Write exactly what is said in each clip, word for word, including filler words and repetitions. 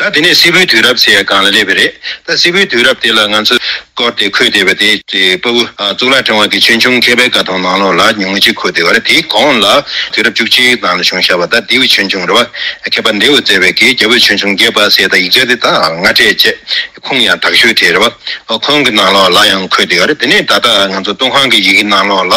ད་དེ་ནས་སིལ་བུའི་དུས་རབས་ཟེར་ཡ་སྒང་ལ་སླེབས་པ་རེད། ད་སིལ་བུའི་དུས་རབས་དེ་ལ་ང་ཚོས་སྐོར་དེ་འཁོད་བསྡད་པ་དེ་དེ་དཔའ་བོ་ཨ་གཙུག་ལག་ཕྲེང་བ་གི་ཆོས་འབྱུང་མཁས་པའི་བཀའ་ཐང་ནང་ལོགས་ལ་ཉུང་ངུ་ཅིག་འཁོད་བསྡད་པ་རེད། དེའི་གོང་ལ་དུས་རབས་བཅུ་གཅིག་ནང་ལ་བྱུང་བཞག་པ་ད་ལྡེའུ་ཆོས་འབྱུང་རེད་བ། མཁས་པ་ལྡེའུ་བཙལ་བའི་གི་རྒྱལ་པོའི་ཆོས་འབྱུང་རྒྱས་པ་ཟེར་ད་ཡིག་ཆ་དེ་ད་ང་སྤྲད་བྱས། ཁུངས་ཡང་དག་ཤོས་དེ་རེད་བ། ཨོ་ཁོང་གི་ནང་ལོགས་ལ་ཡང་འཁོད་དེ་ཡོད་རེད། དེ་ནས་ད་ལྟ་ང་ཚོ་ཏུན་ཧོང་གི་ཡི་གེ་ནང་ལོགས་ལ་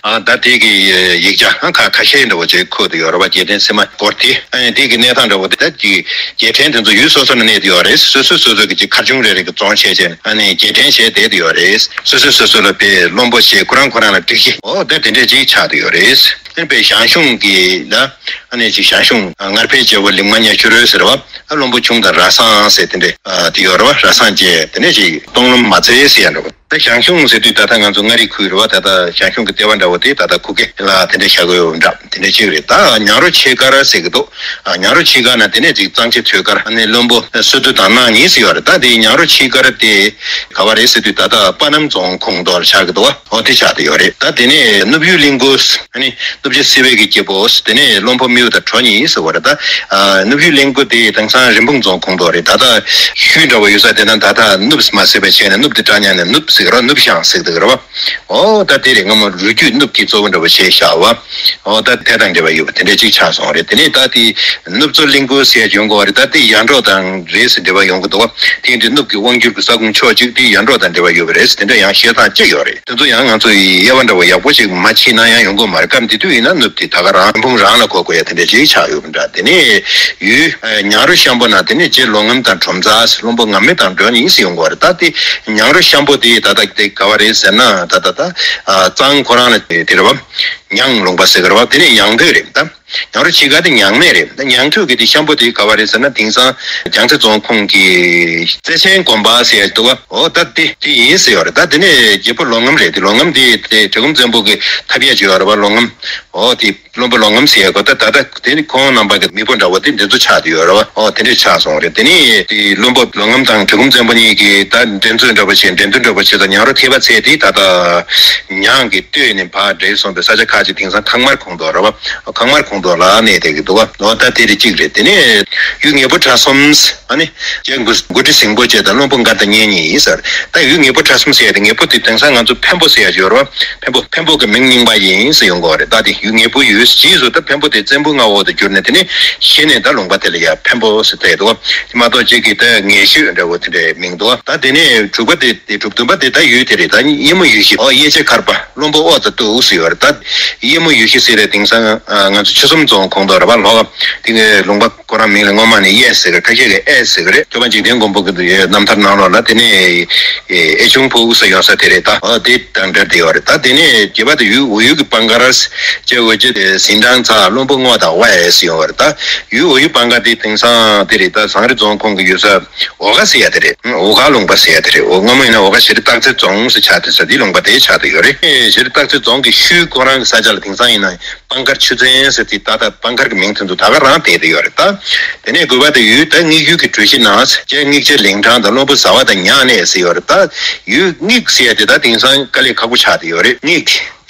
ཨ་ད་དེ་གི་ཡིག་ཆ་ཁ་ཁ་ཤས་འདྲ་བོ་ཅིག་འཁོད་དེ་ཡོད་རེད་བ། རྒྱལ་ཕྲན་སིལ་མ་སྐོར་དེ་ཨ་ནི་དེ་གི་གནས་སྟངས་འདྲ་བོ་དེ་ད་ཀྱི་རྒྱལ་ཕྲན་དེ་ཚོ་ཡུལ་སོ་སོ་ལ་གནས་དེ་ཡོད་རེད། སོ་སོ་སོ་སོ་གི་ཅིག་མཁར་ཆུང་རེ་རེ་གི་རྫོང་བྱས་བྱས་ཨ་ནི་རྒྱལ་ཕྲན་བྱས་བསྡད་དེ་ཡོད་རེད། སོ་སོ་སོ་སོ་ལ་དཔེ་བློན་པོ་བྱས་ཁོ་རང་ཁོ་རང་ལ་སྒྲིག་གཞི་ཨོ་ད་དེ་འདྲས་ཅིག་ཆགས་དེ་ཡོད་རེད། ཨ་ནི་དཔེ་ཞང་ཞུང་གི་ད་ཨ་ནི་ཅིག་ཞང་ཞུང་སྔར་ཕའི་རྒྱལ་པོ་ལིག་མ་ཉ་ཤུ་རོལ་ཟེར་བ། ཨ་བློན་པོ་ཆུང་དང་ར་སངས་ཟེར་དེ་འདྲས་ཨ་དེ་ཡོད་རེད་བ། ར་སངས་རྒྱས་དེ་ནས་ཅིག་སྟོང་ལུང་མ་ཚེ་ཟེར་ཡ་འདྲ་བ། ད་ཞང་ཞུང་ཟེར་དུས་ད་ལྟ་ང་ཚོ་མངའ་རིས་ཁུལ་རེད་བ། ད་ལྟ་ཞང་ཞུང་གི་ལྟེ་བ་འདྲ་བོ་དེ་ད་ལྟ་ཁུ་ཁེ་ལ་དེ་འདྲས་བཞག་གི་ཡོད་འདྲ་དེ་འདྲས་ཅིག་རེད། ད་ཉང་རོ་ཆོས་སྒར་ཟེར་གི་འདུག་ཨ་ཉང་རོ་ཆོས་སྒར་ན་དེ་ནས་ཅིག་གཙང་ཆེ་ཐོད་སྒར་ཨ་ནི་བློན་པོ་བསོད་བདེ་དང་གནངས་ཉིན་ཟེར་ཡོད་རེད། ད་དེ་ཉང་རོ་ཆོས་སྒར་དེ་ག་བ་རེད་ཟེར་དུས་ད་ལྟ་པ་སྣམ་རྫོང་ཁོངས་གཏོགས་ལ་ཆགས་གི་འདུག་བ། ཨོ་དེ་ཆགས་དེ་ཡོད་རེད། ད་དེ་ནས་ནུབ་ཡུལ་གླིང་སྐོར་ཨ་ནི་ནུབ་རྒྱུད་སེ་བའི་གི་རྒྱལ་པོ། དེ་ནས་བློན་པོ་རྨེའུ་དང་གྲོ་གཉིས་ཟེར་བ་རེད། ད་ནུབ་ཡུལ་གླིང་སྐོར་དེ་དེང་སང་རིན་སྤུངས་རྫོང་ཁོངས་གཏོགས་རེད། ད་ལྟ་ཤུལ་འདྲ་བོ་ཡོད་ས་དེ་ན་ད་ལྟ་ནུབ་མ་ཟེར་བ་བྱས་ནས་ནུབ་དེ་བྲག་ཉག་ནས་ནུབ་ཟེར་གི་ར་ནུབ་ཤང་ཟེར་གི་ར་བ། ཨོ་ད་དེ་རེད། སྔ་མོ་རུས་རྒྱུད་ནུབ་ཀྱི་གཙོ་བོ་འདྲ་བོ་བྱས་བཞག་བ། ཨོ་ད་དེ་དང་འབྲེལ་བ་ཡོད་པ་དེ་འདྲ་ཅིག་ཆགས་སོང་རེད། དེ་ནས་ད་དེ་ནུབ་མཚོ་གླིང་སྐོར་ཟེར་ཡ་ཡོང་གི་བ་རེད། ད་དེ་ཡར་འབྲོག་དང་རེས་སུ་འབྲེལ་བ་ཡོང་གི་འདུག་བ། དེ་ཡིན་དུས་ནུབ་ཀྱི་དབང་སྒྱུར་གྱི་ས་ཁོངས་ཕྱོགས་གཅིག་དེ་ཡར་འབྲོག་དང་འབྲེལ་བ་ཡོད་པ་རེད། དེ་འདྲ་ཡང་བཤད་སྟངས་ཅིག་ཡོད་རེད། དེ་ཚོ་ཡང་ང་ཚོ་ཡི་དབྱེ་བ་འདྲ་བོ་ཡག་པོ་ཅིག་མ་ཕྱེས་ན་ཡང་ཡོང་གི་མ་རེད། སྐབས་འདི་དུས་ཡིན་ན་ནུབ་དེ་ད་ག་རང་འབུམ་རང་ལ་གོ་དགོས་ཡ་དེ་འདྲ་ཅིག་ཆགས་ཡོད་པ་འདྲ། དེ་ནས་ཡུལ་ཉང་རོ་ཤམ་པོ་ན་དེ་ནས་རྗེ་ལོ་ངམ་དང་གྲོམ་ཚ་བློན་པོ་ངམ་མེ་དང་སྒྲོན་ཡིན་ཟེར་ཡོང་གི་བ་རེད། ད་དེ་ཉང་རོ་ཤམ་པོ་དེ་ད་ལྟ་དེ་ག་བ་རེད་ཟེར་ན་ད་ད་ད་གཙང་ཁོ་རང་ལ་དེ་རེད་བ། ཉང་ལུང་པ་ཟེར་གི་རེད་བ། དེ་ནས་ཉང་སྟོད་རེད་ད། ཉང་རོ་ཕྱེད་ཀ་དེ་ཉང་སྨད་རེད། ད་ཉང་སྟོད་ཀྱི་དེ་ཤམ་པོ་དེ་ག་བ་རེད་ཟེར་ན་དེང་སང་རྒྱལ་རྩེ་རྫོང་ཁོངས་ཀྱི་རྩེ་ཆེན་དགོན་པ་ཟེར་ཡ་འདུག་བ། འོ་ད་དེ་དེ་ཡིན་ཟེར་ཡོད་རེད། ད་དེ་ནས་རྒྱལ་པོ་ལོ་ངམ་རེད། དེ་ལོ་ངམ་དེ་དེ་གྲི་གུམ་བཙན་པོ་གི་ཐབ་ཡ་བྱེད་ཡོད་རེད་བ། ལོ་ངམ་འོ་དེ་བློན་པོ་ལོ་ངམ་ཟེར་ཡ་གོ་ད་ད་ད་དེ་ནི་ཁོང་རྣམ་པ་གི་མི་བུ་འདྲ་བོ་དེ་འདི་ཚོ་ཆགས་དེ་ཡོད་རེད་བ། འོ་དེ་འདྲས་ཆགས་སོང་རེད། དེ་ནས་དེ་བློན་པོ་ལོ་ངམ་དང་གྲི་གུམ་བཙན་པོ་གཉིས་ཀྱིས་ད་འགྲན་རྩོད་འདྲ་བོ་བྱས་འགྲན་བསྡུར་འདྲ་བོ་བྱས་ད་ཉང་རོ་ཐེ་བ་ཚལ་དེ་ད་ད་ཉང་གི་སྟོད་ནས་ཕར་འདྲེས་སོང་བའི་ས་ཆ་ཁག་ཅིག་དེང་སང་ཁང་དམར་ཁོངས་གཏོགས་རེད་བ། ཁང་དམར་ཁོངས་གཏོགས་ལ་གནས་བསྡད་ཀྱི་འདུག་བ། འོ་ད་དེ་རེད་གཅིག་རེད། དེ་ནས་ཡུལ་ངེས་པོ་བྲག་གསུམ་ཨ་ནི་རྒྱལ་མགོ་མགོ་ཁྲི་སེང་པོ་བཅས་དང་བློན་པོ་མགར་དང་གཉེན་ཉེ་ཡིན་ཟེར། ད་ཡུལ་ངེས་པོ་བྲག་གསུམ་ཟེར་ཡ་དེ་ངེས་པོ་དེ་དེང་སང་ང་ཚོ་འཕན་པོ་ཟེར་ཡ་ཡོད་རེད་བ། འཕན་པོ་འཕན་པོ་གི་མིང་རྙིང་པ་ཡིན་ཟེར་ཡོང་གི་བ་རེད། ད་དེ་ཡུལ་ངེས་པོ་ཡོད་རྗེས་སུ་ད་འཕན་པོ་དེ་བཙན་པོའི་མངའ་འོག་ཏུ་གྱུར་ནས་དེ་ནས་གཞི་ནས་ད་ལུང་པ་དེ་ལ་ཡ་འཕན་པོ་ཟེར་བཏགས་འདུག་བ། དེ་མ་གཏོགས་གཅིག་གིས་ད་ངེས་ཤོད་འདྲ་བོ་དེ་འདྲའི་མིང་འདུག་བ། ད་དེ་ནས་དྲུག་པ་དེ་དེ་དྲུག་བདུན་པ་དེ་ད་ཡུལ་དེ་རེད། ད་གཡས་མོ་ཡུལ་གཞི་ཨོ་གཡས་བྱེད་མཁར་པ་བློན་པོ་ཨོ་ད་ཏུ་ཨུ་སུ་ཡོད་རེད། ད་གཡས་མོ་ཡུལ་གཞི་ཟེར་རེད། དེང་སང་ང་ཚོ་ཆུ་ཟོམ་རྫོང་ཁོངས་གཏོགས་རེད་བ། ལྷོ་ཁ་དེ་ངའི་ལུང་པ་ཁོ་རང་མིང་ལ་སྔོན་མ་ནས་གཡས་ཟེར་གི་ཁ་ཤས་ཀྱིས་ཨེ་ཟེར་གི་རེད། སྐྱོབ་པ་འཇིག་རྟེན་མགོན་པོ་གི་རྣམ་ཐར་ནང་ལོགས་ལ་དེ་ནས་ཨེ་ཆུང་ཕུ་ཨུ་ས་ཡོང་ས་དེ་རེད། ད་ཨོ་དེ་དང་འབྲེལ་དེ་ཡོད་རེད། ད་དེ་ནས་བརྒྱད་པ་དེ་ཡུལ་འོ་ཡུལ་གྱི་པང་དཀར་ཅེས་འོ་ཅེ་ཟིན་ཀྲང་ཚ་བློན་པོ་རྔོ་དང་ཝ་ཨེ་ཟེར་ཡོང་བ་རེད། ད་ཡུལ་འོ་ཡུལ་པང་དཀར་དེ་དེང་སང་དེ་རེད། ད་ཟངས་རི་རྫོང་ཁོངས་ཀྱི་ཡུལ་ས་འོ་ག་ཟེར་ཡ་དེ་རེད། འོ་ག་ལུང་པ་ཟེར་ཡ་དེ་རེད། འོ་སྔ་མོ་ཡིན་ན་འོ་ག་ཤེ་རི་སྟག་རྩེ་རྫོང་ཟེར་ཆགས་དེ་ས་དེ་ལུང་པ་དེ་ཆགས་དེ་ཡོད་རེད། ཤེ་རི་སྟག་རྩེ་རྫོང་གི་ཤུལ་ཁོ་རང་གི་ས་ཆ་ལ་དེང་སང་ཡིན་ན། པང་དཀར་ཆུ་ཚན་ཟེར་དེ་ད་ལྟ་པང་དཀར་གྱི་མིང་དེ་ཚོ་ད་ག་རང་བསྡད་དེ་ཡོད་རེད་ད། དེ་ནས་དགུ་པ་དེ་ཡུལ་ད་དམིགས་ཡུལ་གྱི་གྲུ་བཞི་ནང་རྗེ་དམིགས་བྱའི་ལིང་ཕྲང་དང་བློན་པོ་ཟ་བ་དང་ཉག་གནས་ཟེར་ཡོད་རེད་ད། ཡུལ་དམིགས་ཟེར་ཡ་དེ་ད་དེང་སང་དཀའ་ལས་ཁག་པོ་ཆགས་དེ་ཡོད་རེད། དམིགས་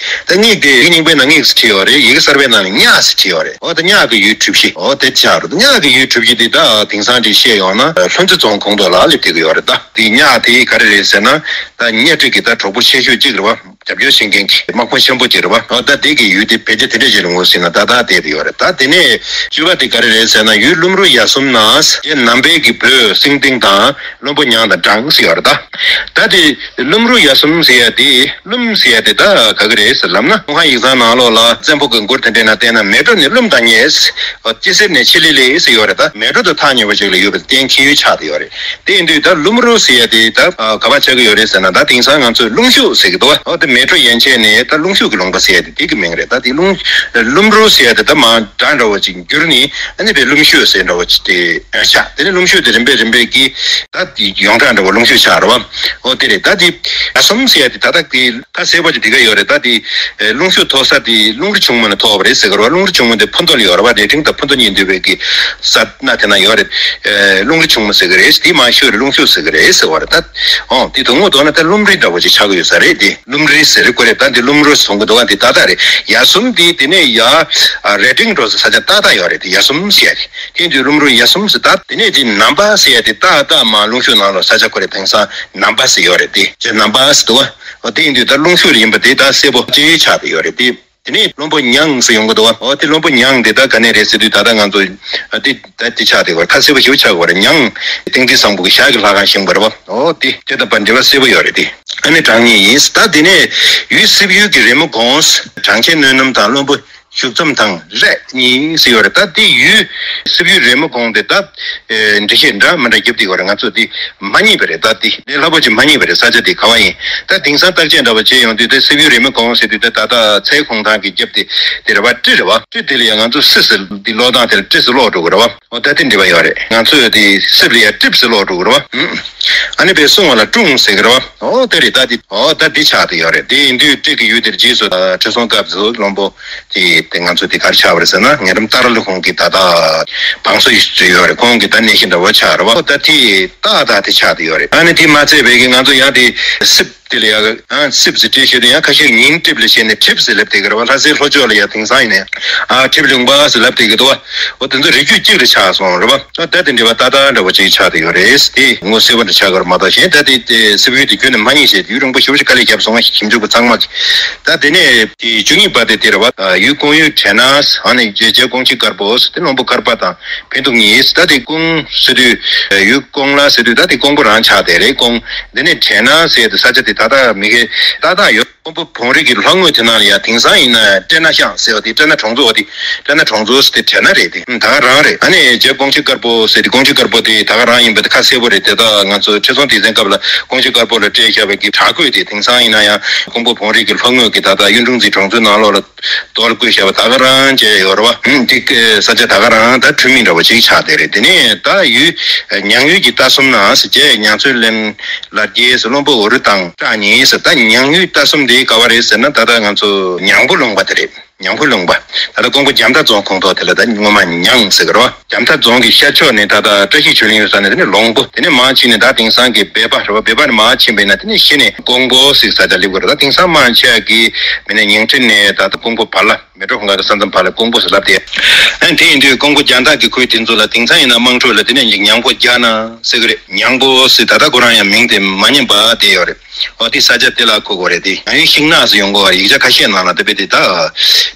ད་དམིགས་དེ་ཡིག་རྙིང་པའི་ནང་དམིགས་སུ་བྲིས་ཡོད་རེད། ཡི་གེ་གསར་པའི་ནང་ལ་ཉག་ཟེར་བྲིས་ཡོད་རེད། འོ་ད་ཉག་གི་ཡུལ་གྲུ་བཞི་འོ་དེ་ཆགས་རེད། ཉག་གི་ཡུལ་གྲུ་བཞི་དེ་ད་དེང་སང་དེ་བཤད་ཡོང་ན་ལྷུན་རྩེ་རྫོང་ཁོངས་གཏོགས་ལ་སླེབས་བསྡད་ཀྱི་ཡོད་རེད་ད། དེ་ཉག་དེ་ག་རེ་རེད་ཟེར་ན་ད་གཉའ་ཁྲི་གི་ད་གྲོགས་པོ་ཆེ་ཤོས་གཅིག་རེད་བ། རྒྱབ་སྐྱོར་བྱེད་མཁན་གྱི་དམག་དཔོན་ཆེན་པོ་ཅིག་རེད་བ། ཨོ་ད་དེ་གི་ཡུལ་དེ་ཕལ་ཆེར་དེ་འདྲ་ཅིག་ལ་ངོས་ཟིན་ན་ཏག་ཏག་བསྡད་དེ་ཡོད་རེད། ད་དེ་ནས་བཅུ་པ་དེ་ག་རེ་རེད་ཟེར་ན་ཡུལ་ཀླུ་མོ་རུ་ཡ་གསུམ་ན་རྗེ་ནམ་པའི་གི་བུ་སེང་ལྡེང་དང་བློན་པོ་ཉང་དང་སྦྲང་ཟེར་ཡོད་རེད་ད། ད་དེ་ཀླུ་མོ་རུ་ཡ་གསུམ་ཟེར་ཡ་དེ་ཀླུ་མོ་ཟེར་ཡ་དེ་ད་ག་གི་རེད་ཟེར་ལབ་ན་ཀུན་མཁྱེན་ཡིག་ཚང་ནང་ལོགས་ལ་བཙན་པོ་གི་མགུར་དེ་འདྲ་ན་བལྟས་ན་མལ་གྲོ་ནས་ཀླུ་མོ་བཏགས་ཉེས། ཨོ་སྐྱི་སེར་ནས་ཕྱི་ལི་ལི་ཟེར་ཡོད་རེད་ད། མལ་གྲོ་དང་ཐག་ཉེ་བ་ཅིག་ལ་ཡོད་པའི་གཏན་འཁེལ་ཡུལ་ཆགས་དེ་ཡོད་རེད། དེ་ཡིན་དུས་ད་ཀླུ་མོ་རུ་ཟེར་ཡ་དེ་ད་ག་པར་ཆགས་ཀྱི་ཡོད་རེད་ཟེར་ན་ད་དེང་སང་ང་ཚོས་ཀླུང་ཤུག་ཟེར་གྱི་འདུག་ཨོ་དེ་མལ་གྲོ་ཡན་ཆད་ནས་ད་ཀླུང་ཤུག་གི་ལུང་པ་ཟེར་ཡ་དེ་དེ་གི་མིང་རེད། ད་དེ་ཀླུང་ཀླུ་མོ་རུ་ཟེར་ཡ་དེ་ད་མར་སྒྲ་འདྲ་བོ་ཅིག་འགྱུར་ནས་ཨ་ནི་པའི་ཀླུང་ཤུག་ཟེར་འདྲ་བོ་ཅིག་དེ་ཆགས། དེ་ནས་ཀླུང་ཤུག་དེ་རིམ་པས་རིམ་པས་ཀྱིས་ད་དེ་ཡོངས་གྲགས་འདྲ་བོ་ཀླུང་ཤུག་ཆགས་རེད་བ། ཨོ་དེ་རེད། ད་དེ་ཡ་གསུམ་ཟེར་ཡ་དེ་ད་ད་དེ། ཁ་གསལ་པོ་ཅིག་དེ་ག་ཡོད་རེད། ད་དེ་ཀླུང་ཤུག་མཐོ་ས་དེ་ཀླུང་རི་ཆུང་མ་ནས་མཐོ་བ་རེད་ཟེར་གི་རེད་བ། ཀླུང་རི་ཆུང་མ་དེ་ཕུ་མདོ་ལ་ཡོད་རེད་བ། རྭ་སྒྲེང་དང་ཕུ་མདོ་གཉིས་འདུས་པའི་གི་ས་ན་དེ་ན་ཡོད་རེད། ཀླུང་རི་ཆུང་མ་ཟེར་གི་རེད། དེ་མར་ཤོད་རེད། ཀླུང་ཤུག་ཟེར་གི་རེད་ཟེར་བ་རེད། ད་ཨོ་དེ་དོན་དངོས་ཐོག་ན་ད་ཀླུ་མོ་རི་འདྲ་བོ་ཅིག་ཆགས་གི་ཡོད་ས་རེད། དེ་ཀླུ་མོ་རི་ ཟེར་རེད་གོ་རེད། ད་འདི་ལྷུམ་རོ་ཟེར་གྱི་འདུག་ག་འདི་ཏག་ཏག་རེད། ཡ་གསུམ་འདི་དེ་ནས་ཡ་རེ་ཏིང་འགྲོ་ས་ས་ཆ་ཏག་ཏག་ཡོད་རེད། དེ་ཡ་གསུམ་ཟེར་ཡ་དེ་དེ་འདི་ལྷུམ་རོ་ཡ་གསུམ་ཟེར། ད་དེ་ནས་དེ་ནམ་པ་ཟེར་ཡ་དེ་ཏག་ཏག་མ་རླུང་ཤུགས་ནང་ལོགས་ས་ཆ་གོ་རེད། དེང་སང་ནམ་པ་ཟེར་ཡོད་རེད། དེ་ཅེ་ནམ་པ་ཟེར་འདུག་ག་འོ་དེ་ཡིན་དུས་ད་རླུང་ཤུགས་རེད་ཡིན་པ་དེ་ད་གསལ་པོ་ཅིག་ཆགས་བསྡད་ཡོད་རེད། དེ། དེ་ནས་བློན་པོ་མྱང་ཟེར་ཡོང་གི་འདུག་བ། འོ་དེ་བློན་པོ་མྱང་དེ་ད་ག་ནས་རེད་ཟེར་དུས་ད་ལྟ་ང་ཚོ་ཨ་དེ་ད་དེ་ཆགས་བསྡད་ཡོད་རེད། ཁ་གསལ་པོ་ཞེ་པོ་ཆགས་ཡོད་རེད། མྱང་ཏིང་འཛིན་བཟང་པོ་གི་ཞྭ་གི་ལྷ་ཁང་བཞེངས་པ་རེད་བ། འོ་དེ་དེ་དང་པར་འབྲེལ་བ་གསལ་པོ་ཡོད་རེད་དེ། ཨ་ནི་གྲངས་གཉིས་ཡིན། ད་དེ་ནས་ཡུལ་སྲིབ་ཡུལ་གྱི་རི་མོ་གོང་གྲངས་ཆེན་སྣོད་སྣམ་དང་བློན་པོ་བཞུགས་མཚམས་དང་རས་གཉིས་ཟེར་ཡོད་རེད། ད་དེ་ཡུལ་སྲིབ་ཡུལ་རི་མོ་གོང་དེ་ད། ཨེ། འགྲེལ་བཤད་འདྲ་མི་འདྲ་རྒྱབ་དེ་ཡོད་རེད། ང་ཚོ་དེ་མ་རྙེད་པ་རེད། ད་དེ་ལས་སླ་པོ་ཅིག་མ་རྙེད་པ་རེད། ས་ཆ་དེ་ག་བ་ཡིན། ད་དེང་སང་བརྟག་དཔྱད་འདྲ་བ་བྱས་ཡོང་དུས་དེ་སྲིབ་ཡུལ་རི་མོ་གོང་ཟེར་དུས་དེ་ད་ལྟ་ཚལ་གུང་ཐང་གི་རྒྱབ་དེ་དེ་རེད་བ། སྤྲེལ་རེད་བ། སྤྲེལ་དེ་ལ་ཡང་ང་ཚོ་སྲིབ་ཟེར་དེ་ཀློག་སྟངས་དེ་ལ་སྤྲེལ་ཟེར་ཀློག་འགྲོ་གི་རེད་བ། འོ་ད་དེ་འདྲ་བ་ཡོད་རེད། ང་ཚོས་དེ་སྲིབ་ལ་ཡང་སྲིབ་ཟེར་ཀློག་འགྲོ་གི་རེད་བ། ཨ་ནི་པའི་གསུང་བ་ལ་ཀྲུང་ཟེར་གི་རེད་བ། འོ་དེ་རེད། ད་དེ་འོ་ད་དེ་ཆགས་དེ་ཡོད་རེད། དེ་ཡིན་དུས་སྤྲེལ་གྱི་ཡུལ་དེར་རྗེས་སུ་ཁྲི་སྲོང་ལྡེ་བཙན་བློན་པོ། དེ་དེ་ང་ཚོ་དེ་གར་ཆགས་པ་རེད་ཟེར་ན། ངེད་རམ་ཏཱ་ར་ལི་ཁོང་གི་ད་ལྟ་བང་སོ་ཡོད་རེད། ཁོང་གི་ད་གནས་གཞི་འདྲ་བོ་ཆགས་རེད་བ། ད་དེ་ཏག་ཏག་དེ་ཆགས་དེ་ཡོད་རེད། ཨ་ནི་དེ་མ་ཚད་པའི་གི་ང་ཚོ་ཡང་དེ་སྲིབ་དེ་ལ་ཡ་ཨ་སྲིབ་ཟེར་བྲིས་ཤེས་དུས་ཡང་ཁ་ཤས་ཉིན་གྲིབ་ལ་བྱས་ནས་གྲིབ་ཟེར་ལབ་དེ་གི་རེད་བ། ལྷ་སའི་ལྷོ་ཕྱོགས་ལ་ཡ་དེང་སང་ཡིན་ནས་ཨ་གྲིབ་ལུང་པ་ཟེར་ལབ་དེ་གི་འདུག་བ། འོ་དེ་ཚོ་རིགས་རྒྱུད་གཅིག་ལ་ཆགས་སོང་རེད་བ། ད་དེ་འདྲ་བ་ཏག་ཏག་འདྲ་བོ་ཅིག་ཆགས་བསྡད་ཡོད་རེད། དེ་ངོ་གསལ་བོ་འདྲ་ཆགས་ཀྱི་རེད་མ་གཏོགས། གཞན་ད་དེ་དེ་སྲིབ་ཡུལ་དེ་ཁྱོན་ནས་མ་རྙེད་ཞེས་ཡུལ་རིང་པོ་ཞེ་པོ་ཅིག་དཀའ་ལས་བརྒྱབ་སོང་ང་། ཞིབ་འཇུག་པ་ཚང་མ་གིས། ད་དེ་ནས་དེ་བཅུ་གཉིས་པ་དེ་དེ་རེད་བ། ཡུལ་ཀོང་ཡུལ་བྲེ་ན། ཨ་ནི་རྗེ་རྗེ་ཀོང་ཆི་དཀར་པོ་དེ་བློན་པོ་དཀར་པ་དང་ཕན་ཐོགས་གཉིས། ད་དེ་ཀོང་ཟེར་དུས་ཡུལ་ཀོང་ལ་ཟེར་དུས་ད་དེ་ཀོང་པོ་རང་ཆགས་བསྡད་རེད། ཀོང་། དེ་ནས་བྲེ་ན་ཟེར་དུས་ས་ཆ་དེ་ད་ལྟ་མི་ཁའི་ཏག་ཏག་ཡོད། ཀོང་པོ་བོང་རིགས་ཀྱི་ལྷོ་ངོས་དེ་ནང་ལ་ཡ་དེང་སང་ཡིན་ན་སྤྲེལ་ནག་ཤང་ཟེར་བ་དེ། སྤྲེལ་ནག་གྲོང་ཚོ་བ་དེ། སྤྲེལ་ནག་གྲོང་ཚོ་ཟེར་དེ་བྲེ་ན་རེད་དེ། ད་ག་རང་རེད། ཨ་ནི་རྗེ་ཀོང་ཆི་དཀར་པོ་ཟེར་དེ། ཀོང་ཆི་དཀར་པོ་དེ་ད་ག་རང་ཡིན་པ་དེ་ཁ་གསལ་པོ་རེད། དེ་ད་ང་ཚོ་ཁྲི་སྲོང་ལྡེ་བཙན་སྐབས་ལ་ཀོང་ཆི་དཀར་པོ་ལ་སྤྲད་བཞག་པའི་གི་བྲག་བརྐོས་དེ། དེང་སང་ཡིན་ན་ཡང་ཀོང་པོ་བོང་རིགས་ཀྱི་ལྷོ་ངོས་ཀྱི་ད་ལྟ་གཡུང་དྲུང་འཛིན་གྲོང་ཚོའི་ནང་ལོགས་ལ་རྡོ་ལ་བརྐོས་བཞག་པ་ད་ག་རང་བྱས་ཡོད་རེད་བ། དེ་ས་ཆ་ད་ག་རང་ད་འཁྲུལ་མིན་འདྲ་བོ་ཅིག་ཆགས་བསྡད་རེད། དེ་ནས་ད་ཡུལ་ཉང་ཡུལ་གྱི་རྟ་གསུམ་ན་ཟེར། རྗེ་ཉང་མཚོའི་གླིང་། ལ་རྒྱལ་ཟེར། བློན་པོ་འུ་རུ་དང་སྐྲག་ཉེ་ཟེར། ད་ཉང་ཡུལ་རྟ་གསུམ་དེ་ག་བ་རེད་ཟེར་ན། ད་ལྟ་ང་ཚོ་ཉང་པོ་ལུང་པ་དེ་རེད། ཉང་པོ་ལུང་པ། ད་ལྟ་ཀོང་པོ་རྒྱ་མཐའ་རྫོང་ཁོངས་གཏོགས་དེ་ལ་ད་སྔོན་མ་ཉང་ཟེར་གི་རེད་བ། རྒྱ་མཐའ་རྫོང་གི་ཤར་ཕྱོགས་ནས་ད་ལྟ་བཀྲ་ཤིས་ཆོས་གླིང་ཡོད་ས་ནས་དེ་ནས་ལུང་པ། དེ་ནས་མར་ཕྱིན་ནས་ད་དེང་སང་གི་སྦལ་པ་རེད་བ། སྦལ་པ་ནས་མར་ཕྱིན་པ་ཡིན་ན་དེ་ནས་གཞི་ནས་ཀོང་པོ་ཟེར་ས་ཆ་སླེབས་གི་རེད། ད་དེང་སང་མང་ཆེ་བ་གི་མི་ནས་ཉིང་ཁྲི་ནས་ད་ལྟ་ཀོང་པོ་བར་ལ། མལ་གྲོ་གུང་དཀར་གྱི་ས་མཚམས་བར་ལ་ཀོང་པོ་ཟེར་ལབ་སྟེ། ཨ་ནི་དེ་ཡིན་དུས་ཀོང་པོ་རྒྱ་ནག་གི་ཁུལ་དེ་ཚོ་ལ་དེང་སང་ཡིན་ན་དམངས་ཁྲོད་ལ་དེ་ནས་ཉང་པོ་རྒྱ་ནག་ཟེར་གི་རེད། ཉང་པོ་ཟེར་ད་ལྟ་ཁོ་རང་ཡང་མིང་དེ་མ་ཉན་པ་དེ་ཡོད་རེད། འོ་དེ་ས་ཆ་དེ་ལ་གོ་དགོས་རེད་དེ། ཡང་ཡུལ་ཤིང་ནགས་ཟེར་ཡོང་གོ་བ། ཡིག་ཆ་ཁ་ཤས་ནང་ལ་དེ་བས་དེ་ད་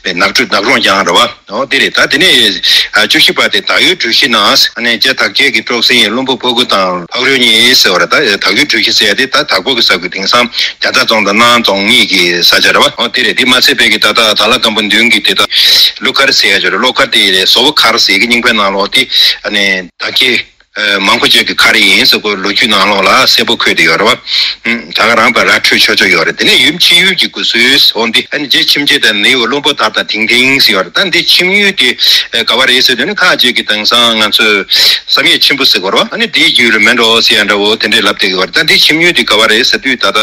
བས་ནགས་ཁྲོད་ནགས་རོང་རྒྱང་རེད་བ། འོ་དེ་རེད། ད་དེ་ནས་ཨ་བཅུ་བཞི་པ་དེ་དྭགས་ཡུལ་གྲུ་བཞི་ན། ཨ་ནི་རྗེ་དྭགས་བརྒྱད་ཀྱི་སྤྲོ་གསེང་ཡི་བློན་པོ་ཕོ་རྒོད་དང་ཕག་རོལ་གཉིས་ཟེར་བ་རེད། ད་དྭགས་ཡུལ་གྲུ་བཞི་ཟེར་ཡ་དེ་ད་དྭགས་པོ་གི་ས་ཁུལ་དེང་སང་རྒྱ་མཐའ་རྫོང་དང་སྣང་རྫོང་གཉིས་ཀྱི་ས་ཆ་རེད་བ། འོ་དེ་རེད། དེ་མ་ཚད་པའི་གི་ད་ལྟ་དྭགས་ལྷ་སྒམ་པོ་མདུན་གྱི་དེ་ད་གླུ་མཁར་ཟེར་ཡ་ཅིག་རེད། གླུ་མཁར་དེ་རེད། བཟོ་བོ་མཁར་ཟེར་གི་རྙིང་པའི་ནང་ལོགས་དེ་ཨ་ནི་ད་ཀྱེ་ཨ་མང་པོ་ཅིག་གི་མཁར་ཡིན་ཟེར་གོ་ལོ་རྒྱུས་ནང་ལོགས་ལ་གསལ་པོ་འཁོད་དེ་ཡོད་རེད་བ། ཨུམ། ད་ག་རང་པ་ར་འཕྲོད་ཆོག་ཆོག་ཡོད་རེད། དེ་ནས་ཡུམ་ཁྱིམ་ཡུལ་གྱི་སྐུ་གསོལ་འོ་འདི་ཨ་ནི་རྗེ་ཁྱིམ་རྗེ་དང་ནི་ཡོ་བློན་པོ་དར་དང་དིང་དིང་ཟེར་ཡོད་རེད། ད་འདི་ཁྱིམ་ཡུལ་དེ་ཨེ་ག་བ་རེད་ཟེར་དུས་ནི་ཁ་ཅིག་གིས་དེང་སང་ང་ཚོས་བསམ་ཡས་མཆིམས་ཕུ་ཟེར་གོ་རེད་བ། ཨ་ནི་དེའི་རྒྱུད་ལ་མེད་འགྲོ་ཟེར་ཡ་འདྲ་བོ་དེ་འདྲས་ལབ་བསྡད་ཀྱི་ཡོད་རེད། ད་འདི་ཁྱིམ་ཡུལ་དེ་ག་བ་རེད་ཟེར་དུས་ད་ལྟ་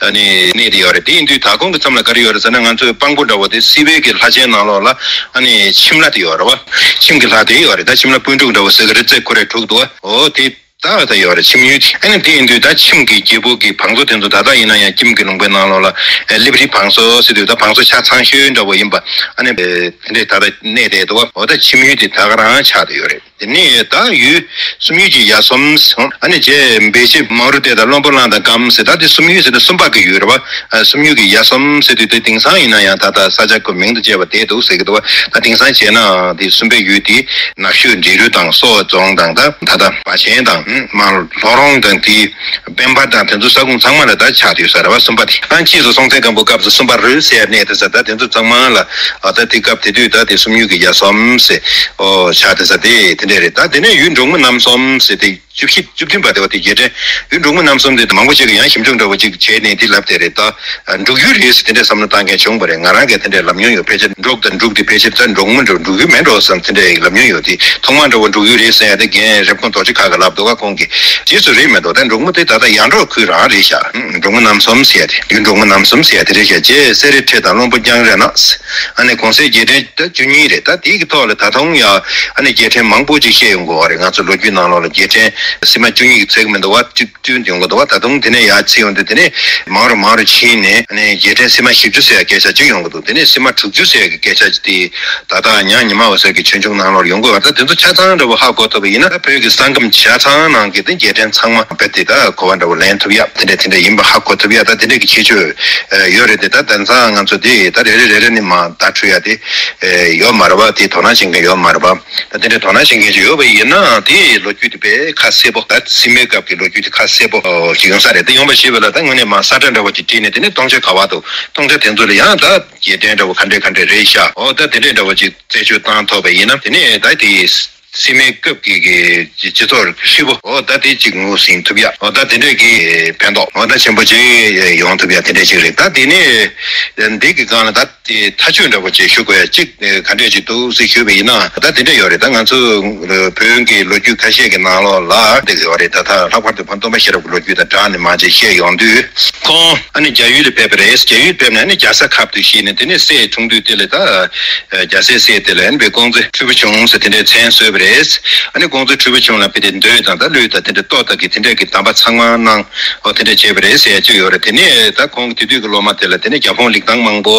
ཨ་ནི་གནས་དེ་ཡོད་རེད། དེ་ཡིན་དུས་ད་གོང་གི་མཚམས་ལ་ག་རེ་ཡོད་རེད་ཟེར་ན། ང་ཚོའི་སྤང་པོ་འདྲ་བོ་དེ་སྲིད་པའི་གི་ལྷ་ཆེན་ནང་ལོགས་ལ་ཨ་ནི་ཁྱིམ་ལྷ་དེ་ཡོད་རེད་བ། ཁྱིམ་གྱི་ལྷ་དེ་ཡོད་རེད། ད་ཁྱིམ་ལྷ་སྤུན་དྲུག་འདྲ་བོ་ཟེར་གི་རེད། རྩེ་ཁོ་རེ་དྲུག་འདུག་བ། འོ་དེ། ད་ད་ཡོད་རེད། ཁྱིམ་ཡུལ་དེ། ཨ་ནི་དེ་ཡིན་དུས་ད་ཁྱིམ་གྱི་རྒྱལ་པོ་གི་བང་མཛོད་དེ་ཚོ་ད་ལྟ་ཡིན་ན་ཡང་ཁྱིམ་གྱི་ལུང་པའི་ནང་ལོགས་ལ་ཨེ་ལེབ་རི་བང་མཛོད་ཟེར་དུས་ད་བང་མཛོད་ཆ་ཚང་ཤོས་འདྲ་བོ་ཡིན་པ། ཨ་ནི་དེ་འདྲས་ད་ལྟ་གནས་བསྡད་འདུག་བ། འོ་ད་ཁྱིམ་ཡུལ་དེ་ད་ག་རང་ཆགས་བསྡད་ཡོད་རེད། དེ་ནས་ད་ཡུལ་སུམ་ཡུལ་གྱི་ཡ་ཟོམ། ཨ་ནི་རྗེ་འབའ་ཞིག་མང་རུ་དེ་དང་བློན་པོ་གླང་དང་སྒམ་ཟེར། ད་དེ་སུམ་ཡུལ་ཟེར་དུས་སུམ་པ་གི་ཡུལ་རེད་བ། ཨ་སུམ་ཡུལ་གྱི་ཡ་ཟོམ་ཟེར་དུས་དེ་དེང་སང་ཡིན་ན་ཡང་ད་ལྟ་ས་ཆ་ཁོ་མིང་དང་བཅས་པ་དེ་འདུག་ཟེར་གི་འདུག་བ། ད་དེང་སང་བྱས་ན་དེ་སུམ་པའི་ཡུལ་དེ། ནག་ཤོད་འབྲི་རུ་དང་སོག་རྫོང་དང་ད་ད་ལྟ་བ་ཆེན་དང་མར་ལྷོ་རོང་དང་དེ་དཔལ་འབར་དང་དེ་ཚོ་ས་ཁོངས་ཚང་མ་ལ་ད་ཆགས་དུས་ས་རེད་བ། སུམ་པ་དེ་ཨ་ཕྱིས་སུ་སྲོང་བཙན་སྒམ་པོ་སྐབས་སུ་སུམ་པ་རུ་ཟེར་གནས་དེ་ས་ད་དེ་ཚོ་ཚང་མ་ལ་ཨ་ད་དེ་སྐབས་དེ་དུས་ད་དེ་སུམ་ཡུལ་གྱི་ཡ་ཟོམ་ཟེར་ཨོ་ཆགས་དེ་ས་དེ་དེ་འདྲས་རེད། ད་དེ་ནས་ཡུལ་འབྲོག་མི་རྣམ་གསུམ་ཟེར་དེ་བཅུ་བཞི་བཅུ་བདུན་པ་དེ་བ་དེ་རྗེས་དྲན་ཡུལ་འབྲོག་མི་རྣམ་གསུམ་དེ་མང་པོ་ཅིག་གིས་ཡང་ཞིབ་འཇུག་འདྲ་བོ་ཅིག་བྱས་ནས་དེ་ལབ་དེ་རེད། ད་འབྲུག་ཡུལ་རེད་ཟེར་དེ་འདྲས་བསམ་བློ་བཏང་མཁན་བྱུང་བ་རེད། ང་རང་གིས་དེ་འདྲས་ལབ་མྱོང་ཡོད། ཕལ་ཆེར་འབྲོག་དང་འབྲུག་དེ་ཕལ་ཆེར་ད་འབྲོག་མི་འགྲོ་འབྲུག་ཡུལ་མེད་འགྲོ་བསམ་དེ་འདྲས་ལབ་མྱོང་ཡོད། དེ་ཐོག་མར་འདྲ་བོ་འབྲུག་ཡུལ་རེད་ཟེར་ཡ་དེ་རྒན་རེབ་གོང་རྡོ་རྗེ་ཁ་ག་ལབ་འདུག་ག་ཁོང་གིས། རྗེས་སུ་རེད་མི་འདུག་ད་འབྲོག་མི་དེ་ད་ལྟ་ཡར་འབྲོག་ཁུལ་རང་རེད་ཤག་འབྲོག་མི་རྣམ་གསུམ་ཟེར་ཡ་དེ་ཡུལ་འབྲོག་མི་རྣམ་གསུམ་ཟེར་ཡ་དེ་རེད་ཤག་རྗེ་སེ་ར་ཁྲི་དང་བློན་པོ་རྒྱང་རིང་ནགས། ཨ་ནི་གོང་གསལ་རྗེས་དྲན་ད་བཅུ་གཉིས་རེད། ད་དེའི་གི་ཐོག་ལ་ད་དུང་ཡང་ཨ་ནི་རྗེས་དྲན་མང་པོ་ ཅིག་བཤད་ཡོང་གི་ཡོད་རེད། ང་ཚོ་ལོ་རྒྱུས་ནང་ལོགས་ལ་རྒྱལ་ཕྲན་སིལ་མ་བཅུ་གཉིས་ཀྱི་ཚད་མི་འདུག་བ། བཅུ་བཅུ་ཡོང་གི་འདུག་བ། ད་དུང་དེ་ནས་ཡར་ཕྱིན་ཡོང་དུས་དེ་ནས་མང་རུ་མང་རུ་ཕྱིན་ནས་ཨ་ནི་རྒྱལ་ཕྲན་སིལ་མ་བཞི་བཅུ་ཟེར་ཡ་སྐད་ཆ་གཅིག་ཡོང་གི་འདུག་དེ་ནས་སིལ་མ་དྲུག་ཅུ་ཟེར་ཡ་གི་སྐད་ཆ་དེ་ད་ལྟ་ཉང་ཉི་མ་འོད་ཟེར་གྱི་ཆོས་འབྱུང་ནང་ལོགས་ཡོང་གི་ཡོད་རེད། ད་དེ་ཚོ་ཆ་ཚང་འདྲ་བོ་ཧ་གོ་ཐུབ་པ་ཡིན་ན་ད་བོད་ཀྱི་ས་ཁམས་ཆ་ཚང་ནང་གི་དེ་རྒྱལ་ཕྲན་ཚང་མ་རྦད་དེ་ད་གོ་བ་འདྲ་བོ་ལེན་ཐུབ་ཡ་དེ་འདྲ་དེ་འདྲ་ཡིན་པ་ཧ་གོ་ཐུབ་ཡ་ད་དེ་འདྲ་གི་ཁྱད་ཆོས་ཡོད་རེད་དེ། ད་དེང་སང་ང་ཚོ་དེ་ད་རེ་རེ་རེ་རེ་ནས་མར་བརྡ་འཕྲོད་ཡ་དེ་ཡོད་མ་རེད་བ། དེ་དོ་སྣང་བྱེད་མཁན་ཡོད་མ་རེད་བ། ད་དེ་འདྲའི་དོ་སྣང་བྱེད་མཁན་ཅིག་ཡོད་པ་ཡིན་ན་དེ་ལོ་རྒྱུས་དེ་དཔེ་ཁ་གསལ་པོ། ད་སིལ་མའི་སྐབས་ཀྱི་ལོ་རྒྱུས་དེ་ཁ་གསལ་པོ་ཅིག་ཡོང་ས་རེད། དེ་ཡོང་པ་ཞེས་པ་ལ་ད་དངོས་གནས་མར་ས་ཁྲ་འདྲ་བོ་ཅིག་བྲིས་ནས་དེ་ནས་སྟོང་ཆ་ག་བ་འདུག་སྟོང་ཆ་དེ་ཚོ་ལ་ཡང་ད་རྒྱལ་ཕྲན་འདྲ་བོ་ག་འདྲས་ག་འདྲས་རེད་ཤག་འོ་ད་དེ་འདྲས་འདྲ་བོ་ཅིག་རྩད་གཅོད་བཏང་ཐུབ་པ་ཡིན་ན་དེ་ནས་ད་དེ་སིལ་མའི་སྐབས་ཀྱི་གི་སྤྱི་ཚོགས་ཧྲིལ་པོ་འོ་ད་དེ་ཅིག་ངོས་ཟིན་ཐུབ་ཡ། འོ་ད་དེ་འདྲས་ཀྱི་ཕན་ཐོགས་འོ་ད་ཆེན་པོ་ཅིག་ཡོང་ཐུབ་ཡ་དེ་འདྲས་ཅིག་རེད། ད་དེ་ནས་འདི་གི་སྒང་ལ་ད། དེ་ཐག་གཅོད་འདྲ་པོ་ཅིག་ཞུ་དགོས་ཡ་གཅིག་ག་འདྲས་ཅིག་འདུག་ཟེར་ཞུས་པ་ཡིན་ན་ད་དེ་འདྲས་ཡོད་རེད། ད་ང་ཚོ་བོན་གྱི་ལོ་རྒྱུས་ཁ་ཤས་ཀྱི་ནང་ལོགས་ལ་འདི་ཡོད་རེད། ད་ད་ལྷག་པར་དུ་བོན་སྟོན་པ་ཤེས་རབ་ཀྱི་ལོ་རྒྱུས་དང་སྦྲགས་ནས་མང་ཆེ་བཤད་ཡོང་དུས་ཁོང་ཨ་ནི་རྒྱ་ཡུལ་ལ་ཕེབས་པ་རེད། རྒྱ་ཡུལ་ཕེབས་ནས་ཨ་ནི་རྒྱ་བཟའ་ཁབ་ཏུ་བཞེས་ནས་དེ་ནས་སྲས་འཁྲུངས་དུས་དེ་ལ་ད་རྒྱལ་སྲས་སྲས་དེ་ལ་ཨ་ནི་པའི་ཀོང་ཙེ་ཁྲུས་པ་ཆུང་ཟེར་དེ་འདྲའི་མཚན་གསོལ་བ་རེད། ཨ་ནི་ཀོང་ཙེ་ཁྲུས་པ་ཆུང་ལ་ཕེབས་ཏེ་མདོས་དང་ད་གླུད་དང་དེ་འདྲའི་གཏོར་བརྡ་གི་དེ་འདྲས་ཀྱི་གདམས་པ་ཚང་མ་གནང་། འོ་དེ་འདྲ་བྱས་པ་རེད་ཟེར་ཡ་ཅིག་ཡོད་རེད། དེ་ནས་ད་ཁོང་གི་དེ་དུས་ཀྱི་སློབ་མ་དེ་ལ་དེ་ནས་རྒྱ་ཕུང་ལེགས་ཐང་མང་པོ་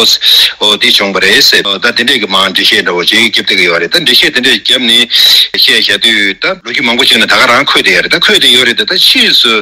འོ་དེ་བྱུང་བ་རེད་ཟེར། འོ་ད་དེ་འདྲས་ཀྱི་མང་འགྲེལ་བཤད་འདྲ་བོ་ཅིག་རྒྱབ་བསྡད་ཀྱི་ཡོད་རེད། ད་འགྲེལ་བཤད་དེ་འདྲས་བརྒྱབ་ནས་བཤད་བཞག་དུས་ད་ལོ་རྒྱུས་མང་པོ་ཅིག་ནས་ད་ག་རང་འཁོད་བསྡད་ཡོད་རེད། ད་འཁོད་བསྡད་ཡོད་རེད། ད་ད་ཕྱིས་སུ་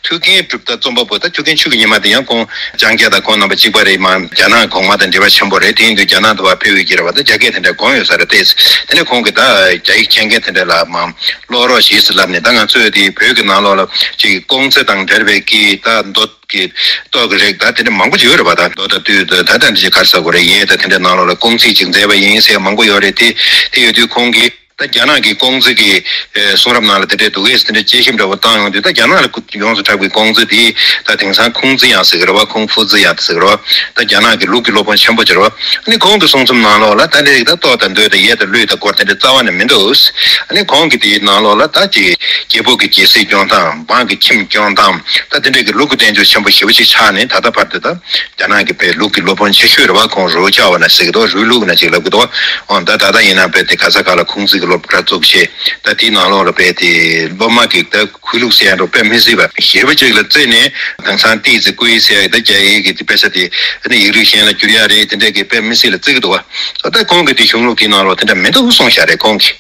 ཐུའུ་བཀྭན་གྲུབ་རྟགས་རྩོམ་པ་པོ་ད་ཐུའུ་བཀྭན་ཆོས་ཀྱི་ཉི་མ་དེ་ཡང་ཁོང་ལྕང་སྐྱ་དང་ཁོང་རྣམ་པ་གཅིག་པ་རེད། མ་རྒྱ་ནག་གོང་མ་དང་འབྲེལ་བ་ཆེན་པོ་རེད། དེ་ཡིན་དུས་རྒྱ་ནག་དུ་བ་ཕེབས་ཡོད་ཀྱི་རེད་བ། ད་རྒྱ་སྐད་དེ་འདྲས་གོ་ཡོད་ས་རེད། དེ་དེ་ནས་ཁོང་གིས་ད་རྒྱ་ཡིག་མཁྱེན་མཁན་དེ་འདྲས་ལ་མ། ཀློག་རོགས་ཞེས་སུ་ལབ་ནས་ད་ང་ཚོས་དེ་བོད་ཀྱི་ནང་ལོགས་ལ་ཅིག་ཀོང་ཙེ་དང་འབྲེལ་བའི་གི་ད་མདོ་གི་སྟོད་ཀྱི་རིགས་ད་དེ་འདྲ་མང་པོ་ཅིག་ཡོད་རེད་པ། ད་མདོ་དང་བཏུས་ད་ད་ད་འདི་ཅིག་ག་རེ་ཟེར་དགོས་རེད། ཡས་ད་དེ་འདྲའི་ནང་ལོགས་ལ་ཀོང་ཙེ་ཅིག་མཛད་པ་ཡིན་ཟེར་མང་པོ་ཡོད་རེད། དེ་དེ་ཡོད་དུས་ཁོང་གིས་ད་རྒྱ་ནག་གི་ཀོང་ཙེ་གི་ཨེ་གསུང་རབ་ནང་ལ་དེ་འདྲའི་འདུག་གས་དེ་འདྲའི་དཔྱད་ཞིབ་འདྲ་བོ་བཏང་ཡོང་དུས་ད་རྒྱ་ནག་ལ་ཡོངས་སུ་གྲགས་པའི་ཀོང་ཙེ་དེ་ད་དེང་སང་ཁུང་ཙི་ཡང་ཟེར་གི་རེད་པ། ཁུང་ཧྥུ་ཙི་ཡང་ཟེར་གི་རེད་པ། ད་རྒྱ་ནག་གི་ལུགས་ཀྱི་སློབ་དཔོན་ཆེན་པོ་ཅིག་རེད་པ། ཨ་ནི་ཁོང་གི་གསུང་རྩོམ་ནང་ལོགས་ལ་ད་འདི་རིགས་ད་གཏོར་དང་མདོས་དང་ཡས་དང་གླུད་དང་སྐོར་དེ་འདྲ་རྩ་བ་ནས་མི་འདུག་ཨ་ནི་ཁོང་གི་དེའི་ནང་ལོགས་ལ་ད་ཅིག་རྒྱལ་པོ་གི་རྒྱལ་སྲིད་སྐྱོང་སྟངས། འབངས་ཀྱི་ཁྱིམ་སྐྱོང་སྟངས། ད་དེ་འདྲ་གི་ལུགས་ཀྱི་བསྟན་བཅོས་ཆེན་པོ་ཞེ་པོ་ཅིག་ཆགས་ནས་ད་ལྟ་བར་དུ་ད་རྒྱ་ནག་གི་དཔེ་ལུགས་ཀྱི་སློབ་དཔོན་ཆེ་ཤོས་རེད་པ། ཁོང་རུའུ་ཅའོ་ན་ཟེར་གི་འདུག་རུའུ་ལུགས་ན་ཅིག་ལབ་གི་འདུག་འོ་ད་ད་ལྟ་ཡིན་ན་དཔེ་དེ་ག་ས་ག་ལ་ཁུང་ཙི་གི་སློབ་གྲྭ་བཙུགས་བྱས། ད་དེའི་ནང་ལོགས་ལ་དཔེ་དེ་སློབ་མ་གི་ད་ཁུ་ལུགས་ཟེར་ཡ་འདྲ་དཔེ་མི་སྲིད་པ་ཞེ་པོ་ཅིག་ལ་བརྩིས་ནས་དེང་སང་ཏི་ཙི་ཀུའི་ཟེར་ཡ་ད་རྒྱ་ཡིག་གི་དེ་དཔེ་ཆ་དེ་ཨ་ནི་ཡིག་རིགས་གཞན་ལ་བསྒྱུར་ཡ་རེད། དེ་འདྲ་གི་དཔེ་མི་སྲིད་ལ་བརྩི་གི་འདུག་བ། ད་ཁོང་གི་དེ་གཞུང་ལུགས་ཀྱི་ནང་ལོགས་དེ་འདྲ་མི་འདུག་གསུངས་བཞག་རེད་ཁོང་གིས།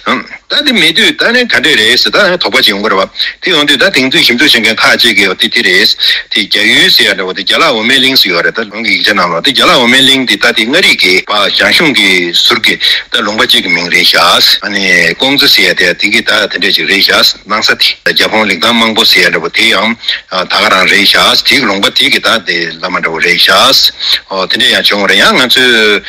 ཨང་། ད་དེ་མེད་དུས་ད་ནི་ག་འདྲས་རེད་ཟེར་ད་ནི་དོགས་པ་ཅིག་ཡོང་གི་རེད་བ། དེ་ཡོང་དུས་ད་དེང་དུས་ཞིབ་འཇུག་བྱེད་མཁན་ཁག་ཅིག་གིས་ཡང་དེ་དེ་རེད། དེ་རྒྱ་ཡུལ་ཟེར་ཡ་འདྲ་བོ་དེ་རྒྱ་ལ་འོ་མའི་གླིང་ཟེར་ཡོད་རེད། ད་ལུང་གི་ཡིག་ཆ་ནང་ལོགས་དེ་རྒྱ་ལ་འོ་མའི་གླིང་དེ་ད་དེ་མངའ་རིས་ཀྱི་བ་ཞང་ཞུང་གི་ཟུར་གྱི་ད་ལུང་པ་ཅིག་གི་མིང་རེད་ཤག་ཨ་ནི་ཀོང་ཙེ་ཟེར་ཡ་དེ་གི་ད་དེ་འདྲས་ཅིག་རེད་ཤག་སྣང་ས་དེ་རྒྱ་ཕུང་ལེགས་ཐང་མང་པོ་ཟེར་ཡ་འདྲ་བོ་དེ་ཡང་ད་ག་རང་རེད་ཤག་དེ་གི་ལུང་པ་དེ་གི་ད་དེ་བླ་མ་འདྲ་བོ་རེད་ཤག་འོ་དེ་འདྲས་ཡང་བྱུང་བ་རེད། ཡང་ང་ཚོས་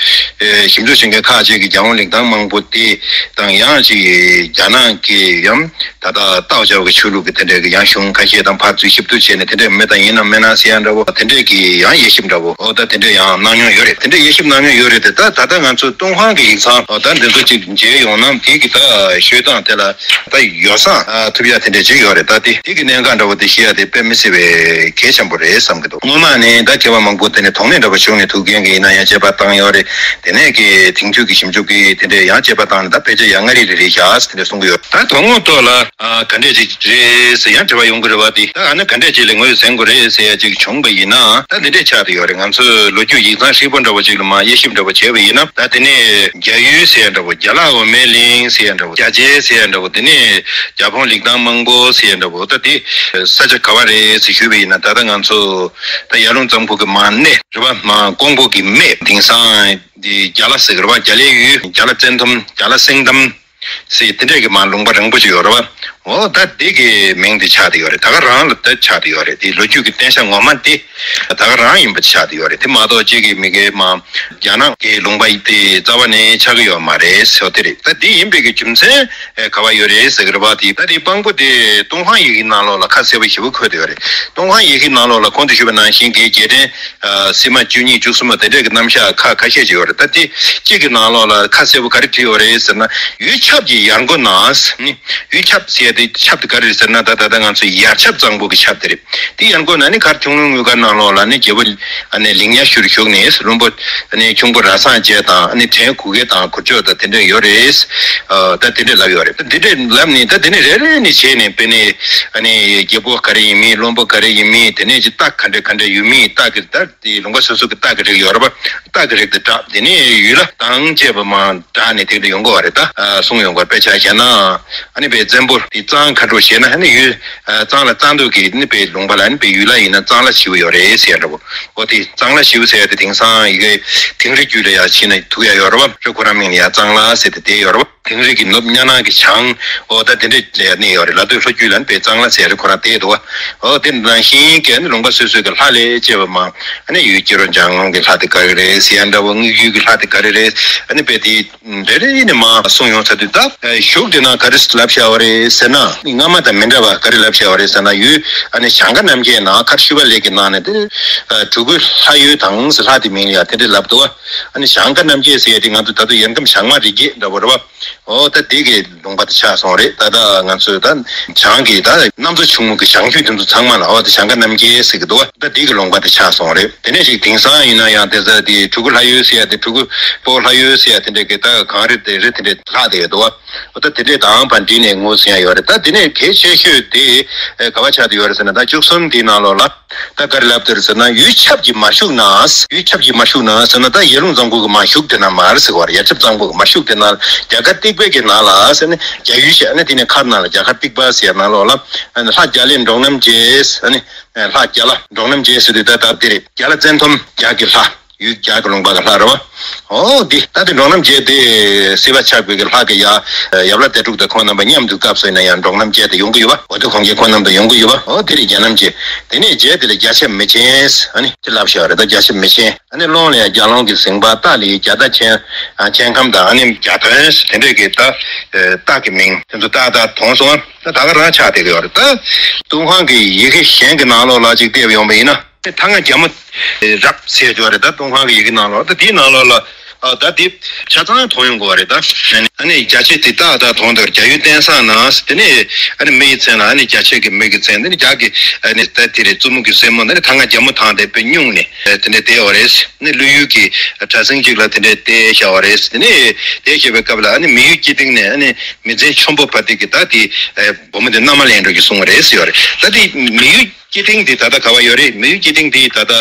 ཞིབ་འཇུག་བྱེད་མཁན་ཁག་ཅིག་གིས་རྒྱ་ཕུང་ལེགས་ཐང་མང་པོ་དེ་དང་ཡང་ཅིག་རྒྱ་ནག་གི་ཡང་ད་ལྟ་ཏའོ་ཅའོ་གི་ཆོས་ལུགས་ཀྱི་དེ་འདྲའི་གི་ཡང་གཞུང་ཁ་ཤས་དང་ཕར་ཚུར་ཞིབ་ཏུ་བྱས་ནས་དེ་འདྲའི་མེད་དང་ཡིན་ནམ་མེད་ན་ཟེར་ཡ་འདྲ་བོ་དེ་འདྲའི་གི་ཡང་དབྱེ་ཞིབ་འདྲ་བོ་འོ་ད་དེ་འདྲའི་ཡང་གནང་མྱོང་ཡོད་རེད། དེ་འདྲའི་དབྱེ་ཞིབ་གནང་མྱོང་ཡོད་རེད་དེ། ད་ད་ལྟ་ང་ཚོ་ཏུན་ཧོང་གི་ཡིག་ཚང་འོ་ད་འདི་ཚོ་ཅིག་མཇལ་ཡོང་ན་དེ་གི་ད་ཤོད་སྟངས་དེ་ལ་ད་ཡོ་བསྲང་ཐུབ་ཡ་དེ་འདྲ་ཅིག་ཡོད་རེད། ད་དེ་དེ་གི་གནད་འགག་འདྲ་བོ་དེ་ཤེས་ཡ་དེ་དཔེ་མི་སྲིད་པའི་གལ་ཆེན་པོ་རེད་བསམ་གི་འདུག་སྔོན་མ་ནས་ད་མཁས་པ་མང་པོ་དེ་ནས་དོགས་གནད་འདྲ་བོ་བྱུང་ནས་ཐུགས་འགན་གི་ཡིན་ན་ཡང་དཔྱད་པ་བཏང་ཡོད་རེད། དེ་ནས་གི་དེང་དུས་ཀྱི་ཞིབ་འཇུག་གི་དེ་འདྲའི་ཡང་དཔྱད་པ་བཏང་ནས་ད་ཕལ་ཆེར་ཡང་མངའ་རིས་རེ་རེ་བཞག་དེ་འདྲ་གསུང་གི་ཡོད། ད་དོན་དངོས་ཐོག་ལ་ཨ་ག་འདྲས་ཅིག་རེད་ཟེར་ཡང་དྲི་བ་ཡོང་གི་རེད་བ། དེ་ད་ཨ་ནི་ག་འདྲས་ཅིག་ལ་ངོས་ཟིན་དགོས་རེད་ཟེར་ཡ་ཅིག་བྱུང་བ་ཡིན་ན་ད་འདི་འདྲས་ཆགས་བསྡད་ཡོད་རེད། ང་ཚོས་ལོ་རྒྱུས་ཡིག་ཚང་ཧྲིལ་པོ་འདྲ་བོ་ཅིག་ལ་མར་དབྱེ་ཞིབ་འདྲ་བོ་བྱས་པ་ཡིན་ན་ད་དེ་ནས་རྒྱ་ཡུལ་ཟེར་ཡ་འདྲ་བོ་རྒྱ་ལ་འོ་མའི་གླིང་ཟེར་ཡ་འདྲ་བོ་རྒྱ་ཆེ་ཟེར་ཡ་འདྲ་བོ་དེ་ནས་རྒྱ་ཕུང་ལེགས་ཐང་མང་པོ་ཟེར་ཡ་འདྲ་བོ་ད་དེ་ས་ཆ་ག་བ་རེད་ཟེར་ཞུས་པ་ཡིན་ན་ད་ལྟ་ང་ཚོ་ད་ཡར་ཀླུང་རྩམ་ཁུག་གི་མར་སྣེ་རེད་བ། མར་ཀོང་པོ་གི་སྨད་དེང་སང་འདི་རྒྱ་ལ་ཟེར་གི་རེད་བ། རྒྱ་ལའི་ཡུལ་རྒྱ་ལ་བཙན་ཐུམ་རྒྱ་ལ་སེང་ཐམ་ཟེར་དེ་འདྲས་ཀྱི་མར་ལུང་པ་རིང་པོ་ཅིག་ཡོད་རེད་བ། འོ་ད་འདི་གི་མིང་དེ་ཆགས་བསྡད་ཡོད་རེད། ད་ག་རང་ལ་ད་ཆགས་བསྡད་ཡོད་རེད། དེ་ལོ་རྒྱུས་ཀྱི་བརྟེན་བྱ་ངོ་མ་དེ་ད་ག་རང་ཡིན་པ་ཆགས་བསྡད་ཡོད་རེད། དེ་མ་གཏོགས་གཅིག་གི་མི་གའི་མར་རྒྱ་ནག་གི་ལུང་པ་དེ་རྩ་བ་ནས་ཆགས་ཀྱི་ཡོད་མ་རེད་ཟེར་བ་དེ་རེད། ད་འདི་ཡིན་པའི་གི་རྒྱུ་མཚན་ཨེ་ག་བ་ཡོད་རེད་ཟེར་གི་རེད་བ། དེ་ད་དེ་དཔང་པོ་དེ་ཏུན་ཧོང་ཡི་གེ་ནང་ལོགས་ལ་ཁ་གསལ་པོ་ཞེ་པོ་འཁོད་བསྡད་ཡོད་རེད། ཏུན་ཧོང་ཡི་གེ་ནང་ལོགས་ལ་གོང་དུ་ཞུས་པ་ནང་བཞིན་གྱི་རྒྱལ་ཕྲན་ཨ་སིལ་མ་བཅུ་གཉིས་བཅུ་གསུམ་པ་དེ་འདྲས་ཀྱི་རྣམ་གཞག་ཁག་ཁ་ཤས་ཅིག་ཡོད་རེད། ད་དེ་གཅིག་གི་ནང་ལོགས་ལ་ཁ་གསལ་པོ་ག་རེ་བྲིས་ཡོད་རེད་ཟེར་ན། ཡུལ་ཁྱབ་ཀྱི་ཡར་མགོ་ན་ནི་ཡུལ་ཁྱབ་ཟེར་ དེ་ཆབ་དེ་ག་རེ་རེད་ཟེར་ན། ད་ད་ལྟ་ང་ཚོ་ཡར་ཆབ་གཙང་པོ་གི་ཆབ་དེ་རེད། དེ་ཡར་འགོ་ན་ནི་མཁར་ཁྱུང་ལུང་དངུལ་མཁར་ནང་ལོགས་ལ་ནི་རྒྱལ་པོ་ཨ་ནི་ལིང་ཉ་ཤུར་བཞུགས་ནས་བློན་པོ་ཨ་ནི་ཁྱུང་པོ་ར་སངས་རྒྱས་དང་ཨ་ནི་བྲན་གུ་གེ་དང་གུར་མཆོག་དང་དེ་འདྲ་ཡོད་རེད། ཨ་ད་དེ་འདྲ་ལབ་ཡོད་རེད། དེ་འདྲ་ལབ་ནས་ད་དེ་ནས་རེ་རེ་ནས་བྱས་ནས་དཔེར་ན་ཨ་ནི་རྒྱལ་པོ་ག་རེ་ཡིན་མིན། བློན་པོ་ག་རེ་ཡིན་མིན། དེ་ནས་ཅི་རྟགས་ག་འདྲ་ག་འདྲ་ཡོད་མིན། རྟགས་ཀྱི་ད་དེ་ལུང་པ་སོ་སོ་གི་རྟགས་ཀྱི་རིགས་ཡོད་རེད་པ། རྟགས་ཀྱི་རིགས་དེ་བསྒྲགས། དེ་ནས་ཡུལ་ལྷ་དང་བཅས་པ་མར་བསྒྲགས་ནས་དེ་འདྲ་ཡོང་གི་ཡོད་རེད། ད་ཨ་གསུངས་ཡོང་གི་ཡོད་རེད། དཔེ་ཆ་བཞག་ན་ཨ་ནི་དཔེ་བཙན་པོ་དེ་གཙང་ཁ་དྲོ་བྱས་ན་ཨ་ནི་ཡུལ་ཨ་གཙང་ལ་གཙང་སྟོད་ཀྱི་ཨ་ནི་དཔེ་ལུང་པ་ལ་ཨ་ནི་དཔེ་ཡུལ་ལྷ་ཡིན་ན་གཙང་ལྷ་ཞེ་པོ་ཡོད་རེད་ཟེར་ཡ་འདྲ་པོ། འོ་དེ་གཙང་ལྷ་ཞེ་པོ་ཟེར་ཡ་དེ་དེང་སང་ཡི་གེ་དིང་རི་རྒྱུད་ལ་ཡ་ཕྱིན་ན་ཐུག་ཡ་ཡོད་རེད་པ། རི་ཁོ་རང་མིང་ལ་ཡ་གཙང་ལྷ་ཟེར་ཏེ་བསྡད་ཡོད་རེད་པ། དིང་རི་གི་ནུབ་གཉའ་ནང་གི་བྱང་། འོ་ད་དེ་འདྲ་ལ་གནས་ཡོད་རེད། ལ་སྟོད་ལྷོ་རྒྱུད་ལ་ནི་དཔེ་གཙང་ལྷ་ཟེར་རེད། ཁོ་རང་བསྡད་འདུག་པ། འོ་དེ་ནང་བཞིན་གྱི་ནི་ལུང་པ་སོ་སོའི་གི་ལྷ་ལས་བཅས་པ་མ་ཨ་ནི་ཡུལ་སྐྱེ་རུ་འཇང་དབང་གི་ལྷ་དེ་ག་རེ་རེད་ཟེར་ཡ་འདྲ་པོ། དངུལ་ཡུལ་གྱི་ལྷ་དེ་ག་རེ་རེད། ཨ་ནི་དཔེ་དེ་རེ་རེ་ནས་མ་གསུངས་ཡོང་ཚར་དུས་ད་གཞུག་དེ་ན་ག་རེ་ལབ་བཞག་པ་རེད་ཟེར་ན། སྔ་མ་དང་མི་འདྲ་བ་ག་རེ་ལབ་བཞག་པ་རེད་ཟེར་ན། ཡུལ་ཨ་ནི་ཞང་ཀ་རྣམ་རྒྱལ་ནང་མཁར་ཤུ་པ་ལེགས་ཀྱི་ནང་ནས་དེ་གྲུ་གུ་ལྷ་ཡུལ་དང་ཟེར་ལྷ་དེ་མིང་ལ་ཡ་དེ་འདྲ་ལབ་འདུག་པ། ཨ་ནི་ཞང་ཀ་རྣམ་རྒྱལ་ཟེར་ཡ་དེ་ང་ཚོ་ད་དུང་ཡར་ཁམས་ཞག་མ་རི་རྒྱེད་འདྲ་པོ་རེད་པ། འོ་ད་དེ་གི་ལུང་པ་དེ་ཆགས་སོང་རེད། ད་ལྟ་ང་ཚོས་ད་བྱང་གི་ད་གནམ་མཚོ་ཕྱུག་མོ་གི་བྱང་རྒྱུད་དེ་ཚོ་ཚང་མ་ལ་འོ་ད་ཞང་ཀ་རྣམ་རྒྱལ་ཟེར་གི་འདུག་པ། ད་དེ་གི་ལུང་པ་དེ་ཆགས་སོང་རེད། དེ་ནས་ཅིག་དེང་སང་ཡིན་ན་ཡང་དེ་ཚ་དེ་གྲུ་གུ་ལྷ་ཡུལ་ཟེར་ཡ་དེ། གྲུ་གུ་པོ་ལྷ་ཡུལ་ཟེར་ཡ་དེ་འདྲ་གི་ད་གངས་རི་དེ་རི་དེ་འདྲ་ལྷག་བསྡད་ཡོད་འདུག་པ། འོ་ད་དེ་འདྲས་དང་ཕར་འདྲིས་ནས་ངོ་ཟིན་ཡ་ཡོད་རེད། ད་དེ་ནས་གལ་ཆེ་ཤོས་དེ་ག་བ་ཆགས་བསྡད་ཡོད་རེད་ཟེར་ན། ད་བཅུ་གསུམ་དེའི་ནང་ལོགས་ལ་ད་ག་རེ་ལབ་བསྡད་རེད་ཟེར་ན། ཡུལ་ཆབ་ཀྱིས་མ་ཞུགས་ན། ཡུལ་ཆབ་ཀྱིས་མ་ཞུགས་ན་ཟེར་ན། ད་ཡར་ཀླུང་གཙང་པོ་གིས་མ་ཞུགས་བསྡད་ན་མ་རེད་ཟེར་བ་རེད། ཡུལ་ཆབ་གཙང་པོ་གིས་མ་ཞུགས་བསྡད་ན། རྒྱ་གར་སྟེགས་བར་གྱི་ནང་ལ་ཟེར་ནས་རྒྱ་ཡུལ་ཞེས། ཨ་ནི་དེ་ནས་མཁར་ནང་ལ་རྒྱ་གར་སྟེགས་བར་ཟེར་ཡ་ནང་ལོགས་ལ་ཨ་ནི་ལྷ་རྒྱ་ལྷའི་འབྲོང་རྣམ་རྒྱལ། ཨ་ནི་ལྷ་རྒྱ་ལྷ་འབྲོང་རྣམ་རྒྱལ་ཟེར་དུས་ད་ད་དེ་རེད། རྒྱ་ལྷ་བཙན་ཐོམ་རྒྱ་གི་ལྷ། ཡུལ་རྒྱ་གི་ལུང་པ་གི་ལྷ་རེད་པ། འོ་འདི་ད་དེ་འབྲོང་རྣམ་རྒྱལ་དེ་སྲིད་པ་ཆགས་པའི་གི་ལྷ་གི་ཡ་ཡབ་ལྷ་བདེ་སྒྲུབ་དང་ཁོང་རྣམ་པ་མཉམ་དུ་སྐབས་སུ་ཡིན་ན་ཡང་འབྲོང་རྣམ་རྒྱལ་དེ་ཡོང་གི་ཡོད་པ། འོ་དེ་ཁོང་རྒྱལ་ཁོང་རྣམ་དུ་ཡོང་གི་ཡོད་པ། འོ་དེ་རེད། རྒྱ་རྣམ་རྒྱལ། དེ་ནས་རྗེས་དེ་ལ་རྒྱ་ཆེན་མི་ཆེན་ཨ་ནི་དེ་ལབ་བཞག་རེད། ད་རྒྱ་ཆེན་མི་ཆེན། ཨ་ནི་ཀློང་ལ་ཡ་རྒྱ་ཀློང་གི་གཟིངས་པ། སྟག་ལ་ཡ་རྒྱ་སྟག་ཆེན། ཨ་ཆེན་ཁམས་དང་ཨ་ནི་རྒྱ་ཐོན་དེ་འདྲས་གི་ད་སྟག་གི་མིང་དེ་ཚོ་ཏག་ཏག་ཐོན་སོང་། ད་ད་ག་རང་ཆགས་བསྡད་ཀྱི་ཡོད་རེད། ད་ཏུན་ཧོང་གི་ཡི་གེ་གཞན་གྱི་ནང་ལོགས་ལ་ཅིག་བལྟས་པ་ཡོང་པ་ཡིན་ན། ཐང་ང་རྒྱ་མོ་རབ་ཟེར་ཡོད་རེད། ད་ཏུན་ཧོང་གི་ཡི་གེ་ནང་ལོགས། ད་དེའི་ནང་ལོགས་ལ་ཨ་ད་དེ་ཆ་ཚང་མཐོང་ཡོང་གི་ཡོད་རེད། ད་ཨ་ནི་རྒྱ་ཆེན་དེ་ཏག་ཏག་མཐོང་འདུག་རྒྱ་ཡུལ་བསྟན་བཟང་ན་དེ་ནས་ཨ་ནི་མི་ཡི་མཚན་ལ་ཨ་ནི་རྒྱ་ཆེན་གྱི་མི་གི་མཚན། དེ་ནི་རྒྱ་གི་ཨ་ནི་ད་དེ་རེད། བཙུན་མོ་གི་སྲས་མོ་ནི་ཐང་ང་རྒྱ་མོ་ཐང་དེ་དཔེ་སྙུང་ནས་དེ་འདྲ་བསྡད་ཡོད་རེད། ནི་ཀླུ་ཡུལ་གྱི་གྲྭ་ཚང་གཅིག་ལ་དེ་འདྲ་བསྡད་བཞག་པ་རེད། དེ་ནས་བསྡད་བཞག་པའི་སྐབས་ལ་ཨ་ནི་མི་ཡུལ་སྐྱིད་ཐིང་ནས་ཨ་ནི་མི་ཚན་ཆོམ་པོ་བ་དེ་གི་ད་དེ་བུ་མོ་དེ་མནའ་མ་ལེན་འགྲོ་གི་གསུངས་པ་རེད་ཟེར་ཡོད་རེད། ད་དེ་མི་ཡུལ་སྐྱིད་ཐིང་དེ་ད་ལྟ་ག་བ་ཡོད་རེད། མི་ཡུལ་སྐྱིད་ཐིང་དེ་ད་ལྟ་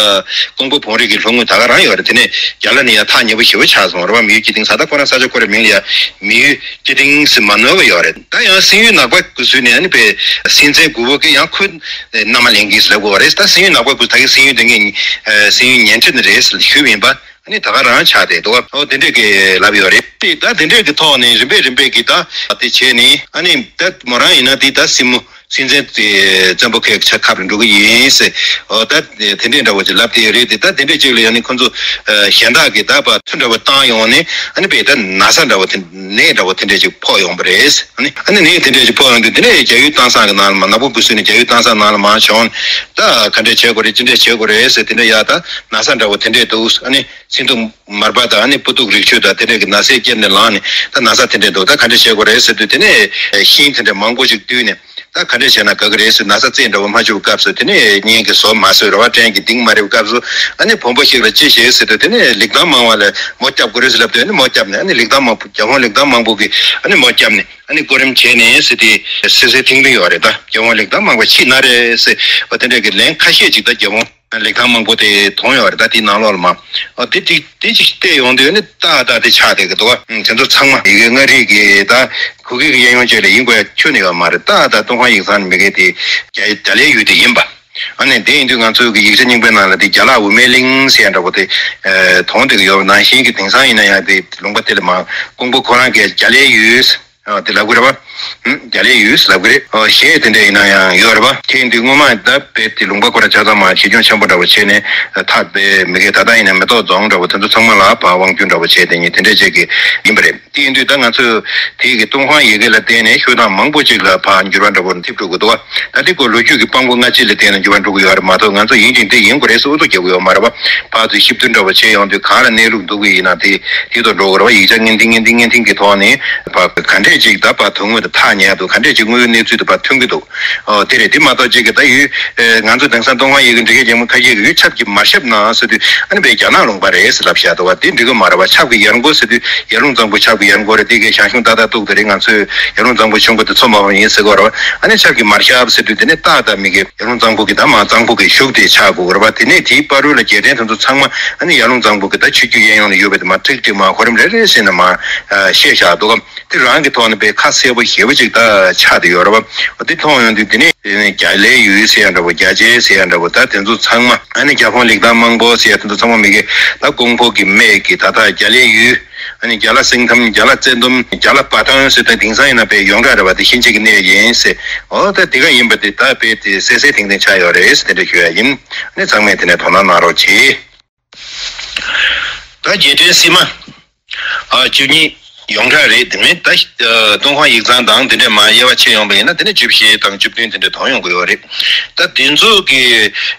ཀོང་པོ་བོན་རི་གི་ལྷོ་ངོས་ད་ག་རང་ཡོད་རེད། དེ་ནས་རྒྱ་ལ་ནས་ཡ་ཐག་ཉེ་པོ་ཞེ་པོ་ཆགས་སོང་རེད་པ། མི་ཡུལ་སྐྱིད་ཐིང་ས་ད་ཁོ་རང་ས་ཆ་ཁོ་རའི་མིང་ལ་ཡ་མི་ཡུལ་སྐྱིད་ཐིང་ཟེར་མ་ནོར་བ་ཡོད་རེད། ད་ཡང་སྲིན་ཡུལ་ནག་པ་དགུ་ཟུར་ནས་ཨ་ནི་པའི་སྲིད་འཛིན་དགུ་པོ་གི་ཡང་ཁོའི་མནའ་མ་ལེན་གྱིས་ལབ་དགོས་པ་རེད། ད་སྲིན་ཡུལ་ནག་པ་དགུ་ད་གི་སྲིན་ཡུལ་དེ་ངས་སྲིན་ཡུལ་ཉན་ཁྲི་ནས་རེད་ཞུས་པ་ཡིན་པ། ཨ་ནི་ད་ག་རང་ཆགས་བསྡད་འདུག་འོ་དེ་འདྲས་ཀྱི་ལབ་ཡོད་རེད། དེ་ད་དེ་འདྲས་ཀྱི་ཐོག་ནས་རིམ་པས་རིམ་པས་ཀྱི་ད་དེ་བྱས་ནས་ཨ་ནི་ད་མོ་རང་ཡིན་ན་དེ་ད་སྲིན་མོ་སྲིད་འཛིན་དེ་བཙན་པོ་ཁའི་ཆ་ཁབ་ལ་འགྲོ་གི་ཡིན་ཟེར། འོ་ད་དེ་འདྲས་འདྲ་བོ་ཅིག་ལབ་བསྡད་ཡོད་རེད། དེ་ད་དེ་འདྲས་ཅིག་ལ་ཡང་ནི་ཁོ་ཚོ་གཞན་དག་གི་ད་པ་ཚུར་འདྲ་བོ་བཏང་ཡོང་ནས་ཨ་ནི་བས་ད་ན་ཚ་འདྲ་བོ་དེ་ནད་འདྲ་བོ་དེ་འདྲས་ཅིག་ཕོག་ཡོང་པ་རེད། ཨ་ནི་ཨ་ནི་ནད་དེ་འདྲས་ཅིག་ཕོག་ཡོང་དུས་དེ་ནས་རྒྱ་ཡུལ་བསྟན་བཟང་གི་ནང་ལ་མ་ནག་པོ་དགུ་ཟུར་ནས་རྒྱ་ཡུལ་བསྟན་བཟང་ནང་ལ་མར་བྱོན། ད་ག་འདྲས་བྱེད་དགོས་རེད། ཅི་འདྲས་བྱེད་དགོས་རེད་ཟེར། དེ་འདྲས་ཡ་ད་ན་ཚ་འདྲ་བོ་དེ་འདྲས་འདུག་ཨ་ནི་སེང་གདོང་མར་པ་དང་ཨ་ནི་སྤུ་སྡུག་རིགས་ཆོད་དང་དེ་འདྲས་ཀྱི་ན་ཚས་བསྐྱབས་ནས་ལངས་ནས་ད་ན་ཚ་དེ་འདྲས་འདུག་ད་ག་འདྲས་བྱེད་དགོས་རེད་ཟེར་དུས་དེ་ནས་ཤིང་དེ་འདྲས་མང་པོ་ཞིག་བཏུས་ནས་ད་ག་འདྲས་བྱས་ན་དགའ་གི་རེད་ཟེར། ན་ཚ་རྩད་འདྲ་བོ་མ་ཆོད་པའི་སྐབས་སུ་དེ་ནས་གཉེན་གྱི་ཟོལ་མ་བཟོད་ར་བ། བྲན་གྱི་གདིང་མ་རེད་པའི་སྐབས་སུ་ཨ་ནི་བོན་པོ་ཞིག་ལ་ཅི་བྱེད་ཟེར་དུས་དེ་ནས་ལེགས་ལྡན་མང་བ་ལ་མོ་བསྐྱབས་དགོས་རེད་ཟེར་ལབ་དུས་ཨ་ནི་མོ་བསྐྱབས་ནས་ཨ་ནི་ལེགས་ལྡན་མང་པོ་རྒྱལ་དབང་ལེགས་ལྡན་མང་པོ་གི་ཨ་ནི་མོ་བསྐྱབས་ནས་ཨ་ནི་སྐུ་རིམ་བྱས་ནས་ཟེར་དེ་སེ་སེ་ཐིང་ལི་ཡོད་རེད། ད་རྒྱལ་དབང་ལེགས་ལྡན་མང་པོ་ཤི་ན་རེད་ཟེར་བ་དེ་འདྲས་ཀྱི་ལན་ཁ་ཤས་ཅིག་ད་རྒྱལ་དབང་ལེགས་ལྡན་མང་པོ་དེ་མཐོང་ཡོད་རེད། ད་དེའི་ནང་ལོགས་ལ་མ་ཨོ་དེ་དེ་དེ་ཅིག་བལྟས་ཡོང་དུས་ནི་ཏག་ཏག་དེ་ཆགས་བསྡད་ཀྱི་འདུག་ཨ་དེ་ཚོ་ཚང་མ་ཡི་གེ་མངའ་རིས་ཀྱི་ད་གུ་གེ་གི་གཡས་གཡོན་བཅས་ལ་ཡིན་དགོས་ཡ་ཁྱོན་ནས་ཡོད་མ་རེད། ཏག་ཏག་ཏུན་ཧོང་ཡིག་ཚང་ནས་མི་གེ་དེ་རྒྱ་རྒྱ་ལའི་ཡུལ་དེ་ཡིན་པ། ཨ་ནི་དེ་ཡིན་དུས་ང་ཚོའི་གི་ཡིག་ཆ་རྙིང་པའི་ནང་ལ་དེ་རྒྱ་ལ་དབུ་མའི་གླིང་ཟེར་ཡ་འདྲ་པོ་དེ་མཐོང་བསྡད་ཀྱི་ཡོད་པ་ནང་བཞིན་གྱི་དེང་སང་ཡིན་ན་ཡང་དེ་ལུང་པ་དེ་ལ་མ་ཀོང་པོ་ཁོ་རང་གིས་རྒྱ་ལའི་ཡུལ། ཨ་དེ་ལབ་གི་རེད་པ། ཧུམ། རྒྱ་ལའི་ཡུལ་ལབ་གི་རེད། ཨོ་གཞས་དེ་འདྲ་ཡིན་ན་ཡང་ཡོད་རེད་པ། དེ་ཡིན་དུས་སྔོན་མ་ད་དཔེ་དེ་ལུང་པ་ཁོ་ར་ཆ་ཚང་མ་གཞི་ཁྱོན་ཆེན་པོ་འདྲ་པོ་བྱས་ནས་ཐག་དཔེ་མི་གེ་ད་ལྟ་ཡིན་ན་མེ་ཏོག་རྫོང་འདྲ་པོ་དེ་ཚོ་ཚང་མ་ལ་ཕར་དབང་སྒྱུར་འདྲ་པོ་བྱས་དེ་ཉིད་དེ་འདྲ་བྱས་ཀྱི་ཡིན་པ་རེད། དེ་ཡིན་དུས་ད་ང་ཚོས་དེ་གི་ཏུན་ཧོང་ཡི་གེ་ལ་བརྟེན་ནས་ཤོག་གྲངས་མང་པོ་ཅིག་ལ་ཕར་འགྱུར་བ་འདྲ་པོ་ཐེབས་འགྲོ་གི་འདུག་པ། ད་དེ་ཀོ་ལོ་རྒྱུས་ཀྱི་དཔང་པོ་སྔ་ཕྱི་ལ་བརྟེན་ནས་འགྱུར་བ་འགྲོ་གི་ཡོད་རེད་མ་གཏོགས་ང་ཚོ་ཡིན་ཅིང་དེ་ཡིན་དགོས་རེད་ཟེར་ཨུ་ཚུགས་རྒྱག་གི་ཡོད་མ་རེད་པ། ཕར་ཚུར་ཞིབ་བསྡུར་འདྲ་པོ་བྱས་ཡོང་དུས་གང་ལ་གནས་ལུགས་འདུག་གི་ཡིན་ན་དེ་དེ་ཐོག་འགྲོ་དགོས་རེད་པ། ཡིག་ཆ་ངན་ཐིང་ངན་ཐིང་ངན་ཐིང་གི་ཐོག་ནས་ཕར་ག་འདྲས་ཅིག་ད་ཕར་དོན་དངོས་ ཐག་ཉེ་འདུག་ག་འདྲས་ཅིག་དངོས་ཡོད་གནས་ཚུལ་དང་ཕར་མཐུན་གྱི་འདུག་ཨོ་དེ་རེད། དེ་མ་གཏོགས་ཅིག་གི་ད་ཡུལ་ང་ཚོ་དེང་སང་ཏུན་ཧོང་ཡུལ་གྱི་འབྲི་མཁན་རྒན་མོ་ཁ་ཤས་ཀྱིས་ཡུལ་ཆབ་ཀྱིས་མར་བཤམས་གནང་ཟེར་དུས་ཨ་ནི་བས་རྒྱ་ནག་ལུང་པ་རེད་ཟེར་ལབ་བཞག་འདུག་བ། དེ་འགྲིག་གི་མ་རེད་བ། ཆབ་ཀྱི་ཡར་འགོ་ཟེར་དུས་ཡར་ཀླུང་གཙང་པོ་ཆབ་ཀྱི་ཡར་འགོ་རེད། དེ་གའི་ཞང་ཞུང་ཏག་ཏག་གཏུག་དེ་རེད། ང་ཚོས་ཡར་ཀླུང་གཙང་པོ་ཆུང་པོ་དེ་མཚོ་མ་འཕང་ཡིན་ཟེར་གོ་རེད་བ། ཨ་ནི་ཆབ་ཀྱིས་མར་བཤམས་ཟེར་དུས་དེ་ནས་ཏག་ཏག་མི་གི་ཡར་ཀླུང་གཙང་པོ་གི་ད་མར་གཙང་པོ་གི་གཞུག་དེ་ཆགས་དགོས་རེད་བ། དེ་ནས་དེའི་བར་རོལ་ལ་རྒྱལ་ཕྲན་དེ་ཚོ་ཚང་མ་ཨ་ནི་ཡར་ཀླུང་གཙང་པོ་གི་ད་ཆུ་རྒྱུད་གཡས་གཡོན་ལ་ཡོད་པའི་དེ་མར་ཀྲིག་ཀྲིག་མར་གོ་རིམ་རེ་རེ་བཞིན་ནས་མར་བཤད་བཞག་འདུག་གམ། དེ་རང་གི་ཐོག་ནས་དཔེ་ཁ་གསལ་པོ་ཞེ་པོ་ཅིག་ད་ཆགས་བསྡད་ཡོད་རེད་བ། དེ་མཐོང་ཡོང་དུས་དེ་ནས་རྒྱ་ལའི་ཡུལ་ཟེར་ཡ་འདྲ་བོ། རྒྱ་ཆེ་ཟེར་ཡ་འདྲ་བོ། ད་དེ་ཚོ་ཚང་མ་ཨ་ནི་རྒྱ་ཕོང་ལིག་ཏང་དམང་པོ་ཟེར་ཡ་དེ་ཚོ་ཚང་མ་མི་གི་ད་ཀོང་པོ་གི་སྨད་ཀྱི་ད་ལྟ་རྒྱ་ལའི་ཡུལ། ཨ་ནི་རྒྱ་ལ་སེང་ཐམ། རྒྱ་ལ་ཙན་དུམ། རྒྱ་ལ་བ་ཐང་ཟེར་ད་དེང་སང་ཡིན་ན་དཔེ་ཡོངས་གྲགས་རེད་བ། དེ་ཤན་སྦྱར་གྱི་གནས་ཡིན་ཟེར། འོ་ད་དེ་ག་ཡིན་པ་དེ་ད་དཔེ་དེ་གསལ་གསལ་ཐིང་ཐིང་ཆགས་ཡོད་རེད་ཟེར་དེ་འདྲ་ཞུ་ཡ་ཡིན། ཨ་ནི་ཚང་མས་དེ་ནས་དོ་སྣང་གནང་རོགས་གྱིས། ད་རྒྱལ་ཕྲན་སིལ་མ། ཨ་བཅུ་གཉིས་ཡོངས་གྲགས་རེད། དེ་མིན་ད་ཨ་ཏུན་ཧོང་ཡིག་ཚང་དང་དེ་འདྲས་མར་དབྱེ་བ་ཕྱེ་ཡོང་པ་ཡིན་ན་དེ་ནས་བཅུ་བཞི་དང་བཅུ་བདུན་དེ་འདྲས་མཐོང་ཡོང་གི་ཡོད་རེད། ད་དེ་ཚོ་གི་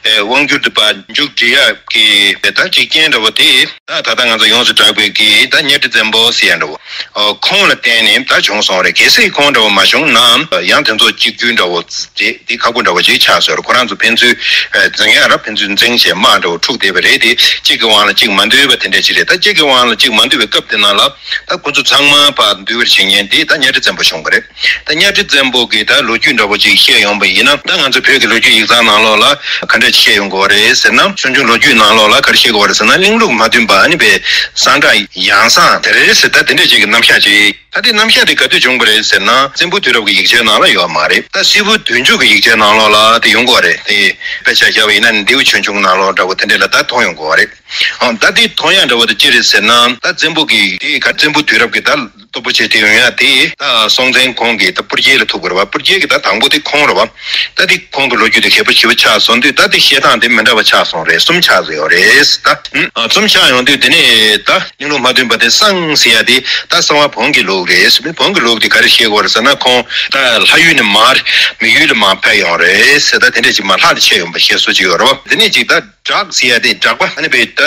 ཨ་དབང་སྒྱུར་དུ་ཕར་མཇུག་སྒྲིལ་ཡག་གི་ད་གཅིག་རྐྱེན་འདྲ་བོ་དེ་ད་ད་ལྟ་ང་ཚོ་ཡོངས་སུ་གྲགས་པའི་གི་ད་གཉའ་ཁྲི་བཙན་པོ་ཟེར་ཡ་འདྲ་བོ། ཨ་ཁོང་ལ་བརྟེན་ནས་ད་བྱུང་སོང་རེད། གལ་སྲིད་ཁོང་འདྲ་བོ་མ་བྱུང་ན་ཡང་དེ་ཚོ་གཅིག་གྱུར་འདྲ་བོ་རེད། དེ་ཁག་པོ་འདྲ་བོ་ཅིག་ཆགས་སོང་རེད། ཁོ་རང་ཚོ་ཕན་ཚུན་ཨ་འཛིང་ཡ་ར་ཕན་ཚུན་འཛིང་བྱས་དམག་འདྲ་བོ་འཁྲུག་བསྡད་པ་རེད། དེ་གཅིག་གི་དབང་ལ་གཅིག་མ་འདུས་པ་དེ་འདྲ་ཅིག་རེད། ད་གཅིག་གི་དབང་ལ་གཅིག་མ་འདུས་པའི་སྐབས་དེ་ནང་ལ་ད་ཁོ་ཚོ་ཚང་མ་ཕར་འདུས་པར་བྱེད་མཁན་དེ་ད་གཉའ་ཁྲི་བཙན་པོ་བྱུང་བ་རེད། ད་གཉའ་ཁྲི་བཙན་པོ་གི་ད་ལོ་རྒྱུས་འདྲ་བོ་ཅིག་བཤད་ཡོང་པ་ཡིན་ན། ད་ང་ཚོ་བོད་ཀྱི་ལོ་རྒྱུས་ཡིག་ཚང་ནང་ལོགས་ལ་ག་འདྲ་ཅིག་བཤད་ཡོང་གི་ཡོད་རེད་ཟེར་ན། ཆོས་འབྱུང་ལོ་རྒྱུས་ནང་ལོགས་ལ་ག་རེ་བཤད་ཀྱི་ཡོད་རེད་ཟེར་ན། གླིང་ལུགས་མ་མཐུན་པ་ཨ་ནི་དཔེ་གསང་གྲགས་ཡང་གསང་དེ་རེད་ཟེར། ད་དེ་འདྲ་ཅིག་གི་རྣམ་གཞག་ཅིག་ད་དེ་རྣམ་གཞག་དེ་ག་དུས་བྱུང་བ་རེད་ཟེར་ན། བཙན་པོའི་དུས་རབས་ཀྱི་ཡིག་ཆའི་ནང་ལ་ཡོད་མ་རེད། ད་སིལ་བུ་བདུན་ཅུ་གི་ཡིག་ཆའི་ནང་ལོགས་ལ་དེ་ཡོང་གི་ཡོད་རེད། དེ་དཔེ་ཆ་བཞག་པ་ཡིན་ན་ནེའུ་ཆོས་འབྱུང་ནང་ལོགས་འདྲ་བོ་དེ་འདྲ་ལ་ད་མཐོང་ཡོང་གི་ཡོད་རེད། ཨང་། ད་དེ་མཐོང་ཡག་འདྲ་བོ་དེ་ཅི་རེད་ཟེར་ན། ད་བཙན་པོ་གི་དེ་ག་བཙན་པོའི་དུས་རབས་ཀྱི་ད་སྟོབས་པོ་ཆེ་དེ་ཡོང་ཡག་དེ་ད་སྲོང་བཙན་ཁོང་གི་ད་སྤུར་རྒྱལ་ལ་ཐུག་པ་རེད་བ། སྤུར་རྒྱལ་གྱི་ད་དང་པོ་དེ་ཁོང་རེད་བ། ད་དེ་ཁོང་གི་ལོ་རྒྱུས་དེ་གལ་པོ་ཞེ་པོ་ཆགས་སོང་དུས། ད་དེ་བཤད་སྟངས་དེ་མི་འདྲ་བ་ཆགས་སོང་རེད། གསུམ་ཆགས་སོང་ཡོད་རེད་ད། ཨང་། གསུམ་ཆགས་ཡོང་དུས་དེ་ནས་ད་གླིང་ལུགས་མ་མཐུན་པ་དེ་གསང་ཟེར་ཡག་དེ་ད་གསང་བ་བོན་གྱི་ལུགས་རེད། བོན་གྱི་ལུགས་དེ་ག་རེ་བཤད་ཀྱི་ཡོད་རེད་ཟེར་ན། ཁོང་ད་ལྷ་ཡུལ་ནས་མར་མི་ཡུལ་ལ་མར་ཕེབས་ཡོང་རེད་ཟེར། ད་དེ་འདྲ་ཅིག་མར་ལྷ་ལ་ཆས་ཡོང་པ་བཤད་སྲོལ་ཅིག་ཡོད་རེད་བ། དེ་ནས་ཅིག་ད་བྲག་ཟེར་ཡ་དེ་བྲག་པ་ཨ་ནི་དཔེ་ད་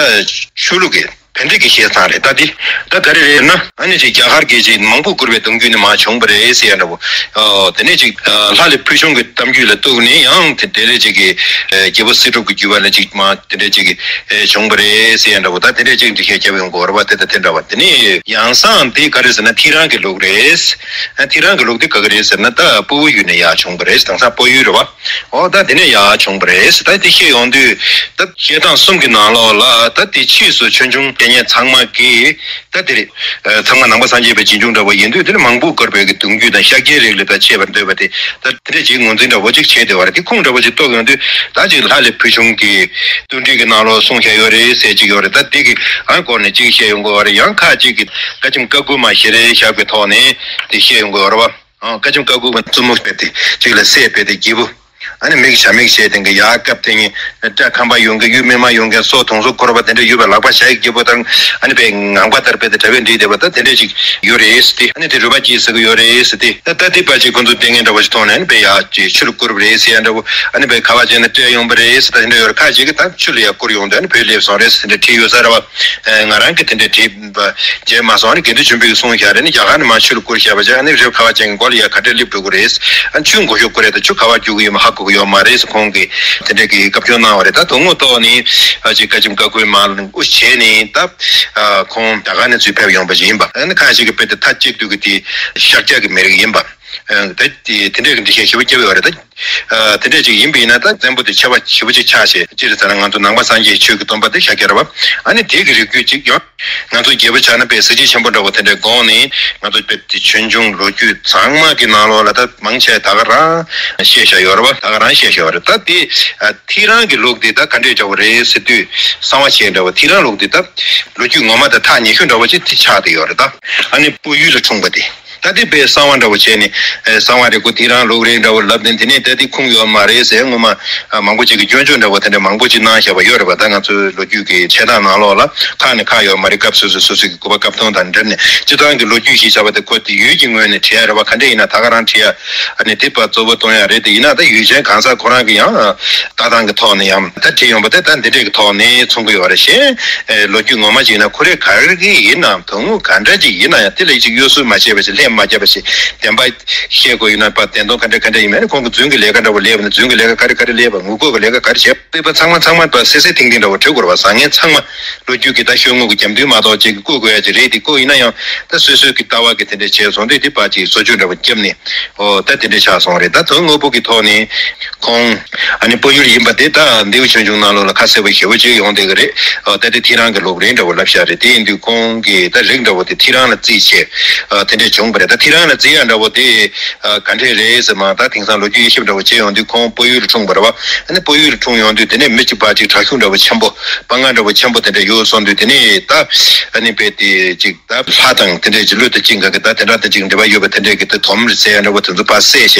ཆོས་ལུགས་ཀྱི་བོན་སྒྲིག་གི་བཤད་སྟངས་རེད། ད་དེ་ད་ག་རེ་རེད་ན། ཨ་ནི་ཅིག་རྒྱ་གར་གྱི་ཅིག་མང་པོ་བསྐུར་བའི་གདུང་རྒྱུད་ནས་མར་བྱུང་བ་རེད་ཟེར་ཡ་འདྲ་བོ། ཨོ་དེ་ནས་ཅིག་ལྷ་ལས་ཕུལ་བྱུང་གི་གཏམ་རྒྱུད་ལ་གཏུགས་ནས་ཡང་དེ་དེ་ལས་ཅིག་གི་རྒྱལ་པོ་སྲིད་སྒྲུབ་ཀྱི་བརྒྱུད་པ་ལ་ཅིག་མར་དེ་འདྲ་ཅིག་བྱུང་བ་རེད་ཟེར་ཡ་འདྲ་བོ། ད་དེ་འདྲ་ཅིག་འགྲེལ་བཤད་རྒྱབ་ཡོང་གི་ཡོད་རེད་བ། དེ་དང་དེ་འདྲ་བ། དེ་ནས་ཡང་གསང་དེ་ག་རེ་ཟེར་ན། ཐེའུ་རང་གི་ལུགས་རེད། ཐེའུ་རང་གི་ལུགས་དེ་ག་གི་རེད་ཟེར་ན། ད་སྤོ་བོ་ཡུལ་ནས་ཡར་བྱུང་བ་རེད། དེང་སང་སྤོ་ཡུལ་རེད་བ། ཨོ་ད་དེ་ནས་ཡར་བྱུང་བ་རེད། ད་དེ་བཤད་ཡོང་དུས་ད་བཤད་སྟངས་གསུམ་གྱི་ནང་ལོགས་ལ་ད་དེ་ཕྱིས་སུ་ཆོས་འབྱུང་དེ་ཉིད་ཚང་མ་གིས་ད་དེ་རེད། ཨ་ཚང་མ་ནང་པ་སངས་རྒྱས་པའི་རྗེས་འཇུག་འདྲ་བོ་ཡིན་དུས། དེ་ནི་མང་པོ་བསྐུར་བའི་གི་གདུང་རྒྱུད་དང་ཤཱཀྱའི་རིགས་ལ་ད་ཆས་པར་འདོད་པ་དེ་ད་དེ་འདྲ་ཅིག་ངོས་འཛིན་འདྲ་བོ་ཅིག་བྱས་བསྡད་པ་རེད། དེ་ཁུངས་འདྲ་བོ་ཅིག་རྟོགས་ཡོང་དུས། ད་ཅིག་ལྷ་ལས་ཕུལ་བྱུང་གི་བསྟུན་སྒྲིག་གི་ནང་ལོགས་གསུངས་བཞག་ཡོད་རེད་ཟེར་ཅིག་ཡོད་རེད། ད་དེ་གི་ཨ་སྐོར་ནས་ཅིག་བཤད་ཡོང་གི་ཡོད་རེད། ཡང་ཁ་ཅིག་གིས་བཀའ་ཆེམས་ཀ་ཁུ་མ་ཞལ་རས་ཞབས་ཀྱི་ཐོག་ནས་དེ་བཤད་ཡོང་གི་ཡོད་རེད་བ། ཨང་། བཀའ་ཆེམས་ཀ་ཁུ་མ་བཙུན་མོ་བྱས་ཏེ་གཅིག་ལ་སྲས་བྱས་ཏེ་རྒྱལ་པོ། ཨ་ནི་མིག་ཞབས་མིག་བྱས་ཏེ་གི་ཡར་བཀབ་སྟེ་ནི་སྐྲ་ཁམ་པ་ཡོད་མཁན། གཡུ་སྨིན་མ་ཡོད་མཁན། སོ་དུང་སོ་འཁོར་བ་དེ་འདྲ་ཡོད་པའི་ལག་པ་ཞྭ་ཡི་རྒྱལ་པོ་དང་། ཨ་ནི་དཔེ་ངང་པ་ལྟར་དཔེ་དེ་གྲྭ་པས་འདྲིས་བསྡད་པ་ད་དེ་འདྲ་ཅིག་ཡོད་རེད་ཟེར་ཏེ། ཨ་ནི་དེ་རུས་པ་སྐྱེས་ཟེར་གི་ཡོད་རེད་ཟེར་ཏེ། ད་ད་ལྟའི་བར་གྱི་ཁོང་ཚོ་ལྟས་ངན་འདྲ་བོ་ཞིག་མཐོང་ནས། ཨ་ནི་དཔེ་ཡར་ཅིག་ཆུ་ལ་བསྐུར་བ་རེད་ཟེར་ཡ་འདྲ་བོ། ཨ་ནི་དཔེ་ཁ་བ་ཅན་ལ་སྤྲད་ཡོང་པ་རེད་ཟེར། ད་དེ་འདྲ་ཡོད་རེད། ཁ་ཅིག་གིས་ད་ཆུ་ལ་ཡར་བསྐུར་ཡོང་དུས་ཨ་ནི་བོད་སླེབས་སོང་རེད་ཟེར་དེ་འདྲ་བྲིས་ཡོད་ས་རེད་བ། ཨ་ང་རང་གིས་དེ་འདྲ་བྲིས་པ་མཇལ་མ་སོང་། ཨ་ནི་དགེ་འདུན་ཆོས་འཕེལ་གྱིས་གསུངས་བཞག་རེད། ཨ་ནི་རྒྱ་གར་ནས་མར་ཆུ་ལ་བསྐུར་བཞག་པ་བྱས། ཨ་ནི་རེབ་ཁ་བ་ཅན་གྱི་མགོ་ལ་ཡར་ག་འདྲས་སླེབས་འགྲོ་གི་རེད། ཨ་ནི་ཆུ་མགོ་ཤོག་བསྐུར་ཡ་དང་ཆུ་ག་པར་རྒྱུག་གི་ཡོད་མེད་ཧ་གོ་གི་ཡོད་མ་རེད་ཟེར། ཁོང་གིས་དེ་འདྲས་ཀྱི་བཀའ་བཀྱོན་གནང་བ་རེད། ད་དོན་དངོས་ཐོག་ནས་ཨ་ཅིག་བཀའ་ཆེམས་ཀ་ཁུ་མ་ལ་དབུ་བྱས་ནས་ད་ཨ་ཁོང་རྒྱ་གར་ནས་ཚུར་ཕེབས་ཡོང་པ་ཞིག་ཡིན་པ། ཨ་ནི་ཁ་ཅིག་གིས་དཔེ་དེ་མཐའ་གཅིག་ཏུ་གི་དེ་ཤཱཀྱ་གི་མི་རིགས་ཡིན་པ། ཨ་ད་དེ་དེ་འདྲས་ཀྱི་འགྲེལ་བཤད་ཞེ་པོ་བརྒྱབ་ཡོད་རེད་ད། ཨ་དེ་འདྲས་ཅིག་ཡིན་པ་ཡིན་ན་ད་བཙན་པོ་དེ་ཆེ་བ་ཞེ་པོ་ཅིག་ཆགས་བྱས། ཅི་རེད་ཟེར་ན་ང་ཚོ་ནང་པ་སངས་རྒྱས་ཆོས་ཀྱི་སྟོན་པ་དེ་ཤཱཀྱ་རེད་བ། ཨ་ནི་དེ་གི་རིགས་རྒྱུད་ཅིག་ཡང་ང་ཚོ་རྒྱལ་པོ་ཆགས་ན་དཔེ་གཟི་བརྗིད་ཆེན་པོ་འདྲ་བོ་དེ་འདྲས་དགོངས་ནས། ང་ཚོ་དཔེ་དེ་ཆོས་འབྱུང་ལོ་རྒྱུས་ཚང་མ་གི་ནང་ལོགས་ལ་ད་མང་ཆེ་ད་ག་རང་བཤད་བཞག་ཡོད་རེད་བ། ད་ག་རང་བཤད་བཞག་ཡོད་རེད། ད་དེ་ཨ་ཐེའུ་རང་གི་ལུགས་དེ་ད་ག་འདྲས་འདྲ་བོ་རེད་ཟེར་དུས། གསང་བ་བྱས་འདྲ་བོ། ཐེའུ་རང་ལུགས་དེ་ད་ལོ་རྒྱུས་ངོ་མ་དང་ཐག་ཉེ་ཤོས་འདྲ་བོ་ཅིག་དེ་ཆགས་བསྡད་ཡོད་རེད་ད། ཨ་ནི་སྤོ་ཡུལ་ལ་འཁྲུངས་པ་དེ། ད་དེ་དཔེ་གསང་བ་འདྲ་བོ་བྱས་ནས། ཨེ་གསང་བ་རེད། ཁོ་ཐེའུ་རང་ལུགས་རེད་འདྲ་བོ་ལབ་ནས། དེ་ནས་ད་དེ་ཁུངས་ཡོད་མ་རེད་ཟེར། ངོ་མ་ཨ་མང་པོ་ཅིག་གིས་སྐྱོན་བརྗོད་འདྲ་བོ་དེ་འདྲ་མང་པོ་ཅིག་གནང་བཞག་པ་ཡོད་རེད་པ། ད་ང་ཚོའི་ལོ་རྒྱུས་ཀྱི་འཆད་སྟངས་ནང་ལོགས་ལ་ཁག་ནས་ཁག་ཡོད་མ་རེད། སྐབས་སོ་སོའི་སོ་སོའི་གི་གོ་བ་སྐབས་དོན་དང་འབྲེལ་ནས། སྤྱིར་བཏང་གི་ལོ་རྒྱུས་ཞིག་བྱ་བ་དེ་ཁོ་དེ་ཡུལ་གྱི་ངོས་ནས་བྲིས་ཡ་རེད་པ། ག་འདྲས་ཡིན་ན་ད་ག་རང་བྲིས་ཡ། ཨ་ནི་དེ་ཕར་གཙོ་བོ་གཏོང་ཡ་རེད། དེ་ཡིན་ན་ད་ཡུལ་ཆེན་གང་ཟག་ཁོ་རང་གི་ཡང་ལྟ་སྟངས་ཀྱི་ཐོག་ནས་ཡང་ད་བྲིས་ཡོང་པ་དེ་ད་འདི་འདྲས་ཀྱི་ཐོག་ནས་མཚོན་གྱི་ཡོད་རེད། གཞན་ཨེ་ལོ་རྒྱུས་ངོ་མ་ཅིག་ཡིན་ན། ཁོ་རེ་ག་རེ་ཡིན་ནའང་དོན་དངོས་ག་འདྲ་ཅིག་ཡིན་ན་ཡང་དེ་ལ་ཅིག་གཡོ་ཟོལ་མ་བྱས་པ་ཞིག་ལྷད། མ་བརྒྱབ་པ་ཞིག་བདེན་པ་བཤད་དགོས་ཡིན་ན་པ་བདེན་དོན་ག་འདྲ་ག་འདྲ་ཡིན་མིན་ཁོང་གི་རྫུན་གྱི་ལས་ཀ་འདྲ་བོ་ལས་པ་ན་རྫུན་གྱི་ལས་ཀ་ག་རེ་ག་རེ་ལས་པ་ངུ་དགོས་ཀྱི་ལས་ཀ་ག་རེ་བྱས་པ་ཚང་མ་ཚང་མ་པ་སེ་སེ་ཐིང་ཐིང་འདྲ་བོ་བྲི་དགོས་རེད་པ། བཟང་ངན་ཚང་མ་ལོ་རྒྱུས་ཀྱི་ད་ཤོག་ངོས་ཀྱི་རྒྱབ་མདུན་མ་གཏོགས་ཅིག་བཀོད་དགོས་ཡ་ཅིག་རེད་དེ་བཀོད་ཡིན་ན་ཡང་ད་སོ་སོའི་གི་ལྟ་བ་གི་དེ་འདྲ་བྱས་སོང་དུས་དེ་པ་ཅིག་བཟོ་བཅོས་འདྲ་བོ་བརྒྱབ་ནས་ཨོ་ད་དེ་འདྲ་ཆགས་སོང་རེད། ད་དོན་དངོས་པོ་གི་ཐོག་ནས་ཁོང་ཨ་ནི་སྤོ་ཡུལ་ཡིན་པ་དེ་ད་མདེའུ་ཆོས་འབྱུང་ནང་ལོགས་ལ་ཁ་གསལ་པོ་ཞེ་པོ་ཅིག་ཡོང་བསྡད་ཀྱི་རེད། ཨོ་ད་དེ་ཐེའུ་རང་གི་ལུགས་རེད་འདྲ་བོ་ལབ་བཞག་རེད། དེ་ཡིན་དུས་ཁོང་གི་ད་རིགས་འདྲ་བོ་དེ་ཐེའུ་རང་ལ་བརྩིས་བྱས་ཨོ་དེ་འདྲ་བྱུང་བ་རེད། ད་ཐེའུ་རང་ལ་བརྩི་ཡ་འདྲ་བོ་དེ་ཨ་ག་འདྲས་རེད་ཟེར་མ་ད་དེང་སང་ལོ་རྒྱུས་དབྱེ་ཞིབ་འདྲ་བོ་བྱས་ཡོང་དུས་ཁོང་སྤོ་ཡུལ་ལ་འཁྲུངས་པ་རེད་བ། ཨ་ནི་སྤོ་ཡུལ་ལ་འཁྲུངས་ཡོང་དུས་དེ་ནས་མི་གཅིག་པ་གཅིག་དྲག་ཤུགས་འདྲ་བོ་ཆེན་པོ་དཔའ་ངར་འདྲ་བོ་ཆེན་པོ་དེ་འདྲ་ཡོད་སོང་དུས་དེ་ནས་ད་ཨ་ནི་རྦད་དེ་གཅིག་ད་ལྷ་དང་དེ་འདྲས་ཀྱི་ཀླུ་དང་གཅིག་འགའ་གི་ད་དེ་འདྲ་དང་གཅིག་འབྲེལ་བ་ཡོད་པ་དེ་འདྲས་ཀྱི་ད་དོམ་རེ་ཟེར་ཡ་འདྲ་བོ་དེ་ཚོ་ཕར་བསད་བྱས་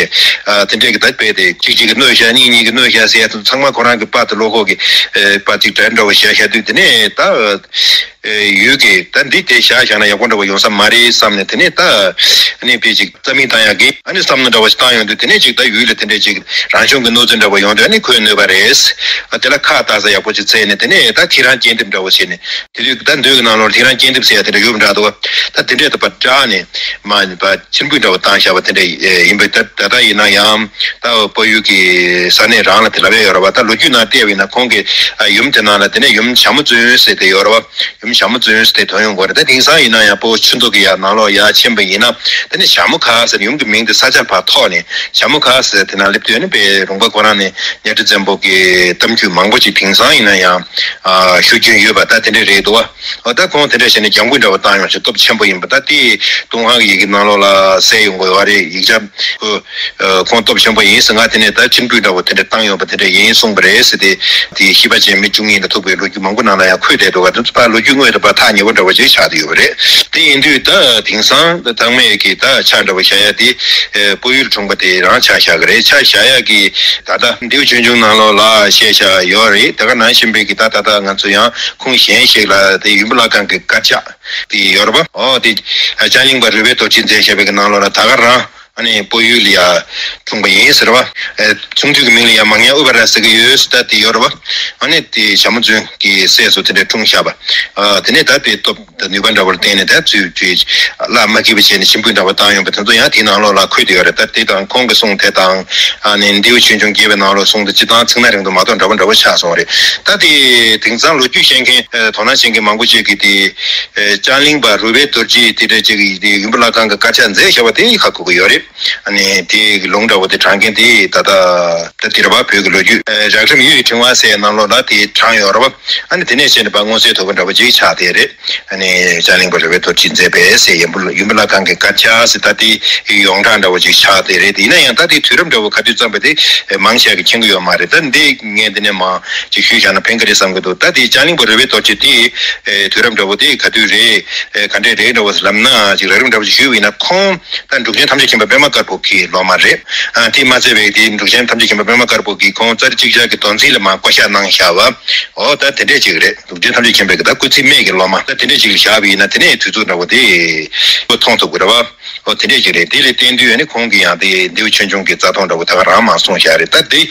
ཨ་དེ་འདྲས་ཀྱི་ད་རྦད་དེ་གཅིག་གཅིག་གི་གནོད་བྱ་གཉིས་གཉིས་ཀྱི་གནོད་བྱ་ཟེར་ཡ་དེ་ཚོ་ཚང་མ་ཁོ་རང་གི་པ་དེ་བློ་ཁོག་གི་ཨེ་པ་གཅིག་གྲལ་འདྲ་བོ་བཞག་བཞག་དུས་དེ་ནས་ད་ཨེ་ཡུལ་གྱི་ད་འདི་དེ་བཞག་བཞག་ན་ཡག་པོ་འདྲ་བོ་ཡོང་ས་མ་རེད་བསམ་ནས་དེ་ནས་ད་ཨ་ནི་རྦད་ཅིག་རྩ་མེད་བཏང་ཡག་གི་ཨ་ནི་བསམ་བློ་འདྲ་བོ་ཞིག་བཏང་ཡོང་དུས་དེ་ནས་ཅིག་ད་ཡུལ་ལ་དེ་འདྲས་ཅིག་རང་བྱུང་གི་གནོད་འཚེ་འདྲ་བོ་ཡོང་དུས་ཨ་ནི་ཁོས་གནོད་པ་རེད། ཨ་དེ་ལ་ཁ་བཏགས་ས་ཡག་པོ་ཅིག་བཙལ་ནས་དེ་ནས་ད་ཁྱེད་རང་སྐྱེ་འདེབས་འདྲ་བོ་བྱས་ནས་དེ་དུས་ད་མདོ་གི་ནང་ལོགས་ཁྱེད་རང་སྐྱེ་འདེབས་ཟེར་ཡ་དེ་འདྲ་ཡོད་པ་འདྲ་འདུག་ད་དེ་འདྲས་ད་པར་བསྒྲགས་ནས་མ་པ་ཕྱིར་འབུད་འདྲ་བོ་བཏང་བཞག་པ་དེ་འདྲ་ཡིན་པས་ད་ད་ལྟ་ཡིན་ན་ཡང་ད་སྤོ་ཡུལ་གྱི་ས་གནས་རང་ལ་དེ་ལབ་ཡ་ཡོད་རེད་བ། ད་ལོ་རྒྱུས་ནང་བལྟས་པ་ཡིན་ན་ཁོང་གི་ཡུམ་དེ་ནང་ལ་དེ་ནས་ཡུམ་བྱ་མོ་བཙུན་ཟེར་དེ་ཡོད་རེད་བ། ཡུམ་བྱ་མོ་བཙུན་ཟེར་དེ་ཐོན་ཡོང་གི་རེད། ད་དེང་སང་ཡིན་ན་ཡང་སྤོ་བོ་ཆུ་མདོ་གི་ཡ་ནང་ལོགས་ཡ་ཕྱིན་པ་ཡིན་ན་དེ་ནས་བྱ་མོ་ཁ་ཟེར་ཡུམ་གྱི་མིང་དེ་ས་ཆར་ཕར་ཐོགས་ནས་བྱ་མོ་ཁ་ཟེར་དེ་ན་སླེབས་དུས་ནི་པའི་ལུང་པ་ཁོ་རང་ནས་གཉའ་ཁྲི་བཙན་པོ་གི་གཏམ་རྒྱུད་མང་པོ་ཅིག་དེང་སང་ཡིན་ན་ཡང་ཨ་ཤོད་རྒྱུན་ཡོད་པ་ད་དེ་འདྲ་རེད་འདུག་བ། ཨོ་ད་ཁོང་དེ་འདྲ་བྱས་ནས་རྒྱང་འབུད་འདྲ་བོ་བཏང་ཡོང་ཞེས་སྟོབས་ཆེན་པོ་ཡིན་པ་ད་དེ་ཏུན་ཧོང་གི་ཡི་གེ་ནང་ལོགས་ལ་གསལ་ཡོང་གི་ཡོད་རེད། ཡིག་ཆ་ཁོ་ཁོང་སྟོབས་ཆེན་པོ་ཡིན་ཟེར་ང་དེ་ནས་ད་ཕྱིར་འབུད་འདྲ་བོ་དེ་འདྲ་བཏང་ཡོད་པ་དེ་འདྲ་ཡིན་གསུངས་པ་རེད་ཟེར་ཏེ་དེ་ཤེས་པ་ཅན་མི་བཅུ་གཉིས་ལ་ཐུག་པའི་ལོ་རྒྱུས་མང་པོ་ནང་ལ་ཡང་འཁོད་བསྡད་འདུག་ག་དེ་ཚོ་ཕར་ལོ་རྒྱུས་དངོས་དང་ཕར་ཐག་ཉེ་པོ་འདྲ་བོ་ཅིག་ཆགས་བསྡད་ཡོད་པ་རེད། དེ་ཡིན་དུས་ད་དེང་སང་ད་ཐང་མེད་ཀྱི་ད་ཆ་འདྲ་བོ་བཞག་ཡ་དེ་སྤོ་ཡུལ་འཁྲུངས་པ་དེ་རང་ཆ་བཞག་གི་རེད། ཆ་བཞག་ཡ་གི་ད་ལྟ་མདེའུ་ཆོས་འབྱུང་ནང་ལོགས་ལ་བཤད་བཞག་ཡོད་རེད། ད་ག་ནང་བཞིན་པའི་གི་ད་ད་ལྟ་ང་ཚོ་ཡང་ཁུངས་གཞན་ཞིག་ལ་དེ་ཡུམ་བུ་བླ་སྒང་གི་དཀར་ཆག་དེ་ཡོད་རེད་པ། ཨོ་དེ་ཨ་ལྕང་གླིང་པ་རོལ་པའི་རྡོ་རྗེས་མཛད་བཞག་པའི་གི་ནང་ལོགས་ལ་ད་ག་རང་ཨ་ནི་སྤོ་ཡུལ་ལ་ཡ་འཁྲུངས་པ་ཡིན་ཟེར་བ། ཨེ་ཆུང་དུས་ཀྱི་མིང་ལ་ཡ་མང་ཡང་ཨུ་པ་ར་ཟེར་གི་ཡོད་ཟེར་ད་དེ་ཡོད་རེད་བ། ཨ་ནི་དེ་བྱ་མོ་བཙུན་གྱི་སྲས་སུ་དེ་འདྲ་འཁྲུངས་བཞག་པ། ཨ་དེ་ནས་ད་དེ་སྟོབས་དང་ནུས་པ་འདྲ་བོར་བརྟེན་ནས་ད་ཚུལ་ཚུལ་བླ་མ་སྐྱིད་པ་བྱས་ནས་ཆིབས་འགོ་འདྲ་བོ་བཏང་ཡོང་པ་དེ་ཚོ་ཡང་དེའི་ནང་ལོགས་ལ་འཁོད་དེ་ཡོད་རེད། ད་དེ་དང་ཁོང་གི་གསུང་དེ་དང་ཨ་ནི་མདེའུ་ཆོས་འབྱུང་རྒྱས་པའི་ནང་ལོགས་གསུང་དེ་སྤྱི་བཏང་ཚིག་སྣ་རིང་དུ་མ་གཏོགས་འདྲ་བོ་འདྲ་བོ་ཆགས་སོང་རེད། ད་དེ་དེང་སང་ལོ་རྒྱུས་ཤེས་མཁན་དོ་སྣང་བྱེད་མཁན་མང་པོ་ཅིག་གིས་དེ་ཨེ་ལྕང་གླིང་པ་རོལ་པའི་རྡོ་རྗེ་དེ་འདྲ་ཅིག་གིས་དེ་ཡུམ་བུ་བླ་སྒང་གི་དཀར་ཆག་མཛད་བཞག་པ་དེ་ཧ་གོ་གི་ཡོད་རེད། ཨ་ནི་དེ་གི་ལུང་འདྲ་བོ་དེ་དྲངས་མཁན་དེ་ད་ལྟ་ད་དེ་རེད་བ། བོད་ཀྱི་ལོ་རྒྱུས་ཨེ་རགས་རིམ་གཡུ་ཡི་ཕྲེང་བ་ཟེར་ནང་ལོགས་ལ་དེ་དྲངས་ཡོད་རེད་བ། ཨ་ནི་དེ་ནས་བཤད་ནས་ཕར་མངོན་གསལ་དོད་པོ་འདྲ་བོ་ཅིག་ཆགས་དེ་རེད། ཨ་ནི་ལྕང་གླིང་པ་རོལ་པའི་རྡོ་རྗེས་མཛད་པའི་ཟེར་ཡུམ་བུ་ཡུམ་བུ་བླ་སྒང་གི་དཀར་ཆག་ཟེར་ད་དེ་ཡོངས་གྲགས་འདྲ་བོ་ཅིག་ཆགས་དེ་རེད། ཡིན་ན་ཡང་ད་དེ་དུས་རབས་འདྲ་བོ་ག་དུས་བརྩམས་པ་དེ་མང་ཆེ་གིས་མཁྱེན་གི་ཡོད་མ་རེད། ད་འདི་ངས་འདི་ནས་མང་ཅིག་ཞུས་བཞག་ན་ཕན་གི་རེད་བསམ་གི་འདུག་ད་དེ་ལྕང་གླིང་པ་རོལ་པའི་རྡོ་རྗེ་དེ་དུས་རབས་འདྲ་བོ་དེ་ག་དུས་རེད། ག་འདྲས་རེད་འདྲ་བོ་ལབ་ན་ཅིག་རགས་རིམ་འདྲ་བོ་ཅིག་ཞུས་པ་ཡིན་ན་ཁོང་ད་འབྲུག་ཆེན་ཐམས་ཅད་མཁྱེན་པ་པད་མ་དཀར་པོ་གི་སློབ་མ་རེད། ཨ་དེ་མ་ཚད་པའི་དེ་འབྲུག་ཆེན་ཐམས་ཅད་མཁྱེན་པ་པད་མ་དཀར་པོ་གིས་ཁོང་ཙཱ་རི་ཅིག་ཅར་གྱི་མདོ་འཛིན་ལ་མར་བསྐོ་བཞག་གནང་བཞག་པ། ཨོ་ད་དེ་འདྲས་ཅིག་རེད། འབྲུག་ཆེན་ཐམས་ཅད་མཁྱེན་པའི་གི་ད་སྐུ་ཚེ་སྨད་ཀྱི་སློབ་མ་ད་དེ་འདྲས་ཅིག་ལ་བཞག་པ་ཡིན་ན་དེ་ནས་དུས་ཚོད་འདྲ་བོ་དེ་ཁོ་མཐོང་ཐུབ་ཀྱི་རེད་བ། ཨོ་དེ་འདྲས་ཅིག་རེད། དེ་ལ་བརྟེན་དུས་ཨ་ནི་ཁོང་གིས་ཡང་དེ་མདེའུ་ཆོས་འབྱུང་གི་རྩ་ཐོག་འདྲ་བོ་ད་ག་རང་མར་གསུངས་བཞག་རེད། ད་དེ་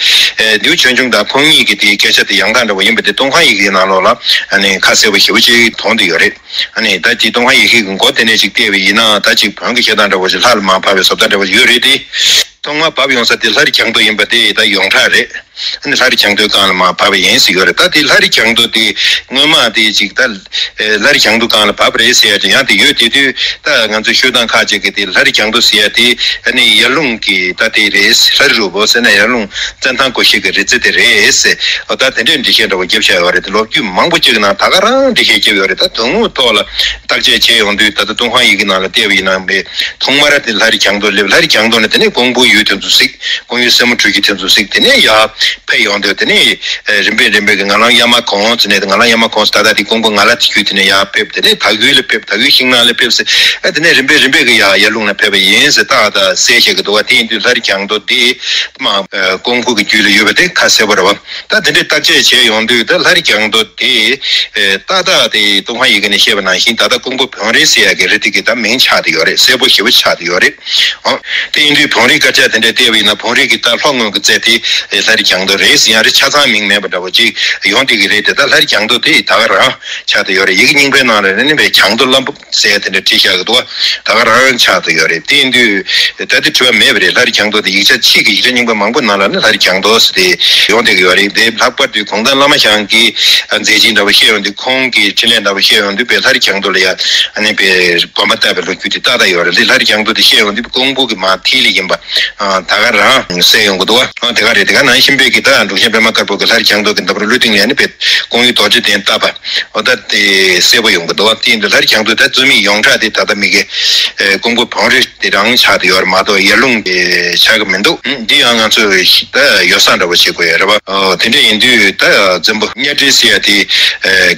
མདེའུ་ཆོས་འབྱུང་དང་ཁོང་གཉིས་ཀྱི་དེའི་སྐད་ཆ་དེ་ཡང་དག་འདྲ་བོ་ཡིན་པ་དེ་ཏུན་ཧོང་ཡི་གེའི་ནང་ལོགས་ལ་ཨ་ནི་ཁ་གསལ་པོ་ཞེ་པོ་ཅིག་མཐོང་དུ་ཡོད་རེད། ཨ་ནི་ད་ཅིག་ཏུན་ཧོང་ཡེ་ཤེས་ཀྱི་མགོ་དེ་ནས་ཅིག་བལྟས་པ་ཡིན་ན་ད་ཅིག་བོན་གྱི་བཤད་སྟངས་འདྲ་བོ་ཞིག་ལྷ་ལ་མར་བབས་པའི་བཟོ་ལྟ་འདྲ་བོ་ཞིག་ཡོད་རེད་དེ། ཐོག་མར་བབས་ཡོང་ས་དེ་ལྷ་རི་གྱང་རྡོ་ཡིན་པ་དེ་ད་ཡོངས་གྲགས་རེད། ཨ་ནི་ལྷ་རི་གྱང་རྡོའི་སྒང་ལ་མར་བབས་པ་ཡིན་ཟེར་ཡོད་རེད། ད་དེ་ལྷ་རི་གྱང་རྡོ་དེ་སྔོན་མ་དེ་ཅིག་ད་ལྷ་རི་གྱང་རྡོའི་སྒང་ལ་བབས་པ་རེད་ཟེར་ཡ་དེ་ཡང་དེ་ཡོད་དེ་དུས་ད་ང་ཚོའི་ཤོད་སྟངས་ཁག་ཅིག་གིས་དེ་ལྷ་རི་གྱང་རྡོ་ཟེར་ཡ་དེ་ཨ་ནི་ཡར་ཀླུང་གི་ད་དེ་རེད། ལྷ་རི་རུ་བོ་ཟེར་ན་ཡར་ཀླུང་བཙན་ཐང་སྒོ་བཞི་གི་རི་རྩེ་དེ་རེད་ཟེར། ཨོ་ད་དེ་འདྲའི་འགྲེལ་བཤད་འདྲ་བོ་བརྒྱབ་བཞག་ཡོད་རེད་དེ། ལོ་རྒྱུས་མང་པོ་ཅིག་གི་ནང་ད་ག་རང་འགྲེལ་བཤད་བརྒྱབ་ཡོད་རེད། ད་དོན་དངོས་ཐོག་ལ་བརྟག་དཔྱད་བྱས་ཡོང་དུས་ད་ལྟ་ཏུན་ཧོང་ཡི་གེ་ནང་ལ་བལྟས་པ་ཡིན་ན་མེད། ཐོག་མར་དེ་ལྷ་རི་གྱང་རྡོ་སླེབས། ལྷ་རི་གྱང་རྡོ་ནས་དེ་ནས་ཀོང་པོའི་ཡུལ་དེ་ཚོ་གཟིགས། ཀོང་ཡུལ་སེར་མོ་གྲུ་བཞི་དེ་ཚོ་གཟིགས། དེ་ནས་ཡར་ཕེབས་ཡོང་དུས་དེ་ནས་རིམ་པས་རིམ་པས་ཀྱི་ངང་ལམ་གཡའ་མ་གོང་ཟེར་ནས། ངང་ལམ་གཡའ་མ་གོང་ཟེར་ད་ལྟ་དེ་ཀོང་པོ་ངང་ལ་དེ་བརྒྱུད་དེ་ནས་ཡར་ཕེབས། དེ་ནས་དྭགས་ཡུལ་ལ་ཕེབས། དྭགས་ཡུལ་ཤིང་ནགས་ལ་ཕེབས་ཟེར། ཨ་དེ་ནས་རིམ་པས་རིམ་པས་ཀྱི་ཡར་ཡར་ཀླུང་ལ་ཕེབས་པ་ཡིན་ཟེར་ཏག་ཏག་གསལ་བཤད་ཀྱི་འདུག་བ། དེ་ཡིན་དུས་ལྷ་རི་གྱང་རྡོ་དེ་མ་ཀོང་པོ་གི་རྒྱུད་ལ་ཡོད་པ་དེ་ཁ་གསལ་པོ་རེད་བ། ད་དེ་འདྲའི་བརྟག་དཔྱད་བྱས་ཡོང་དུས་ད་ལྷ་རི་གྱང་རྡོ་དེ་ཏག་ཏག་དེ་ཏུན་ཧོང་ཡི་གེ་ནས་བཤད་པ་ནང་བཞིན་ད་ལྟ་ཀོང་པོ་བོན་རི་ཟེར་ཡ་གི་རི་དེ་གི་ད་མིང་ཆགས་བསྡད་ཡོད་རེད། གསལ་པོ་ཞེ་པོ་ཆགས་བསྡད་ཡོད་རེད། ཨོ། དེ་ཡིན་དུས་བོན་རིའི་སྐད་ཆ། དེ་འདྲ་བལྟས་པ་ཡིན་ན་བོང་རིགས་ཀྱི་ད་ལྷོ་ངོས་ཀྱི་རྩེ་དེ་ལྷ་རི་གྱང་རྡོ་རེད་ཟེར། ཡང་རི་ཆ་ཚང་མིང་མེད་པ་འདྲ་བོ་ཅིག་ཡོང་བསྡད་ཀྱི་རེད་དེ། ད་ལྷ་རི་གྱང་རྡོ་དེ་ད་ག་རང་ཆགས་བསྡད་ཡོད་རེད། ཡི་གེ་རྙིང་པའི་ནང་ལ་ནི་བའི་གྱང་རྡོ་ལམ་པོ་ཟེར་དེ་འདྲ་བྲིས་བཞག་གི་འདུག་ད་ག་རང་ཆགས་བསྡད་ཡོད་རེད། དེ་ཡིན་དུས་ད་དེ་དྲི་བ་མེད་པ་རེད། ལྷ་རི་གྱང་རྡོ་དེ་ཡིག་ཆ་ཕྱིས་ཀྱི་ཡིག་ཆ་རྙིང་པ་མང་པོ་ནང་ལ་ནི་ལྷ་རི་གྱང་རྡོ་ཟེར་དེ་ཡོང་བསྡད་ཀྱི་ཡོད་རེད། དེ་ལྷག་པར་དུ་གུང་ཐང་བླ་མ་ཞང་གི་མཛད་རྗེས་འདྲ་བོ་བཤད་ཡོང་དུས། ཁོང་གི་འཕྲིན་ལས་འདྲ་བོ་བཤད་ཡོང་དུས་བའི་ལྷ་རི་གྱང་རྡོ་ལ་ཡ་ཨ་ནི་བའི་དགོན་པ་བཏབ་པའི་ལོ་རྒྱུས་དེ་ཏག་ཏག་ཡོད་རེད། དེ་ལྷ་རི་གྱང་རྡོ་དེ་བཤད་ཡོང་དུས་ཀོང་པོ་གི་མ་མཐིལ་ལ་ཡིན་པ་ད་ག་རང་གསལ་ཡོང་གི་འདུག་བ། དེ་ག་རེད། དེ་ག་ནང་བཞིན་པའི་གི་ད་འབྲུག་ཆེན་པད་མ་དཀར་པོ་གི་ལྷ་རི་གྱང་རྡོ་གི་འདབས་རོལ་གླུ་སྟེང་ལ་ཡ་ནི་བའི་ཀོང་ཡུལ་རྡོ་རྗེ་གདན་བཏབ་པ། འོ་ད་དེ་གསལ་པོ་ཡོང་གི་འདུག་བ། དེ་ཡིན་དུས་ལྷ་རི་གྱང་རྡོ་ད་རྩོད་མེད་ཡོངས་གྲགས་དེ་ད་ལྟ་མི་གི་ཀོང་པོ་བོན་རི་དེ་རང་ཆགས་བསྡད་ཡོད་རེད་མ་གཏོགས་ཡར་ཀླུང་གི་ཆགས་ཀྱི་མི་འདུག་འདི་ཡང་ང་ཚོས་ད་ཡོ་བསྲང་འདྲ་བོ་བྱེད་དགོས་ཡ་རེད་བ། དེ་འདྲ་ཡིན་དུས་ད་བཙན་པོ་གཉའ་ཁྲི་ཟེར་ཡ་དེ་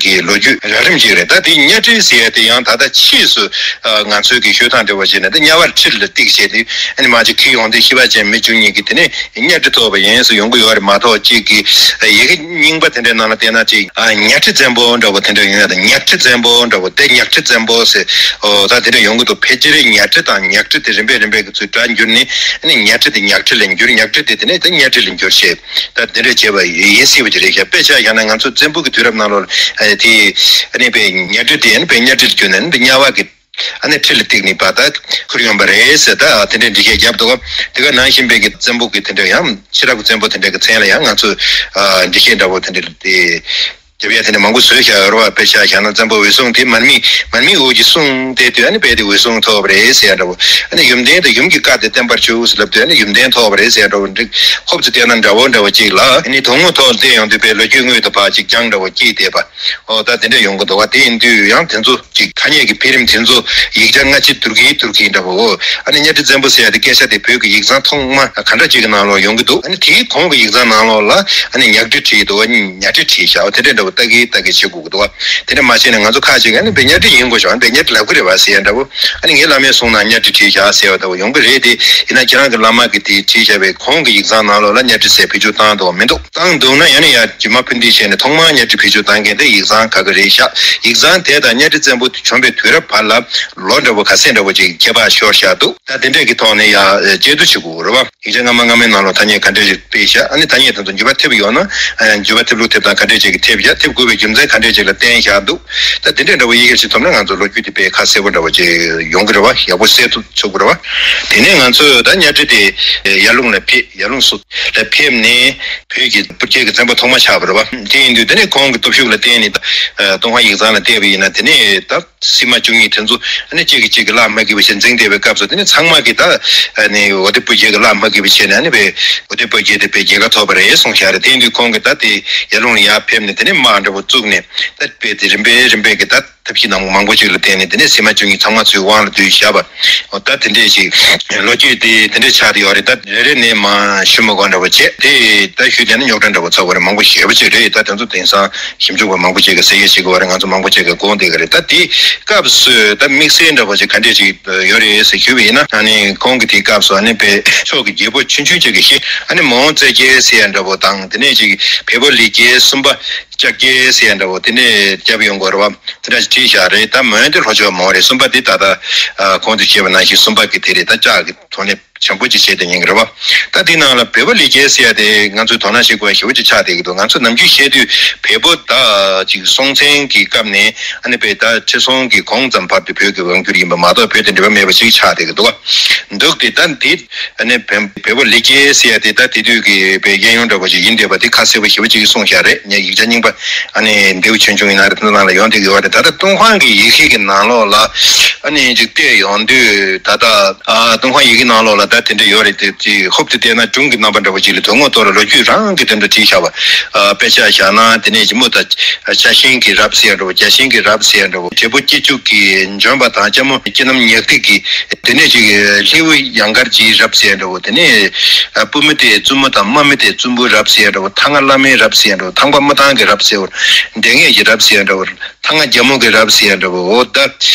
གི་ལོ་རྒྱུས་རགས་རིམ་ཅིག་རེད། ད་དེ་གཉའ་ཁྲི་ཟེར་ཡ་དེ་ཡང་ད་ལྟ་ཕྱིས་སུ་ང་ཚོའི་གི་ཤོད་སྟངས་འདྲ་བོ་བྱས་ནས་ད་གཉའ་བར་ཁྲི་ལ་བཏེགས་བྱས་དུས་ཨ་ནི་མ་གཅིག་ཁྱེར་ཡོང་དུས་ཤེས་པ་ཅན་མི་བཅུ་གཉིས་ཀྱིས་དེ་ནས་གཉའ་ཁྲི་ཐོབ་པ་ཡིན་ཟེར་ཡོང་གི་ཡོད་རེད་མ་གཏོགས། གཅིག་གི་ཡི་གེ་རྙིང་པ་དེ་འདྲའི་ནང་ལ་བལྟས་ན་གཅིག་གཉའ་ཁྲི་བཙན་པོ་འདྲ་བོ་དེ་འདྲ་ཡོང་ཡ་དང་། གཉའ་ཁྲི་བཙན་པོ་འདྲ་བོ་དེ་གཉའ་ཁྲི་བཙན་པོ་ཟེར་ཨོ་ད་དེ་འདྲ་ཡོང་གི་འདུག་ཕལ་ཆེར་གཉའ་ཁྲི་དང་གཉའ་ཁྲི་དེ་རིམ་པས་རིམ་པས་ཀྱི་ཚུལ་སྒྲ་འགྱུར་ནས་ཨ་ནི་གཉའ་ཁྲི་དེ་གཉའ་ཁྲི་ལ་འགྱུར། གཉའ་ཁྲི་དེ་དེ་ནས་ད་གཉའ་ཁྲི་ལ་འགྱུར་བྱས། ད་དེ་འདྲ་བྱས་པ་ཡིན་སྲིད་པ་ཅིག་རེད་ཤག་དཔེ་ཆ་བཞག་ན་ང་ཚོ་བཙན་པོ་གི་དུས་རབས་ནང་ལོགས་ལ་དེ་ཨ་ནི་བའི་གཉའ་ཁྲི་དེ་ཨ་ནི་བའི་གཉའ་ཁྲི་ལ་གྱུར་ནས་ཨ་ནི་གཉའ་བ་གི་ཨ་ནི་ཁྲི་ལ་བཏེགས་ནས་པ་ད་ཁུར་ཡོང་པ་རེད་ཟེར། ད་དེ་འདྲའི་འགྲེལ་བཤད་བརྒྱབ་འདུག་དེ་ག་ནང་བཞིན་པའི་གི་བཙན་པོ་གི་དེ་འདྲ་ཡང་ཕྱི་རབས་ཀྱི་བཙན་པོ་དེ་འདྲ་གི་མཚན་ལ་ཡང་ང་ཚོས་འགྲེལ་བཤད་འདྲ་བོ་དེ་འདྲ་དེ་རྒྱབ་ཡ་དེ་འདྲ་མང་པོ་བཟོས་བཞག་ཡོད་རེད་བ། དཔེ་ཆ་བཞག་ན་བཙན་པོ་འོད་སྲུང་དེ་མར་མེ་མར་མེ་འོད་ཀྱི་སྲུང་བལྟས་དུས་ཨ་ནི་རྦད་དེ་འོད་སྲུང་ཐོབ་པ་རེད་ཟེར་ཡ་འདྲ་བོ། ཨ་ནི་ཡུམ་བརྟན་དང་ཡུམ་གྱི་བཀའ་དེ་བརྟན་པར་བཅུག་ཟེར་ལབ་དུས་ཨ་ནི་ཡུམ་བརྟན་ཐོབ་པ་རེད་ཟེར་ཡ་འདྲ་བོ་འགྲིག་ཧོབ་ཙེ་བལྟས་ན་འདྲ་བོ་འདྲ་བོ་ཅིག་ལ། ཨ་ནི་དོན་དངོས་ཐོག་བལྟས་ཡོང་དུས་དཔེ་ལོ་རྒྱུས་དངོས་དང་ཕར་ཅིག་རྒྱང་འདྲ་བོ་སྐྱེས་བསྡད་པ། ཨོ་ད་དེ་འདྲ་ཡོང་གི་འདུག་བ། དེ་ཡིན་དུས་ཡང་དེ་ཚོ་ཅིག་ཐ་སྙད་ཀྱི་འཕེལ་རིམ་དེ་ཚོ་ཡིག་ཆ་སྔ་ཕྱི་བསྡུར་གྱིན་བསྡུར་གྱིན་འདྲ་བོ། ཨ་ནི་གཉའ་ཁྲི་བཙན་པོ་ཟེར་ཡ་དེ་སྐད་ཆ་དེ་བོད་ཀྱི་ཡིག་ཚང་ཐོག་མ་ག་འདྲ་ཅིག་གི་ནང་ལོགས་ཡོང་གི་འདུག་ཨ་ནི་དེའི་གོང་གི་ཡིག་ཚང་ནང་ལོགས་ལ་ཨ་ནི་གཉའ་ཁྲི་བྲིས་འདུག་ཨ་ནི་གཉའ་ཁྲི་བྲིས་བཞག་དེ་འདྲ་འདྲ་བོ་ལྟ་གིན་ལྟ་གིན་བྱེད་དགོས་ཀྱི་འདུག་བ། དེ་འདྲ་མ་བྱས་ན་ང་ཚོ་ཁ་ཅིག་ཨ་ནི་བེ་གཉའ་ཁྲི་ཡིན་དགོས་ཤག་ཨ་ནི་བེ་གཉའ་ཁྲི་ལབ་ཀྱི་རེད་བ་ཟེར་ཡ་འདྲ་བོ། ཨ་ནི་ངའི་བླ་མའི་གསུང་ནང་གཉའ་ཁྲི་བྲིས་བཞག་ཟེར་བ་འདྲ་བོ་ཡོང་གི་རེད་དེ། ཡིན་ན་ཁྱེད་རང་གི་བླ་མ་གིས་དེ་བྲིས་བཞག་པའི་གོང་གི་ཡིག་ཚང་ནང་ལོགས་ལ་གཉའ་ཁྲི་ཟེར་བེད་སྤྱོད་བཏང་འདུག་མི་འདུག་བཏང་འདུག་ན་ཡང་ནི་ཡ་རྗེས་མ་ཕུ་འདི་བྱས་ནས་ཐོག་མར་གཉའ་ཁྲི་བེད་སྤྱོད་བཏང་མཁན་དེ་ཡིག་ཚང་ག་གི་རེད་ཤག་ཡིག་ཚང་དེ་དང་གཉའ་ཁྲི་བཙན་པོ་བྱོན་པའི་དུས་རབས་བར་ལ་ལོ་འདྲ་བོ་ག་ཚད་འདྲ་བོ་ཅིག་ཁྱད་པར་ཤོར་བཞག་འདུག་ད་དེ་འདྲས་ཀྱི་ཐོག་ནས་ཡ་དཔྱད་བསྡུར་བྱེད་དགོས་རེད་བ། ཡིག་ཆ་སྔ་མ་སྔ་མའི་ནང་ལོགས་ཐ་སྙད་ག་འདྲས་ཅིག་སྤེལ་བཞག་ཨ་ནི་ཐ་སྙད་དེ་ཚོ་འགྱུར་བ་ཐེབས་ཡོད་ན་འགྱུར་བ་ཐེབས་ལུགས་ཐེབས་སྟངས་ག་འདྲས་ཅིག་གིས་ཐེབས་བཞག་ཐེབས་དགོས་པའི་རྒྱུ་མཚན་ག་འདྲས་ཅིག་ལ་བརྟེན་བཞག་འདུག་ད་དེ་འདྲས་འདྲ་བོ་ཡི་གེར་ཅིག་ཐོབ་ན་ང་ཚོ་ལོ་རྒྱུས་དེ་དཔེ་ཁ་གསལ་པོ་འདྲ་བོ་ཅིག་ཡོང་གི་རེད་བ། ཡག་པོ་གསལ་ཐུབ་ཆོག་གི་རེད་བ། དེ་ནས་ང་ཚོས་ད་གཉའ་ཁྲི་དེ་ཡར་ཀླུང་ལ་ཕེབས། ཡར་ཀླུང་སུ་ལ་ཕེབས་ནས་བོད་ཀྱི་སྤུ་རྒྱལ་གྱི་བཙན་པོ་ཐོག་མ་ཆགས་པ་རེད་བ། དེ་ཡིན་དུས་དེ་ནས་ཁོང་གི་སྟོབས་ཤུགས་ལ་བརྟེན་ནས་ད་ཏུན་ཧོང་ཡིག་ཚང་ལ་བལྟས་པ་ཡིན་ན་དེ་ནས་ད་སྲིད་མ་བཅུ་གཉིས་དེ་ཚོ་ཨ་ནི་གཅིག་གིས་གཅིག་གི་ལག་མ་འགུལ་བ་བྱས་འཛིང་བསྡད་པའི་སྐབས་སུ་དེ་ནས་ཚང་མ་གིས་ད་ཨ་ནི་འོ་དེ་སྤུ་རྒྱལ་གྱི་ལག་མ་འགུལ་བ་བྱས་ནས་ཨ་ནི་བའི་འོ་དེ་སྤུ་རྒྱལ་དེ་བའི་རྒྱལ་ཁ་ཐོབ་པ་རེད་གསུངས་བཞག་རེད། དེ་ཡིན་དུས་ཁོང་གིས་ད་དེ་ཡར་ཀླུང་ལ་ཡར་ཕེབས་ནས་དེ་ནས་དམག་འདྲ་བོ་བཙུགས་ནས་ད་དཔེ་དེ་རིམ་པས་རིམ་པས་ཀྱི་ད་ཐབས་ཤེས་ནང་མང་པོ་ཅིག་ལ་བརྟེན་ནས་དེ་ནས་སྲིད་མ་བཅུ་གཉིས་ཚང་མ་ཚུར་དབང་ལ་བསྡུས་བཞག་པ། འོ་ད་དེ་འདྲས་ཞིག་ལོ་རྒྱུས་དེ་དེ་འདྲས་ཆགས་བསྡད་ཡོད་རེད། ད་རེ་རེ་ནས་མར་ཞུ་མི་དགོས་འདྲ་བོ་བྱས་དེ་ད་ཞུས་བསྡད་ན་རྙོག་དྲ་འདྲ་བོ་ཚ་བོ་རེད། མང་པོ་ཞེ་པོ་ཅིག་རེད། ད་དེ་ཚོ་དེང་སང་ཞིབ་འཇུག་པ་མང་པོ་ཅིག་གིས་གསལ་བཤད་བྱེད་དགོས་པ་རེད། ང་ཚོ་མང་པོ་ཅིག་གིས་དགོངས་བསྡད་ཀྱི་རེད། ད་དེའི་སྐབས་སུ་ད་དམིགས་བསལ་འདྲ་བོ་ཅིག་ག་འདྲས་ཅིག་ཡོད་རེད་ཟེར་ཞུས་པ་ཡིན་ན་ཨ་ནི་ཁོང་གི་དེའི་སྐབས་སུ་ཨ་ནི་དཔེ་ཕྱོགས་ཀྱི་རྒྱལ་པོ་ཆུང་ཆུང་ཅིག་གི་ཞེ་ཨ་ནི་མོའོ་ཙེ་རྒྱལ་ཟེར་ཡ་འདྲ་བོ་དང་དེ་ནས་ཅིག་བལ་པོ་ལི་རྒྱལ་གསུམ་པ་ལྕགས་རྒྱལ་ཟེར་ཡ་འདྲ་བོ་དེ་ནས་རྒྱབ་ཡོང་དགོས་རེད་བ། དེ་འདྲ་ཞིག་བྲིས་བཞག་རེད། ད་མོན་དེ་ལྷོ་ཕྱོགས་མོན་རེད། གསུམ་པ་དེ་ད་ལྟ་ཨ་གོང་དུ་བཤད་པ་ནང་བཞིན་གསུམ་པ་གི་དེ་རེད། ད་ལྕགས་ཀྱི་དོ་ནས་བྱང་བུ་ཅིག་བྱས་ཏེ་ཉན་གི་རེད་བ། ད་དེ་ནང་ལ་བལ་པོ་ལི་རྒྱལ་ཟེར་ཡ་དེ་ང་ཚོས་དོ་སྣང་བྱེད་དགོས་ཡ་ཞེ་པོ་ཅིག་ཆགས་བསྡད་ཀྱི་འདུག་ང་ཚོ་ནམ་རྒྱུན་བཤད་དུས་བལ་པོ་ད་ཅིག་སྲོང་བཙན་གྱི་སྐབས་ནས་ཨ་ནི་བལ་ད་ཁྲི་སྲོང་གི་གོང་ཙམ་བར་དུ་བོད་ཀྱི་དབང་སྒྱུར་ཡིན་པ་མ་གཏོགས་བོད་དེ་འབྲེལ་བ་མེད་པ་ཞིག་ཆགས་བསྡད་ཀྱི་འདུག་བ། འདུག་སྟེ་ད་འདི་ཨ་ནི་བལ་བལ་པོ་ལི་རྒྱལ་ཟེར་ཡ་དེ་ད་དེ་དུས་ཀྱི་བལ་རྒྱལ་ཡོངས་འདྲ་པོ་ཞིག་ཡིན་བསྡད་པ་དེ་ཁ་གསལ་པོ་ཞེ་པོ་ཅིག་གསུངས་བཞག་རེད། ངས་ཡིག་ཆ་རྙིང་པ་ཨ་ནི་མདེའུ་ཆུང་ཆུང་ཡིན་ན་རེད། དེ་ནང་ལ་ཡོང་བསྡད་ཀྱི་ཡོད་རེད། ད་ལྟ་ཏུན་ཧོང་གི་ཡི་གེ་གི་ནང་ལོགས་ལ་ཨ་ནི་ཅིག་བལྟས་ཡོང་དུས་ད་ལྟ་ཨ་ཏུན་ཧོང་ཡི་གེ་ནང་ལོགས་ལ་ད་དེ་འདྲ་ཡོད་རེད། དེ་དེ་ཧོབ་ཏེ་བལྟས་ན་སྒྲུང་གི་རྣམ་པ་འདྲ་པོ་ཅིག་ལ་དོན་དངོས་ཐོག་ལ་ལོ་རྒྱུས་རང་གི་དེ་འདྲ་བྲིས་བཞག་པ། ཨ་དཔེ་ཆ་བཞག་ན་དེ་ནས་ཇི་མོ་ད་ཆ་ཤིང་གི་རབས་ཟེར་ཡ་འདྲ་པོ། རྒྱ་ཤིང་གི་རབས་ཟེར་ཡ་འདྲ་པོ། བགྲེས་པོ་སྐྱེས་མཆོག་གི་འབྱོན་པ་དང་ལྕམ་མོ་སྐྱིད་ནམ་ཉག་ཐིག་གི་དེ་ནས་ཅིག་ལྷེའུ་ཡང་དཀར་གྱི་རབས་ཟེར་ཡ་འདྲ་པོ། དེ་ནས་ཨ་པུ་མི་དེ་བཙུན་མོ་དང་མ་མི་དེ་བཙུན་པོའི་རབས་ཟེར་ཡ་འདྲ་པོ། ཐང་ང་བླ་མའི་རབས་ཟེར་ཡ་འདྲ་པོ། ཐང་པ་མི་ཐང་གི་རབས་ཟེར་བ། འདྲེ་ངེས་ཀྱི་རབས་ཟེར་ཡ་འདྲ་པོ། ཐང་ང་རྒྱལ་མོ་གི་རབས་ཟེར་ཡ་འདྲ་པོ། འོ་ད་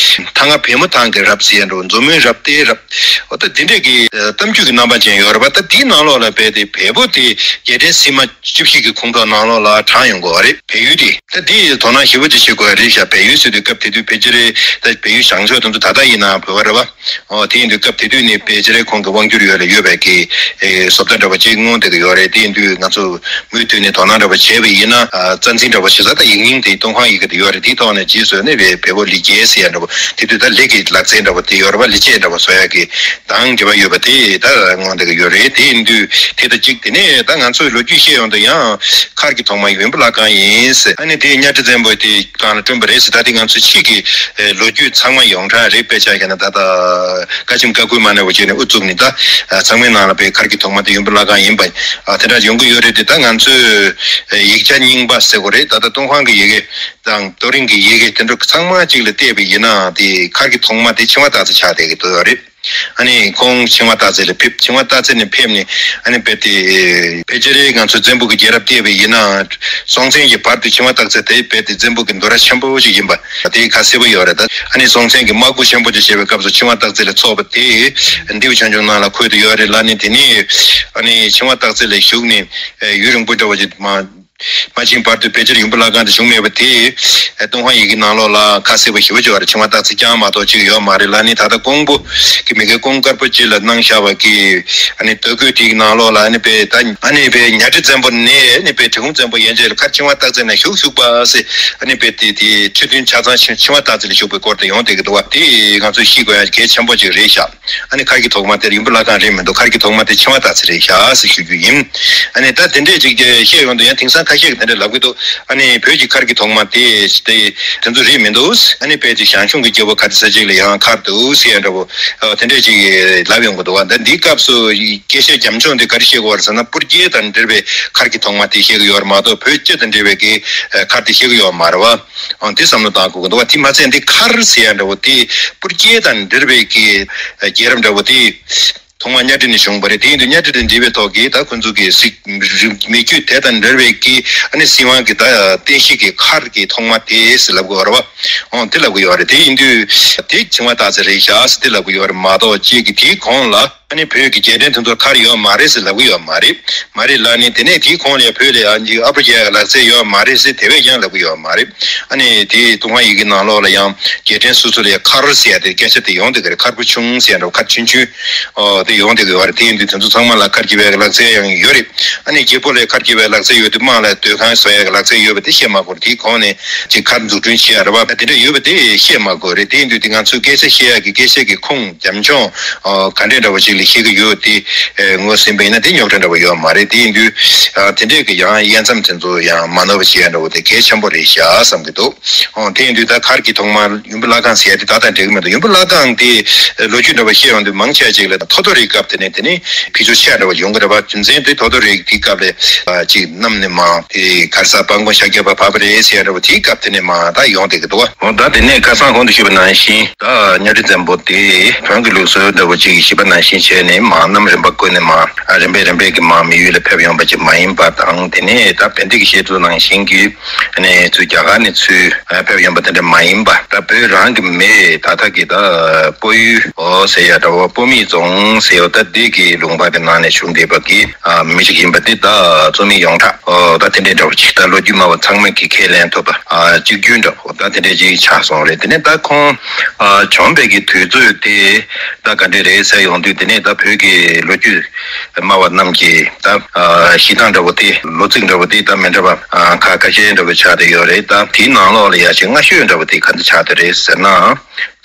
ཐང་ང་བལ་མོ་ཐང་གི་རབས་ཟེར་ཡ་འདྲ་པོ། མཛོ་མོའི་རབས་རྟའི་རབས། འོ་ད་དེ་འདྲས་ཀྱི་ གཏམ་རྒྱུད་ཀྱི་རྣམ་པ་ཅན་ཡོད་རེད་པ། ད་དེའི་ནང་ལོགས་ལ་རྦད་དེ་བལ་པོ་དེ་རྒྱལ་ཕྲན་སིལ་མ་བཅུ་བཞི་གི་ཁོངས་གཏོགས་ནང་ལོགས་ལ་བགྲངས་ཡོང་གི་ཡོད་རེད། བལ་ཡུལ་དེ། ད་དེ་དོ་སྣང་ཞེ་པོ་ཅིག་བྱེད་དགོས་རེད་ཤག་བལ་ཡུལ་ཟེར་དུས་སྐབས་དེ་དུས་ཕལ་ཆེར་ད་བལ་ཡུལ་བྱང་ཕྱོགས་དེ་ཚོ་ད་ལྟ་ཡིན་ན་བོད་པ་རེད་པ། ཨོ་དེ་ཡིན་དུས་སྐབས་དེ་དུས་ནས་ཕལ་ཆེར་ཁོང་གི་དབང་སྒྱུར་ཡོད་ལ་ཡོད་པའི་གི་ཨེ་བཟོ་ལྟ་འདྲ་བ་ཅིག་མངོན་བསྡད་ཀྱི་ཡོད་རེད། དེ་ཡིན་དུས་ང་ཚོ་མུ་མཐུད་ནས་དོ་སྣང་འདྲ་བ་བྱས་པ་ཡིན་ན། ཨ་རྩ་འཛིན་འདྲ་བ་བྱེད་ས་ད་ཡིག་རྙིང་དེ་ཏུན་ཧོང་ཡི་གེ་དེ་ཡོད་རེད། དེའི་ཐོག་ནས་རྗེས་སུ་ནི་བལ་བལ་པོ་ལི་རྒྱལ་ཟེར་ཡ་འདྲ་བོ་དེ་དུས་ད་ལི་གི་ལག་རྩལ་འདྲ་བོ་དེ་ཡོད་རེད་པ། ལི་རྒྱལ་འདྲ་བོ་བཟོ་ཡ་གི་དང་འབྲེལ་བ་ཡོད་པ་དེ་ད་མངོན་བསྡད་ཀྱི་ཡོད་རེད། དེ་ཡིན་དུས་དེ་ད་གཅིག་དེ་ནས་ད་ང་ཚོས་ལོ་རྒྱུས་བཤད་ཡོང་དུས་ཡང་མཁར་གྱི་ཐོག་མ་ཡུམ་བུ་བླ་སྒང་ཡིན་ཟེར། ཨ་ནི་དེ་གཉའ་ཁྲི་བཙན་པོ་དེ་སྒང་ལ་བསྐྲུན་པ་རེད་ཟེར། ད་དེ་ང་ཚོས་ཕྱིས་ཀྱི་ཨེ་ལོ་རྒྱུས་ཚང་མ་ཡོངས་གྲགས་རེད། དཔེ་ཆ་བཞག་ན་ད་ལྟ་བཀའ་ཆེམས་བཀའ་བསྐུལ་མ་ནས་འོ་བྱས་ནས་དབུ་བཙུགས་ནས་ད་ཚང་མའི་ནང་ལ་པའི་མཁར་གྱི་ཐོག་མ་དེ་ཡུམ་བུ་བླ་སྒང་ཡིན་པ། ཨ་དེ་འདྲ་ཡོང་གི་ཡོད་རེད་དེ། ད་ང་ཚོས་ཡིག་ཆ་རྙིང་པ་ཟེར་དགོས་རེད། ད་ལྟ་ཏུན་ཧོང་གི་ཡི་གེ་དང་རྡོ་རིང་གི་ཡི་གེ་དེ་འདྲ་ཚང་མ་གཅིག་ལ་བལྟས་པ་ཡིན་ན་དེ་མཁར་གྱི་ཐོག་མ་དེ་ཆིང་ཧྭ་སྟག་རྩེ་ཆགས་བསྡད་ཀྱི་འདུག་ཡོད་རེད། ཨ་ནི་ཁོང་ཆིང་ཧྭ་སྟག་རྩེ་ལ་ཕེབས། ཆིང་ཧྭ་སྟག་རྩེ་ནས་ཕེབས་ནས་ཨ་ནི་རྦད་དེ་ཕལ་ཆེར་ང་ཚོ་བཙན་པོ་གི་རྒྱལ་རབས་བལྟས་པ་ཡིན་ན་སྲོང་བཙན་གྱི་བར་དུ་ཆིང་ཧྭ་སྟག་རྩེ་དེ་རྦད་དེ་བཙན་པོ་གི་འདུ་ར་ཆེན་པོ་ཞིག་ཡིན་པ་དེ་ཁ་གསལ་པོ་ཡོད་རེད། ད་ཨ་ནི་སྲོང་བཙན་གྱི་དམག་དཔུང་ཆེན་པོ་ཅིག་བྱེད་པའི་སྐབས་སུ་ཆིང་ཧྭ་སྟག་རྩེ་ལ་ཚོགས་པ་དེ་ལྡེའུ་ཆོས་འབྱུང་ནང་ལ་འཁོད་དུ་ཡོད་རེད་ལ། ཨ་ནི་དེ་ནས་ཨ་ནི་ཆིང་ཧྭ་སྟག་རྩེ་ལ་བཞུགས་ནས་ཡུན་རིང་པོ་འདྲ་བོ་ཅིག་མ། མ་ཕྱིན་བར་དུ་ཕལ་ཆེར་ཡུམ་བུ་བླ་སྒང་དུ་བཞུགས་མེད་པ་དེ། ཏུན་ཧོང་ཡི་གེ་ནང་ལོགས་ལ་ཁ་གསལ་པོ་ཞེ་པོ་ཅིག་ཡོད་རེད། ཆིང་ཧྭ་སྟག་རྩེ་རྐྱང་མ་གཏོགས་ཅིག་ཡོད་མ་རེད་ལ། ནི་ད་ལྟ་ཀོང་པོ་གི་མི་སྒེར་ཀོང་དཀར་པོ་སྤྱི་ལ་གནང་བཞག་པ་གི་ཨ་ནི་ལྟོ་གོས་དེའི་ནང་ལོགས་ལ་ཨ་ནི་པའི་ད་ཨ་ནི་པའི་གཉའ་ཁྲི་བཙན་པོ་ནས་ཨ་ནི་པའི་གྲི་གུམ་བཙན་པོ་ཡན་ཆད་ལ་མཁར་ཆིང་ཧྭ་སྟག་རྩེ་ན་བཞུགས་བཞུགས་པ་ཟེར། ཨ་ནི་པའི་དེ་དེ་ཁྲི་སྟོན་ཆ་ཚང་ཆིང་ཧྭ་སྟག་རྩེ་ལ་བཞུགས་པའི་སྐོར་དེ་ཡོང་བསྡད་ཀྱི་འདུག་བ། དེ་ང་ཚོས་ཤེས་དགོས་ཡ་གལ་ཆེན་པོ་ཅིག་རེད་ཤག་ཨ་ནི་མཁར་གྱི་ཐོག་མ་དེར་ཡུམ་བུ་བླ་སྒང་རེད་མི་འདུག་མཁར་གྱི་ཐོག་མ་དེ་ཆིང་ཧྭ་སྟག་རྩེ་རེད་ཤག་ཟེར་ཞུ་རྒྱུ་ཡིན། ཨ་ནི་ད་དེ་འདྲས་ཅིག་བཤད་ཡོང་དུས་ཡང་དེང་སང་ཁ་ཤས་ཀྱིས་དེ་འདྲས་ལབ་ཀྱི་འདུག་ཨ་ནི་བོད་ཀྱི་མཁར་གྱི་ཐོག་མ་དེ་དེ་དེ་ཚོ་རེད་མི་འདུག་ཨ་ནི་བོད་ཀྱི་ཞང་ཞུང་གི་རྒྱལ་པོ་ག་དེ་ས་ཅིག་ལ་ཡང་མཁར་འདུག་ཟེར་ཡ་འདྲ་བོ་དེ་འདྲས་ཅིག་ལབ་ཡོང་གི་འདུག་བ། ད་འདིའི་སྐབས་སུ་དགེ་བཤེས་རྒྱ་མཚོ་འདི་ག་རེ་བཤད་ཀྱི་ཡོད་རེད་ཟེར་ན། སྤུར་རྒྱལ་དང་འབྲེལ་བའི་མཁར་གྱི་ཐོག་མ་དེ་བཤད་ཀྱི་ཡོད་རེད་མ་གཏོགས་བོད་སྤྱི་དང་འབྲེལ་བའི་གི་མཁར་དེ་བཤད་ཀྱི་ཡོད་མ་རེད་བ། འོ་དེ་བསམ་བློ་བཏང་དགོས་ཀྱི་འདུག་བ། དེ་མ་ཚད་འདི་མཁར་ཟེར་ཡ་འདྲ་བོ་དེ་སྤུར་རྒྱལ་དང་འབྲེལ་བའི་གི་རྒྱལ་རབས་འདྲ་བོ་དེ་ཐོག་མ་གཉའ་ཁྲི་ནས་བྱུང་བ་རེད། དེ་ཡིན་དུས་གཉའ་ཁྲི་དང་འབྲེལ་བའི་ཐོག་གི་ད་ཁོ་ཚོ་གི་གཟིགས་རིམ་མི་རྒྱུད་དེ་དང་འབྲེལ་བའི་གི་ཨ་ནི་སྲིད་དབང་གི་ད་རྟེན་གཞི་གི་མཁར་གི་ཐོག་མ་དེ་ཟེར་ལབ་དགོས་རེད་བ། འོ་དེ་ལབ་གི་ཡོད་རེད། དེ་ཡིན་དུས་དེ་ཆིང་ཧྭ་སྟག་རྩེ་རེད་ཤག་ཟེར་དེ་ལབ་གི་ཡོད་རེད་མ་གཏོགས་གཅིག་གི་དེའི་གོང་ལ། ཨ་ནི་བོད་ཀྱི་རྒྱལ་ཕྲན་དེ་ཚོར་མཁར་ཡོད་མ་རེད་ཟེར་ལབ་གི་ཡོད་མ་རེད། མ་རེད་ལབ་ནས་དེ་ནས་དེའི་གོང་ལ་ཡང་བོད་ལ་ཡང་ཨ་པོ་རྒྱལ་ཡག་ལག་རྩལ་ཡོད་མ་རེད་ཟེར་དེ་བས་ཀྱང་ལབ་གི་ཡོད་མ་རེད། ཨ་ནི་དེའི་ཏུན་ཧོང་ཡི་གེ་ནང་ལོགས་ལ་ཡང་རྒྱལ་ཕྲན་སོ་སོ་ལ་ཡང་མཁར་ཟེར་ཡ་དེ་སྐད་ཆ་དེ་ཡོང་བསྡད་ཀྱི་རེད། མཁར་པོ་ཆུང་ཟེར་ཡ་འདྲ་བོ་མཁར་ཆུང་ཆུང་ཨོ་དེ་ཡོང་བསྡད་ཀྱི་ཡོད་རེད། དེ་ཡིན་དུས་དེ་ཚོ་ཚང་མ་ལ་མཁར་རྒྱུད་པའི་ལག་རྩལ་ཡང་ཡོད་རེད། ཨ་ནི་རྒྱལ་པོ་ལ་མཁར་རྒྱུད་པའི་ལག་རྩལ་ཡོད་དུས་དམག་ལ་སྡོད་ཁང་བཟོ་ཡ་གི་ལག་རྩལ་ཡོད་པ་དེ་བཤད་མ་དགོས་རེད། དེའི་གོང་ནས་ཅིག་མཁར་འཛུགས་སྐྲུན་བྱེད་ཡ་རེད་བ། དེ་འདྲ་ཡོད་པ་དེ་བཤད་མ་དགོས་རེད། དེ་ཡིན་དུས་དེ་ང་ཚོས་སྐད་ཆ་བཤད་ཡ་གི་སྐད་ཆ་གི་ཁུངས་རྒྱབ་ལྗོངས་ཨོ་ག་འདྲས་འདྲ་བོ་ཅིག་ལ་བཤད་ཀྱི་ཡོད་དེ་ངོས་ཟིན་པ་ཡིན་ན་དེ་རྙོག་དྲ་འདྲ་བོ་ཡོད་མ་རེད། དེ་ཡིན་དུས་ཨ་དེ་འདྲས་ཀྱི་ཡང་དབྱེ་མཚམས་དེ་ཚོ་ཡང་མ་ནོར་བ་བྱེད་ཡ་འདྲ་བོ་དེ་གལ་ཆེན་པོ་རེད་ཤག་བསམ་གྱི་འདུག་ཨོ་དེ་ཡིན་དུས་ད་མཁར་གྱི་ཐོག་མ་ཡུམ་བུ་བླ་སྒང་ཟེར་ཡ་དེ་ད་ལྟ་འགྲིག་གི་མི་འདུག་ཡུམ་བུ་བླ་སྒང་དེ་ལོ་རྒྱུས་འདྲ་བོ་བཤད་ཡོང་དུས་མང་ཆེ་ཅིག་ལ་ཐོ་ཐོ་རིའི་སྐབས་དེ་ནས་དེ་ནས་ཕྱི་ཕྱོགས་ཆེ་འདྲ་བོ་ཡོང་གི་རེད་བ། རྒྱུ་མཚན་དེ་ཐོ་ཐོ་རིའི་དེའི་སྐབས་ལ་ཅིག་གནམ་ནས་མར་དེ་ག་རེ་ཟེར་སྤང་གོང་ཤར་རྒྱག་པར་བབས་པ་རེད་ཟེར་ཡ་འདྲ་བོ་དེའི་སྐབས་དེ་ནས་མར་ད་ཡོང་བསྡད་ཀྱི་འདུག་བ། འོ་ད་དེ་ནས་ཁ་སང་གོང་དུ་ཞུས་པ་ནང་བཞིན་ད་གཉའ་ཁྲི་བཙན་པོ་དེ་བོན་གྱི་ལུགས་སྲོལ་འདྲ་བོ་ཅིག་གི་བཞེད་པ་ནང་བཞིན་བྱས་ནས་མར་གནམ་རིམ་པ་བཀོད་ནས་མར་རིམ་པས་རིམ་པས་ཀྱི་མར་མི་ཡུལ་ལ་ཕེབས་ཡོང་པ་ཅིག་མ་ཡིན་པ་དང་། དེ་ནས་ད་བན་དེ་གི་བཤད་ཚུལ་ནང་བཞིན་གྱི་ནས་ཚུར་རྒྱ་གར་ནས་ཚུར་ཕེབས་ཡོང་པ་དེ་འདྲ་མ་ཡིན་པ། ད་བོད་རང་གི་མི་ད་ལྟ་གི་ད་སྤོ་ཡུལ་ཨོ་ཟེར་ཡ་འདྲ་བོ་སྤོ་མི་རྫོང་ཟེར་ཡ་ད་འདི་གི་ལུང་པ་གི་ནང་ནས་བྱུང་བསྡད་པ་གི་ཨ་མི་ཞིག་ཡིན་པ་འདི་ད་རྩོམ་ཡིག་ཡོངས་གྲགས་ཨོ་ད་དེ་འདྲའི་འདྲ་བོ་ཅིག་ད་ལོ་རྒྱུས་སྨྲ་བ་ཚང་མས་ཀྱིས་ཁས་ལེན་ཐུབ་པ་ཨ་གཅིག་གྱུར་འདྲ་བོ་ད་དེ་འདྲའི་ཅིག་ཆགས་སོང་རེད། དེ་ནས་ད་ཁོང་ཨ་བྱོན་པའི་གི་དུས་ཚོད་དེ་ད་ག་འདྲས་རེད་ཟེར་ཡོང་དུས། དེ་ནས་ད་བོད་ཀྱི་ལོ་རྒྱུས་སྨྲ་བ་རྣམས་ཀྱིས་ད་ཨ་གཞི་གདངས་འདྲ་བོ་དེ་ལོ་ཚིགས་འདྲ་བོ་དེ་ད་མི་འདྲ་བ་ཨ་ཁ་ཁ་ཤས་འདྲ་བོ་ཆགས་བསྡད་ཡོད་རེད། ད་དེའི་ནང་ལོགས་ལ་ཡ་ཆེས་སྔ་ཤོས་འདྲ་བོ་དེ་ག་འདྲ་ཆགས་བསྡད་རེད་ཟེར་ན།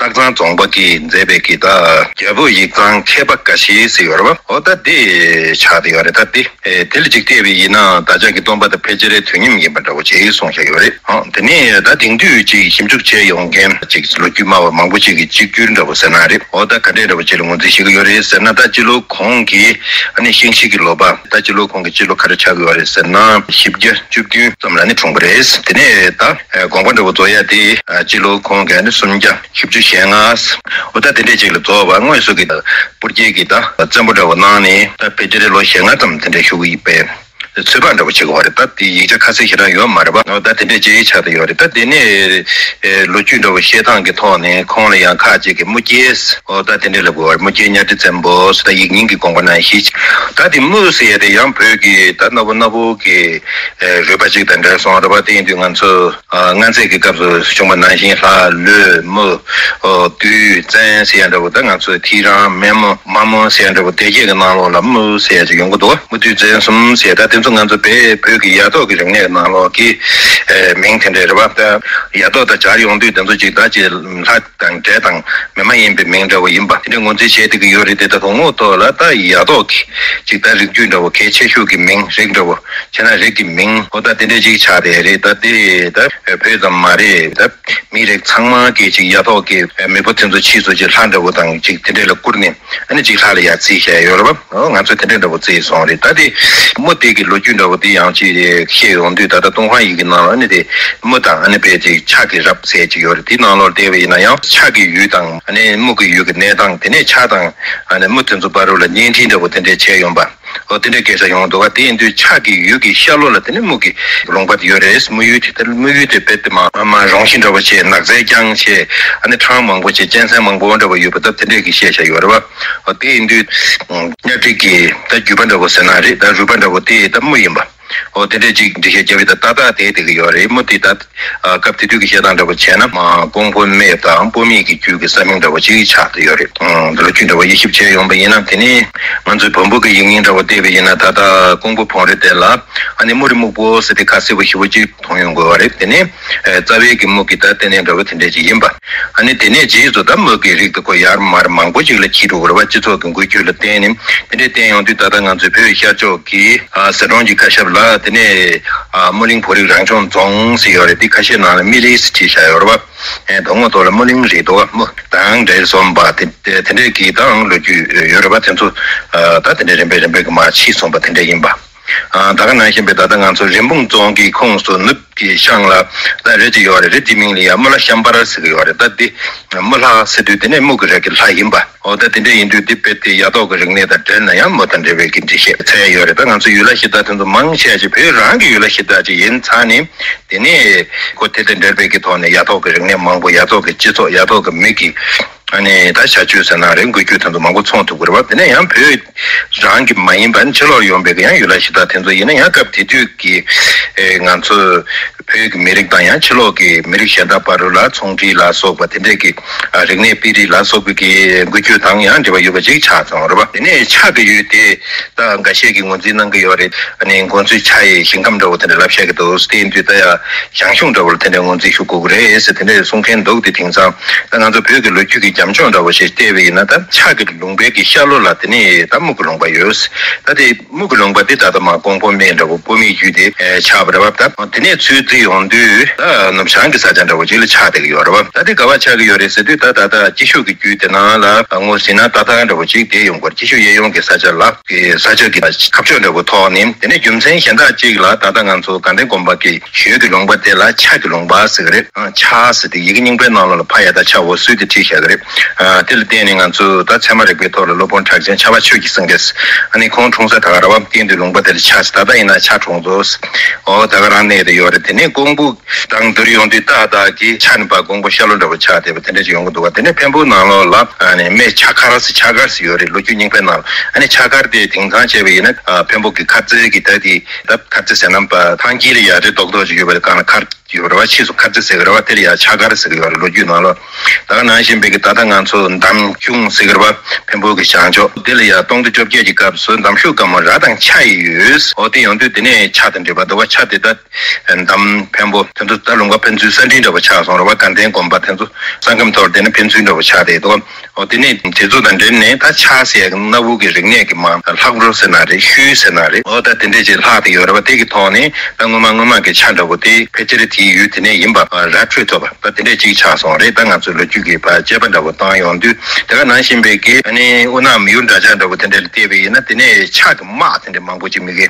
སྟག་ཚང་རྫོང་པ་གིས་མཛད་པའི་གི་ད་རྒྱལ་པོ་ཡིག་ཚང་མཁས་པ་འགའ་ཞིག་ཟེར་ཡོད་རེད་བ། འོ་ད་དེ་ཆགས་བསྡད་ཡོད་རེད། ད་དེ་ཨེ་དེ་ལ་ཅིག་བལྟས་པ་ཡིན་ན་བདག་ཅག་གི་སྟོན་པ་དང་ཕལ་ཆེར་དུས་མཉམ་ཡིན་པ་འདྲ་བོ་ཅིག་གསུངས་བཞག་ཡོད་རེད། ཨང་དེ་ནས་ད་དེང་དུས་ཅིག་ཞིབ་འཇུག་བྱས་ཡོང་མཁན་ཅིག་ལོ་རྒྱུས་སྨྲ་བ་མང་པོ་ཅིག་གིས་གཅིག་གྱུར་འདྲ་བོ་ཟེར་ན་རེད། འོ་ད་ག་འདྲས་འདྲ་བོ་ཅིག་ལ་ངོས་འཛིན་བྱེད་ཀྱི་ཡོད་རེད་ཟེར་ན། ད་སྤྱི་ལོ་ཁོང་གི་ཨ་ནི་ཤིང་བྱི་གི་ལོ་པ། ད་སྤྱི་ལོ་ཁོང་གི་སྤྱི་ལོ་ག་རེ་ཆགས་ཀྱི་ཡོད་རེད་ཟེར་ན་བཞི་བརྒྱ་བཅུ་བདུན་ཙམ་ལ་ནི་འཁྲུངས་པ་རེད། དེ་ནས་ད་དགོངས་པ་འདྲ་བོ་རྫོགས་ཡ་དེ་སྤྱི་ལོ་ཁོང་གི་ཨ་ནི་སུམ་བརྒྱ་བཞི་བཅུ་ཞེ་ལྔ། འོ་ད་དེ་འདྲས་ཅིག་ལ་རྫོགས་པ། དངོས་སུ་གི་ད་སྤུར་རྒྱལ་གྱི་ད་བཙན་པོ་འདྲ་བོ་གནང་ནས་ད་ཕལ་ཆེར་ལོ་ཞེ་ལྔ་ཙམ་དེ་འདྲས་བཞུགས་ཀྱི་ཡོད་པས། ཚོད་དཔག་འདྲ་བོ་བྱེད་དགོས་པ་རེད། ད་དེ་ཡིག་ཆ་ཁ་གསལ་ཞེ་དྲག་ཡོད་མ་རེད་པ། ད་དེ་འདྲས་ཅིག་ཆགས་བསྡད་ཡོད་རེད། ད་དེ་ནས་ལོ་རྒྱུས་འདྲ་བོ་བཤད་སྟངས་ཀྱི་ཐོག་ནས་ཁོང་ལ་ཡང་ཁ་ཅིག་གིས་མུ་གེ། ཨོ་ད་དེ་འདྲས་ལབ་དགོས་པ་རེད། མུ་གེ་གཉའ་ཁྲི་བཙན་པོ་ཟེར། ད་ཡིག་རྙིང་གི་དགོངས་པ་ནང་བཞིན། ད་དེ་མུ་ཟེར་ཡ་དེ་ཡང་བོད་ཀྱི་ད་གནའ་བོ་གནའ་བོ་གི་རུས་པ་ཅིག་དང་འབྲེལ་སོང་རེད་པ། དེ་ཡིན་དུས་ང་ཚོ་ཨ་མངའ་མཛད་ཀྱི་སྐབས་སུ་བྱུང་བ་ནང་བཞིན་ལྷ་ལུས་མུ་ཨོ་བདུད་བཙན་ཟེར་ཡ་འདྲ་བོ། ད་ང་ཚོའི་ཐིག་རང་མེ་མོ་མ་མོ་ཟེར་ཡ་འདྲ་བོ། སྡེ་བརྒྱད་ཀྱི་ནང་ལོགས་ལ་མུ་ཟེར་ཡ་ཅིག་ཡོང་གི་འདུག་མུ་བདུད་བཙན་གསུམ་ཟེར། ད་དེ་ཚོ་ང་ཚོ་བོད་བོད་ཀྱི་ཡ་ཐོག་གི་རིག་གནས་ནང་ལོགས་ཀྱི་ཨེ་མིང་དེ་འདྲས་རེད་པ། ད་ཡ་ཐོག་དང་སྦྱར་ཡོང་དུས་དེ་ཚོ་ཅིག་ད་ཅིག་ལྷ་དང་འདྲེ་དང་མི་མ་ཡིན་པའི་མིང་འདྲ་བོ་ཡིན་པ། དེ་འདྲ་ངོས་འཛིན་བྱས་བསྡད་ཀྱི་ཡོད་རེད་དེ། ད་དོན་དངོས་ཐོག་ལ་ད་ཡ་ཐོག་གི་ཅིག་ད་རིགས་རྒྱུད་འདྲ་བོ་གལ་ཆེ་ཤོས་ཀྱི་མིང་རིགས་འདྲ་བོ། བྱས་ན་རིགས་ཀྱི་མིང་། ཨོ་ད་དེ་འདྲས་ཅིག་ཆགས་བསྡད་རེད། ད་དེ་ད་བོད་ཙམ་མ་རེད། ད་མི་རིགས་ཚང་མ་གི་ཅིག་ཡ་ཐོག་གི་མེས་པོ་དེ་ཚོ་ཕྱིས་སུ་ཅིག་ལྷ་འདྲ་བོ་དང་ཅིག་དེ་འདྲས་ལ་བཀུར་ནས། ཨ་ནི་ཅིག་ལྷ་ལ་ཡ་བརྩི་བཞག་ཡོད་རེད་པ། ཨོ་ང་ཚོས་དེ་འདྲས་འདྲ་བོ་བརྩིས་སོང་རེད། ད་དེ་མུ་དེ་གི་ལོ་རྒྱུས་འདྲ་བོ་དེ་ཡང་ཅིག་བཤད་ཡོང་དུས། ད་ལྟ་ཏུན་ཧོང་ཡི་གེ་ནང་ལ་ཨ་ནི་དེ་མུ་དང་ཨ་ནི་དཔེ་ཅིག་ཕྱག་གི་རབ་ཟེར་ཅིག་ཡོད་རེད། དེའི་ནང་ལོགས་བལྟས་པ་ཡིན་ན་ཡང་ཕྱག་གི་ཡུལ་དང་ཨ་ནི་མུ་གི་ཡུལ་གྱི་གནས་སྟངས། དེ་ནས་ཕྱག་དང་ཨ་ནི་མུ་དེ་ཚོ་བར་དུ་ལ་བརྙན་འཕྲིན་འདྲ་བོ་དེ་འདྲས་བྱས་ཡོང་པ། ཨོ་དེ་འདྲའི་སྐད་ཆ་ཡོང་འདུག་ག་དེ་ཡིན་དུས་ཕྱག་གི་ཡུལ་གྱི་ཤར་ལྷོ་ལ་དེ་ནི་མུ་གི་ལུང་པ་དེ་ཡོད་རེད། མུ་ཡུལ་དེ་དེ་མུ་ཡུལ་དེ་རྦད་དེ་མ་མ་རོང་ཤིང་འདྲ་བོ་བྱས། ནགས་ཚལ་རྐྱང་བྱས། ཨ་ནི་འཕྲང་མང་པོ་བྱས། གཅན་གཟན་མང་པོ་འདྲ་བོ་ཡོད་པ། ད་དེ་འདྲས་ཀྱི་བཤད་བྱ་ཡོད་རེད་པ། ཨོ་དེ་ཡིན་དུས་གཉའ་ཁྲི་གི་ད་རྒྱུད་པ་འདྲ་བོ་ཟེར་ན་རེད། ད་རུས་པ་འདྲ་བོ་དེ་ད་མུ་ཡིན་པ། ཨོ་དེ་འདྲས་ཅིག་འགྲེལ་བཤད་རྒྱབ་པའི་ད་ཏག་ཏག་དེ་དེ་གི་ཡོད་རེད། མུ་དེ་ད་ཨ་སྐབས་དེ་དུས་ཀྱི་བཤད་སྟངས་འདྲ་བོ་བྱས་ན། མ་ཀོང་པོ་སྨད་དང་སྤོ་སྨད་ཀྱི་རྒྱུད་ཀྱི་ས་མིང་འདྲ་བོ་ཅིག་ཆགས་བསྡད་ཡོད་རེད། ཨང་ལོ་རྒྱུས་འདྲ་བོ་དབྱེ་ཞིབ་བྱས་ཡོང་པ་ཡིན་ན། དེ་ནས་ང་ཚོའི་བོན་པོ་གི་ཡིག་རྙིང་འདྲ་བོ་བལྟས་པ་ཡིན་ན། ད་ལྟ་ཀོང་པོ་བོན་རི་དེ་ལ་ཨ་ནི་མུ་རི་སྨུག་པོ་ཟེར་དེ་ཁ་སེར་པོ་ཞེ་པོ་ཅིག་མཐོང་ཡོང་དགོས་པ་རེད། དེ་ནས་ཨེ་རྩ་བའི་གི་མུ་གི་ད་ལྟེ་གནས་འདྲ་བོ་དེ་འདྲས་ཅིག་ཡིན་པ། ཨ་ནི་དེ་ནས་རྗེས་སུ་ད་མུ་གི་རིགས་དེ་ཁོ་ཡར་མར་མང་པོ་ཅིག་ལ་འཁྱིལ་འགྲོ་དགོས་རེད་པ། སྤྱི་ཚོགས་ཀྱི་འགུལ་སྐྱོད་ལ་བརྟེན་ནས། དེ་འདྲས་བསྟན་ཡོང་དུས་ད་ལྟ་ང་ཚོའི་བོད་ཤར་ཕྱོགས་ཀྱི་ཨ་ཟི་ཀྲོང་གི་མཁའ་ཁྱབ་ལ་དེ་ནས་ཨ་སྨོན་གླིང་བོད་རིགས་རང་སྐྱོང་རྫོང་ཟེར་ཡོད་རེད། དེ་ཁ་ཤས་ནང་ལ་སྨི་རི་ཟེར་བྲིས་བཞག་ཡོད་རེད་པ། ཨེ་དོན་དངོས་ཐོག་ལ་སྨོན་གླིང་རེད་འདུག་མུ་དང་འབྲེལ་སོང་པ་དེ་དེ་འདྲས་ཀྱི་ད་ལོ་རྒྱུས་ཡོད་རེད་པ། དེ་ཚོ་ཨ་ད་དེ་འདྲས་རིམ་པས་རིམ་པས་ཀྱི་མར་ཕྱིས་སོང་པ་དེ་འདྲས་ཡིན་པ། ཨ་ད་ག་ནང་བཞིན་པའི་ད་ལྟ་ང་ཚོ་རིན་སྤུངས་རྫོང་གི་ཁོངས་སུ་ནུབ་ཀྱི་ཤང་ལ་ད་རི་ཅིག་ཡོད་རེད། རི་དེའི་མིང་ལ་ཡ་མུ་ལ་ཤམ་བྷ་ར་ཟེར་གྱི་ཡོད་རེད། ད་འདི་མུ་ལྷ་ཟེར་དུས་དེ་ནས་མུ་གི་རིགས་ཀྱི་ལྷ་ཡིན་པ། འོ་ད་དེ་འདྲ་ཡིན་དུས་འདི་དཔེ་དེ་ཡ་ཐོག་གི་རིག་གནས་དང་འབྲེལ་ན་ཡང་མུ་དང་འབྲེལ་བའི་གི་འགྲེལ་བཤད་འཚོལ་ཡ་ཡོད་རེད། ད་ང་ཚོ་ཡུལ་ལྷ་གཞི་བདག་དེ་ཚོ་མང་ཆེ་ཅིག་བོད་རང་གི་ཡུལ་ལྷ་གཞི་བདག་ཅིག་ཡིན་ཚར་ནས། དེ་ནས་ཁོ་དེ་དང་འབྲེལ་བའི་གི་ཐོག་ནས་ཡ་ཐོག་གི་རིག་གནས་མང་པོ། ཡ་ཐོག་གི་སྤྱི་ཚོགས། ཡ་ཐོག་གི་མི་གི་ཨ་ནི་ད་བྱ་སྤྱོད་ཟེར་ན་རེད། འགུལ་སྐྱོད་དེ་ཚོ་མང་པོ་མཚོན་ཐུབ་ཀྱི་རེད་པ། དེ་ནས་ཡང་བོད་རང་གི་མ་ཡིན་པ་ནི་ཕྱི་ལོགས་ཡོང་པའི་གི་ཡང་ཡུལ་ལྷ་གཞི་བདག་དེ་ཚོ་ཡིན་ན་ཡང་། སྐབས་དེ་དུས་ཀྱི་ཨེ་ང་ཚོ་བོད་ཀྱི་མི་རིགས་དང་ཡང་ཕྱི་ལོགས་ཀྱི་མི་རིགས་གཞན་དག་བར་དུ་ལ་ཚོང་འབྲེལ་ལ་སོགས་པ་དེ་འདྲས་ཀྱི་ཨ་རིག་གནས་སྤེལ་རེས་ལ་སོགས་པའི་གི་འགུལ་སྐྱོད་དང་ཡང་འབྲེལ་བ་ཡོད་པ་ཅིག་ཆགས་སོང་རེད་པ། དེ་ནས་ཕྱག་གི་ཡུལ་དེ་ད་འགའ་ཤས་ཀྱིས་ངོས་འཛིན་གནང་གི་ཡོད་རེད། ཨ་ནི་མགོ་འཛིན་ཕྱག་གཡས་ཞིང་ཁམས་འདྲ་བོ་དེ་འདྲ་ལབ་བཤད་ཀྱི་འདུག་དེ་ཡིན་དུས་ད་ཡ་ཞང་ཞུང་འདྲ་བོ་ལ་དེ་འདྲས་ངོས་འཛིན་ཞུ་དགོས་ཀྱི་རེད་ཟེར་དེ་འདྲས་གསུང་མཁན་འདུག་དེ་དེང་སང་ད་ང་ཚོ་བོད་ཀྱི་ལོ་རྒྱུས་ཀྱི་རྒྱབ་ལྗོངས་འདྲ་བོ་ཞིག་བལྟས་པ་ཡིན་ན། ད་ཕྱག་གི་ལུང་པའི་གི་ཤར་ལྷོ་ལ་དེ་ནས་ད་མུ་གི་ལུང་པ་ཡོད། ད་དེ་མུ་གི་ལུང་པ་འདི་ད་ལྟ་མ་ཀོང་པོ་སྨད་འདྲ་བོ་སྤོ་སྨད་བརྒྱུད་དེ་ཆགས་པ་རེད་པ། ད་དེ་ནས་ཚུར་བརྩིས་ཡོང་དུས་ད་ནུབ་བྱང་གི་ས་ཆ་འདྲ་བོ་ཅིག་ལ་ཆགས་བསྡད་ཀྱི་ཡོད་རེད་པ། ད་དེ་ག་པར་ཆགས་ཀྱི་ཡོད་རེད་ཟེར་དུས། ད་ད་ད་སྐྱིད་ཤོད་ཀྱི་རྒྱུད་དེ་ནང་ལ་ངོས་ཟིན་ན་ད་ད་འདྲ་བོ་ཅིག་དེ་ཡོང་གི་རེད། སྐྱིད་ཤོད་གཡས་གཡོན་གྱི་ས་ཆ་ལ་གི་ས་ཆ་གི་ཁ་ཕྱོགས་འདྲ་བོ་ཐོག་ནས། དེ་ནས་རྒྱུ་མཚན་གཞན་དག་ཅིག་ལ་ད་ལྟ་ང་ཚོ་དགའ་ལྡན་དགོན་པ་གི་ཞོལ་གྱི་ལུང་པ་དེ་ལ་ཕྱག་གི་ལུང་པ་ཟེར་གི་རེད། ཨ་ཕྱག་ཟེར་དེ་ཡི་གེ་རྙིང་པའི་ནང་ལོགས་ལ་ཕ་ཡ་བཏགས་ཕྱ་འོ་སུ་དེ་བྲིས་བཞག་གི་རེད། ཨ་དེ་ལ་བརྟེན་ནས་ང་ཚོ་ད་ཚད་མ་རིག་པའི་ཐོག་ལ་སློབ་དཔོན་གྲགས་ཅན་ཕྱྭ་པ་ཆོས་ཀྱི་སེང་གེས། ཨ་ནི་ཁོང་འཁྲུངས་ས་ད་ག་ར་བ་བསྟན་འདུས་ལུང་པ་དེ་ལ་ཕྱག་ཟེར། ད་ལྟ་ཡིན་ན་ཕྱག་གྲོང་ཚོ་ཟེར། ཨོ་ད་ག་རང་གནས་དེ་ཡོད་རེད། དེ་ནས་ཀོང་པོ་དང་བསྡུར་ཡོང་དུས་ཏ་ད་གི་ཕྱག་ནི་པ་ཀོང་པོ་ཤར་ལྷོ་འདྲ་བོ་ཆགས་བསྡད་པ་དེ་འདྲ་ཅིག་ཡོང་གི་འདུག་ག་དེ་ནས་འཕན་པོའི་ནང་ལོགས་ལ་ཨ་ནི་སྨད་ཕྱག་མཁར་ཟེར། ཕྱག་མཁར་ཟེར་ཡོད་རེད། ལོ་རྒྱུས་རྙིང་པའི་ནང་ལ། ཨ་ནི་ཕྱག་མཁར་དེ་དེང་སང་བྱས་པ་ཡིན་ན་ཨ་འཕན་པོ་གི་མཁར་རྩེ་གི་ད་དེ་ད་མཁར་རྩེ་ཟེར་ན་པ་ཐང་དཀྱིལ་ལ་ཡ་རི་རྡོག་རྡོག་ཅིག་ཡོད་པ་དེ་སྒང་ལ་མཁར་ཡོད་རེད་བ། ཕྱིས་སུ་མཁར་རྩེ་ཟེར་གི་རེད་བ། དེ་ལ་ཡ་ཕྱག་མཁར་ཟེར་གི་ཡོད་རེད། ལོ་རྒྱུས་ནང་ལོགས། ད་ག་ནང་བཞིན་པའི་གི་ད་ལྟ་ང་ཚོ་འདམ་ཁྱུང་ཟེར་གི་རེད་བ། འཕན་པོ་གི་བྱང་ཕྱོགས་དེ་ལ་ཡ་སྟོང་སྡེ་བཅོ་བརྒྱད་ཀྱི་སྐབས་སུ་འདམ་ཤོག་དཀར་མོ་ར་དང་ཕྱ་ཡི་ཡོད། འོ་དེ་ཡོང་དུས་དེ་ནས་ཕྱ་དང་འབྲེལ་བ་འདུག་བ། ཕྱ་དེ་ད་འདམ་འཕན་པོ་དེ་ཚོ་ད་ལུང་པ་ཕན་ཚུན་ས་འབྲེལ་འདྲ་བོ་ཆགས་སོང་རེད་བ། དགའ་ལྡན་དགོན་པ་དེ་ཚོ་ས་ཁམས་ཐོག་དེ་ནས་ཕན་ཚུན་འདྲ་བོ་ཆགས་བསྡད་འདུག་བ། འོ་དེ་ནས་དེ་ཚོ་དང་འབྲེལ་ནས་ད་ཕྱ་ཟེར་ཡ་གི་གནའ་བོ་གི་རིག་གནས་ཀྱི་མ་ལྷག་རོ་ཟེར་ན་རེད། ཤུལ་ཟེར་ན་རེད། འོ་ད་དེ་འདྲས་ཅིག་ལྷག་བསྡད་ཡོད་རེད་བ། དེ་གི་ཐོག་ནས་ད་སྔོན་མ་སྔོན་མ་གི་ཕྱ་འདྲ་བོ་དེ་ཕལ་ཆེར་དེ་ གི་ཡུལ་དེ་ནས་ཡིན་པ་ར་འཕྲོད་ཐུབ་པ་ད་དེ་འདྲས་ཅིག་ཆགས་སོང་རེད། ད་ང་ཚོས་ལོ་རྒྱུས་ཀྱི་བར་དཔྱད་པ་འདྲ་བོ་བཏང་ཡོང་དུས་དེ་ག་ནང་བཞིན་པའི་གི་ཨ་ནི་དབུ་ནག་མི་ཡུལ་འདྲ་ཆགས་འདྲ་བོ་དེ་འདྲ་ལ་བལྟས་པ་ཡིན་ན་དེ་ནས་ཕྱག་གི་དམག་དེ་འདྲས་མང་པོ་ཅིག་མི་གི་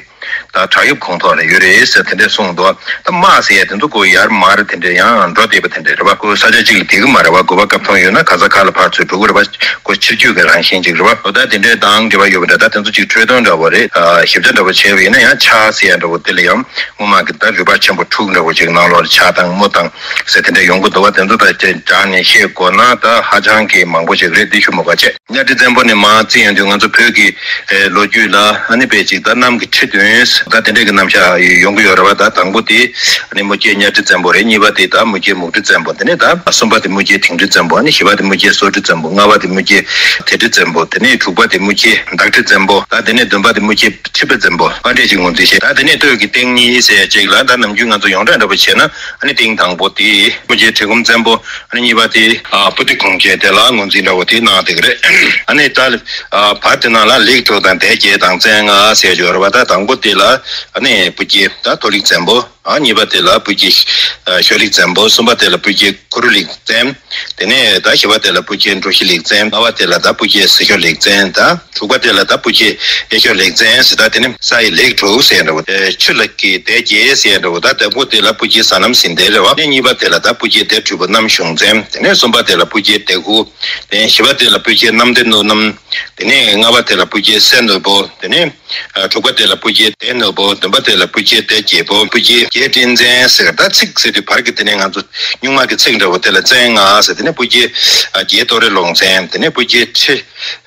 ད་བྲག་གཡབ་ཁོང་ཐོག་ལ་ཡོད་རེད་ཟེར་དེ་འདྲས་གསུངས་འདུག་ད་དམག་ཟེར་ཡ་དེ་ཚོ་ཁོ་ཡར་མར་དེ་འདྲས་ཡང་འགྲོ་བསྡད་པ་དེ་འདྲས་རེད་བ། ཁོ་ས་ཆ་གཅིག་ལ་བསྡད་གི་མ་རེད་བ། དགོས་པ་སྐབས་མཐོང་ཡོད་ན་ག་ས་ག་ལ་ཕར་ཚུར་འགྲོ་གི་རེད་བ། ཁོ་ཕྱིར་སྐྱོད་ཀྱི་རང་བཞིན་ཅིག་རེད་བ། ད་དེ་འདྲའི་དང་འབྲེལ་བ་ཡོད་པ་འདྲ། ད་དེ་ཚོ་ཅིག་འཕྲོས་དོན་འདྲ་བོ་རེད། ཞིབ་ཆ་འདྲ་བོ་བྱས་པ་ཡིན་ན་ཡང་ཕྱག་ཟེར་ཡ་འདྲ་བོ་དེ་ལ་ཡང་སྔོན་མ་གི་ད་རུས་པ་ཆེན་པོ་དྲུག་འདྲ་བོ་ཅིག་ནང་ལོགས་ལ་ཕྱག་དང་དམོད་དང་ཟེར་དེ་འདྲ་ཡོང་གི་འདུག་བ། དེ་ཚོ་ད་དྲང་ནས་བཤད་དགོས་ན་ད་ཧ་ཅང་གི་མང་པོ་ཞིག་རེད། འདི་ཞུ་མི་དགོས་བྱས། གཉའ་ཁྲི་བཙན་པོ་ནས་མར་བརྩིས་ཡོང་དུས་ང་ཚོ་བོད་ཀྱི་ལོ་རྒྱུས་ལ་ཨ་ནི་དཔེ་ཅིག་ད་གནམ་གྱི་ཁྲི་བདུན་ཟེར་ད་དེ་འདྲ་གི་རྣམ་གཞག་ཡོང་གི་ཡོད་རེད་བ། ད་དང་པོ་དེ་ཨ་ནི་མུ་གེ་གཉའ་ཁྲི་བཙན་པོ་རེད། གཉིས་པ་དེ་ད་མུ་གེ་མུ་ཁྲི་བཙན་པོ། དེ་ནས་ད་གསུམ་པ་དེ་མུ་གེ་དིང་ཁྲི་བཙན་པོ། ཨ་ནི་བཞི་པ་དེ་མུ་གེ་སོ་ཁྲི་བཙན་པོ། ལྔ་པ་དེ་མུ་གེ་དེ་ཁྲི་བཙན་པོ། དེ་ནས་དྲུག་པ་དེ་མུ་གེ་ཟླ་ཁྲི་བཙན་པོ། ད་དེ་ནས་བདུན་པ་དེ་མུ་གེ་ཁྲི་པ་བཙན་པོ། པ་འདྲས་ཅིག་ངོས་འཛིན་བྱས། ད་དེ་ནས་སྟོད་ཀྱི་སྟེང་གཉིས་ཟེར་ཡ་ཅིག་ལ་ད་ནམ་རྒྱུན་ང་ཚོ་ཡོངས་གྲགས་འདྲ་པོ་བྱས་ན་ཨ་ནི་སྟེང་དང་པོ་དེ་མུ་གེ་གྲི་གུམ་བཙན་པོ། ཨ་ནི་གཉིས་པ་དེ་ཨ་པུ་ཏི་གུང་རྒྱལ་དེ་ལ་ངོས་འཛིན་འདྲ་བོ་དེ་གནང་བསྡད་ཀྱི་རེད། ཨ་ནི་ད་ཨ་བར་དེ་ནང་ལ་ལེགས་དྲུག་དང་སྡེ་བརྒྱད་དང་བཙན་ལྔ་ཟེར་ཡོད་རེད་བ། ད་དང་པོ་དེ་ལ་ཨ་ནི་སྤུ་རྒྱལ་ད་ཐོ་ལིག་བཙན་པོ། ཨ་གཉིས་པ་དེ་ལ་སྤུ་རྒྱལ་ཤོ་ལིག་བཙན་པོ། གསུམ་པ་དེ་ལ་སྤུ་རྒྱལ་གུ་རུ་ལིག་བཙན། དེ་ནས་ད་བཞི་པ་དེ་ལ་སྤུ་རྒྱལ་འབྲོ་བཞི་ལིག་བཙན། ལྔ་པ་དེ་ལ་ད་སྤུ་རྒྱལ་སེ་ཤོ་ལིག་བཙན། ད་དྲུག་པ་དེ་ལ་ད་སྤུ་རྒྱལ་གཡས་ཤོ་ལིག་བཙན་ཟེར། ད་དེ་ནི་ས་ཡི་ལེགས་དྲུག་ཟེར་འདྲ་བོ། ཆུ་ལ་གི་སྡེ་བརྒྱད་ཟེར་འདྲ་བོ། ད་དང་པོ་དེ་ལ་སྤུ་རྒྱལ་ཟ་ནམ་ཟིན་ལྡན་རེད་བ། ཨ་ནི་གཉིས་པ་དེ་ལ་ད་སྤུ་རྒྱལ་སྡེ་དྲུག་པོ་རྣམ་གཞུང་བཙན། དེ་ནས་གསུམ་པ་དེ་ལ་སྤུ་རྒྱལ་སྡེ་དགུ། དེ་ནས་བཞི་པ་དེ་ལ་སྤུ་རྒྱལ་གནམ་བདེ་ནོར་རྣམ། དེ་ནས་ལྔ་པ་དེ་ལ་སྤུ་རྒྱལ་སྲས་ནོར་བུ། དེ་ནས་ཨ་དྲུག་པ་དེ་ལ་སྤུ་རྒྱལ་སྡེ་ནོར་བུ། བདུན་པ་དེ་ལ་སྤུ་རྒྱལ་སྡེ་བརྒྱད་པོ། སྤུ་རྒྱལ་རྒྱལ་སྤྲིན་བཙན་ཟེར། ད་ཚིག་ཟེར་དུས་བར་གྱི་དེ་ནས་ང་ཚོ་སྨྱུག་མ་གི་ཚིག་འདྲ་བོ་དེ་ལ་བཙན་ལྔ་ཟེར། དེ་ནས་སྤུ་རྒྱལ་ཨ་རྒྱལ་ཏོ་རེ་ལོང་བཙན། དེ་ནས་སྤུ་རྒྱལ་ཁྲི་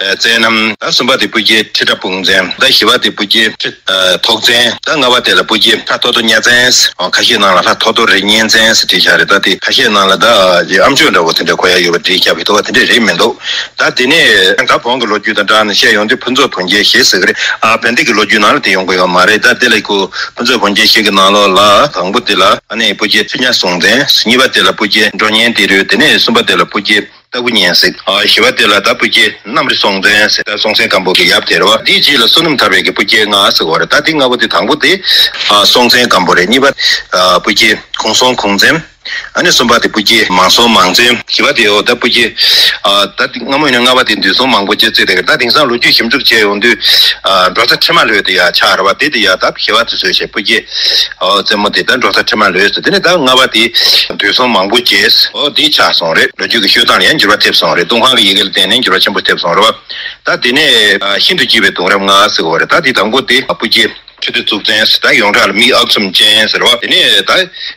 ཨ་བཙན་གནམ། ད་གསུམ་པ་དེ་སྤུ་རྒྱལ་ཁྲི་ཁྲ་སྤུང་བཙན། ད་བཞི་པ་དེ་སྤུ་རྒྱལ་ཁྲི་ཨ་ཐོག་བཙན། ད་ལྔ་པ་དེ་ལ་སྤུ་རྒྱལ་ལྷ་ཐོ་ཐོ་གཉའ་བཙན། ཨ་ཁ་ཤས་ནང་ལ་ལྷ་ཐོ་ཐོ་རི་གཉན་བཙན་ཟེར་བྲིས་བཞག་རེད། ད་དེ་ཁ་ཤས་ནང་ལ་ད་ཨ་ཨམ་ཅོག་འདྲ་བོ་དེ་འདྲ་གོ་ཡ་ཡོད་པ་བྲིས་བཞག་པའི་ཐོག་དེ་འདྲ་རེད་མི་འདུག་ད་དེ་ནས་ད་བོན་གྱི་ལོ་རྒྱུས་དང་སྦྲགས་ནས་བཤད་ཡོང་དུས་ཕུན་ཚོགས་བོན་རྒྱལ་བཞི་ཟེར་གི་རེད། ཨ་བན་དེ་གི་ལོ་རྒྱུས་ནང་ལ་དེ་ཡོང་གི་ཡོད་མ་རེད། ད་དེ་ལ་ཁོ་ཕུན་ཚོགས་བོན་རྒྱལ་བཞི་གི་ནང་ལོགས་ལ་དང་པོ་དེ་ལ་ཨ་ནི་སྤུ་རྒྱལ་ཁྲི་གཉའ་སྲོང་བཙན། གཉིས་པ་དེ་ལ་སྤུ་རྒྱལ་འབྲོ་གཉན་ཏི་རུ། དེ་ནས་གསུམ་པ་དེ་ལ་སྤུ་རྒྱལ་སྟག་གུ་གཉན་གཟིགས། ཨ་བཞི་པ་དེ་ལ་ད་སྤུ་རྒྱལ་གནམ་རི་སྲོང་བཙན་ཟེར། ད་སྲོང་བཙན་སྒམ་པོ་གི་ཡབ་དེ་རེད་བ། དེའི་རྗེས་ལ་བསོད་ནམས་ཐར་པའི་གི་སྤུ་རྒྱལ་ལྔ་ཟེར་བ་རེད། ད་དེ་ལྔ་པོ་དེ་དང་པོ་དེ་ཨ་སྲོང་བཙན་སྒམ་པོ་རེད། གཉིས་པ་ཨ་སྤུ་རྒྱལ་གུང་སྲོང་གུང་བཙན། ཨ་ནི་གསུམ་པ་དེ་སྤུ་རྒྱལ་མང་སྲོང་མང་བཙན། བཞི་པ་དེ་འོ་ད་སྤུ་རྒྱལ་ཨ་ད་དེ་སྔ་མོ་ཡིན་ན་ལྔ་པ་དེ་འདུས་སྲོང་མང་པོ་ཅེས་བརྩི་བསྡད་ཀྱི་རེད། ད་དེང་སང་ལོ་རྒྱུས་ཞིབ་འཇུག་བྱས་ཡོང་དུས་ཨ་འབྲོ་ཚ་ཁྲི་མ་ལོད་དེ་ཡ་ཆགས་རེད་བ། དེ་དེ་ཡ་ད་བཞི་པ་དེ་བཟོས་བྱས་སྤུ་རྒྱལ་ཨོ་རྩེ་མོ་དེ་ད་འབྲོ་ཚ་ཁྲི་མ་ལོད་ཟེར། དེ་ནས་ད་ལྔ་པ་དེ་འདུས་སྲོང་མང་པོ་ཅེས་ཨོ་དེ་ཆགས་སོང་རེད། ལོ་རྒྱུས་ཀྱི་ཤོད་སྟངས་ལ་ཡང་འགྱུར་བ་ཐེབས་སོང་རེད། ཏུན་ཧོང་གི་ཡི་གེ་ལ་བརྟེན་ནས་འགྱུར་བ་ཆེན་པོ་ཐེབས་སོང་རེད་བ། ད་དེ་ནས་ཨ་ཤིན་ཏུ་སྐྱིད་པའི་གདུང་རབས་ལྔ་ཟེར་བ་རེད། ད་དེ་དང་པོ་དེ་སྤུ་རྒྱལ་ཁྲི་ལྡེ་གཙུག་བཙན་ཟེར། ད་ཡོངས་གྲགས་ལ་མི་ཨག་ཚོམ་ཅན་ཟེར་བ། དེ་ནས་ད་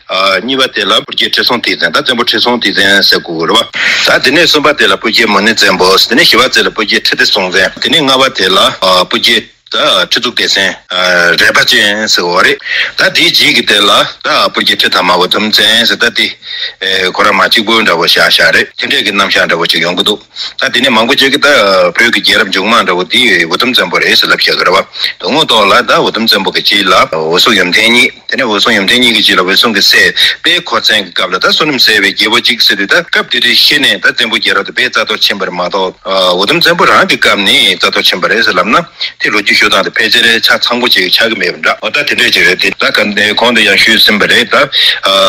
ཨ་གཉིས་པ་དེ་ལ་སྤུ་རྒྱལ་ཁྲི་སྲོང་ལྡེ་བཙན། ད་བཙན་པོ་ཁྲི་སྲོང་ལྡེ་བཙན་ཟེར་དགོས་ཀྱི་རེད་བ། ད་དེ་ནས་གསུམ་པ་དེ་ལ་སྤུ་རྒྱལ་མུ་ནེ་བཙན་པོ་ཟེར། དེ་ནས་བཞི་པ་དེ་ལ་སྤུ་རྒྱལ་ཁྲི་ལྡེ་སྲོང་བཙན། དེ་ནས་ལྔ་པ་དེ་ལ་ཨ་སྤུ་རྒྱལ་ད་ཁྲི་གཙུག་ལྡེ་བཙན་ཨ་རལ་པ་ཅན་ཟེར་བ་རེད། ད་དེའི་རྗེས་ཀྱི་དེ་ལ་ད་སྤུ་རྒྱལ་ཁྲི་ཐ་མ་འུ་དུམ་བཙན་ཟེར། ད་དེ་ཨེ་ཁོ་རང་མ་གཅིག་པོ་འདྲ་བོ་བཞག་བཞག་རེད། དེ་འདྲས་ཀྱི་རྣམ་གཞག་འདྲ་བོ་ཅིག་ཡོང་གི་འདུག་ད་དེ་ནས་མང་པོ་ཅིག་གིས་ད་བོད་ཀྱི་རྒྱལ་རབས་མཇུག་མ་འདྲ་བོ་དེ་འུ་དུམ་བཙན་པོ་རེད་ཟེར་ལབ་བཞག་གི་རེད་བ། དོན་དངོས་ཐོག་ལ་ད་འུ་དུམ་བཙན་པོ་གི་རྗེས་ལ་འོད་སྲུང་ཡོན་ཏན་གཉིས། དེ་ནས་འོད་སྲུང་ཡོན་ཏན་གཉིས་ཀྱི་རྗེས་ལ་འོད་སྲུང་གི་སྲས་དཔལ་འཁོར་བཙན་གྱི་སྐབས་ལ་ད་བསོད་ནམས་ཟད་པའི་རྒྱལ་པོ་གཅིག་ཟེར་དུས། ད་སྐབས་དེ་དུས་ཤི་ནས་ད་བཙན་པོ་རྒྱལ་རབས་དེ་དཔེ་རྩ་གཏོར་ཕྱིན་པ་རེད་མ་གཏོགས། འོ་དུམ་བཙན་པོ་རང་གི་སྐབས་ནས་རྩ་གཏོར་ཕྱིན་པ་རེད་ཟེར་ལབ་ན། དེ་ལོ་རྒྱུས་ཤོད་སྟངས་དེ་ཕལ་ཆེར་ཆ་ཚང་པོ་ཅིག་ཆགས་ཀྱི་མེད་པ་འདྲ། འོ་ད་དེ་འདྲས་ཅིག་རེད། དེ་ད་ག་ནས་གོང་དུ་ཡང་ཞུས་ཟིན་པ་རེད། ད་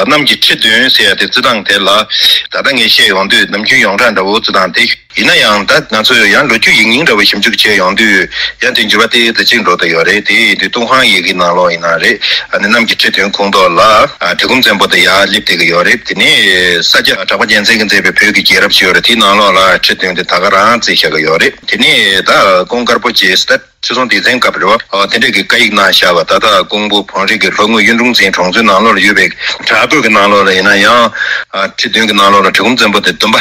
གནམ་གྱི་ཁྲི་བདུན་ཟེར་ཡ་དེ་བརྩི་སྟངས་དེ་ལ་ད་ལྟ་ངས་བཤད་ཡོང་དུས་ནམ་རྒྱུན་ཡོངས་གྲགས་འདྲ་བོ་བརྩི་སྟངས་དེ། ཡིན་ན་ཡང་ད་ང་ཚོས་ཡང་ལོ་རྒྱུས་ཡིག་རྙིང་འདྲ་བོ་ཞིབ་འཇུག་བྱས་ཡོང་དུས་ཡང་དེ་འགྱུར་བ་ཏོག་ཙམ་ཅིག་འགྲོ་བསྡད་ཡོད་རེད། དེ་ཡིན་དུས་ཏུན་ཧོང་ཡི་གེ་ནང་ལོགས་ཡིན་ན་རེད། ཨ་ནི་གནམ་གྱི་ཁྲི་བདུན་ཁོངས་གཏོགས་ལ་ཨ་གྲི་གུམ་བཙན་པོ་དེ་ཡར་སླེབས་བསྡད་ཀྱི་ཡོད་རེད། དེ་ནས་ས་སྐྱ་གྲགས་པ་རྒྱལ་མཚན་གྱིས་མཛད་པའི་བོད་ཀྱི་རྒྱལ་རབས་ཞེས་ཡོད་རེད། དེའི་ནང་ལོགས་ལ་ཁྲི་བདུན་དེ་ད་ག་རང་བརྩིས་བཞག་གི་ཡོད་རེད། དེ་ནས་ད་ཀོང་དཀར་པོ་རྗེ་ཟེར་ད་ཁྲི་སྲོང་ལྡེ་བཙན་སྐབས་རེད་བ། དེ་འདྲས་ཀྱི་བཀའ་ཡིག་གནང་བཞག་པ། ད་ལྟ་ཀོང་པོ་བོན་རི་གི་ལྷོ་ངོས་གཡུང་དྲུང་བཙན་གྲོང་ཚོའི་ནང་ལོགས་ལ་ཡོད་པའི་བྲག་བརྐོས་ཀྱི་ནང་ལོགས་ལ་ཡིན་ན་ཡང་ཁྲི་བདུན་གྱི་ནང་ལོགས་ལ་གྲི་གུམ་བཙན་པོ་དེ་བདུན་པ།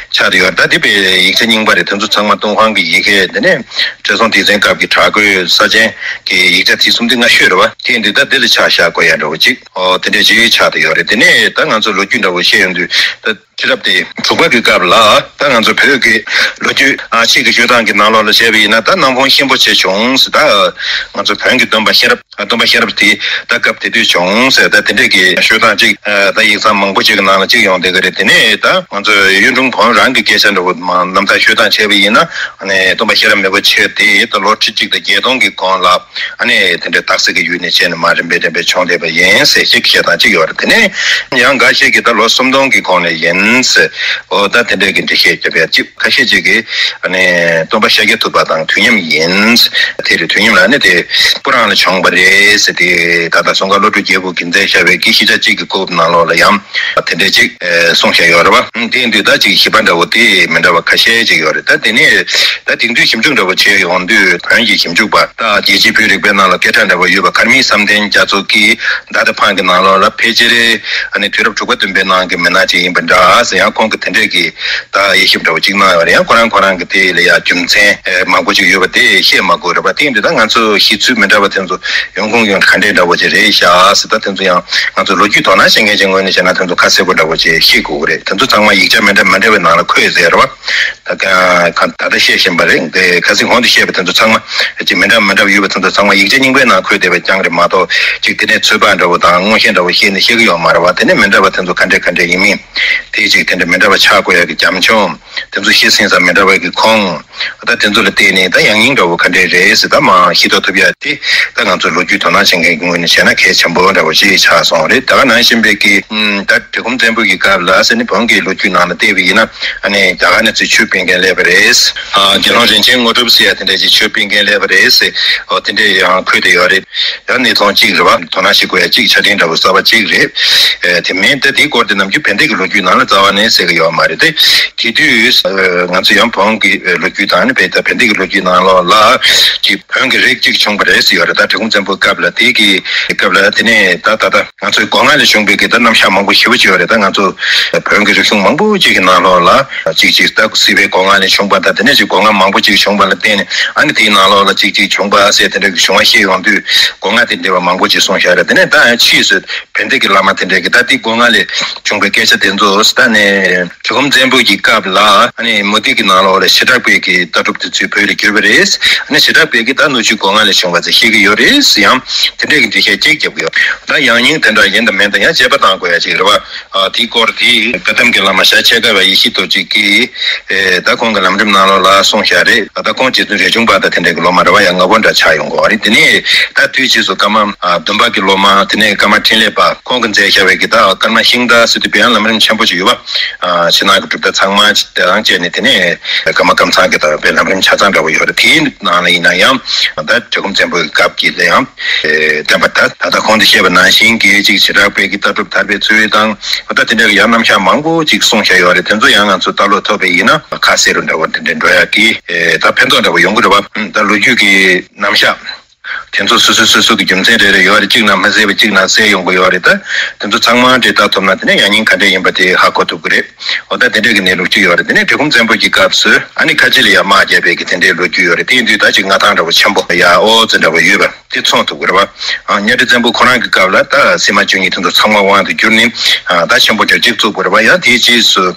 ཆགས་བསྡད་ཡོད། ད་དེ་དཔེ་ཡིག་ཆ་རྙིང་པ་རེད། དེ་ཚོ་ཚང་མ་ཏུན་ཧོང་གི་ཡི་གེ། དེ་ནས་ཁྲི་སྲོང་ལྡེ་བཙན་སྐབས་ཀྱི་བྲག་བརྐོས་ས་ཆེན་གྱི་ཡིག་ཆ་དེ་གསུམ་དེ་སྔ་ཤོས་རེད་བ། དེ་ཡིན་དུས་ད་དེ་ལ་ཆ་བཞག་དགོས་ཡ་འདྲ་བོ་ཅིག་ཨོ་དེ་འདྲས་ཅིག་ཆགས་བསྡད་ཡོད་རེད། དེ་ནས་ད་ང་ཚོ་ལོ་རྒྱུས་འདྲ་བོ་བཤད་ཡོང་དུས་ད་ཁྲི་རབས་དེ་དྲུག་པ་གི་སྐབས་ལ་ད་ང་ཚོ་བོད་ཀྱི་ལོ་རྒྱུས་ཨ་ཕྱིས་ཀྱི་ཤོད་སྟངས་ཀྱི་ནང་ལོགས་ལ་བཤད་པ་ཡིན་ན། ད་སྣང་ཕུང་གཤིན་པོ་ཆེ་བྱུང་ཟེར། ད་ང་ཚོ་བོན་གྱི་སྟོན་པ་གཤེན་རབ། སྟོན་པ་གཤེན་རབ་དེ་ད་སྐབས་དེ་དུས་བྱུང་ཟེར། ད་དེ་འདྲས་ཀྱི་ཤོད་སྟངས་ཅིག་ད་ཡིག་ཚང་མང་པོ་ཅིག་གི་ནང་ལ་ཅིག་ཡོང་བསྡད་ཀྱི་རེད། དེ་ནས་ད་ང་ཚོ་གཡུང་དྲུང་ བོན་རང་གི་སྐད་ཆ་འདྲ་བོ་མ་རྣམ་ཐར་ཤོད་སྟངས་བྱས་པ་ཡིན་ན། ཨ་ནི་སྟོན་པ་ཤེས་རབ་མེས་པོ་མཆོག་དེ་ད་ལོ་ཁྲི་གཅིག་དང་བརྒྱད་སྟོང་གི་གོང་ལ། ཨ་ནི་དེ་འདྲའི་སྟག་གཟིག་གི་ཡུལ་ནས་བྱས་ནས་མར་རིམ་པས་རིམ་པས་བྱུང་བསྡད་པ་ཡིན་ཟེར་ཞིག་བཤད་སྟངས་གཅིག་ཡོད་རེད། དེ་ནས་ཡང་འགའ་ཤས་ཀྱིས་ད་ལོ་སུམ་སྟོང་གི་གོང་ནས་ཡིན་ཟེར། འོ་ད་དེ་འདྲའི་གི་འགྲེལ་བཤད་བརྒྱབ་ཡ་གཅིག་ཁ་ཤས་ཅིག་གིས་ཨ་ནི་སྟོན་པ་ཤཱཀྱ་ཐུབ་པ་དང་དུས་མཉམ་ཡིན། དེ་རེད། དུས་མཉམ་ལ་ནི་དེ་སྤུ་རང་ལ་བྱུང་བ་རེད་ཟེར། དེ་ད་ལྟ་ཙོང་ཁ་བློ་གྲོས་རྒྱལ་པོ་གིས་མཛད་བཞག་པའི་གི་ཤེས་བྱ་གཅིག་གི་རྐུབ་ནང་ལོགས་ལ་ཡང་དེ་འདྲའི་ཅིག་གསུངས་བཞག་ཡོད་རེད་པ། དེ་ཡིན་དུས་ད་ཅིག་ཞིབ་པ་འདྲ་བོ་དེ་མི་འདྲ་བ་ཁ་ཤས་ཅིག་ཡོད་རེད། ད་དེ་ནས་ད་དེང་དུས་ཞིབ་འཇུག་འདྲ་བོ་བྱས་ཡོང་དུས་བོན་གྱི་ཞིབ་འཇུག་པ་ད་རྒྱལ་སྤྱིའི་བོད་རིག་པའི་ནང་ལ་སྐད་གྲགས་འདྲ་བོ་ཡོད་པ་ཀརྨ་བསམ་གཏན་རྒྱ་མཚོ་གིས་ཟླ་ལྟ་ཕང་གི་ནང་ལོགས་ལ་ཕལ་ཆེར་ཨ་ནི་དུས་རབས་དྲུག་པ་བདུན་པའི་ནང་གི་མི་སྣ་ཅིག་ཡིན་པ་འདྲ་ཟེར། ཡང་ཁོང་གིས་དེ་འདྲས་ཀྱི་ད་དབྱེ་ཞིབ་འདྲ་བོ་ཅིག་གནང་ཡོད་རེད། ཡང་ཁོ་རང་ཁོ་རང་གི་དེ་ལ་ཡང་རྒྱུ་མཚན་མང་པོ་ཅིག་ཡོད་པ་དེ་བཤད་མ་དགོས་རེད་པ། དེ་ཡིན་དུས་ད་ང་ཚོ་ཤེས་ཚུལ་མི་འདྲ་བ་དེ་ཚོ་ཡོང་ཁུངས་ཡོང་ག་འདྲས་འདྲ་བོ་ཅིག་རེད་ཤག་ཟེར། ད་དེ་ཚོ་ཡང་ང་ཚོ་ལོ་རྒྱུས་དོ་སྣང་བྱེད་མཁན་ཅིག་ངོས་ནས་བྱས་ན་དེ་ཚོ་ཁ་གསལ་པོ་འདྲ་བོ་ཅིག་ཤེས་དགོས་ཀྱི་རེད། དེ་ཚོ་ཚང་མ་ཡིག་ཆ་མི་འདྲ་མི་འདྲ་བའི་ནང་ལ་འཁོད་ཟེར་རེད་པ། ད་ག་ད་ལྟ་བཤད་བཞིན་པ་རེད། དེ་ཁ་སང་གོང་དུ་བཤད་པ་དེ་ཚོ་ཚང་མ་ཅིག་མི་འདྲ་མི་འདྲ་བ་ཡོད་པ་དེ་ཚོ་ཚང་མ་ཡིག་ཆ་རྙིང་པའི་ནང་འཁོད་བསྡད་པ་རྐྱང་རེད་མ་གཏོགས། ཅིག་དེ་ནས་ཚོད་དཔག་འདྲ་བོ་དང་མངོན་ཤེས་འདྲ་བོ་བཤད་ནས་བཤད་གི་ཡོད་མ་རེད་པ། དེ་ནས་མི་འདྲ་བ་དེ་ཚོ་ག་འདྲས་ག་འདྲས་ཡིན་མིན། དེ་ཅིག་དེ་འདྲ་མི་འདྲ་བ་ཆགས་དགོས་ཡ་གི་རྒྱབ་ལྗོངས། དེ་ཚོ་ཤེས་ཟིན་ས་མི་འདྲ་བ་གི་ཁུངས། ད་དེ་ཚོ་ལ་བརྟེན་ནས་ད་ཡང་སྙིང་འདྲ་བོ་ག་འདྲས་རེད་ཟེར་ད་མར་ཤེས་རྟོགས་ཐུབ་ཡ་དེ། ད་ང་ཚོ་ལོ་རྒྱུས་དོ་སྣང་བྱེད་མཁན་གྱི་ངོས་ནས་བྱས་ན་གལ་ཆེན་པོ་འདྲ་བོ་ཅིག་ཆགས་སོང་རེད། ད་ག་ནང་བཞིན་པའི་གི་ད་གྲི་གུམ་བཙན་པོ་གི་སྐབས་ལ་ཟེར་ནས་བོན་གྱི་ལོ་རྒྱུས་ནང་ལ་བལྟས་པ་ཡིན་ན། ཨ་ནི་རྒྱ་གར་ནས་ཚུར་ཆོས་སྤེལ་མཁན་སླེབས་པ་རེད། ཨ་དགེ་སློང་རིན་ཆེན་དངོས་གྲུབ་ཟེར་ཡ་དེ་འདྲ་ཅིག་ཆོས་སྤེལ་མཁན་སླེབས་པ་རེད་ཟེར། འོ་དེ་འདྲས་ཡང་འཁོད་བསྡད་ཡོད་རེད། ཡང་གནས་ཚུལ་གཅིག་རེད་པ། དོ་སྣང་བྱེད་དགོས་ཡ་གཅིག་ཆ་འཕྲིན་འདྲ་བོ་གསར་པ་གཅིག་རེད། ཨེ་དེ་མིན་ད་དེའི་སྐོར་དེ་ནམ་རྒྱུན་བན་དེ་གི་ལོ་རྒྱུས་ནང་ལ་རྩ་བ་ནས་གསལ་གི་ཡོད་མ་རེད་དེ། དེ་དུས་ང་ཚོ་ཡང་བོན་གྱི་ལོ་རྒྱུས་དང་ནི་བན་ད་བན་དེ་གི་ལོ་རྒྱུས་ནང་ལོགས་ལ་ཅིག་བོན་གྱི་རིགས་གཅིག་བྱུང་བ་རེད་ཟེར་ཡོད་རེད། ད་གྲི་གུམ་བཙན་པོའི་སྐབས་ལ་དེ་གི་སྐབས་ལ་དེ་ནས་ད་ད་ལྟ་ང་ཚོའི་སྒོ་ང་ལས་བྱུང་བའི་གི་ད་རྣམ་གཞག་མང་པོ་ཞེ་པོ་ཅིག་ཡོད་རེད། ད་ང་ཚོ་བོན་གྱི་རིག་གཞུང་མང་པོ་ཅིག་གི་ནང་ལོགས་ལ་ཅིག་ཅིག་ད་སྲིད་པའི་སྒོ་ང་ལས་བྱུང་བ་དང་དེ་ནས་ཅིག་སྒོ་ང་མང་པོ་ཅིག་བྱུང་བ་ལ་བརྟེན་ནས་ཨ་ནི་དེའི་ནང་ལོགས་ལ་ཅིག་ཅིག་བྱུང་བ་ཟེར་དེ་འདྲ་གི་བྱུང་བ་བཤད་ཡོང་དུས་སྒོ་ང་དེ་འདྲ་བ་མང་པོ་ཅིག་གསུངས་བཞག་རེད། དེ་ནས་ད་ཡང་ཕྱིས་སུ་བན་དེ་གི་བླ་མ་དེ་འདྲ་གི་ད་དེ་སྒོ་ང་ལས་བྱུང་བའི་སྐད་ཆ་དེ་ཚོ་ད་ནས་གྲི་གུམ་བཙན་པོ་གི་སྐབས་ལ་ཨ་ནི་མུ་སྟེགས་ཀྱི་ནང་ལོགས་ལ་བྱེ་བྲག་པའི་གི་ལྟ་གྲུབ་དེ་ཚུར་བོད་ལ་བསྒྱུར་བ་རེད། ཨ་ནི་བྱེ་བྲག་པའི་གི་ད་སྣོད་བཅུད་སྒོ་ང་ལས་བྱུང་བ་ཚོ་ཤེས་ཀྱི་ཡོད་རེད་ཟེར་ཡང་དེ་འདྲས་ཀྱི་འགྲེལ་བཤད་ཅིག་རྒྱབ་ཀྱི་ཡོད། ད་ཡང་སྙིང་དེ་འདྲ་ཡིན་དང་མིན་དང་ཡང་དཔྱད་པ་བཏང་དགོས་ཡ་ཅིག་རེད་བ། ཨ་དེའི་སྐོར་དེ་བཀའ་གདམས་ཀྱི་བླ་མ་ཤར་ཕྱེད་ཀ་པ་ཡེ་ཤེས་རྡོ་རྗེ་གིས་ཨེ་ད་ཁོང་གི་ལམ་རིམ་ནང་ལོགས་ལ་གསུངས་བཞག་རེད། ད་ཁོང་རྗེ་བཙུན་རས་ཆུང་པ་དང་དེ་འདྲས་ཀྱི་སློབ་མ་རེད་བ། ཡང་ང་པོ་འདྲ་ཆགས་ཡོང་གི་ཡོད་རེད། དེ་ནས་ད་དུས་རྗེས་སུ་ཀརྨ་ཨ་བདུན་པ་གི་སློབ་མ་དེ་ནས་ཀརྨ་འཕྲིན་ལས་པ་ཁོང་གིས་མཛད་བཞག་པའི་གི་ད་ཀརྨ་ཤིང་རྟ་ཟེར་དུས་དཔེ་ཡང་ལམ་རིམ་ཆེན་པོ་ཅིག་ཡོད་པ། ཨ་ཕྱི་ནང་གི་གྲུབ་མཐའ་ཚང་མ་དེ་རང་བཅས་ནས་དེ་ནས་ཀརྨ་ཀམ་ཚང་གི་ད་དཔེ་ལམ་རིམ་ཆ་ཚང་འདྲ་བོ་ཡོད་རེད། དེའི་ནང་ལ་ཡིན་ན་ཡང་ད་གྲི་གུམ་བཙན་པོའི་སྐབས་ཀྱི་ལ་ཡང་བསྟན་པ་ད་ད་ལྟ་གོང་དུ་བཤད་པ་ནང་བཞིན་གྱི་ཅིག་བྱེ་བྲག་པའི་གི་ལྟ་གྲུབ་དར་བའི་ཚུལ་དང་ད་དེ་འདྲ་གི་ཡང་རྣམ་གཞག་མང་པོ་ཅིག་གསུངས་བཞག་ཡོད་རེད། དེ་ཚོ་ཡང་ང་ཚོ་ལྟ་ཀློག་ཐུབ་པ་ཡིན་ན་ཁ་གསལ་རུ་འདྲ་བོ་དེ་འདྲ་འགྲོ་ཡག་གི་ད་ཕན་ཐོགས་འདྲ་བོ་ཡོང་གི་རེད་བ། ད་ལོ་རྒྱུས་ཀྱི་རྣམ་གཞག་དེ་ཚོ་སོ་སོ་སོ་སོ་གི་རྒྱུ་མཚན་རེ་རེ་ཡོད་རེད། གཅིག་ན་མ་གསལ་བ་གཅིག་ན་གསལ་ཡོང་གི་ཡོད་རེད། ད་དེ་ཚོ་ཚང་མ་འདྲེས་བལྟ་ཐུབ་ན་དེ་ནས་ཡང་སྙིང་ག་འདྲས་ཡིན་པ་དེ་ཧ་གོ་ཐུབ་ཀྱི་རེད། འོ་ད་དེ་འདྲས་ཀྱི་གནས་ལུགས་གཅིག་ཡོད་རེད། དེ་ནས་གྲི་གུམ་བཙན་པོ་གྱི་སྐབས་སུ་ཨ་ནི་ཁ་ཆེ་ལ་ཡང་དམག་བརྒྱབ་པའི་གི་དེ་འདྲའི་ལོ་རྒྱུས་ཡོད་རེད། དེ་ཡིན་དུས་ད་ཅིག་མངའ་ཐང་འདྲ་བོ་ཆེན་པོ་ཡ་ཨོ་ཙི་འདྲ་བོ་ཡོད་པ་དེ་མཚོན་ཐུབ་ཀྱི་རེད་བ། ཨ་གཉའ་ཁྲི་བཙན་པོ་ཁོ་རང་གི་སྐབས་ལ་ད་སིལ་མ་བཅུ་གཉིས་དེ་ཚོ་ཚང་མ་དབང་དུ་གྱུར་ནས་ཨ་ད་ཆེན་པོ་འདྲ་གཅིག་བཙུགས་པ་རེད་བ། ཡང་དེའི་རྗེས་སུ།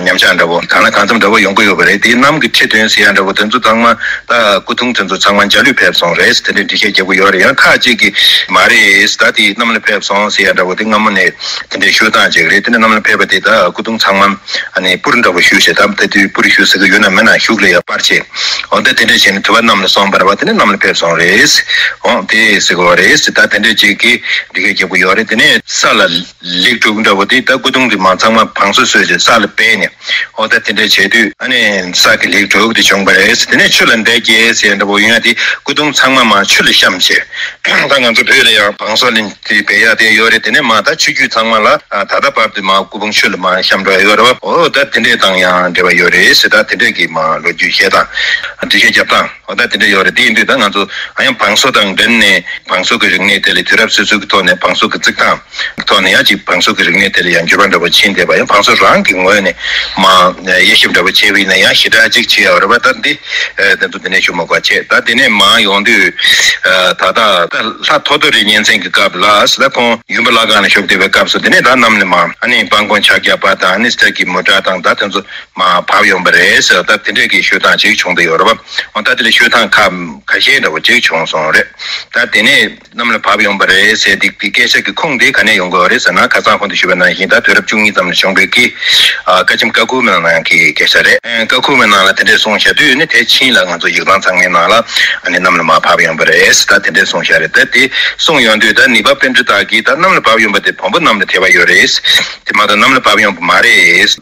ཉམས་ཆག་འདྲ་བོ་གང་ལ་གང་འཚམ་འདྲ་བོ་ཡོང་གི་ཡོད་པ་རེད། དེའི་གནམ་གྱི་ཁྲི་བདུན་ཟེར་ཡ་འདྲ་བོ་དེ་ཚོ་ཚང་མ་ད་སྐུ་གདུང་དེ་ཚོ་ཚང་མ་འཇའ་ལུས་ཕེབས་སོང་རེད་དེ་འདྲའི་འགྲེལ་བཤད་རྒྱག་གི་ཡོད་རེད། ཡང་ཁག་ཅིག་གིས་མ་རེད་ད་དེ་གནམ་ལ་ཕེབས་སོང་ཟེར་ཡ་འདྲ་བོ་དེ་སྔ་མོ་ནས་དེ་འདྲའི་ཤོད་སྟངས་ཅིག་རེད། དེ་ནས་གནམ་ལ་ཕེབས་པ་དེ་ད་སྐུ་གདུང་ཚང་མ་ཨ་ནི་སྤུར་འདྲ་བོ་བཞུགས་བྱས་ད་ད་དུས་སྤུར་བཞུགས་ཟེར་གི་ཡོད་ན་མེད་ན་གཞུག་ལ་ཡ་སྤར་བྱས་འོ་ད་དེ་འདྲ་བྱས་ནས་དུ་བ་གནམ་ལ་སོང་བ་རེད་བ། དེ་ནས་གནམ་ལ་ཕེབས་སོང་རེད། འོ་དེ་ཟེར་གི་ཡོད་རེད། ད་དེ་འདྲ་ཅིག་གིས་འགྲེལ་བཤད་རྒྱག་གི་ཡོད་རེད། དེ་ནས་ས་ལ། ལེགས་གྲུབ་འདྲ་བོ་དེ་ད་སྐུ་གདུང་དེ་མ་ཚང་མ་བང་སོ་བཟོས་བྱས་ས་ལ་སྦས་ནས་འོ་ད་དེ་འདྲ་བྱས་དུས་ཨ་ནི་ས་གི་ལེགས་གྲུབ་དེ་བྱུང་བ་རེད། དེ་ནས་ཆུ་ལ་འདེད་རྒྱས་ཟེར་འདྲ་བོ་ཡོང་ཡ་དེ་སྐུ་གདུང་ཚང་མ་མ་ཆུ་ལ་བཤམས་བྱས། ད་ང་ཚོ་བོད་ལ་ཡང་བང་སོ་གླིང་དེ་སྦས་ཡ་དེ་ཡོད་རེད། དེ་ནས་མ་ད་ཆུ་རྒྱུད་ཚང་མ་ལ་ད་ལྟ་བར་དུ་མ་སྐུ་འབུམ་ཆུ་ལ་མ་བཤམས་འགྲོ་ཡ་ཡོད་རེད་བ། འོ་ད་དེ་འདྲས་དང་ཡང་འབྲེལ་བ་ཡོད་རེད་ཟེར། ད་དེ་འདྲས་ཀྱི་མ་ལོ་རྒྱུས་བཤད་སྟངས་འགྲེལ་བཤད་རྒྱབ་སྟངས་འོ་ད་དེ་འདྲས་ཡོད་རེད། དེ་ཡིན་དུས་ད་ང་ཚོ་ཨ་ཡང་བང་སོ་དང་འབྲེལ་ནས་བང་སོ་གི་རིག་གནས་དེ་ལ་དུས་རབས་སོ་སོ་གི་ཐོག་ནས་བང་སོ་གི་རྩིག་ཐང་ཐོག་ནས་ཡང་ཅིག་བང་སོ་གི་རིག་གནས་དེ་ལ་ཡང་འགྱུར་བ་འདྲ་པོ་ཕྱིན་བསྡད་པ་ཡང་བང་སོ་རང་གི་ངོས་ནས་མ་དབྱེ་ཞིབ་འདྲ་པོ་བྱས་པ་ཡིན་ན་ཡང་ཞེ་དྲག་ཅིག་བྱས་ཡོད་རེད་པ། ད་འདི་དེ་ཚོ་དེ་ནས་ཞུ་མ་དགོས་བྱས། ད་དེ་ནས་མ་ཡོང་དུས་ ད་ལྟ་ལྷ་ཐོ་ཐོ་རི་གཉན་བཙན་གྱི་སྐབས་ལ་ད་ཁོང་ཡུམ་བུ་བླ་སྒང་ལ་བཞུགས་བསྡད་པའི་སྐབས་སུ་དེ་ནས་ད་གནམ་ལས་མར་ཨ་ནི་སྤང་གོང་ཕྱག་རྒྱ་པ་དང་ཨ་ནི་སྟག་གི་མོ་ཊ་དང་ད་དེ་ཚོ་མར་བབས་ཡོང་པ་རེད་ཟེར། ད་དེ་འདྲས་ཀྱི་ཤོད་སྟངས་ཅིག་བྱུང་བསྡད་ཡོད་རེད་པ། འོ་ད་དེ་ལ་ཤོད་སྟངས་ཁ་ཁ་ཤས་འདྲ་བོ་ཅིག་བྱུང་སོང་རེད། ད་དེ་ནས་གནམ་ལ་བབས་ཡོང་པ་རེད་ཟེར་དེ་དེ་སྐད་ཆ་གི་ཁུངས་དེ་ག་ནས་ཡོང་གི་ཡོད་རེད་ཟེར་ན། ཁ་སང་ཁོང་དུ་ཞུས་པ་ནང་བཞིན་ད་དུས་རབས་བཅུ་གཉིས་ཙམ་ལ་བྱུང་བའི་གི་ཨ་བཀའ་ཆེམས་ཀ་ཁུལ་མའི་ནང་གི་སྐད་ཆ་རེད། ཨ་ཀ་ཁུལ་མའི་ནང་ལ་དེ་འདྲས་གསུངས་བཞག་དུས་ནི་དེ་ཕྱིན་ལ་ང་ཚོ་ཡིག་ཚང་ཚང་མའི་ནང་ལ་ཨ་ནི་གནམ་ལ་མར་བབས་ཡོང་པ་རེད། ད་དེ་འདྲས་གསུངས་བཞག་རེད། ད་དེ་གསུངས་ཡོང་དུས་ད་ནུས་པ་པཎྜི་ཏ་གིས་ད་གནམ་ལ་བབས་ཡོང་པ་དེ་བོན་པོ་རྣམས་ལ་ཐེ་བ་ཡོད་རེད། དེ་མ་གཏོགས་གནམ་ལ་བབས་ཡོང་པ་མ་རེད།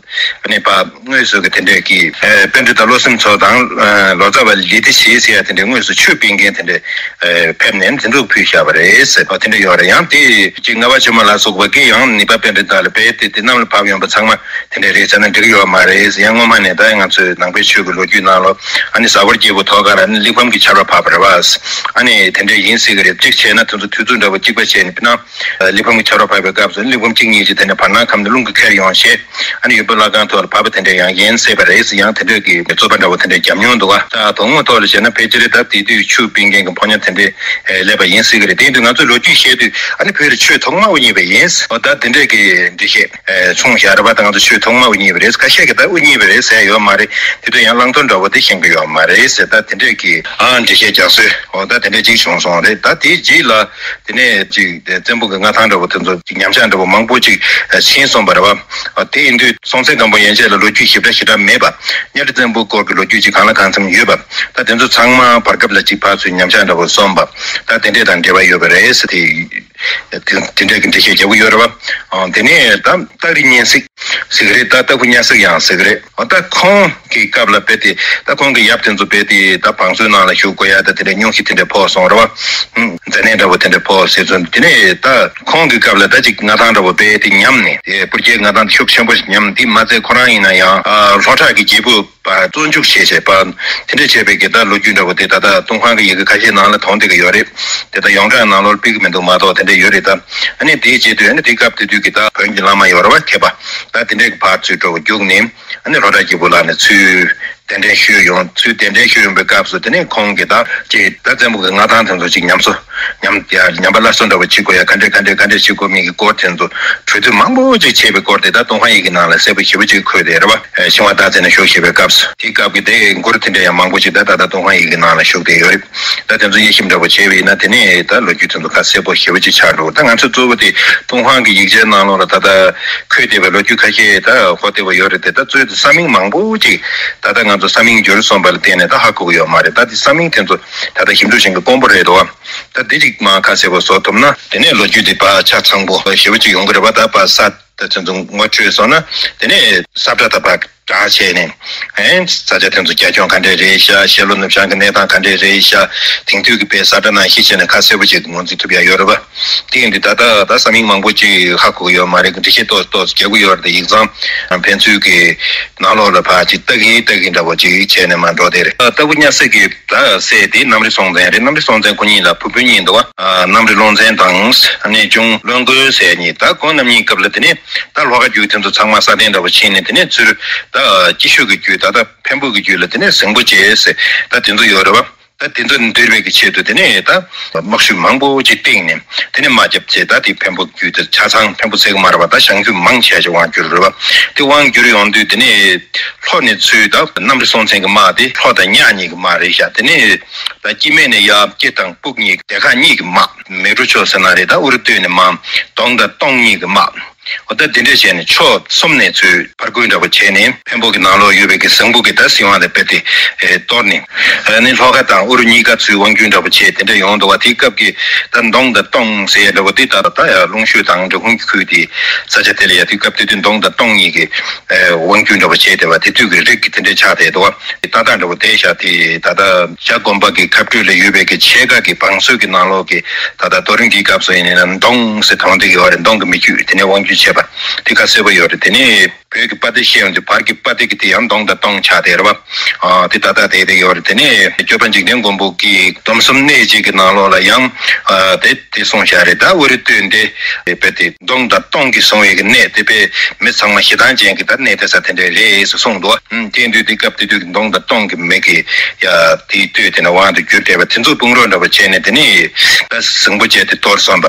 ཨ་ནི་ཕར་དངོས་སུ་གི་དེ་འདྲས་ཀྱི་ཨ་པཎྜི་ཏ་བློ་སེམས་མཚོ་དང་ཨ་ལོ་ཙཱ་བ་ལི་ཏི་ཤྲཱི་ཟེར་ཡ་དེ་འདྲས་དངོས་སུ་ཆོས་སྤེལ་མཁན་དེ་འདྲས་ཨ་ཕེབས་ནས་དེ་འདྲས་ཕུལ་བཞག་པ་རེད་ཟེར་བ་དེ་འདྲས་ཡོད་རེད། ཡང་དེ་ཅིག་ལྔ་པ་ཆོས་མ་ལ་སོགས་པ་གིས་ཡང་ནུས་པ་པཎྜི་ཏ་ལ་རྦད་དེ་དེ་གནམ་ལ་བབས་ཡོང་པ་ཚང་མ་དེ་འདྲས་རེད་ཟེར་ན་འགྲིག་ཡོད་མ་རེད། ཡང་སྔོན་མ་ནས་ད་ང་ཚོའི་ནང་པའི་ཆོས་ཀྱི་ལོ་རྒྱུས་ནང་ལོ་ཨ་ནི་ཟ་ཧོར་རྒྱལ་པོ་ཐོད་རྒལ་ལ་ནི་གླེགས་བམ་གྱི་ཆར་པ་ཕབ་པ་རེད་བ། ཨ་ནི་དེ་འདྲས་ཡིན་སྲིད་ཀྱི་རེད། གཅིག་བྱས་ན་དེ་ཚོ་དུས་ཚོད་འདྲ་བོ་གཅིག་པ་བྱས་ནས་དཔེར་ན། གླེགས་བམ་གྱི་ཆར་པ་ཕབ་པའི་སྐབས་སུ་གླེགས་བམ་གཅིག་གཉིས་ཀྱིས་དེ་ནས་བར་སྣང་ཁམས་ནས་རླུང་གིས་ཁྱེར་ཡོང་ཞེས། ཨ་ནི་ཡུམ་བུ་བླ་སྒང་ཐོག་ལ་བབས་པ་དེ་འདྲ་ཡང་ཡིན་སྲིད་པ་རེད། ཡང་དེ་འདྲས་ཀྱི་རྩོད་པ་འདྲ་བོ་དེ་འདྲས་བརྒྱབ་མྱོང་འདུག་ག་ད་དོན་དངོས་ཐོག་ལ་བྱས་ན་ཕལ་ཆེར་ད་དེ་དུས་ཆོས་སྤེལ་མཁན་གྱི་ཕོ་ཉ་དེ་འདྲས་སླེབས་པ་ཡིན་སྲིད་ཀྱི་རེད། དེ་ཡིན་དུས་ང་ཚོས་ལོ་རྒྱུས་བཤད་དུས་ཨ་ནི་བོད་ལ་ཆོས་ཐོག་མ་དབུ་བརྙེས་པ་ཡིན། འོ་ད་དེ་འདྲས་ཀྱི་འགྲེལ་བཤད་ཨེ་བྱུང་བཞག་རེད་པ། ད་ང་ཚོ་ཆོས་ཐོག་མ་དབུ་བརྙེས་པ་རེད། ཁ་ཤས་ཀྱིས་ད་དབུ་བརྙེས་པ་རེད་ཟེར་ཡོད་མ་རེད། དེ་དུས་ཡང་བླང་དོར་འདྲ་བོ་དེ་ཤེས་ཀྱི་ཡོད་མ་རེད་ཟེར། ད་དེ་འདྲས་ཀྱི་ཨ་འགྲེལ་བཤད་རྒྱག་སྲོལ་འོ་ད་དེ་འདྲས་ཅིག་བྱུང་སོང་རེད། ད་དེའི་རྗེས་ལ་དེ་ནས་ཅིག་དེ་བཙན་པོ་གི་མངའ་ཐང་འདྲ་བོ་དེ་ཚོ་ཅིག་ཉམས་ཆག་འདྲ་བོ་མང་པོ་ཅིག་ཕྱིན་སོང་བ་རེད་བ། དེ་ཡིན་དུས་སྲོང་བཙན་སྒམ་པོ་ཡན་ཆད་ལ་ལོ་རྒྱུས་ཞིབ་ཕྲ་ཞེ་དྲག་མེད་པ། གཉའ་ཁྲི་བཙན་པོའི་སྐོར་གྱི་ལོ་རྒྱུས་ཅིག་གང་ལ་གང་འཚམ་ཡོད་པ། ད་དེ་ཚོ་ཚང་མ་བར་སྐབས་ལ་ཅིག་ཕར་ཚུར་ཉམས་ཆག་འདྲ་བོ་སོང་བ། ད་དེ་འདྲས་དང་འབྲེལ་བ་ཡོད་པ་རེད་ཟེར་དེ། དེ་དེ་འདྲས་ཀྱི་འགྲེལ་བཤད་རྒྱག་གི་ཡོད་རེད་བ། དེ་ནས་ད་སྟག་རི་གཉན་གཟིགས་ཟེར་གི་རེད། ད་སྟག་ཕུ་གཉན་གཟིགས་ཡང་ཟེར་གི་རེད། ད་ཁོང་གི་སྐབས་ལ་རྦད་དེ་ད་ཁོང་གི་ཡབ་དེ་ཚོ་རྦད་དེ་ད་བང་མཛོད་ནང་ལ་བཞུགས་དགོས་ཡ་ད་དེ་འདྲས་སྙུང་གཞི་དེ་འདྲས་ཕོག་སོང་རེད་བ། མཛད་གནས་འདྲ་བོ་དེ་འདྲས་ཕོག་ཟེར་ཚུལ། དེ་ནས་ད་ཁོང་གི་སྐབས་ལ་ད་ཅིག་མངའ་ཐང་འདྲ་བོ་རྦད་དེ་ཉམས་ནས་དེ་སྤུར་རྒྱལ་མངའ་ཐང་ཤུགས་ཆེན་པོ་ཞིག་ཉམས། དེ་མ་ཚད་ཁོ་རང་ཡིན་ན་ཡང་ལྷོ་བྲག་གི་རྒྱལ་པོ་པ་བཙོན་འཇུག་བྱས་བྱས་པ། དེ་འདྲས་བྱས་པའི་གི་ད་ལོ་རྒྱུས་འདྲ་བོ་དེ་ད་ལྟ་ཏུན་ཧོང་གི་ཡི་གེ་ཁ་ཤས་ནང་ལ་མཐོང་བསྡད་ཀྱི་ཡོད་རེད། དེ་ད་ཡོངས་གྲགས་ནང་ལོགས་ཕུད་ཀྱི་མི་འདུག་མ་གཏོགས་དེ་འདྲས་ཡོད་རེད་ད། ཨ་ནི་དེའི་རྗེས་དུ་ཨ་ནི་དེ་སྐབས་དེ་དུས་ཀྱི་ད་བོན་གྱི་བླ་མ་ཡོད་རེད་བ། མཁས་པ་ད་དེ་འདྲས་ཀྱི་ཕར་ཚུར་འགྲོ་བ་རྒྱུགས་ནས་ཨ་ནི་ལྷོ་བྲག་རྒྱལ་པོ་ལགས་ནས་ཚུར་གདན་འདྲེན་ཞུས་ཡོང་། ཚུར་གདན་འདྲེན་ཞུས་ཡོང་པའི་སྐབས་སུ་དེ་ནས་ཁོང་གིས་ད་ཅིག་ད་བཙན་པོ་གི་མངའ་ཐང་དེ་ཚོ་ཅིག་ཉམས་གསོ་ཉམས་ཡ་ཉམས་པ་སླར་གསོ་འདྲ་བོ་བྱེད་དགོས་ཡ་ག་འདྲས་ག་འདྲས་ག་འདྲས་བྱེད་དགོས་མིན་གྱི་སྐོར་དེ་ཚོ་གྲོས་བསྡུར་མང་པོ་ཅིག་བྱས་པའི་སྐོར་དེ་ད་ཏུན་ཧོང་ཡི་གེ་ནང་ལ་གསལ་པོ་ཞེ་པོ་ཅིག་འཁོད་བསྡད་རེད་བ། ཨེ་ཤིང་བ་སྟག་རྩེ་ནས་ཞོགས་ཞེས་པའི་སྐབས་སུ་དེའི་སྐབས་ཀྱི་དེ་མགུར་དེ་འདྲ་ཡང་མང་པོ་ཅིག་ད་ད་ལྟ་ཏུན་ཧོང་ཡི་གེ་ནང་ལ་ཞུགས་བསྡད་ཡོད་རེད། ད་དེ་ཚོ་དབྱེ་ཞིབ་འདྲ་པོ་བྱས་པ་ཡིན་ན་དེ་ནས་ད་ལོ་རྒྱུས་དེ་ཚོ་ཁ་གསལ་པོ་ཞེ་པོ་ཅིག་ཆགས་འགྲོ། ད་ང་ཚོ་གཙོ་བོ་དེ་ཏུན་ཧོང་གི་ཡིག་ཆའི་ནང་ལོགས་ལ་ད་ལྟ་འཁོད་བསྡད་པའི་ལོ་རྒྱུས་ཁ་ཤས་ད་ཧོ་བསྡད་པ་ཡོད་རེད་དེ། ད་གཙོ་བོ་དེ་ས་མིང་མང་པོ་ཅིག་ད་ལྟ་ང་ཚོ་ས་མིང་འགྱུར་སོང་བ་ལ་བརྟེན་ནས་ད་ཧ་གོ་གི་ཡོད་མ་རེད། ད་དེ་ས་མིང་དེ་ཚོ་ད་ལྟ་ཞིབ་འཇུག་བྱེད་མཁན་དཀོན་པོ་རེད་དོ། ད་འདི་ཅིག་མ་ཁ་གསལ་པོ་བཟོ་ཐུབ་ན་དེ་ནས་ལོ་རྒྱུས་དེ་ཕར་ཆ་ཚང་པོ་ཞེ་པོ་ཅིག་ཡོང་གི་རེད་བ། ད་ཕར་ས་ད་དེ་ཚོ་ངོ་འཕྲོད་སོང་ན་དེ་ནས་ས་བཀྲ་ད་ཕར་སྦྲགས་བྱས་ནས་ཨེ་ས་ཆ་དེ་ཚོ་རྒྱ་ཁྱོན་ག་འདྲས་རེད་ཤག་ཤེལ་ལོ་ནུབ་བྱང་གི་གནས་སྟངས་ག་འདྲས་རེད་ཤག་དེང་དུས་ཀྱི་དཔེ་ས་བཀྲ་ནང་བཞིན་བྱས་ནས་ཁ་གསལ་པོ་ཅིག་ངོས་འཛིན་ཐུབ་ཡ་ཡོད་རེད་བ། དེ་ཡིན་དུས་ད་ལྟ་ད་ས་མིང་མང་པོ་ཅིག་ཧ་གོ་གི་ཡོད་མ་རེད། འགྲེལ་བཤད་ཏོག་ཏོག་རྒྱག་གི་ཡོད་རེད། དེ་ཡིག་ཚང་ཕན་ཚུན་གྱི་ནང་ལོགས་ལ་ཕར་ཅིག་ལྟ་གིན་ལྟ་གིན་འདྲ་པོ་ཅིག་བྱས་ནས་མར་འགྲོ་བསྡད་རེད། སྟག་ཕུ་གཉན་གཟིགས་ཀྱི་ད་སྲས་དེ་གནམ་རི་སྲོང་བཙན་རེད། གནམ་རི་སྲོང་བཙན་ཁོ་གཉིས་ལ་བུ་སྤུན་གཉིས་འདུག་བ། གནམ་རི་ལོ་མཚན་དང་གནས་ཆུང་བློན་དགོན་ཟེར་གཉིས། ད་ཁོང་རྣམ་གཉིས་སྐབས་ལ་དེ་ནས་ད་ལྷོ་ཁ་རྒྱུད་དེ་ཚོ་ཚང་མ་ས་སྟེང་འདྲ་པོ་ཕྱིན་ནས་དེ་ནས་ཚུར་ད་སྐྱིད་ཤོད་ཀྱི་རྒྱུད་ད་ལྟ་འཕན་པོ་གི་རྒྱུད་ལ་དེ་ནས་ཟིང་པོ་བྱས་ཟེར་ད་དེ་ཚོ་ཡོད་རེད་བ། ད་དེ་ཚོ་འདུལ་བའི་གི་ཆེད་དུ་དེ་ནས་ད་དམག་ཤུགས་མང་པོ་ཅིག་བཏིང་ནས་དེ་ནས་དམག་རྒྱབ་བྱས། ད་དེ་འཕན་པོ་རྒྱུད་དེ་ཆ་ཚང་འཕན་པོ་ཟེར་གི་མ་རེད་བ། ད་ཞང་རྒྱུད་མང་ཆེ་ཞིག་དབང་བསྒྱུར་རེད་བ། དེ་དབང་བསྒྱུར་ཡོང་དུས་དེ་ནས་ལྷོ་ནས་ཚུར་ད་གནམ་རི་སྲོང་བཙན་གྱི་དམག་དེ་ལྷོ་དང་གཉགས་གཉིས་ཀྱི་དམག་རེད་ཤག་དེ་ནས་ད་སྐྱེ་དམན་ནས་ཡར་སྐྱེ་དང་སྤུག་གཉིས་སྡེ་ཁག་གཉིས་ཀྱི་དམག་མལ་གྲོ་ཕྱོགས་ཟེར་ན་རེད། ད་ཨུ་རུ་སྟོད་ནས་མར་གདོང་དང་སྟོང་གཉིས་ཀྱི་དམག་འོ་ད་དེ་འདྲས་བྱས་ནས་ཕྱོགས་གསུམ་ནས་ཚུར་ཕར་རྒོལ་འདྲ་པོ་བྱས་ནས་འཕན་པོ་གི་ནང་ལོགས་ཡོད་པའི་གི་ཟིང་པོ་གི་ད་སྲིད་དབང་ལ་རྦད་དེ་གཏོར་ནས་ནི་ལྷོ་ཁ་དང་ཨུ་རུ་གཉིས་ཀ་ཚུར་དབང་བསྒྱུར་འདྲ་པོ་བྱས་དེ་འདྲས་ཡོང་འདུག་བ། དེའི་སྐབས་ཀྱི་ད་གདོང་དང་སྟོང་ཟེར་ཡ་འདྲ་པོ་དེ་ད་ད་ཡ་ལུང་ཤོད་དང་འབྲི་གུང་ཁུལ་དེ་ས་ཆ་དེ་ལ་ཡ་དེའི་སྐབས་དེ་དུས་གདོང་དང་སྟོང་གཉིས་ཀྱི་དབང་བསྒྱུར་འདྲ་པོ་བྱས་བསྡད་པ། དེ་དུས་ཀྱི་རིགས་ཀྱི་དེ་འདྲས་ཆགས་བསྡད་འདུག་བ། ཏག་ཏག་འདྲ་པོ་བསྡད་བཞག་དེ་ད་ལྟ་ཤར་དགོན་པ་གི་ཁ་སྤྲོད་ལ་ཡོད་པའི་གི་ཆས་ཀ་གི་བང་སོ་གི་ནང་ལོགས་ཀྱི་ད་ལྟ་རྡོ་རིང་གི་སྐབས་སུ་ཡིན་ན་གདོང་ཟེར་གདོང་དེ་གི་བ་རེད། གདོང་གི་མི་རྒྱུད་དེ་ནས་དབང་བསྒྱུར་བྱས་པ་དེ་ཁ་གསལ་པོ་ཡོད་རེད། དེ་ནས་ བོད་ཀྱི་དཔའ་སྡེ་བཤད་ཡོང་དུས་བར་གྱི་དཔའ་སྡེ་གི་དེ་ཡང་གདོང་དང་སྟོང་ཆགས་དེ་རེད་བ། ཨ་དེ་ད་ལྟ་དེ་དེ་ཡོད་རེད། དེ་ནས་སྐྱོབ་པ་འཇིག་རྟེན་མགོན་པོ་གི་སྡོམ་གསུམ་གནད་གཅིག་གི་ནང་ལོགས་ལ་ཡང་ཨ་དེ་དེ་གསུངས་བཞག་རེད། ད་དབུ་རུ་སྟོད་འདི་དཔེ་དེ་གདོང་དང་སྟོང་གི་བཟུང་བའི་གི་གནད་དེ་དཔེ་མི་ཚང་མ་ཞེ་སྡང་ཅན་གྱི་ད་གནད་དེ་ས་དེ་འདྲ་རེད་ཟེར་གསུངས་འདུག་ཨ་དེ་དུས་དེ་སྐབས་དེ་དུས་ཀྱི་གདོང་དང་སྟོང་གི་མི་གི་ཡ་དེའི་སྟོད་དེ་ན་དབང་དུ་གྱུར་བསྡད་པ་དེ་ཚོ་དཔུང་རོགས་འདྲ་པོ་བྱས་ནས་དེ་ནས་ད་ཟིང་པོ་བྱས་ཏེ་གཏོར་སོང་བ།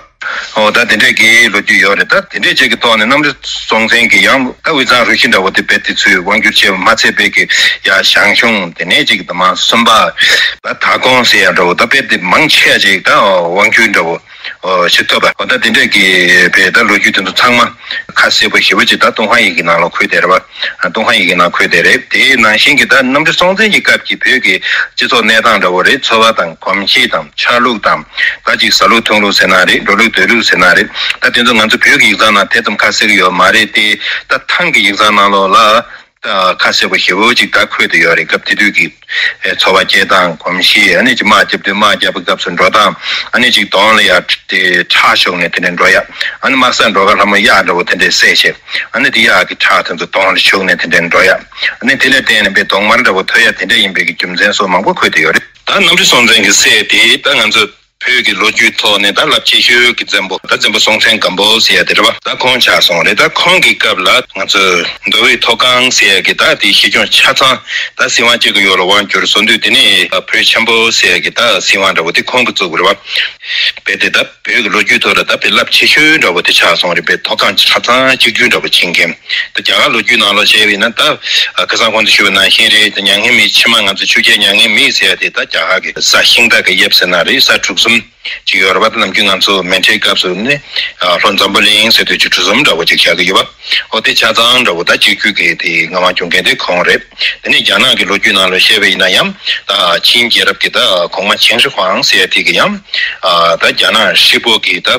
ཨོ་ད་དེ་འདྲས་ཀྱི་ལོ་རྒྱུས་ཡོད་རེད། ད་དེ་འདྲས་ཅིག་གི་ཐོག་ནས་གནམ་རི་སྲོང་བཙན་གྱིས་ཡང་ད་དབུས་གཙང་རུ་བཞི་འདྲ་བོ་དེ་རྦད་དེ་ཚུར་དབང་བསྒྱུར་བྱས་པ་མ་ཚད་པའི་གི་ཡ་ཞང་ཞུང་དེ་ནས་ཅིག་ད་མ་གསུམ་པ་ད་མཐའ་དགོངས་ཟེར་ཡ་འདྲ་བོ་ད་རྦད་དེ་མང་ཆེ་ཅིག་ད་དབང་བསྒྱུར་འདྲ་བོ་ཨོ་བྱེད་ཐུབ་པ། ཨོ་ད་དེ་འདྲས་ཀྱི་བས་ད་ལོ་རྒྱུས་དེ་ཚོ་ཚང་མ་ཁ་གསལ་པོ་ཞེ་པོ་ཅིག་ད་ཏུན་ཧོང་ཡི་གེ་ནང་ལ་འཁོད་བསྡད་རེད་བ། ཏུན་ཧོང་ཡི་གེ་ནང་འཁོད་བསྡད་རེད། དེའི་ནང་བཞིན་གྱི་ད་གནམ་རི་སྲོང་བཙན་གྱི་སྐབས་ཀྱི་བོད་ཀྱི་སྤྱི་ཚོགས་གནས་སྟངས་འདྲ་བོ་རེད། འཚོ་བ་དང་གོམས་གཤིས་དང་ཆ་ལུགས་དང་ད་ཅིག་ཟ་ལུགས་འཐུང་ལུགས་ཟེར་ན་རེད། འགྲོ་ལུགས་སྡོད་ལུགས་ཟེར་ན་རེད། ད་དེ་ཚོ་ང་ཚོ་བོད་ཀྱི་ཡིག་ཚང་ནང་དེ་ཙམ་ཁ་གསལ་གི་ཡོད་མ་རེད་དེ། ད་ཐང་གི་ཡིག་ཚང་ནང་ལོགས་ལ་ད་ཁ་གསལ་པོ་ཞེ་པོ་ཅིག་ད་འཁོད་དུ་ཡོད་རེད། སྐབས་དེ་དུས་ཀྱི་ཨེ་འཚོ་བ་སྐྱེལ་སྟངས་གོམས་གཤིས། ཨ་ནི་ཅིག་དམག་རྒྱབ་དུས་དམག་རྒྱབ་པའི་སྐབས་སུ་འགྲོ་སྟངས། ཨ་ནི་ཅིག་གདོང་ལ་ཡ་དེ་ཁྲག་ཤོར་ནས་དེ་འདྲ་འགྲོ་ཡ། ཨ་ནི་དམག་སར་འགྲོ་ག་ལྷ་མོ་གཡག་འདྲ་བོ་དེ་འདྲས་བསད་བྱས། ཨ་ནི་དེ་གཡག་གི་ཁྲག་དེ་ཚོ་གདོང་ལ་ཤོར་ནས་དེ་འདྲས་འགྲོ་ཡ། ཨ་ནི་དེ་ལ་བརྟེན་ནས་དཔེ་གདོང་དམར་འདྲ་བོ་ཐོན་ཡ་དེ་འདྲ་ཡིན་པའི་གི་རྒྱུ་མཚན་སོགས་མང་པོ་འཁོད་དེ་ཡོད་རེད། ད་གནམ་རི་སྲོང་བཙན་གྱི་སྲས་དེ་ད་ང་ཚོ་བོད་ཀྱི་ལོ་རྒྱུས་ཐོག་ནས་ད་རླབས་ཆེ་ཤོས་ཀྱི་བཙན་པོ་ད་བཙན་པོ་སྲོང་བཙན་སྒམ་པོ་ཟེར་ཡ་དེ་རེད་བ། ད་ཁོང་ཆགས་སོང་རེད། ད་ཁོང་གི་སྐབས་ལ་ང་ཚོ་མདོ་དབུས་མཐོ་སྒང་ཟེར་ཡ་གི་ད་དེ་གཞི་ཁྱོན་ཆ་ཚང་ད་སྲིད་དབང་གཅིག་གི་འོག་ལ་དབང་བསྒྱུར་སོང་དུས་དེ་ནས་བོད་ཆེན་པོ་ཟེར་ཡ་གི་ད་སྲིད་དབང་འདྲ་བོ་དེ་ཁོང་གིས་བཙུགས་པ་རེད་བ། རྦད་དེ་ད་བོད་ཀྱི་ལོ་རྒྱུས་ཐོག་ལ་ད་དཔེ་རླབས་ཆེ་ཤོས་འདྲ་བོ་དེ་ཆགས་སོང་རེད། དཔེ་མཐོ་སྒང་ཆ་ཚང་གཅིག་གྱུར་འདྲ་བོ་ཕྱིན་མཁན། ད་རྒྱ་གར་ལོ་རྒྱུས་ནང་ལ་བཤད་པ་ཡིན་ན་ད་ཁ་སང་གོང་དུ་ཞུས་པ་ནང་བཞིན་རེད། ད་མྱ་ངན་མེད་ཕྱི་མ་ང་ཚོ་ཆོས་རྒྱལ་མྱ་ངན་མེད་ཟེར་ཡ་དེ་ད་རྒྱ་གར་གྱི་ས་ཤིང་རྟ་གི་དབྱིབས་ཟེར་ན་རེད། ས་གྲུ་གསུམ་ཅིག་ཡོད་རེད་བ། ད་ནམ་རྒྱུན་ང་ཚོ་མཎྜལ་སྐབས་སུ་ནི་ལྷོ་འཛམ་བུ་གླིང་ཟེར་དུས་ཀྱི་གྲུ་གསུམ་འདྲ་བོ་ཅིག་བཞག་གི་ཡོད་བ། ཨོ་དེ་ཆ་ཚང་འདྲ་བོ་ད་གཅིག་གྱུར་གྱི་དེ་མངའ་དབང་བྱུང་མཁན་དེ་ཁོང་རེད། དེ་ནས་རྒྱ་ནག་གི་ལོ་རྒྱུས་ནང་ལ་བཤད་པ་ཡིན་ན་ཡང་ད་ཆིང་རྒྱལ་རབས་ཀྱི་ད་གོང་མ་ཆིང་ཧྲི་ཧྥང་ཟེར་ཡ་དེ་གི་ཡང་ད་རྒྱ་ནག་ཧྲིལ་པོ་གི་ད་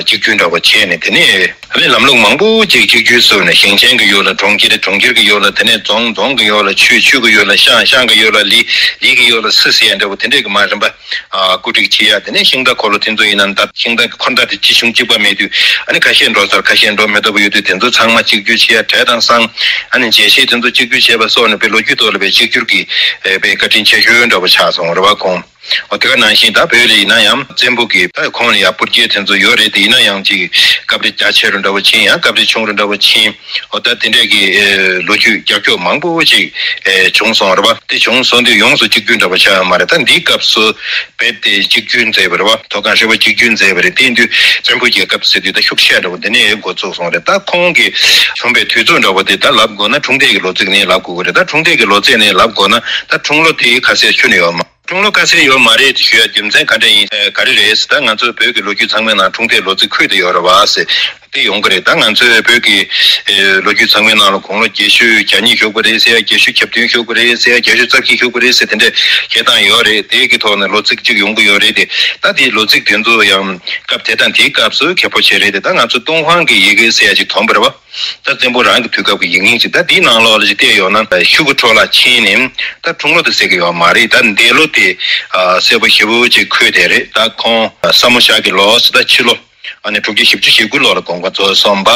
གཅིག་གྱུར་འདྲ་བོ་བྱས་ནས་དེ་ནས་ཨ་ནི་ལམ་ལུགས་མང་པོ་ཅིག་གཅིག་གྱུར་བཟོས་ནས་ཞིང་ཆེན་གྱི་ཡུལ་ལ་གྲོང་ཁྱེར། གྲོང་ཁྱེར་གྱི་ཡུལ་ལ་དེ་ནས་རྫོང་། རྫོང་གི་ཡུལ་ལ་ཆུས། ཆུས་ཀྱི་ཡུལ་ལ་ཤང་། ཤང་གི་ཡུལ་ལ་ལི། ལི་གི་ཡུལ་ལ་སི་ཟེར་ཡ་འདྲ་བོ་དེ་འདྲས་ཀྱི་མ་རིམ་པ་ཨ་བཀོད་སྒྲིག་བྱེད་ཡ། དེ་ནས་ཤིང་རྟ་འཁོར་ལོ་དེ་ཚོ་ཡིན་ན་ད་ཤིང་རྟ་གི་འཁོར་མདའ་དེ་ཅི་བྱུང་གཅིག་པ་མེད་དུས་ཨ་ནི་ཁ་ཤས་འགྲོ་སར་ཁ་ཤས་འགྲོ་མི་ཐུབ་པ་ཡོད་དུས་དེ་ཚོ་ཚང་མ་གཅིག་གྱུར་བྱེད་ཡ། བྲེ་དང་ཟངས་ཨ་ནི་འཇལ་བྱེད་དེ་ཚོ་གཅིག་གྱུར་བྱེད་པ་སོགས་ནས་དཔེ་ལོ་རྒྱུས་ཐོག་ལ་དཔེ་གཅིག་གྱུར་གྱི་ཨེ་དཔེ་བཀའ་དྲིན་ཆེ་ཤོས་འདྲ་བོ་ཆགས་སོང་རེད་བ་ཁོང་། འོ་དེ་ག་ནང་བཞིན་ད་བོད་ལ་ཡིན་ན་ཡང་བཙན་པོ་གིས་ད་ཁོང་ལ་ཡ་སྤུར་རྒྱལ་དེ་ཚོ་ཡོད་རེད། དེ་ཡིན་ན་ཡང་ཅིག་སྐབས་རེ་རྒྱ་ཆེ་རུ་འདྲ་བོ་ཕྱིན། ཡང་སྐབས་རེ་ཆུང་རུ་འདྲ་བོ་ཕྱིན། འོ་ད་དེ་འདྲས་ཀྱི་ཨེ་ལོ་རྒྱུས་རྒྱབ་སྐྱོར་མང་པོ་ཅིག་ཨེ་བྱུང་སོང་རེད་བ། དེ་བྱུང་སོང་དུས་ཡོངས་སུ་གཅིག་གྱུར་འདྲ་བོ་ཆགས་ཡོད་མ་རེད། ད་འདིའི་སྐབས་སུ་རྦད་དེ་གཅིག་གྱུར་མཛད་པ་རེད་བ། མཐོ་སྒང་ཧྲིལ་པོ་གཅིག་གྱུར་མཛད་པ་རེད། དེ་ཡིན་དུས་བཙན་པོའི་རྒྱལ་ཁབ་ཟེར་དུས་ད་ཤུགས་ཆེ་འདྲ་བོ་འདི་ནས་འགོ་ཚུགས་སོང་རེད། ད་ཁོང་གིས་བྱུང་བའི་དུས་ཚོད་འདྲ་བོ་དེ་ད་ལབ་དགོས་ན་འཁྲུངས་འདས་ཀྱི་ལོ་ཚིགས་ནས་ལབ་དགོས་ཀྱི་རེད། ད་འཁྲུངས་འདས་ཀྱི་ལོ་ཚིགས་ནས་ལབ་དགོས་ན་ད་འཁྲུངས་ལོ་དེ་ཁ་གསལ་ཁྱོན་ནས་ཡོད་མ། འཁྲུངས་ལོ་ཁ་གསལ་ཡོད་མ་རེད་ཞུ་ཡ་རྒྱུ་མཚན་ག་འདྲ་ཡིན། ཨ་ག་རེ་རེད་ཟེར་ད་ང་ཚོའི་བོད་ཀྱི་ལོ་རྒྱུས་ཚང་མའི་ནང་འཁྲུངས་འདས་ལོ་ཚིགས་འཁོད་དུ་ཡོད་རེད་བ་ཟེར་དེ་ཡོང་གི་རེད། ད་ང་ཚོའི་བོད་ཀྱི་ཨེ་ལོ་རྒྱུས་ཚང་མའི་ནང་ལ་དགུང་ལོ་བརྒྱད་ཅུ་གྱ་གཉིས་བཞུགས་པ་རེད་ཟེར་ཡ། བརྒྱད་ཅུ་གྱ་བདུན་བཞུགས་པ་རེད་ཟེར་ཡ། བརྒྱད་ཅུ་རྩ་བཞི་བཞུགས་པ་རེད་ཟེར་དེ་འདྲ་བཤད་སྟངས་ཡོད་རེད། དེ་གི་ཐོག་ནས་ལོ་ཚིགས་གཅིག་ཡོང་གི་ཡོད་རེད་དེ། ད་དེའི་ལོ་ཚིགས་དེ་ཚོ་ཡང་སྐབས་དེ་དང་དེའི་སྐབས་སུ་ཁྱད་པར་ཆེ་རེད་དེ། ད་ང་ཚོ་ཏུན་ཧོང་གི་ཡི་གེ་ཟེར་ཡ་ཅིག་མཐོང་པ་རེད་བ། ད་བཙན་པོ་རང་གི་དུས་སྐབས་ཀྱི་ཡིག་རྙིང་ཅིག་ད་འདིའི་ནང་ལོགས་ལ་ཅིག་བལྟས་ཡོང་ན་ཤུ་གུ་འཕྲོ་བརླག་ཕྱིན་ནས་ད་འཁྲུངས་ལོ་དེ་གསལ་གི་ཡོད་མ་རེད། ད་འདས་ལོ་དེ་ཨ་གསལ་པོ་ཞེ་པོ་ཅིག་འཁོད་བསྡད་རེད། ད་ཁོང་ས་མོ་ཞག་གི་ལོ་ཟེར་ད་ཕྱི་ལོ་ཨ་ནི་དྲུག་བརྒྱ་བཞི་བཅུ་ཞེ་དགུ་ལོ་ལ་དགོངས་པ་རྫོགས་སོང་བ།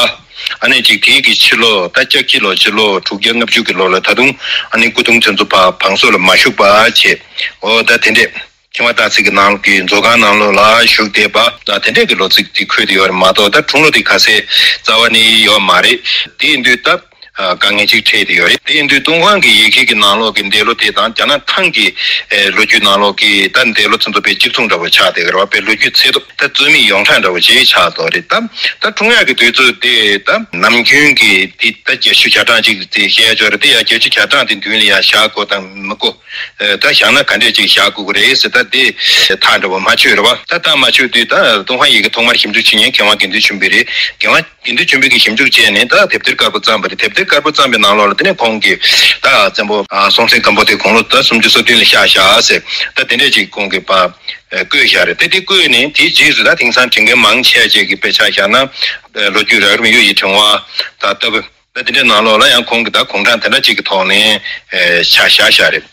ཨ་ནི་ཅིག་དེའི་གི་ཕྱི་ལོ་ད་ལྕགས་ཁྱི་ལོ་ཕྱི་ལོ་དྲུག་བརྒྱ་ལྔ་བཅུ་གི་ལོ་ལ་ད་དུང་ཨ་ནི་སྐུ་གདུང་དེ་ཚོ་ཕ་བང་སོ་ལ་མ་བཞུགས་པ་བྱས། འོ་ད་དེ་འདྲས། ཁྱིམ་པ་སྟག་རྩེ་གི་ནང་གི་མཛོད་ཁང་ནང་ལོགས་ལ་བཞུགས་བསྡད་པ་ད་དེ་འདྲས་ཀྱི་ལོ་ཚིགས་དེ་འཁོད་དེ་ཡོད་རེད་མ་གཏོགས་ད་འཁྲུངས་ལོ་དེ་ཁ་གསལ་རྩ་བ་ནས་ཡོད་མ་རེད། དེ་ཡིན་དུས་ད་དཀའ་ངལ་ཅིག་འཕྲད་དེ་ཡོད་རེད། དེ་ཡིན་དུས་ཏུན་ཧོང་གི་ཡི་གེ་གི་ནང་ལོགས་ཀྱི་འདས་ལོ་དེ་དང་རྒྱ་ནག་ཐང་གི་ལོ་རྒྱུས་ནང་ལོགས་ཀྱི་ད་འདས་ལོ་ཚོ་ཚོ་དཔེ་གཅིག་མཚུངས་འདྲ་བོ་ཆགས་བསྡད་ཀྱི་རེད་བ། དཔེ་ལོ་རྒྱུས་ཚད་ཐུབ་ད་རྩོད་མེད་ཡོངས་གྲགས་འདྲ་བོ་ཅིག་ཆགས་ཐུབ་རེད། ད་ད་འཁྲུངས་ཡག་གི་དུས་ཚོད་དེ་ད་ནམ་རྒྱུན་གྱི་དེ་ད་བརྒྱད་ཅུ་གྱ་གྲངས་ཅིག་དེ་བཤད་ཡ་ཅིག་ཡོད་རེད། དེ་ཡང་བརྒྱད་ཅུ་གྱ་གྲངས་དེ་མདུན་ལ་ཡང་བཞག་དགོས་དང་མི་དགོས། ཨེ་ད་བཞག་ན་ག་འདྲས་ཅིག་བཞག་དགོས་ཀྱི་རེད་ཟེར་ད་དེ་ཐག་འདྲ་བོ་མ་ཆོད་རེད་བ། ད་ཐག་མ་ཆོད་དུས་ད་ཏུན་ཧོང་ཡི་གེ་ཐོག་མར་ཞིབ་འཇུག་བྱེད་མཁན་མཁས་དབང་དགེ་འདུན་ཆོས་འཕེལ་རེད། མཁས་དབང་དགེ་འདུན་ཆོས་འཕེལ་གྱིས་ཞིབ་འཇུག་བྱས་ནས་ད་དེབ་ཐེར་དཀར་པོ་བརྩམས་པ་རེད། དེབ་ཐེར་དཀར་པོ་བརྩམས་པའི་ནང་ལོགས་ལ་དེ་ནས་ཁོང་གིས་ད་བཙན་པོ་ཨ་སྲོང་བཙན་སྒམ་པོ་དེ་དགུང་ལོ་ད་སུམ་ཅུ་སོ་བདུན་ལ་གཤེགས་བཞག་ཟེར་ད་དེ་འདྲས་ཅིག་ཁོང་གིས་པ་ཨ་བཀོད་བཞག་རེད། དེ་དེ་བཀོད་ནས་དེའི་རྗེས་སུ་ད་དེང་སང་དྲན་མཁན་མང་ཆེ་བ་ཅིག་གིས་དཔེ་ཆ་བཞག་ན་ཨ་ལོ་རྒྱུས་རགས་རིམ་གཡུ་ཡི་ཕྲེང་བ་ད་ལྟ་བུ། ད་དེ་འདྲའི་ནང་ལོགས་ལ་ཡང་ཁོང་གིས་ད་དགུང་གྲངས་དེ་འདྲ་ཅིག་གི་ཐོག་ནས་ཨེ་ཆ་བཞག་བཞག་རེད།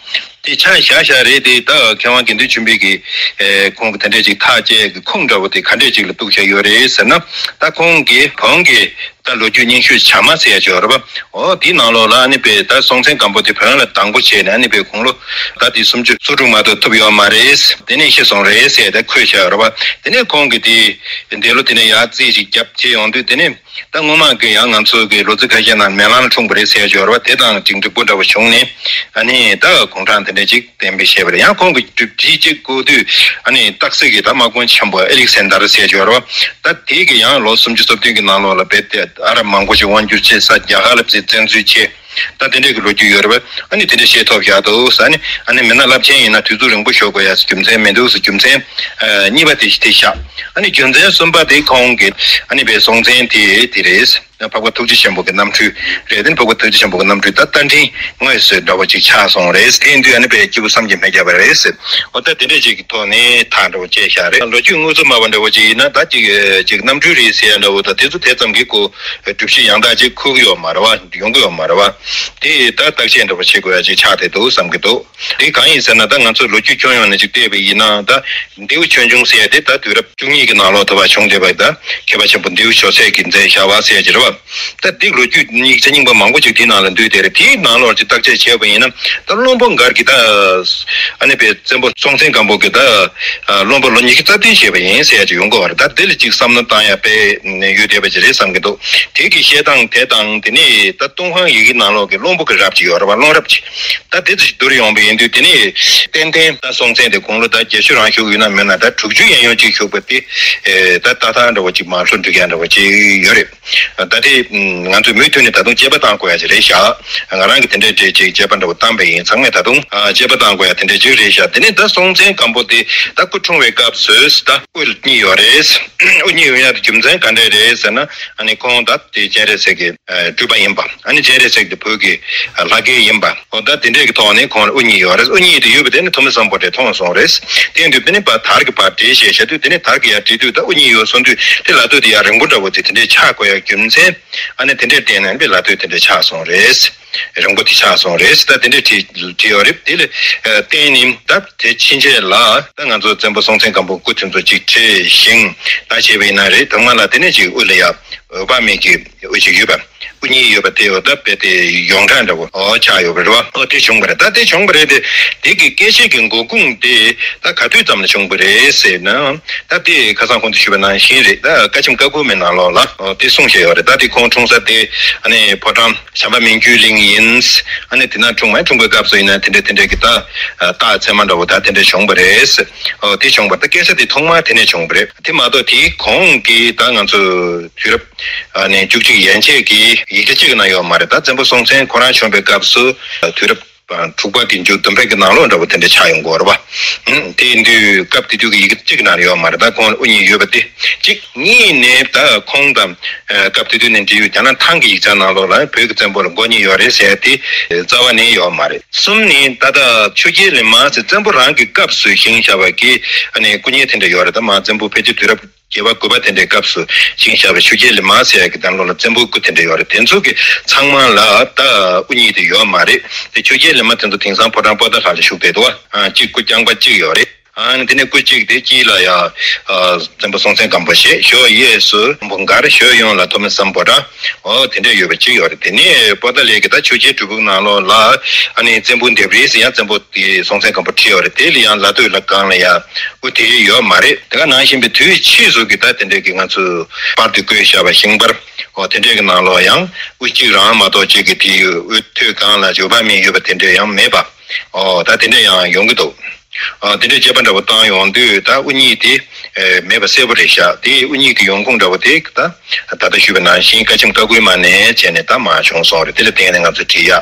དེ་ཆ་བཞག་བཞག་རེད། དེ་ད་མཁས་དབང་དགེ་འདུན་ཆོས་འཕེལ་གྱིས་ཨེ་ཁོང་གི་དེ་འདྲས་ཅིག་ཐག་བཅད་ཀྱི་ཁུངས་འདྲ་བོ་དེ་ག་འདྲས་ཅིག་ལ་གཏུགས་བཞག་ཡོད་རེད་ཟེར་ན། ད་ཁོང་གིས་བོན་གྱི་ད་ལོ་རྒྱུས་རྙིང་ཤོས་བྱམས་མ་ཟེར་ཡ་ཅིག་ཡོད་རེད་པ། འོ་དེའི་ནང་ལོགས་ལ་ཨ་ནི་པའི་ད་སྲོང་བཙན་སྒམ་པོ་དེ་བོན་ལ་སྡང་པོ་བྱས་ནས་ཨ་ནི་པའི་དགུང་ལོ་ད་དེ་སུམ་ཅུ་སོ་དྲུག་མ་གཏོགས་ཐུབ་ཡོད་མ་རེད། དེ་ནས་ཤི་སོང་རེད་ཟེར་ད་འཁོད་བཞག་ཡོད་རེད་པ། དེ་ནས་ཁོང་གིས་དེ་འདས་ལོ་དེ་ནས་ཡར་རྩིས་ཅིག་བརྒྱབ་བྱས་ཡོང་དུས། དེ་ནས་ད་སྔོན་མ་གི་ཡང་ང་ཚོ་གི་ལོ་ཙཱ་ཁ་ཤས་ནང་མེ་གླང་ལ་འཁྲུངས་པ་རེད་ཟེར་ཡ་ཅིག་ཡོད་རེད་པ། དེ་དང་ཅིག་འགྲིག་པོ་འདྲ་བོ་བྱུང་ནས་ཨ་ནི་ད་དགུང་གྲངས་དེ་འདྲ་ཅིག་གཏན་འབེབས་བྱས་པ་རེད། ཡང་ཁོང་གི་སྒྲུབ་བྱེད་ཅིག་བཀོད་དུས་ཨ་ནི་སྟག་གཟིག་གི་ད་དམག་དཔོན་ཆེན་པོ་ཨེ་ལིག་སན་དར་ཟེར་ཡ་ཅིག་ཡོད་རེད་པ། ད་དེ་གི་ཡང་ལོ་སུམ་ཅུ་སོ་བདུན་གྱི་ནང་ལོགས་ལ་རྦད་དེ་ཨ་རབ་མང་པོ་ཞིག་དབང་བསྒྱུར་བྱས། ས་རྒྱ་གར་ལ་བཙན་འཛུལ་བྱས། ད་དེ་འདྲས་ཀྱི་ལོ་རྒྱུས་ཡོད་རེད་པ། ཨ་ནི་དེ་འདྲས་བཤད་ཐོབ་བཞག་འདུག་ཟེར། ཨ་ནི་ཨ་ནི་མི་སྣ་རླབས་ཆེན་ཡིན་ན་དུས་ཚོད་རིང་པོ་ཞོག་དགོས་ཡ་ཟེར་རྒྱུ་མཚན་མི་འདུག་ཟེར། རྒྱུ་མཚན་ཨ་གཉིས་པ་དེ་དེ་བཞག་ཨ་ནི་རྒྱུ་མཚན་གསུམ་པ་དེ་ཁོང་གི་ཨ་ནི་པའི་སྲོང་བཙན་དེ་དེ་རེད། འཕགས་པ་ཐུགས་རྗེ་ཆེན་པོ་གི་རྣམ་འཕྲུལ་རེད། དེ་ནི་འཕགས་པ་ཐུགས་རྗེ་ཆེན་པོ་གི་རྣམ་འཕྲུལ་ད་རྟ་མགྲིན་དངོས་སུ་འདྲ་བོ་ཅིག་ཆགས་སོང་རེད། དེ་ཡིན་དུས་ཨ་ནི་པའི་སྐྱེས་བུ་བསམ་གྱིས་མི་ཁྱབ་པ་རེད་ཟེར། འོ་ད་དེ་འདྲས་ཅིག་གི་ཐོག་ནས་ཐག་འདྲ་བོ་བཅད་བཞག་རེད། ལོ་རྒྱུས་དངོས་སུ་སྨྲ་བ་འདྲ་བོ་ཅིག་ཡིན་ན་ད་ཅིག་ཅིག་རྣམ་འཕྲུལ་རེད་ཟེར་ཡ་འདྲ་བོ་ད་དེ་ཚོ་དེ་ཙམ་གྱིས་ཁོ་སྒྲུབ་བྱེད་ཡང་དག་ཅིག་ཁུག་ཡོད་མ་རེད་བ། ཡོང་གི་ཡོད་མ་རེད་བ། དེ་ད་བརྟག་དཔྱད་འདྲ་བོ་བྱེད་དགོས་ཡ་ཅིག་ཆགས་བསྡད་འདུག་བསམ་གྱི་འདུག་དེ་གང་ཡིན་ཟེར་ན་ད་ང་ཚོ་ལོ་རྒྱུས་ཁྱོན་ཡོངས་ནས་ཅིག་བལྟས་པ་ཡིན་ན་ད་མདེའུ་ཆོས་འབྱུང་ཟེར་ཡ་དེ་ད་དུས་རབས་བཅུ་གཉིས་ཀྱི་ནང་ལོགས་ཐུབ་པ་བྱུང་བསྡད་པ་ཡིན། ད་མཁས་པ་ཆེན་པོ་མདེའུ་ཇོ་སྲས་ཀྱིས་མཛད་བཞག་པ་ཟེར་ཡ་ཅིག་རེད་བ། ད་འདི་ལོ་རྒྱུས་ཡིག་ཆ་རྙིང་པ་མང་པོ་ཅིག་དེའི་ནང་ལ་འདུས་བསྡད་རེད། དེའི་ནང་ལོགས་ཀྱི་བརྟག་དཔྱད་བྱས་པ་ཡིན་ན་ད་བློན་པོ་མགར་གྱི་ད་ཨ་ནི་པའི་བཙན་པོ་སྲོང་བཙན་སྒམ་པོ་གི་ད་བློན་པོ་ལོ་ཉི་ཤུ་རྩ་བདུན་བྱས་པ་ཡིན་ཟེར་ཡ་ཅིག་ཡོང་གི་ཡོད་རེད། ད་འདི་ལ་ཅིག་བསམ་བློ་བཏང་ཡ་དཔེ་ཡོད་བསྡད་པ་ཅིག་རེད་བསམ་གྱི་འདུག་དེ་གི་བཤད་སྟངས་དེ་དང་དེ་ནས་ད་ཏུན་ཧོང་ཡི་གེ་ནང་ལོགས་ཀྱི་བློན་པོ་གི་རབས་ཅིག་ཡོད་རེད་བ། བློན་རབས་ཅིག་ད་དེ་ཚོ་ཅིག་བསྡུར་ཡོང་པ་ཡིན་དུས་དེ་ནས་ཏན་ཏན་ད་སྲོང་བཙན་དེ་དགུང་ལོ་ད་བརྒྱད་ཅུ་རང་ཞུགས་ཡོད་ན་མེད་ན་ད་དྲུག་ཅུ་ཡན་ཡོད་ཅིག་ཞུགས་པ་དེ་ད་ལྟ་ཐང་འདྲ་བོ་ཅིག་མ་ལྷོ་འགྲིག་ཡ་འདྲ་བོ་ཅིག་ཡོད་རེད། ད་དེ་ང་ཚོས་མུ་མཐུད་ནས་ད་དུང་དཔྱད་པ་བཏང་དགོས་ཡ་ཅིག་རེད་ཤག་ང་རང་གིས་དེ་འདྲའི་གྲས་ཅིག་དཔྱད་པ་འདྲ་བོ་བཏང་པ་ཡིན། ཚང་མས་ད་དུང་ཨ་དཔྱད་པ་བཏང་དགོས་ཡ་དེ་འདྲའི་ཅིག་རེད་ཤག་དེ་ནས་ད་སྲོང་བཙན་སྒམ་པོ་དེ་ད་སྐུ་འཁྲུངས་པའི་སྐབས་སུ་ད་དབུ་གཉིས་ཡོད་རེད། དབུ་གཉིས་ཡོད་ཡ་དེ་རྒྱུ་མཚན་ག་འདྲས་རེད་ཟེར་ན། ཨ་ནི་ཁོང་ད་དེ་སྤྱན་རས་གཟིགས་ཀྱི་སྤྲུལ་པ་ཡིན་པ། ཨ་ནི་སྤྱན་རས་གཟིགས་དེ་བོད་ཀྱི་ལྷ་སྐལ་ཡིན་པ། འོ་ད་དེ་འདྲས་ཀྱི་ཐོག་ནས་ཁོང་ལ་དབུ་གཉིས་ཡོད་རེད། དབུ་གཉིས་དེ་ཡོད་པ་དེ་ནི་ཐོན་མི་སམ་བྷོ་ཊས་མཐོང་སོང་རེད། དེ་ཡིན་དུས་དེ་ནི་ཕར་དར་གྱི་ཕར་བྲིས་བྱས་བྱ་དུས་དེ་ནི་དར་གྱི་ཡར་བྲིས་དུས་ད་དབུ་གཉིས་ཡོད་སོང་དུས་དེ་ལ་དོད་དེ་ཡར་རིང་པོ་འདྲ་བོ་དེ་དེ་འདྲས་ཆགས་དགོས་ཡ་རྒྱུ་མཚན། ཨ་ནི་དེ་འདྲས་བལྟས་ན་ནི་ལ་དོད་དེ་འདྲས་ཆགས་སོང་རེད། རིང་པོ་དེ་ཆགས་སོང་རེད། ད་དེ་འདྲས་བྲིས་བྲིས་ཡོད་རེད། དེ་ལ་བརྟེན་ནས་ད་དེ་ཕྱིན་ཆད་ལ་ད་ང་ཚོ་བཙན་པོ་སྲོང་བཙན་སྒམ་པོ་སྐུ་དེ་ཚོ་གཅིག་བྲིས་ཤིང་ད་བྱས་པ་ཡིན་ན་རེད། དང་མ་ལ་དེ་ནས་ཅིག་དབུ་ལ་ཡ་འོད་དཔག་མེད་ཀྱི་དབུ་ཅིག་ཡོད་པ། དབུ་གཉིས་ཡོད་པ་དེ་འོ་ད་དཔེ་དེ་ཡོངས་གྲགས་འདྲ་བོ་འོ་ཆགས་ཡོད་པ་རེད་བ། འོ་དེ་བྱུང་བ་རེད། ད་དེ་བྱུང་བ་རེད་དེ། དེ་གི་སྐད་ཆ་གི་འགོ་ཁུངས་དེ་ད་ག་དུས་ཙམ་ལ་བྱུང་བ་རེད་ཟེར་ན། ད་དེ་ཁ་སང་གོང་དུ་ཞུས་པ་ནང་བཞིན་རེད། ད་བཀའ་ཆེམས་བཀའ་བསྒོ་མའི་ནང་ལོགས་ལ་འོ་དེ་གསུངས་བཞག་ཡོད་རེད། ད་དེ་ཁོང་འཁྲུངས་ས་དེ་ཨ་ནི་ཕོ་བྲང་བྱམས་པ་མི་འགྱུར་གླིང་ཡིན། ཨ་ནི་དེ་ན་འཁྲུངས་མ་འཁྲུངས་པའི་སྐབས་སུ་ཡིན་ན་དེ་འདྲ་དེ་འདྲ་གི་ད་རྟགས་མཚན་མ་འདྲ་བོ་ད་དེ་འདྲ་བྱུང་བ་རེད། འོ་དེ་བྱུང་བ་ད་སྐད་ཆ་དེ་ཐོག་མ་དེ་ནས་བྱུང་བ་རེད། དེ་མ་གཏོགས་དེའི་གོང་གི་ད་ང་ཚོ་དུས་རབས་ཨ་ནི་བཅུ་གཅིག་ཡན་ཆད་ཀྱི་ཡིག་ཆ་གཅིག་ནང་ཡོད་མ་རེད། ད་བཙན་པོ་སྲོང་བཙན་ཁོ་རང་བྱོན་པའི་སྐབས་སུ་དུས་རབས་དྲུག་པ་གི་མཇུག་བདུན་པའི་གི་ནང་ལོགས་འདྲ་བོ་དེ་འདྲ་ཆགས་ཡོང་གི་ཡོད་རེད་པ། དེ་ཡིན་དུས་སྐབས་དེ་དུས་ཀྱི་ཡི་གེ་གཅིག་ནང་ཡོད་མ་རེད། ད་ཁོང་ལ་དབུ་གཉིས་ཡོད་པ་དེ་གཅིག་གཉིས་ནས་ད་ཁོང་དང་སྐབས་དེ་དུས་ནས་འབྲེལ་ཡོད་རྒྱ་ནག་ཐང་གི་ཡིག་ཆ་ནང་ལོགས་ལ་བོད་ཀྱི་བཙན་པོ་ལ་མགོ་གཉིས་ཡོད་རེད་ཟེར་ཡ་དེ་རྩ་བ་ནས་ཡོད་མ་རེད། གསུམ་ནས་ད་ལྟ་ཆོས་རྒྱལ་ལི་མ་ཟེར་བཙན་པོ་རང་གི་སྐབས་སུ་བཞེངས་བཞག་པ་གི་ཨ་ནི་སྐུ་བརྙན་དེ་འདྲ་ཡོད་རེད། ད་མ་བཙན་པོ་ཕལ་ཆེར་དུས་རབས་བརྒྱད་པ་དགུ་པ་དེ་འདྲའི་སྐབས་སུ་བཞེངས་བཞག་པའི་ཆོས་རྒྱལ་ལི་མ་ཟེར་ཡ་གི་དང་ལོ་ལ་བཙན་པོའི་སྐུ་དེ་འདྲ་ཡོད་རེད། དེ་ཚོ་གི་ཚང་མ་ལ་ད་དབུ་གཉིས་དེ་ཡོད་མ་རེད། དེ་ཆོས་རྒྱལ་ལི་མ་དེ་ཚོ་དེང་སང་ཕོ་བྲང་པོ་ཏཱ་ལ་ལ་བཞུགས་བསྡད་འདུག་བ། གཅིག་སྐུ་རྐྱང་པ་གཅིག་ཡོད་རེད། ཨ་ནི་དེ་ནས་སྐུ་གཅིག་དེ་དཀྱིལ་ལ་ཡ་བཙན་པོ་སྲོང་བཙན་སྒམ་པོ་ཞེས། ཞོལ་གཡས་སུ་བོན་མགར། ཞོལ་གཡོན་ལ་ཐོ་མི་སམ་བྷོ་ཊ། འོ་དེ་འདྲ་ཡོད་པ་གཅིག་ཡོད་རེད། དེ་ནས་པོ་ཏཱ་ལའི་གི་ད་ཆོས་རྒྱལ་སྒྲུབ་ཕུག་ནང་ལོགས་ལ་ཨ་ནི་བཙན་པོ་ལྡེབས་རིས་ཟེར་ཡ་བཙན་པོ་དེ་སྲོང་བཙན་སྒམ་པོ་བྲིས་ཡོད་རེད། དེ་ལ་ཡང་ལ་དོད་ལ་སྒང་ལ་ཡ་དབུ་དེ་ཡོད་མ་རེད། དེ་ག་ནང་བཞིན་པའི་དུས་ཕྱིས་སུ་གི་ད་དེ་འདྲ་གི་ང་ཚོས་པར་དུ་བཀོད་བཞག་པ་ཤིང་པར་འོ་དེ་འདྲ་གི་ནང་ལོགས་ཡང་དབུ་གཅིག་རང་མ་གཏོགས་གཅིག་གི་དེའི་དབུ་ཐོད་སྒང་ལ་འོད་དཔག་མེད་ཡོད་པ་དེ་འདྲ་ཡང་མེད་པ། འོ་ད་དེ་འདྲ་ཡང་ཡོང་གི་འདུག་ཨ་དེ་འདྲའི་དཔྱད་པ་འདྲ་བོ་བཏང་ཡོང་དུས་ད་དབུ་གཉིས་དེ་ཨེ་མེད་པ་གསལ་པོ་རེད་ཤག་དེ་དབུ་གཉིས་ཀྱི་ཡོང་ཁུངས་འདྲ་བོ་དེ་ད་ད་ལྟ་ཞུས་པ་ནང་བཞིན་བཀའ་ཆེམས་བཀའ་བསྒོའི་མ་ནས་བྱས་ནས་ད་མར་བྱུང་སོང་རེད། དེ་ལ་བརྟེན་ནས་ང་ཚོས་བྲིས་ཡ་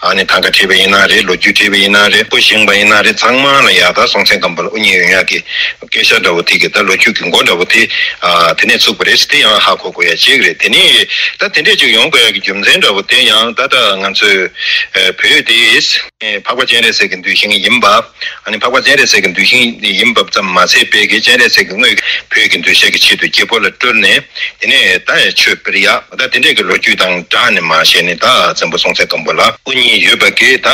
ཨ་ནི་ཐང་ག་བྲིས་པ་ཡིན་ན་རེད། ལོ་རྒྱུས་བྲིས་པ་ཡིན་ན་རེད། སྐུ་བཞེངས་པ་ཡིན་ན་རེད། ཚང་མ་ལ་ཡ་ད་སྲོང་བཙན་སྒམ་པོ་ལ་དབུ་གཉིས་ཡོང་ཡ་གི་སྐད་ཆ་འདྲ་བོ་དེ་གི་ད་ལོ་རྒྱུས་ཀྱི་མགོ་འདྲ་བོ་དེ་ཨ་དེ་ནས་ཚུགས་པ་རེད། དེ་ཡང་ཧ་གོ་དགོས་ཡ་གཅིག་རེད། དེ་ནས་ད་དེ་འདྲས་ཅིག་ཡོང་དགོས་ཡ་གི་རྒྱུ་མཚན་འདྲ་བོ་དེ་ཡང་ད་ལྟ་ང་ཚོས་ཨེ་བོད་དེ། འཕགས་པ་སྤྱན་རས་གཟིགས་ཀྱི་གདུལ་ཞིང་ཡིན་པ། ཨ་ནི་འཕགས་པ་སྤྱན་རས་གཟིགས་ཀྱི་གདུལ་ཞིང་ཡིན་པ་ཙམ་མ་ཟད་པའི་གི་སྤྱན་རས་གཟིགས་ཀྱི་དངོས་བོད་ཀྱི་གདུལ་བྱ་གི་ཆེད་དུ་རྒྱལ་པོ་ལ་སྤྲུལ་ནས། དེ་ནས་ད་ཆོས་སྤེལ་ཡ། ད་དེ་འདྲས་ཀྱི་ལོ་རྒྱུས་དང་སྦྲགས་ནས་མར་བཤད་ནས། ད་བཙན་པོ་སྲོང་བཙན་སྒམ་པོ་ལ་སྐུ་གཉིས་ཡོད་པ་གི་ད་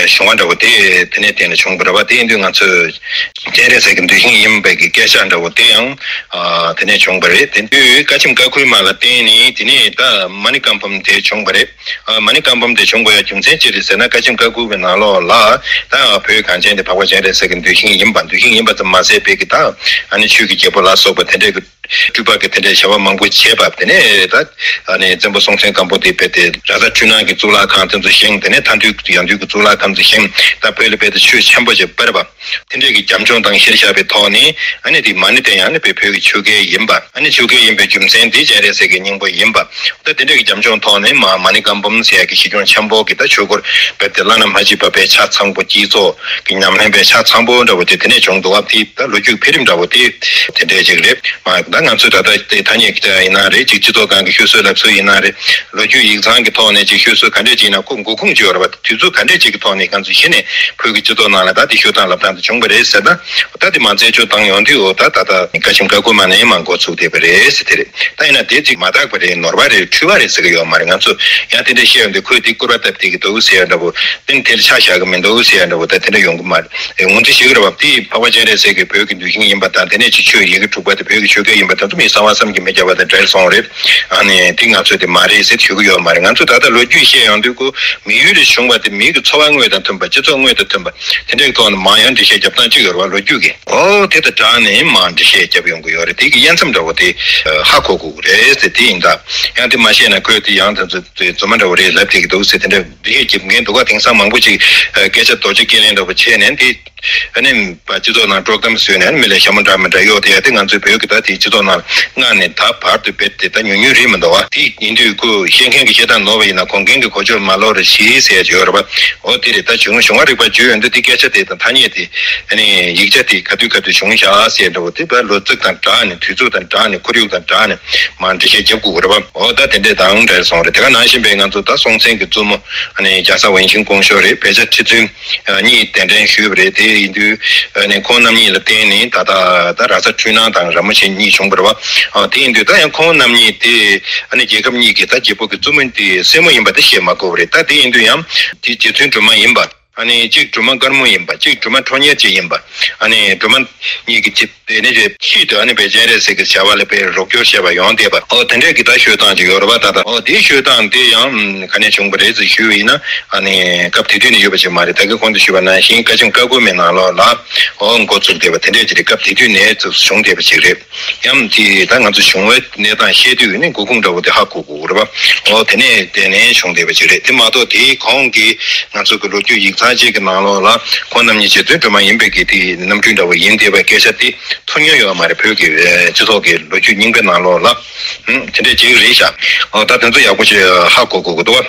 གཞུང་བ་འདྲ་བོ་དེ་དེ་ནས་བསྟན་ནས་བྱུང་བ་རེད་པ། དེ་ཡིན་དུས་ང་ཚོས་སྤྱན་རས་གཟིགས་ཀྱི་གདུལ་ཞིང་ཡིན་པའི་གི་སྐད་ཆ་འདྲ་བོ་དེ་ཡང་དེ་ནས་བྱུང་བ་རེད། དེ་དུས་ཀ་ཆེམ་ཀ་ཁུལ་མ་ལ་བརྟེན་ནས་དེ་ནས་ད་མ་ཎི་བཀའ་འབུམ་དེ་བྱུང་བ་རེད། ཨ། མ་ཎི་བཀའ་འབུམ་དེ་བྱུང་དགོས་ཡ་རྒྱུ་མཚན་ཅི་རེད་ཟེར་ན། ཀ་ཆེམ་ཀ་ཁུལ་གྱི་ནང་ལོགས་ལ་ད་བོད་གངས་ཅན་དེ་འཕགས་པ་སྤྱན་རས་གཟིགས་ཀྱི་གདུལ་ཞིང་ཡིན་པ། གདུལ་ཞིང་ཡིན་པ་ཙམ་མ་ཟད་པའི་གི་ད་ཨ་ནི་ཆོས་ཀྱི་རྒྱལ་པོ་ལ་སོགས་པ་དེ་འདྲས་ཀྱི་སྤྲུལ་པ་གི་དེ་འདྲས་བྱ་བ་མང་པོ་བྱས་པ། དེ་ནས་ད་ཨ་ནི་བཙན་པོ་སྲོང་བཙན་སྒམ་པོ་དེ་རྦད་དེ་ར་ས་འཕྲུལ་སྣང་གི་གཙུག་ལག་ཁང་དེ་ཚོ་བཞེངས། དེ་ནས་མཐའ་འདུལ་ཡང་འདུལ་གྱི་གཙུག་ལག་ཁང་དེ་ཚོ་བཞེངས། ད་བོད་ལ་རྦད་དེ་ཆོས་ཆེན་པོ་ཞིག་སྤེལ་བ། དེ་འདྲས་ཀྱི་རྒྱབ་ལྗོངས་དང་གཞིར་བཞག་པའི་ཐོག་ནས། ཨ་ནི་དེ་མ་ཎི་དེ་ཡང་ནི་བོད་ཀྱི་ཆོས་སྐལ་ཡིན་པ། ཨ་ནི་ཆོས་སྐལ་ཡིན་པའི་རྒྱུ་མཚན་དེ་སྤྱན་རས་གཟིགས་ཀྱི་སྙིང་པོ་ཡིན་པ། ད་དེ་འདྲས་ཀྱི་རྒྱབ་ལྗོངས་ཐོག་ནས་མ་མ་ཎི་བཀའ་འབུམ་ཟེར་ཡ་གི་གཞི་རྒྱུ་ཆེན་པོ་གི་ད་ཆོས་སྐོར་རྦད་དེ་བླ་ན་མ་མཆིས་པ་དཔེ་ཆ་ཚང་པོ། སྤྱི་ཚོགས་ཀྱི་ཉམས་ལེན་དཔེ་ཆ་ཚང་པོ་འདྲ་བོ་དེ་དེ་ནས་བྱུང་འདུག་བ། དེ་ད་ལོ་རྒྱུས་འཕེལ་རིམ་འདྲ་བོ་དེ་དེ་འདྲས་ཅིག་རེད། མ་ད་ང་ཚོས་ད་ལྟ་དེ་ཐ་སྙད་ཀྱི་ཡིན་ན་རེད། ཅིག་སྤྱི་ཚོགས་སྒང་གི་ཤོད་སྲོལ་ལབ་སྲོལ་ཡིན་ན་རེད། ལོ་རྒྱུས་ཡིག་ཚང་གི་ཐོག་ནས་ཅིག་ཤོད་སྲོལ་ག་འདྲས་ཅིག་ཡིན་ན་ཁོ་འགོ་ཁུངས་ཅིག་ཡོད་རེད་བ། དུས་ཚོད་ག་འདྲས་ཅིག་གི་ཐོག་ནས་ང་ཚོ་གཞི་ནས་བོད་ཀྱི་སྤྱི་ཚོགས་ནང་ལ་ད་དེ་ཤོད་སྟངས་ལབ་སྟངས་དེ་བྱུང་བ་རེད་ཟེར་ན། ད་དེ་མ་རྩད་གཅོད་བཏང་ཡོང་དུས། འོ་ད་ད་ལྟ་ཀ་ཆེམ་ཀ་ཁུལ་མ་ནས་མར་འགོ་ཚུགས་བསྡད་པ་རེད་ཟེར། དེ་རེད། ད་ཡིན་ན་དེ་ཅིག་མ་དག་པ་རེད། ནོར་བ་རེད། འཁྲུལ་བ་རེད་ཟེར་གི་ཡོད་མ་རེད། ང་ཚོ་ཡང་དེ་འདྲས་བཤད་ཡོང་དུས་ཁོས་དེ་སྐུར་བ་བཏབ་བསྡད་ཀྱི་འདུག་ཟེར་ཡ་འདྲ་བོ། དེ་ནི་དེར་ཆ་བཞག་གི་མི་འདུག་ཟེར་ཡ་འདྲ་བོ། ད་དེ་འདྲ་ཡོང་གི་མ་རེད། ངོས་འཛིན་བྱེད་ཀྱི་རེད་བ། དེ་འཕགས་པ་སྤྱན་རས་གཟིགས་ཀྱི་བོད་ཀྱི་གདུལ་ཞིང་ཡིན་པ་དང་། དེ་ནས་ཅིག་ཆོས་ཡི་གེ་དྲུག་པ་དེ་བོད་ཀྱི་ཆོས་སྐལ་ཡིན་པ་དེ་ཚོ་མི་གསང་བ་བསམ་གྱིས་མི་ཁྱབ་པ་དང་འབྲེལ་སོང་རེད། ཨ་ནི་དེ་ང་ཚོས་དེ་མ་རེད་ཟེར་ཞུ་གི་ཡོད་མ་རེད། ང་ཚོས་ད་ལྟ་ལོ་རྒྱུས་བཤད་ཡོང་དུས་ཁོ་མི་ཡུལ་ལ་བྱུང་བ་དེ་མི་གི་འཚོ་བ་དངོས་དང་མཐུན་པ། སྤྱི་ཚོགས་དངོས་དང་མཐུན་པ། དེ་འདྲའི་ཐོག་ནས་མར་ཡང་འགྲེལ་བཤད་རྒྱབ་སྟངས་གཅིག་ཡོད་རེད་བ། ལོ་རྒྱུས་ཀྱི། ཨོ་དེ་དང་སྦྲགས་ནས་མར་འགྲེལ་བཤད་རྒྱབ་ཡོང་གི་ཡོད་རེད། དེ་གི་དབྱེ་མཚམས་འདྲ་བོ་དེ་ཧ་གོ་དགོས་ཀྱི་རེད་ཟེར། དེ་ཡིན་ད། ཡང་དེ་མ་བཤད་ན་ཁོས་དེ་ཡང་དེ་ཚོ་དེ་རྫུན་མ་འདྲ་བོ་རེད་ལབ་བསྡད་ཀྱི་འདུག་ཟེར། དེ་འདྲ་འགྲེལ་བཤད་རྒྱབ་མཁན་འདུག་ག། དེང་སང་མང་པོ་ཅིག་སྐད་ཆ་རྡོ་རྗེ་སྐྱེས་ལན་འདྲ་བོ་བྱས་ནས། དེ་ཨ་ནི་སྤྱི་ཚོགས་ནང་དཀྲོག་གཏམ་བཟོས་ནས་མི་ལ་ཞྭ་མོ་འདྲ་མི་འདྲ་གཡོག་བསྡད་ཡ་དེ། ང་ཚོའི་བོད་ཀྱི་ད་དེ་སྤྱི་ཚོགས་ནང་སྔ་ནས་ད་བར་དུ་རྦད་དེ་ད་ཉུང་ཉུང་རེད་མི་འདུག་བ། དེ་ཡིན་དུས་ཁོས་བཤད་མཁན་གྱི་བཤད་སྟངས་ནོར་བ་ཡིན་ན། གོ་མཁན་གྱི་གོ་ཆོད་མ་ལོག་རེ་ཞིག་ཟེར་ཡ་ཅིག་ཡོད་རེད་པ། འོ་དེ་རེད། ད་གཞུང་གཞུང་བ་རིག་པ་བརྗོད་ཡོང་དུས་དེ་སྐད་ཆ་དེ་དང་ཐ་སྙད་དེ། ཨ་ནི་ཡིག་ཆ་དེ་ག་དུས་ག་དུས་བྱུང་བཞག་ཟེར་འདྲ་བོ་དེ་བར་ལོ་ཚིགས་དང་སྦྲགས་ནས། དུས་ཚོད་དང་སྦྲགས་ནས། ཁོར་ཡུག་དང་སྦྲགས་ནས་མར་འགྲེལ་བཤད་རྒྱབ་དགོས་ཀྱི་རེད་པ། འོ་ད་དེ་འདྲས་དང་འབྲེལ་སོང་རེད། དེ་ག་ནང་བཞིན་པའི་ང་ཚོ་ད་སྲོང་བཙན་གྱི་བཙུན་མོ། ཨ་ནི་རྒྱ་བཟའ་ཝུན་ཤིང་ཀོང་ཞོ་རེད། བེ་ཅ་ཁྲི་བཙུན་གཉིས་གདན་འདྲེན་ཞུས་པ་རེད། དེ་ཡིན་དུས་ཨ་ནི་ཁོང་རྣམ་གཉིས་ལ་བརྟེན་ནས་ད་ལྟ་ད་ར་ས་འཕྲུལ་སྣང་དང་ར་མོ་ཆེ་གཉིས་བྱུང་བ་རེད་པ། ཨ། དེ་ཡིན་དུས་ད་ཡང་ཁོང་རྣམ་གཉིས་དེ་ཨ་ནི་རྒྱལ་ཁབ་གཉིས་ཀྱི་ད་རྒྱལ་པོ་གི་བཙུན་མོ་དེ་སྲས་མོ་ཡིན་པ་དེ་བཤད་མ་དགོས་པ་རེད། ད་དེ་ཡིན་དུས་ཡང་དེ་རྗེ་བཙུན་སྒྲོལ་མ་ཡིན་པ། ཨ་ནི་གཅིག་སྒྲོལ་མ་དཀར་མོ་ཡིན་པ། གཅིག་སྒྲོལ་མ་ཁྲོ་གཉེར་ཅན་ཡིན་པ། ཨ་ནི་སྒྲོལ་མ་གཉིས་ཀྱི་ཆེད། དེ་ནས་ཆེད་དུ་ཨ་ནི་བན་ཆེན་རེ་ཟེར་གྱི་བྱ་བ་ལ་དཔེ་རོགས་སྐྱོར་བྱས་པ་ཡོང་བསྡད་པ། ཨོ་དེ་འདྲས་ཀྱི་ད་ཤོད་སྟངས་ཅིག་ཡོད་རེད་པ། ད་ལྟ་ཨོ་དེའི་ཤོད་སྟངས་དེ་ཡང་ག་ནས་བྱུང་བ་རེད་ཟེར་ཞུས་པ་ཡིན་ན། ཨ་ནི་སྐབས་དེ་དུས་ནས་ཡོད་པ་ཅིག་མ་རེད། ད་གིན་གོང་དུ་ཞུས་པ་ནང་བཞིན་ཀ་ཆེམ་ཀ་ཁུལ་མའི་ནང་ལོགས་ལ་ཨོ་འགོ་ཚུགས་བསྡད་པ་དེ་འདྲས་ཅིག་རེད། སྐབས་དེ་དུས་ནས་ཚུགས་བྱུང་བསྡད་པ་ཅིག་རེད། ཡང་དེ་ད་ང་ཚོ་གཞུང་བའི་གནས་སྟངས་བཤད་དུས་ནི་འགོ་ཁུངས་འདྲ་བོ་དེ་ཧ་གོ་དགོས་རེད་པ། ཨོ་དེ་ནས་དེ་ནས་བྱུང་བསྡད་པ་ཅིག་རེད། དེ་མ་གཏོགས་དེའི་གོང་གི་ང་ཚོ་གི་ལོ་རྒྱུས་ཡིག་ཚང་ཅིག་གི་ནང་ལོགས་ལ་ཁོང་རྣམ་གཉིས་རྗེ་བཙུན་སྒྲོལ་མ་ཡིན་པའི་གི་དེའི་རྣམ་སྤྲུལ་འདྲ་བོ་ཡིན་བསྡད་པའི་སྐད་ཆ་དེ་ཐོན་མྱོང་ཡོད་མ་རེད། བོད་ཀྱི་སྤྱི་ཚོགས་ཀྱི་ལོ་རྒྱུས་རྙིང་པའི་ནང་ལོགས་ལ། ཨུམ། དེ་འདྲས་ཅིག་རེད་ཤག། ཨོ་ད་དེ་ཚོ་ཡག་པོ་ཞིག་ཧ་གོ་དགོས་ཀྱི་འདུག་པ།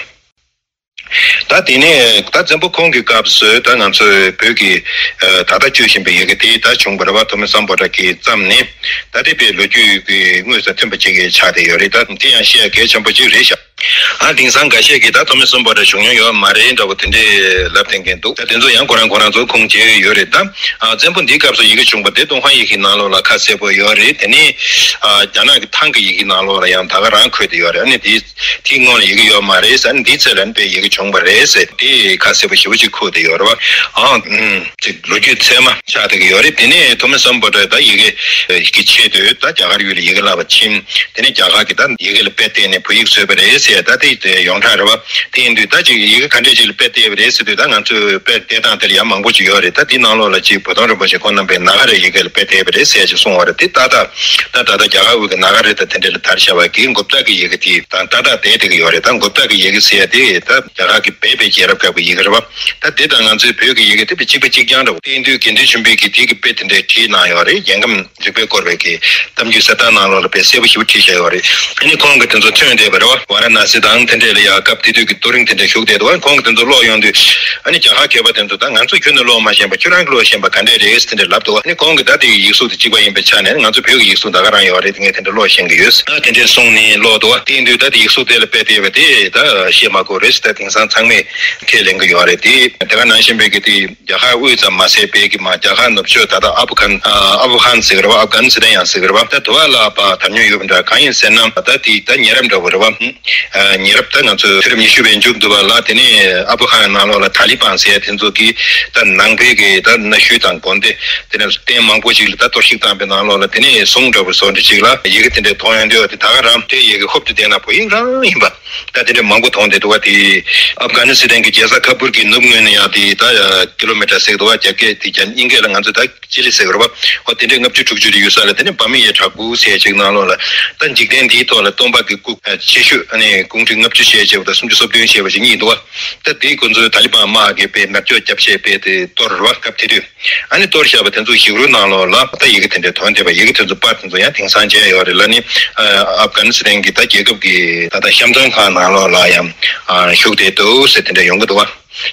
ད་དེ་ནས་ད་བཙན་པོ་ཁོང་གི་སྐབས་སུ་ད་ང་ཚོའི་བོད་ཀྱི་ད་ལྟ་སྤྱོད་བཞིན་པའི་ཡི་གེ་དེ་ད་བྱུང་བ་རེད་པ། ཐོ་མི་སམ་བྷོ་ཊ་གིས་བརྩམས་ནས། ད་དེ་དཔེ་ལོ་རྒྱུས་ཀྱི་དངོས་སུ་མཐུན་པ་ཅིག་ཆགས་བསྡད་ཡོད་རེད། ད་དེ་ཡང་བཤད་ཡ་གལ་ཆེན་པོ་ཅིག་རེད་ཤག། ཨ། དེང་སང་འགའ་ཤས་ཀྱིས་ད་ཐོ་མི་སམ་བྷོ་ཊ་བྱུང་མྱོང་ཡོད་མ་རེད་འདྲ་བོ་དེ་འདྲས་ལབ་བསྡད་མཁན་འདུག། ད་དེ་ཚོ་ཡང་ཁོ་རང་ཁོ་རང་ཚོ་ཁུངས་སྐྱེལ་ཡོད་རེད། ད་ཨ་བཙན་པོ་འདིའི་སྐབས་སུ་ཡི་གེ་བྱུང་བ་དེ་ཏུན་ཧོང་ཡི་གེའི་ནང་ལོགས་ལ་ཁ་གསལ་པོ་ཡོད་རེད། དེ་ནས་ཨ་རྒྱ་ནག་གི་ཐང་གི་ཡི་གེའི་ནང་ལོགས་ལ་ཡང་ད་ག་རང་འཁོད་བསྡད་ཡོད་རེད། ཨ་ནི་དེའི་དེའི་སྔོན་ལ་ཡི་གེ་ཡོད་མ་རེད་ཟེར། ཨ་ནི་འདིའི་ཚེ་ལ་ཨ་ནི་དཔེ་ཡི་གེ་བྱུང་བ་རེད་ཟེར། དེ་ཁ་གསལ་པོ་ཞེ་པོ་ཅིག་འཁོད་བསྡད་ཡོད་རེད་པ། ཨ། ཨུམ། ཅིག་ལོ་རྒྱུས་ཚད་མ་ཆགས་བསྡད་ཀྱི་ཡོད་རེད། དེ་ནས་ཐོ་མི་སམ་བྷོ་ཊ་ད་ཡི་གེ་གི་ཆེད་དུ་ད་རྒྱ་གར་ཡུལ་ལ་ཡི་གེ་བསླབ་པར་ཕྱིན། དེ་ནས་རྒྱ་གར་གྱི་ད་ཡི་གེ་ལ་དཔེ་བལྟས་ནས་བོད་ཡིག་བཟོས་པ་རེད་ཟེར། ད་དེ་ཡོངས་གྲགས་རེད་པ། དེ་ཡིན་དུས་ད་ཅིག་ཡི་གེ་ག་འདྲས་ཅིག་ལ་དཔེ་བལྟས་པ་རེད་ཟེར་དུས། ད་ང་ཚོས་དཔེ་བལྟས་སྟངས་དེར་ཡང་མང་པོ་ཅིག་ཡོད་རེད། ད་དེའི་ནང་ལོགས་ལ་ཅིག་བུ་སྟོན་རིན་པོ་ཆེ་ཁོང་རྣམ་པས་ནཱ་ག་རའི་ཡི་གེ་ལ་དཔེ་བལྟས་པ་རེད་ཟེར་ཅིག་གསུངས་པ་རེད། དེ་ཏག་ཏག་ད་ད་ལྟ་རྒྱ་གར་དབུས་ཀྱི་ནཱ་ག་ར་དང་དེ་འདྲས་ལ་དར་བཞག་པ་གི་གུབ་ཏ་གི་ཡི་གེ་དེ་དང་ཏག་ཏག་བསྡད་བསྡད་ཀྱི་ཡོད་རེད། ད་གུབ་ཏ་གི་ཡི་གེ་ཟེར་ཡ་དེ་ད་རྒྱ་གར་གྱི་བོད་པའི་རྒྱལ་རབས་སྐབས་ཀྱི་ཡི་གེ་རེད་པ། ད་དེ་དང་ང་ཚོའི་བོད་ཀྱི་ཡི་གེ་དེ་དཔེ་གཅིག་པ་གཅིག་རྐྱང་འདྲ་བོ། དེ་ཡིན་དུས་དགེ་འདུན་ཆོས་འཕེལ་གྱིས་དེ་གི་དཔེ་དེ་འདྲའི་བྲིས་གནང་ཡོད་རེད། རྒྱལ་ཁམས་རིག་པས་བསྐོར་བའི་གི་གཏམ་རྒྱུད་གསེར་ཐང་ནང་ལོགས་ལ་དཔེ་གསལ་པོ་ཞེ་པོ་བྲིས་བཞག་ཡོད་རེད། ཨ་ནི་ཁོང་གིས་དེ་ཚོ་ཐོན་བསྡད་པ་རེད་པ། ཝཱ་ར་ཎ་སི་དང་དེ་འདྲས་ལ་ཡ་སྐབས་དེ་དུས་ཀྱི་རྡོ་རིང་དེ་འདྲས་བཞུགས་བསྡད་འདུག། ཨ་ནི་ཁོང་གིས་དེ་ཚོ་ཀློག་ཡོང་དུས། ཨ་ནི་རྒྱ་གར་མཁས་པ་དེ་ཚོ་ད་ང་ཚོས་ཁྱོན་ནས་ཀློག་མ་ཤེས་པ། ཁྱོད་རང་གིས་ཀློག་ཤེས་པ་ག་འདྲས་རེད་ཟེར་དེ་འདྲས་ལབ་འདུག། ཨ་ནི་ཁོང་གིས་ད་དེ་ཡིག་གཟུགས་དེ་གཅིག་པ་ཡིན་པའི་ཆ་ནས་ང་ཚོ་བོད་ཀྱི་ཡིག་གཟུགས་ད་ག་རང་ཡོད་རེད། དེ་ངས་དེ་འདྲས་ཀློག་ཤེས་ཀྱི་ཡོད། ཨ་དེ་འདྲས་གསུངས་ནས་ཀློག་འདུག། ཨ་དེ་ཡིན་དུས་ད་དེ་ཡིག་གཟུགས་དེ་ལ་དཔེ་བལྟས་པ་དེ་ད་བཤད་མ་དགོས་རེད་ཟེར། ད་དེང་ ཚང་མས་ཁས་ལེན་གྱི་ཡོད་རེད། དེ་དེ་ག་ནང་བཞིན་པའི་གི་དེ་རྒྱ་གར་དབུས་ཙམ་མ་ཟད་པའི་གི་མ་རྒྱ་གར་ནུབ་ཕྱོགས་ད་ལྟ་ཨབ་གྷན་ཨ་ཨབ་གྷན་ཟེར་གི་རེད་བ། ཨབ་གྷ་ནི་སི་ཐན་ཡང་ཟེར་གི་རེད་བ། ད་དུ་བ་ལ་པ་དར་མྱོང་ཡོད་པ་འདྲ། གང་ཡིན་ཟེར་ན་ད་དེ་ད་ཉེ་རབས་འདྲ་བོ་རེད་བ། ཨ་ཉེ་རབས་ད་ང་ཚོ་དུས་རབས་ཉི་ཤུ་པའི་མཇུག་འདུ་བ་ལ་དེ་ནས་ཨབ་གྷན་ནང་ལོགས་ལ་ཏཱ་ལི་བན་ཟེར་ཡ་དེ་ཚོ་གིས་ད་ནང་པའི་གི་ད་གནའ་ཤུལ་དང་དགོན་སྡེ་དེ་ནས་རྟེན་མང་པོ་ཞིག་ལ་ད་གཏོར་བཤིག་བཏང་པའི་ནང་ལོགས་ལ་དེ་ནས་གཟུངས་འདྲ་བོ་བཟོ་འདྲ་ཅིག་ལ་ཡི་གེ་དེ་འདྲ་མཐོང་ཡོང་དུས་དེ་ད་ག་རང་དེ་ཡི་གེ་ཧོབ་ཏེ་བསྡད་ན་བོད་ཡིག་རང་ཡིན་པ། ད་དེ་འདྲ་མང་པོ་མཐོང་བསྡད་འདུག་བ། དེ་ཨབ་གྷ་ནི་སི་ཐན་གྱི་རྒྱལ་ས་ཁ་པུར་གྱི་ནུབ་ངོས་ནས་ཡང་དེ་ད་ཀི་ལོ་མི་ཊར་ཟེར་འདུག་བ། རྒྱ་སྐད་དེ་རྒྱ་དབྱིན་སྐད་ལ་ང་ཚོ་ད་ཅི་ལི་ཟེར་གི་རེད་བ། ཨོ་དེ་འདྲའི་ལྔ་བཅུ་དྲུག་ཅུ་རེ་ཡོད་ས་ལ་དེ་ནས་བྷ་མི་ཡའི་བྲག་ཕུག་ཟེར་ཅིག་ནང་ལོགས་ལ་ད་འཇིག་རྟེན་འདིའི་ཐོག་ལ་སྟོན་པ་གི་སྐུ་ཆེ་ཤོས་ཨ་ནི་གུང་ཁྲི་ལྔ་བཅུ་ཞེ་བྱས་པ་དང་སུམ་ཅུ་སོ་བདུན་ཞེ་བ་ཞིག་རྙེད་འདུག་བ། ད་དེ་ཁོ་ཚོའི་ཏཱ་ལི་བན་དམག་གིས་དཔེ་མེར་སྐྱོད་བརྒྱབ་བྱས་དཔེ་དེ་གཏོར་བ་སྐབས་དེ་དུས་ཨ་ནི་གཏོར་བཞག་པ་དེ་ཚོ་ཞིག་རུ་ནང་ལོགས་ལ་ད་ཡི་གེ་དེ་འདྲའི་དོན་དེ་བ་ཡི་གེ་དེ་ཚོ་པར་དེ་ཚོ་ཡང་དེང་སང་མཇལ་ཡོད་རེད་ལ་ནི། ཨབ་གྷ་ནི་སི་ཐན་གྱི་ད་རྒྱལ་ཁབ་ཀྱི་ད་ལྟ་བཤམས་སྟོན་ཁང་ནང་ལོགས་ལ་ཡང་བཞུགས་བསྡད་འདུག་ཟེར་དེ་འདྲ་ཡོང་གི་འདུག་བ།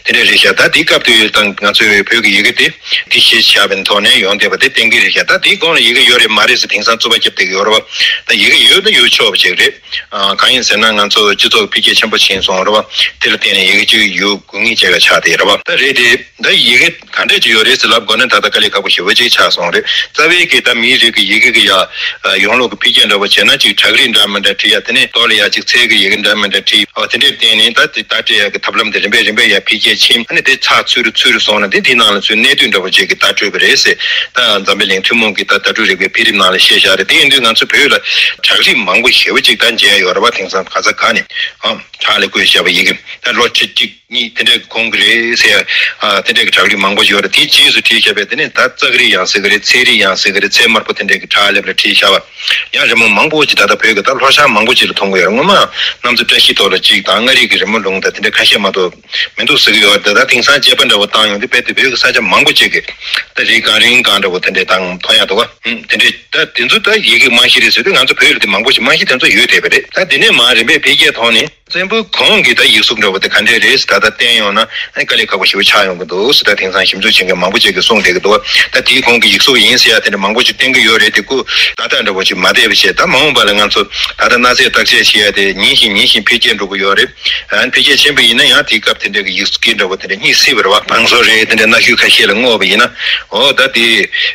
དེ་འདྲ་རེད་ཤག་ད་དེའི་སྐབས་དུས་དང་ང་ཚོའི་བོད་ཀྱི་ཡི་གེ་དེ་དེ་གཞི་བཞག་པའི་ཐོག་ནས་ཡོང་བསྡད་པ་དེ་གཏན་འཁེལ་རེད་ཤག་ད་དེའི་གོང་ལ་ཡི་གེ་ཡོད་རེད་མ་རེད་ཟེར་དེང་སང་རྩོད་པ་རྒྱབ་བསྡད་ཀྱི་ཡོད་རེད་བ། ད་ཡི་གེ་ཡོད་ན་ཡོད་ཆོག་པ་ཅིག་རེད། ཨ་གང་ཡིན་ཟེར་ན་ང་ཚོ་སྤྱི་ཚོགས་འཕེལ་རྒྱས་ཆེན་པོ་ཕྱིན་སོང་རེད་བ། དེ་ལ་བརྟེན་ནས་ཡི་གེ་གཅིག་ཡོད་དགོས་ངེས་བྱས་པ་ཆགས་བསྡད་རེད་བ། ད་རེད་དེ། ད་ཡི་གེ་ག་འདྲས་ཅིག་ཡོད་རེད་ཟེར་ལབ་དགོས་ན་ད་ལྟ་དཀའ་ལས་ཁག་པོ་ཞེ་པོ་ཅིག་ཆགས་སོང་རེད། རྩ་བའི་གི་ད་མིའི་རིགས་ཀྱི་ཡི་གེ་གི་ཡ་ཡོང་ལུགས་ཀྱི་འཕེལ་རྒྱས་འདྲ་བོ་བྱས་ན་ཅིག་བྲག་རིས་འདྲ་མི་འདྲ་བྲིས་ཡ། དེ་ནས་རྡོ་ལ་ཡ་ཅིག་མཚལ་གི་ཡི་གེ་འདྲ་མི་འདྲ་བྲིས། ཨོ་དེ་འདྲའི་སྟེང་ནས་ད་དེ་བརྡ་སྤྲོད་ཡ་གི་ཐབས་ལམ་དེ་རིམ་པས་རིམ་པས་ཡ་འཕེལ་རྒྱས་ཕྱིན། ཨ་ནི་དེ་ཚགས་ཚུད་རུ་ཚུད་རུ་སོང་ན་དེ་དེའི་ནང་ལ་ཚུད་གནད་བསྡུས་འདྲ་བོ་ཅིག་གི་བརྡ་སྤྲོད་པ་རེད་ཟེར། ད་འཛམ་བུ་གླིང་ཐུན་མོང་གི་ད་བརྡ་སྤྲོད་རིག་པའི་འཕེལ་རིམ་ནང་ལ་བཤད་བཞག་རེད། དེ་ཡིན་དུས་ང་ཚོ་བོད་ལ་བྲག་རིས་མང་པོ་ཞེ་པོ་ཅིག་ད་མཇལ་ཡོད་རེད་བ། དེང་སང་ག་ས་ག་ནས་ཨ་བྲག་ལ་བརྐོས་བཞག་པ་ཡི་གེ་ད་ལོ་ཁྲི་གཅིག་གཉིས་དེ་འདྲའི་གོང་གི་རེད་ཟེར་ཡ། ཨ་དེ་འདྲའི་གི་བྲག་རིས་མང་པོ་ཞིག་ཡོད་རེད། དེའི་རྗེས་སུ་བྲིས་བཞག་པའི་དེ་ནས་ད་ཙག་རིས་ཡང་ཟེར་གི་རེད། མཚལ་རིས་ཡང་ཟེར་གི་རེད། མཚལ་དམར་པོ་དེ་འདྲའི་གི་བྲག་ལེབ་ལ་བྲིས་བཞག་པ་ཡང་རི་མོ་མང་པོ་ཅིག་ད་ལྟ་བོད་ཀྱི་ད་ལྷོ་བྱང་མང་པོ་ཅིག་ལ་མཐོང་གི་ཡོད་རེད། སྔོན་མ་གནམ་མཚོ་བཀྲ་ཤིས་ཐོག་ལ་གཅིག་དང་མངའ་རིས་ཀྱི་རི་མོ་ལུང་དང་དེ་འདྲ་ཁ་ཤས་མ་གཏོགས་མི་འདུག་ཟེར་གི་ཡོད་རེད། ད་དེང་སང་དཔྱད་པ་འདྲ་བོ་བཏང་ཡོང་དུས་རྦད་དེ་བོད་ཀྱི་ས་ཆ་མང་པོ་ཅིག་གི་ད་རི་སྒང་རི་སྒང་འདྲ་བོ་དེ་འདྲའི་དང་མཐོང་ཡ་འདུག་བ། ཧུམ། དེ་འདྲའི་ད་དེ་ཚོ་ད་ཡི་གེ་རྨང་གཞི་རེད་ཟེར་དུས་ང་ཚོ་བོད་ལ་དེ་མང་པོ་ཞིག་རྨང་གཞི་དེ་ཚོ་ཡོད་བསྡད་པ་རེད། ད་དེ་ནས་མར་རིམ་པས་འཕེལ་རྒྱས་ཐོག་ནས། བཙན་པོའི་གོང་གི་ད་ཡིག་གཟུགས་འདྲ་བོ་དེ་ག་འདྲས་རེད་ཟེར་ད་ལྟ་བསྟན་ཡོང་ན་ཨ་དཀའ་ལས་ཁག་པོ་ཞེ་པོ་ཆགས་ཡོང་གི་འདུག་ཟེར། ད་དེང་སང་ཞིབ་འཇུག་བྱེད་མཁན་མང་པོ་ཅིག་གིས་གསུངས་བསྡད་ཀྱི་འདུག་ད་དེའི་གོང་གི་ཡིག་གཟུགས་ཡིན་ཟེར་ཡ་དེ་འདྲ་མང་པོ་ཅིག་བསྟན་གྱི་ཡོད་རེད། དེ་སྐུ་ད་ལྟ་འདྲ་བོ་ཅིག་མ་བསྡད་པ་བྱས། ད་མ་འོངས་པ་ལ་ང་ཚོ་ད་ལྟ་གནའ་རྫས་བརྟག་དཔྱད་བྱེད་ཡ་དེ་ཉིན་བཞིན་ཉིན་བཞིན་འཕེལ་རྒྱས་འགྲོ་གི་ཡོད་རེད། ཨ་འཕེལ་རྒྱས་ཕྱིན་པ་ཡིན་ན་ཡང་དེའི་སྐབས་དེ་འདྲ་གི་ཡིག་གཟུགས་འདྲ་བོ་དེ་འདྲ་རྙེད་སྲིད་པ་རེད་བ། བང་སོ་རེད། དེ་འདྲ་གནའ་ཤུལ་ཁ་ཤས་ལ་བསྔོགས་པ་ཡིན་ན་ཨོ་ད་དེ་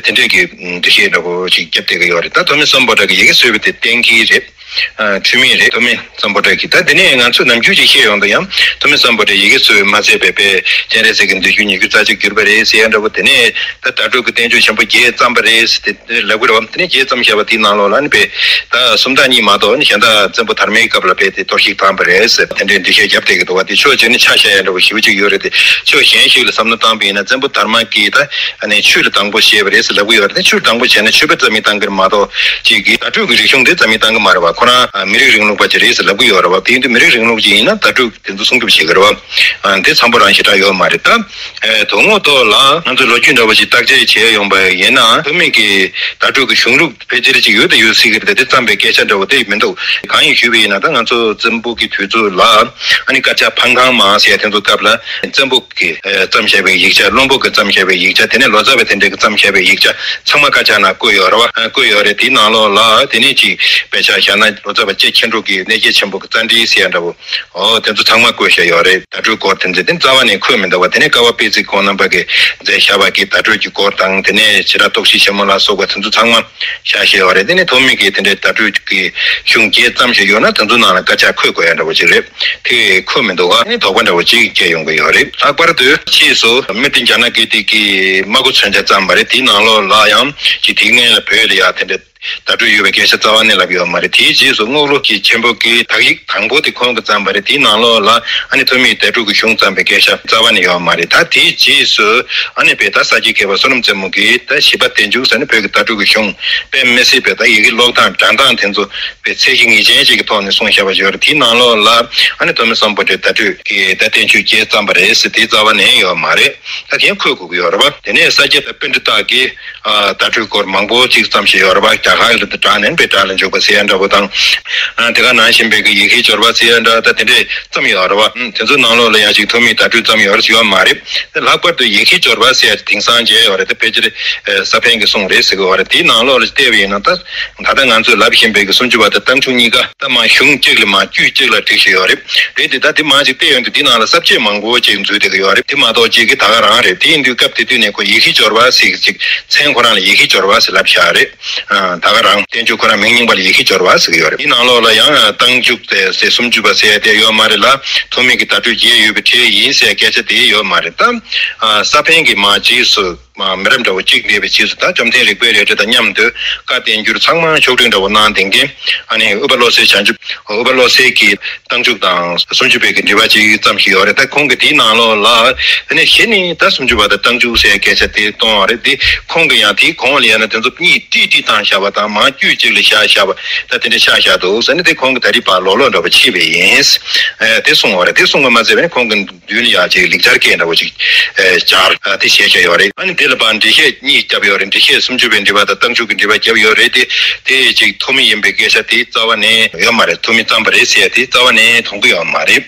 དེ་འདྲས་ཀྱི་འདུ་ཤེས་འདྲ་བོ་ཅིག་རྒྱབ་བསྡད་ཀྱི་ཡོད་རེད། ད་ཐོ་མི་སམ་བྷོ་ཊ་གི་ཡི་གེ་བཟོས་པ་དེ་གཏན་འཁེལ་རེད། ཨ་འཁྲུལ་མེད་རེད། ཐོ་མི་སམ་བྷོ་ཊ་གི། ད་དེ་ནས་ང་ཚོས་ནམ་རྒྱུན་ཅིག་བཤད་ཡོང་དུས་ཡང་ཐོ་མི་སམ་བྷོ་ཊས་ཡི་གེ་བཟོས་པ་མ་ཚད་པའི་དཔེ་སྤྱན་རས་གཟིགས་ཀྱི་མདུན་བསྐྱེད་ཉི་ཤུ་རྩ་གཅིག་བསྒྱུར་པ་རེད་ཟེར་ཡ་འདྲ་བོ། དེ་ནས་ད་བརྡ་སྤྲོད་ཀྱི་བསྟན་བཅོས་ཆེན་པོ་བརྒྱད་བརྩམས་པ་རེད་ཟེར་དེ་ལབ་ཀྱི་རེད་བ། དེ་ནས་བརྒྱད་བརྩམས་བཞག་པ་དེའི་ནང་ལོགས་ལ་ནི་དཔེ་ད་སུམ་རྟགས་གཉིས་མ་གཏོགས་ནི་གཞན་དག་བཙན་པོ་དར་མའི་སྐབས་ལ་དཔེ་དེ་གཏོར་བཤིག་བཏང་པ་རེད་ཟེར་དེ་འདྲའི་འགྲེལ་བཤད་བརྒྱབ་བསྡད་ཀྱི་འདུག་བ། དེ་ཕྱོགས་གཅིག་ནས་ཆ་བཞག་ཡ་འདྲ་བོ་ཞེ་པོ་ཅིག་ཡོད་རེད། དེ་ཕྱོགས་གཞན་ཞིག་ལ་བསམ་བློ་བཏང་པ་ཡིན་ན་བཙན་པོ་དར་མ་གིས་ད་ཨ་ནི་ཆོས་ལ་དང་པོ་བཞེས་པ་རེད་ཟེར་ལབ་ཀྱི་ཡོད་རེད། དེ་ཆོས་དང་པོ་བྱས་ན་ཆོས་པ་རྩ་མེད་བཏང་གི་རེད་མ་གཏོགས་ཅིག་གིས་བརྡ་སྤྲོད་ཀྱི་རིག་གཞུང་དེ་རྩ་མེད་བཏང་གི་མ་རེད་བ། ཁོ་རང་ཨ་མི་རིགས་རིང་ལུགས་པ་ཅིག་རེད་ཟེར་ལབ་ཀྱི་ཡོད་རེད་བ། དེ་ཡིན་དུས་མི་རིགས་རིང་ལུགས་ཅིག་ཡིན་ན་བརྡ་སྤྲོད་དེ་ཚོ་སྲུང་སྐྱོབ་བྱེད་ཀྱི་རེད་བ། ཨ་དེ་འཚམ་པོ་རང་ཞེ་དྲག་ཡོད་མ་རེད། ད་ཨེ་དོན་དངོས་ཐོག་ལ་ང་ཚོས་ལོ་རྒྱུས་འདྲ་བོ་ཅིག་བརྟག་དཔྱད་བྱས་ཡོང་པ་ཡིན་ན་ཐོན་མི་གི་བརྡ་སྤྲོད་ཀྱི་གཞུང་ལུགས་ཕལ་ཆེར་ཅིག་ཡོད་དང་ཡོད་སྲིད་ཀྱི་རེད། དེ་བརྩམས་པའི་སྐད་ཆ་འདྲ་བོ་དེ་མི་འདུག་གང་ཡིན་ཞུས་པ་ཡིན་ན་ད་ང་ཚོ་བཙན་པོ་གི་དུས་ཚོད་ལ་ཨ་ནི་དཀར་ཆག་ཕང་ཁང་མ་ཟེར་ཡ་དེ་ཚོ་སྐབས་ལ་བཙན་པོ་གིས་ཨེ་བརྩམས་བཞག་པའི་ཡིག་ཆ། བློན་པོ་གིས་བརྩམས་བཞག་པའི་ཡིག་ཆ། དེ་ནས་ལོ་ཙཱ་བས་དེ་འདྲས་ཀྱིས་བརྩམས་བཞག་པའི་ཡིག་ཆ་ཚང་མ་དཀར་ཆག་ནང་བཀོད་ཡོད་རེད་བ། བཀོད་ཡོད་རེད། དེའི་ནང་ལོགས་ལ་དེ་ནས་ཅིག་དཔེ་ཆ་བཞག་ན་ལོ་ཙཱ་བ་ལྕེ་མཁྱེན་གྲུབ་ཀྱི་གནས་བརྒྱད་ཆེན་པོ་གི་རྩ་འགྲེལ་ཟེར་ཡ་འདྲ་བོ། ཨོ་དེ་ཚོ་ཚང་མ་བཀོད་བཞག་ཡོད་རེད། བརྡ་སྤྲོད་སྐོར་དེ་ཚོ་དེ་རྩ་བ་ནས་འཁོད་མི་འདུག་བ། དེ་ནས་ཀ་བ་པད་ཚལ་ཁོང་རྣམ་པ་གིས་མཛད་བཞག་པ་གི་བརྡ་སྤྲོད་ཀྱི་སྐོར་དང་དེ་ནས་བྱེ་བྲག་རྟོགས་བྱེད་ཆེན་མོ་ལ་སོགས་པ་དེ་ཚོ་ཚང་མ་བཞག་བཞག་ཡོད་རེད། དེ་ནས་ཐོན་མི་གིས་དེ་འདྲའི་བརྡ་སྤྲོད་ཀྱི་གཞུང་བརྒྱད་བརྩམས་བཞག་ཡོད་ན་དེ་ཚོ་ནང་ལ་དཀར་ཆག་འཁོད་དགོས་ཡ་འདྲ་བོ་ཅིག་རེད། དེ་འཁོད་མི་འདུག་བ། དེ་ནས་དོགས་པ་འདྲ་བོ་ཅིག་སྐྱེ་ཡོང་གི་ཡོད་རེད། ལྷག་པར་དུ་ཕྱིས་སུ་མི་ཏི་ཇ་ན་གི་ཏི་གིས་སྨྲ་སྒོ་མཚོན་ཆ་བརྩམས་པ་རེད། དེའི་ནང་ལོགས་ལ་ཡང་ཅིག་དེའི་སྔོན་ལ་བོད་ལ་ཡ་དེ་འདྲའི་བརྡ་སྤྲོད་ཡོད་པའི་སྐད་ཆ་རྩ་བ་ནས་ལབ་ཡོད་མ་རེད། དེའི་རྗེས་སུ་རྔོག་ལུགས་ཀྱི་ཆེན་པོ་གི་དག་ཡིག་དང་པོ་དེ་ཁོང་གིས་བརྩམས་པ་རེད། དེའི་ནང་ལོགས་ལ་ཨ་ནི་ཐོན་མིས་བརྡ་སྤྲོད་ཀྱི་གཞུང་བརྩམས་པའི་སྐད་ཆ་རྩ་བ་ནས་ཡོད་མ་རེད། ད་དེའི་རྗེས་སུ་ཨ་ནི་དཔེ་ད་ས་སྐྱའི་མཁས་པ་བསོད་ནམས་རྩེ་མོ་གིས་ད་ཞིབ་པ་བསྟན་བཅུག་ཟེར་ནས་བོད་ཀྱི་བརྡ་སྤྲོད་ཀྱི་གཞུང་དཔེ་མི་སྲིད་པའི་ད་ཡི་གེ་ཀློག་སྟངས་འགྲེལ་སྟངས་དེ་ཚོ་དཔེ་ཚད་གཞི་ངེས་ཅན་ཅིག་གི་ཐོག་ནས་གསུངས་བཞག་པ་ཞིག་ཡོད་རེད། དེའི་ནང་ལོགས་ལ་ཨ་ནི་ཐོན་མི་སམ་བྷོ་ཊའི་བརྡ་སྤྲོད་ཀྱི་ད་བསྟན་བཅོས་བརྒྱད་བརྩམས་པ་རེད་ཟེར་དེ་རྩ་བ་ནས་ཡོད་མ་རེད། ད་དེ་འཁོད་དགོས་ཀྱི་ཡོད་རེད་པ། དེ་ནས་ས་སྐྱ་པཎྜི་ཏ་གིས་ཨ་བརྡ་སྤྲོད་སྐོར་མང་པོ་ཅིག་བརྩམས་བཞག་ཡོད་རེད་པ། ཧ་ལ་དྲག་ནས་པའི་དྲག་ལ་འཇུག་པ་ཟེར་ཡ་འདྲ་པོ་དང་། དེ་ག་ནང་བཞིན་པའི་གི་ཡི་གེའི་སྦྱོར་བ་ཟེར་ཡ་འདྲ་ད་དེ་འདྲས་ཙམ་ཡོད་རེད་བ། དེ་ཚོ་ནང་ལོགས་ལ་ཡང་ཅིག་ཐོན་མིའི་བརྡ་སྤྲོད་ཙམ་ཡོད་རེད་ཡོད་མ་རེད། ལྷག་པར་དུ་ཡི་གེའི་སྦྱོར་བ་ཟེར་ཡ་དེ་དེང་སང་མཇལ་ཡོད་རེད། ད་ཕལ་ཆེར་ས་པཎ་གྱི་གསུང་རེད་ཟེར་གི་ཡོད་རེད། དེའི་ནང་ལོགས་ལ་བལྟས་པ་ཡིན་ན་ད་ད་ལྟ་ང་ཚོས་ལབ་བཞིན་པའི་གི་སུམ་ཅུ་པ་དང་རྟགས་འཇུག་གཉིས་ཀ་ད་མ་གཞུང་གཅིག་ལ་མ་དཀྱུས་གཅིག་ལ་བྲིས་བཞག་ཡོད་རེད། རེད་དེ་ད་དེ་མ་ཅིག་བལྟས་ཡོང་དུས་དེ་ནང་ལ་ས་བཅད་མང་པོ་ཅིག་འཛུལ་བསྡད་ཀྱི་ཡོད་རེད། དེ་མ་གཏོགས་ཅིག་གི་ད་ག་རང་རེད། དེ་ཡིན་དུས་སྐབས་དེ་དུས་ནས་ཁོ་ཡི་གེའི་སྦྱོར་བ་ཟེར་གི་ཅིག་མཚན་ཁོ་རང་ལ་ཡི་གེའི་སྦྱོར་བ་ཟེར་ལབ་བཞག་རེད། ད་ག་རང་བསྟན་བཅོས་ཁོ་རང་མིང་རྙིང་པ་ལ་ཡི་གེའི་སྦྱོར་བ་ཟེར་གི་ཡོད་རེད། དེའི་ནང་ལོགས་ལ་ཡང་རྟགས་འཇུག་དེ་ཟེར་སུམ་ཅུ་པ་ཟེར་དེ་ཡོད་མ་རེད་ལ། ཐོན་མི་གི་བརྡ་སྤྲོད་བརྒྱད་ཡོད་པའི་གྲས་ཡིན་ཟེར་སྐད་ཆ་དེ་ཡོད་མ་རེད་ད། ས་པཎ་གྱི་མ་རྗེས་སུ་མི་རབས་འདྲ་བོ་གཅིག་འདས་པའི་རྗེས་སུ་ད་བཅོམ་ལྡན་རིག་པའི་རལ་གྲི་དང་མཉམ་དུ་བཀའ་བསྟན་འགྱུར་ཚང་མ་ཕྱོགས་སྒྲིག་འདྲ་བོ་གནང་བསྡད་མཁན་ཨ་ནི་ཨུ་པ་བློ་གསལ་བྱང་ཆུབ་ཨུ་པ་བློ་གསལ་གྱི་རྟགས་འཇུག་དང་སུམ་ཅུ་པའི་གི་འགྲེལ་པ་ཅིག་ཙམ་ཞིག་ཡོད་རེད། ད་ཁོང་གི་དེའི་ནང་ལོགས་ལ་ཨ་ནི་གཞི་ནས་ད་སུམ་ཅུ་པ་དང་རྟགས་འཇུག་ཟེར་སྐད་ཆ་དེ་གཏོང་བ་རེད། དེ་ཁོང་གི་ཡང་དེའི་གོང་ལ་ཡང་ན་དེ་ཚོ་གཉིས་ཏིག་ཏིག་བཏང་བཞག་པ་དང་མ་དཀྱུས་གཅིག་ལ་བཞག་བཞག་པ་ད་དེ་འདྲ་ཆགས་བཞག་འདུག་ཟེར་ནས་དེ་ཁོང་གི་ད་རིག་པ་ལོག་ལོག་འདྲ་བོ་ཕྱེས་པ་ཡིན། དེ་གསུངས་པ་རེད། དེ་གསུངས་པ་མ་ཟད་པ་ནི་ཁོང་གི་མདུན་ལ་ཡང་ཅིག་ལེགས་སྦྱར་སྐད་འདྲ་བོ་ཅིག་སྦྱར་དེ་བཤད་བཞག་ཡོད་རེད། ཨ་ནི་དེ་ལ་ཕར་འགྲེལ་བཤད་གཉིས་བརྒྱབ་ཡོད་རེད། འགྲེལ་བཤད་སུམ་ཅུ་པའི་འགྲེལ་པ་དང་རྟགས་འཇུག་གི་འགྲེལ་པ་བརྒྱབ་ཡོད་རེད་དེ། དེ་ཅིག་ཐོན་མི་ཡིན་པའི་སྐད་ཆ་དེ་རྩ་བ་ནས་ཡོད་མ་རེད། ཐོན་མི་བརྩམས་པ་རེད་ཟེར་ཡ་དེ་རྩ་བ་ནས་མཐོང་གི་ཡོད་མ་རེད།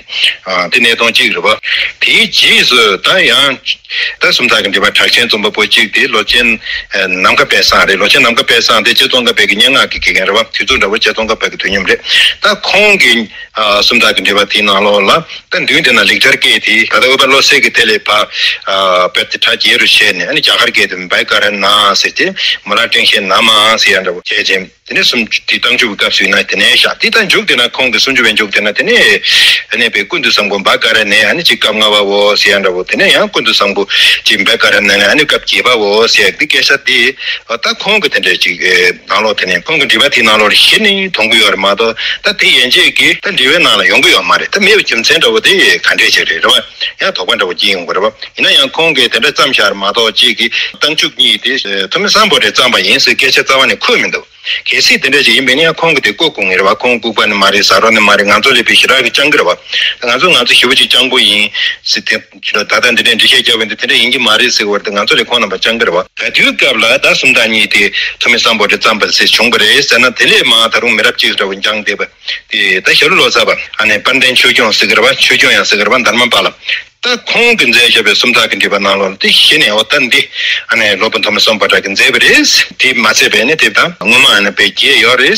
དེ་གནས་སྟངས་གཅིག་རེད་པ། དེའི་རྗེས་སུ་ད་ཡང་ད་སུམ་རྟགས་ཀྱི་འགྲེལ་པ་གྲགས་ཆེན་རྩོམ་པ་པོ་གཅིག་དེ་ལོ་ཆེན་ནམ་མཁའ་དཔལ་བཟང་རེད། ལོ་ཆེན་ནམ་མཁའ་དཔལ་བཟང་དེ་རྗེ་ཙོང་ཁ་པའི་གི་སྙན་ངག་གི་དགེ་རྒན་རེད་པ། དུས་ཚོད་འདྲ་བོ་རྗེ་ཙོང་ཁ་པའི་གི་དུས་མཉམ་རེད། ད་ཁོང་གི་སུམ་རྟགས་ཀྱི་འགྲེལ་པ་དེའི་ནང་ལོགས་ལ། ད་མདུན་དེ་ན་ལེགས་སྦྱར་སྐད་དེ་ད་ལྟ་ཨུ་པ་བློ་གསལ་གྱི་དེ་ལས་ཕར་དཔེ་དེ་གྲ་རྒྱས་རུ་བྱས་ནས་ཨ་ནི་རྒྱ་གར་སྐད་དེ་བྷ་ཀ་ར་ན་ཟེར་ཏེ་མ་ལ་ཀྲེང་ཤེ་ན་མ་ཟེར་ཡ་འདྲ་བོ་བྱས་ཅིང་དེ་ནས་སུམ་དེ་རྟགས་འཇུག་གི་སྐབས་སུ་ཡིན་ན་དེ་ནས་བཞག་དེ་ད་མཇུག་དེ་ན་ཁོང་གི་སུམ་ཅུ་པའི་མཇུག་དེ་ན་དེ་ནས་ཨ་ནི་བའི་ཀུན་ཏུ་བཟང་པོ་བྷ་ཀ་ར་ནས་ཨ་ནི་ཅིག་སྐབས་ལྔ་པའོ་ཟེར་ཡ་འདྲ་བོ་དེ་ནས་ཡང་ཀུན་ཏུ་བཟང་པོ་ཅིག་བྷ་ཀ་ར་ན་ནས་ཨ་ནི་སྐབས་བརྒྱད་པའོ་ཟེར་ཡ་དེ་སྐད་ཆ་དེ་ད་ཁོང་གི་དེ་འདྲ་ཅིག་ནང་ལོགས་དེ་ནས་ཁོང་གི་འགྲེལ་པ་དེའི་ནང་ལོགས་གཞི་ནས་མཐོང་གི་ཡོད་རེད་མ་གཏོགས་ད་དེ་ཡན་ཆད་ཀྱིས་ད་འགྲེལ་པའི་ནང་ལ་ཡོང་གི་ཡོད་མ་རེད། ད་མེད་པའི་རྒྱུ་མཚན་འདྲ་བོ་དེ་ག་འདྲས་ཅིག་རེད་རེད་བ། ཡང་དོགས་པ་འདྲ་བོ་སྐྱེ་ཡོང་གི་རེད་བ། ཡིན་ན་ཡང་ཁོང་གིས་དེ་འདྲ་བརྩམས་བཞག་རེད་མ་གཏོགས་གཅིག་གིས་རྟགས་འཇུག་གཉིས་དེ་ཐོན་མི་སམ་བྷོ་ཊས་བརྩམས་པ་ཡིན་ཟེར་སྐད་ཆ་རྩ་བ་ནས་འཁོད་མི་འདུག་གལ་སྲིད་དེ་འདྲ་ཅིག་ཡིན་པས་ན་ཡང་ཁོང་གིས་དེ་བཀོད་དགོས་ངེས་རེད་བ། ཁོང་ལྐུགས་པ་ནི་མ་རེད། ཟ་རོ་ནི་མ་རེད། ང་ཚོ་ལས་དཔེ་ཞེ་དྲག་གི་སྤྱང་ཀི་རེད་བ། ང་ཚོ་ང་ཚོ་ཞེ་པོ་ཅིག་སྤྱང་པོ་ཡིན་ཟེར་དེ། ད་ལྟ་འདི་འདྲའི་འགྲེལ་བཤད་རྒྱབ་པ་འདི་དེ་འདྲ་ཡིན་གྱི་མ་རེད་ཟེར་བར་དུ་ང་ཚོ་ལས་ཁོང་རྣམ་པ་སྤྱང་ཀི་རེད་བ། ད་དུས་སྐབས་ལ་ད་སུམ་རྟགས་གཉིས་དེ་ཐོན་མི་སམ་བྷོ་ཊས་བརྩམས་པ་ཟེར་བྱུང་བ་རེད་ཟེར་ན་དེ་ལས་མང་ད་རུང་མི་རབས་གཅིག་འདྲ་བོ་འགྱངས་བསྡད་པ་དེ་ད་ཞྭ་ལུ་ལོ་ཙཱ་བ་ཨ་ནི་དཔལ་ལྡན་ཆོས་སྐྱོང་ཟེར་གི་རེད་བ། ཆོས་སྐྱོང་ཡང་ཟེར་གི་རེད་བ། དྷརྨ་པཱ་ལ། ད་ཁོང་གིས་མཛད་བཞག་པའི་སུམ་རྟགས་ཀྱི་འགྲེལ་པ་ནང་ལོགས་ལ་དེ་གཞི་ནས་འོ་ད་འདི་ཨ་ནི་སློབ་དཔོན་ཐོན་མི་སམ་བྷོ་ཊ་གིས་མཛད་པ་རེད། དེ་མ་ཚད་པས་ནི་དེ་ད་སྔོན་མ་ཨ་ནི་དཔེ་བརྒྱད་ཡོད་རེད།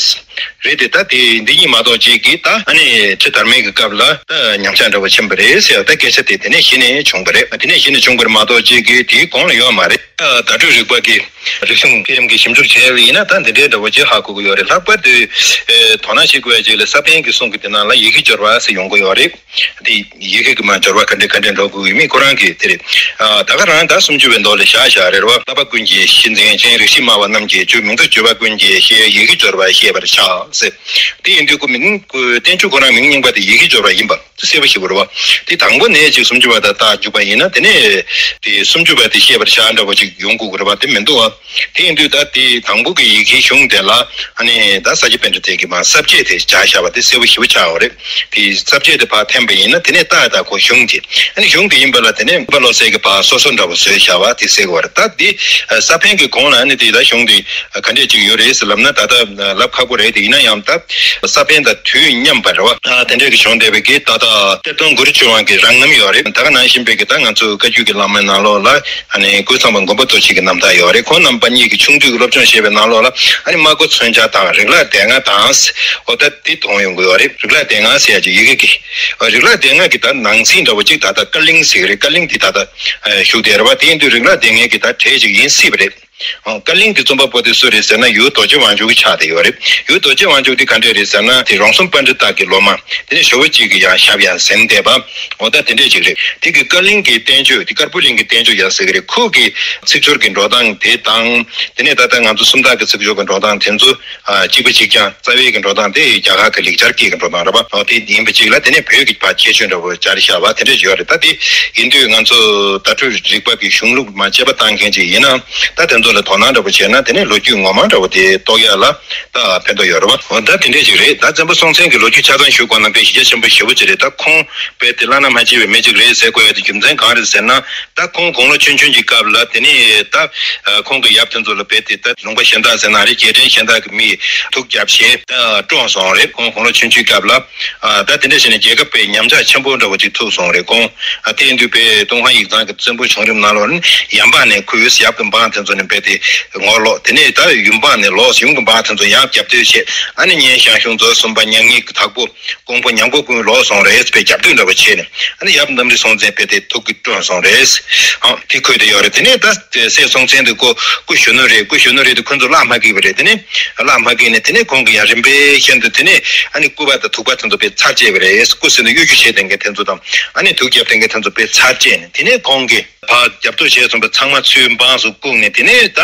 རེད་དེ་ད་དེ་འདི་གཉིས་མ་གཏོགས་གཅིག་གིས་ད་ཨ་ནི་ཁྲི་དར་མའི་གི་སྐབས་ལ་ད་ཉམས་ཆག་འདྲ་བོ་ཕྱིན་པ་རེད་ཟེར་ད་སྐད་ཆ་དེ་དེ་ནས་གཞི་ནས་བྱུང་བ་རེད། དེ་ནས་གཞི་ནས་བྱུང་བ་རེད་མ་གཏོགས་གཅིག་གིས་དེའི་གོང་ལ་ཡོད་མ་རེད། ད་བརྡ་སྤྲོད་རིག་པ་གི་རིག་གཞུང་སྐས་རིམ་གྱི་ཞིབ་འཇུག་བྱས་པ་ཡིན་ན་ད་འདི་འདྲའི་འདྲ་བོ་ཅིག་ཧ་གོ་གི་ཡོད་རེད། ལྷག་པར་དུ་དོ་སྣང་བྱེད་དགོས་ཡ་ཅིག་ལ་ས་པཎ་གྱི་གསུང་གི་དེ་ནང་ལ་ཡི་གེ་སྦྱོར་བ་ཟེར་ཡོང་གི་ཡོད་རེད། དེ་ཡི་གེ་གི་མ་སྦྱོར་བ་ག་འདྲ་ག་འདྲ་འགྲོ་དགོས་ཡོད་མེད་ཁོ་རང་གིས་དེ་རེད། ཨ་ད་ག་རང་ད་སུམ་ཅུ་པའི་མདོ་ལ་བཞག་བཞག་རེད་བ། བསླབ་པ་ཀུན་གྱི་གཞི་འཛིན་ཅིང་། རིགས་ཤེས་སྨྲ་བ་རྣམས་ཀྱི་རྒྱུ། མིང་དང་བརྗོད་པ་ཀུན་གྱི་གཞི། ཡི་གེ་སྦྱོར་བ་ཤེས་པར་བྱ་ཟེར། དེ་ཡིན་དུས་ཁོ་མིང་བསྟན་བཅོས་ཁོ་རང་མིང་རྙིང་པ་དེ་ཡི་གེ་སྦྱོར་བ་ཡིན་པ་དེ་གསལ་པོ་ཞེ་པོ་རེད་བ། དེ་དང་པོ་ནས་ཅིག་སུམ་ཅུ་པ་དང་རྟགས་འཇུག་པ་ཡིན་ན་དེ་ནས་དེ་སུམ་ཅུ་པ་དེ་ཤེས་པར་བྱ་འདྲ་བོ་ཅིག་ཡོང་དགོས་ཀྱི་རེད་བ། དེ་མི་འདུག་བ། དེ་ཡིན་དུས་ད་དེ་དང་པོ་གི་ཡི་གེའི་གཞུང་དེ་ལ་ཨ་ནི་ད་ས་སྐྱ་པཎྜི་ཏའི་གི་མ་ས་བཅད་དེ་སྦྱར་བཞག་པ་དེ་གསལ་པོ་ཞེ་པོ་ཆགས་པ་རེད། དེ་ས་བཅད་དེ་ཕར་འཐེན་པ་ཡིན་ན་དེ་ནས་རྟགས་དང་ཁོ་གཞུང་དེ་ཨ་ནི་གཞུང་དེ་ཡིན་པ་ལ་དེ་ནས་པཱ་ལོ་སའི་གི་ཕར་སོ་སོ་འདྲ་བོ་བཟོས་བཞག་པ་དེ་གསལ་གི་བ་རེད། ད་དེ་ས་པཎ་གི་གོང་ལ་ཨ་ནི་དེ་ད་གཞུང་དེ་ག་འདྲས་ཅིག་ཡོད་རེད་ཟེར་ལབ་ན་ད་ལྟ་ལབ་ཁག་པོ་རེད། དེ་ཡིན་ན་ཡང་ད་ས་པཎ་དང་དུས་མཉམ་པ་རེད་བ། དེ་འདྲས་ཀྱི་བྱུང་བསྡད་པའི་གི་ད་ལྟ་གཏེར་སྟོན་གུ་རུ་ཆོས་དབང་གི་རང་རྣམ་ཡོད་རེད། ད་ག་ནང་བཞིན་པའི་གི་ད་ང་ཚོ་བཀའ་བརྒྱུད་ཀྱི་བླ་མའི་ནང་ལོགས་ལ་ཨ་ནི་ཀུན་བཟང་པ་མགོན་པོ་རྡོ་རྗེ་གི་རྣམ་ཐར་ཡོད་རེད། ཁོང་རྣམ་པ་གཉིས་ཀྱི་ཆུང་དུས་ཀྱི་སློབ་སྦྱོང་བྱས་པའི་ནང་ལོགས་ལ་ཨ་ནི་སྨྲ་སྒོ་མཚོན་ཆ་དང་རིགས་ལྔ་སྡེ་ལྔ་དང་། འོ་ད་འདི་མཐོང་ཡོང་གི་ཡོད་རེད། རིགས་ལྔ་སྡེ་ལྔ་ཟེར་ཡ་ཅིག་ཡི་གེ་གི་རིགས་ལྔ་སྡེ་ལྔ་གི་ད་ནང་ཚན་འདྲ་བོ་ཅིག་ད་ལྟ་བཀའ་གླིང་ཟེར་གི་རེད། བཀའ་གླིང་འདི་ད་ལྟ་བཞུགས་བསྡད་རེད་བ། དེ་ཡིན་དུས་རིགས་ལྔ་སྡེ་ལྔའི་གི་ད་གྲས་ཅིག་ཡིན་སྲིད་པ་རེད། ཨང་། བཀའ་གླིང་གི་རྩོམ་པ་པོ་དེ་སུ་རེད་ཟེར་ན་ཡུལ་རྡོ་རྗེ་དབང་ཕྱུག་གི་ཆགས་བསྡད་ཡོད་རེད། ཡུལ་རྡོ་རྗེ་དབང་ཕྱུག་དེ་ག་འདྲས་རེད་ཟེར་ན་དེ་རོང་ཟོམ་པཎྜི་ཏ་གི་སློབ་མ། དེ་ནས་ཞོལ་པ་གཅིག་གི་ཡང་ཞབས་ཡང་གཟན་བསྡད་པ། འོ་ད་དེ་འདྲས་ཅིག་རེད། དེ་གི་བཀའ་གླིང་གི་བསྟན་བཅོས་དེ་དཀར་པོ་གླིང་གི་བསྟན་བཅོས་ཡང་ཟེར་གི་རེད། ཁོ་གི་ཚིག་སྦྱོར་གྱི་འགྲོ་སྟངས་དེ་དང་། དེ་ནས་ད་ལྟ་ང་ཚོ་སུམ་རྟགས་ཀྱི་ཚིག་སྦྱོར་གྱི་འགྲོ་སྟངས་དེ་ཚོ་ཨ་གཅིག་པ་གཅིག་རྐྱང་རྩ་བའི་གི་འགྲོ་སྟངས་དེ་རྒྱ་གར་གྱི་ལེགས་སྦྱར་སྐད་ཀྱི་འགྲོ་སྟངས་རེད་པ། འོ་དེ་ཡིན་པ་གཅིག་ལ་དེ་ནས་བོད་ཀྱི་ཕར་ཁྱད་ཆོས་འདྲ་བོ་སྦྱར་བཞག་པ་དེ་འདྲས་ཡོད་རེད། ད་དེ་ཡིན་དུས་ང་ཚོ་བརྡ་སྤྲོད་རིག་པ་གི་གཞུང་ལུགས་མ་དཔྱད་པ་བཏང་མཁན་ཅིག་ཡིན་ན་ད་དེ་ ཚོ་ལ་དོ་སྣང་འདྲ་པོ་བྱས་ན་དེ་ནས་ལོ་རྒྱུས་ངོ་མ་འདྲ་པོ་དེ་རྟོགས་ཡག་ལ་ད་ཕན་ཐོགས་ཡོད་རེད་བ། འོ་ད་དེ་འདྲས་ཅིག་རེད། ད་བཙན་པོ་སྲོང་བཙན་གྱི་ལོ་རྒྱུས་ཆ་ཚང་ཞུ་དགོས་ན་དཔེ་གཞི་རྒྱ་ཆེན་པོ་ཞེ་པོ་ཅིག་རེད། ད་ཁོང་རྦད་དེ་བླ་ན་མ་མཆིས་པའི་མི་ཅིག་རེད་ཟེར་དགོས་ཡ་དེ་རྒྱུ་མཚན་གང་རེད་ཟེར་ན། ད་ཁོང་དགུང་ལོ་ཆུང་ཆུང་གི་སྐབས་ལ་དེ་ནས་ད་ཁོང་གི་ཡབ་དེ་ཚོ་ལ་རྦད་དེ་ད་ལུང་པ་གཞན་དག་ཟེར་ན་རེད། རྗེས་དྲན་གཞན་དག་གི་མིས་དུག་བརྒྱབ་བྱས་ད་བཀྲོངས་སོང་རེད། ཁོང་དགུང་ལོ་ཆུང་ཆུང་སྐབས་ལ། ཨ་ད་དེ་འདྲ་བྱས་ནས་རྒྱལ་ཁབ་དཔེ་ཉམས་ཆག་ཆེན་པོ་འདྲ་བོ་ཅིག་ཐུག་སོང་རེད། ཁོང་ཨ་དེ་ཡིན་དུས་དཔེ་ཏུན་ཧོང་ཡིག་ཚང་གི་བཙན་པོའི་བྱུང་རིམ་ནང་ལོགས་ནས་ཡབ་འབངས་ནས་ཁོའི་ཡབ་ཀྱི་འབངས་དེ་ཚོ་ནས་རྦད་དེ་ངོ་ལོག་དེ་ནས་ད་ཡུམ་འབངས་ནས་ལོག་ཡུམ་གྱི་འབངས་དེ་ཚོ་ཡང་རྒྱབ་གཏོད་བྱས། ཨ་ནི་གཉན་ཞང་ཞུང་རྫོགས་གསུམ་པ་མྱ་ངན་གྱི་དྭགས་པོ་ཀོང་པོ་ཉང་པོ་ཀུན་ལོག་སོང་རེད། དཔེ་རྒྱབ་གཏོད་འདྲ་བོ་བྱས་ནས་ཨ་ནི་ཡབ་རྣམ་རིག་སྲོང་བཙན་རྦད་དེ་དུག་གིས་བཀྲོངས་སོང་རེད། ཨ་དེ་འཁོད་དེ་ཡོད་རེད། དེ་ནས་ད་སྲས་སྲོང་བཙན་དེ་ཁོ་སྐུ་གཞོན་ནུ་རེད། སྐུ་གཞོན་ནུ་རེད་དེ་ཁོ་ཚོ་བརླག་མ་བསྐྱིས་པ་རེད། དེ་ནས་བརླག་མ་བསྐྱིས་ནས་དེ་ནས་ཁོང་གི་ཡང་རིམ་པས་ཤིན་ཏུ་དེ་ནས་ཨ་ནི་སྐུ་པར་དང་ཐུག་པ་དེ་ཚོ་དཔེ་ཚར་བཅད་པ་རེད། སྐུ་ཟེར་ནས་གཡོ་སྒྱུ་བྱས་བསྡད་མཁན་དེ་ཚོ་དང་ཨ་ནི་དུག་བརྒྱབ་བསྡད་མཁན་དེ་ཚོ་དཔེ་ཚར་བཅད་ནས་དེ་ནས་ཁོང་གིས་ཕར་རྒྱབ་གཏོད་བྱས་སོང་བའི་ཚང་མ་ཚུར་འབངས་སུ་བཀུག་ནས་དེ་ནས་ད་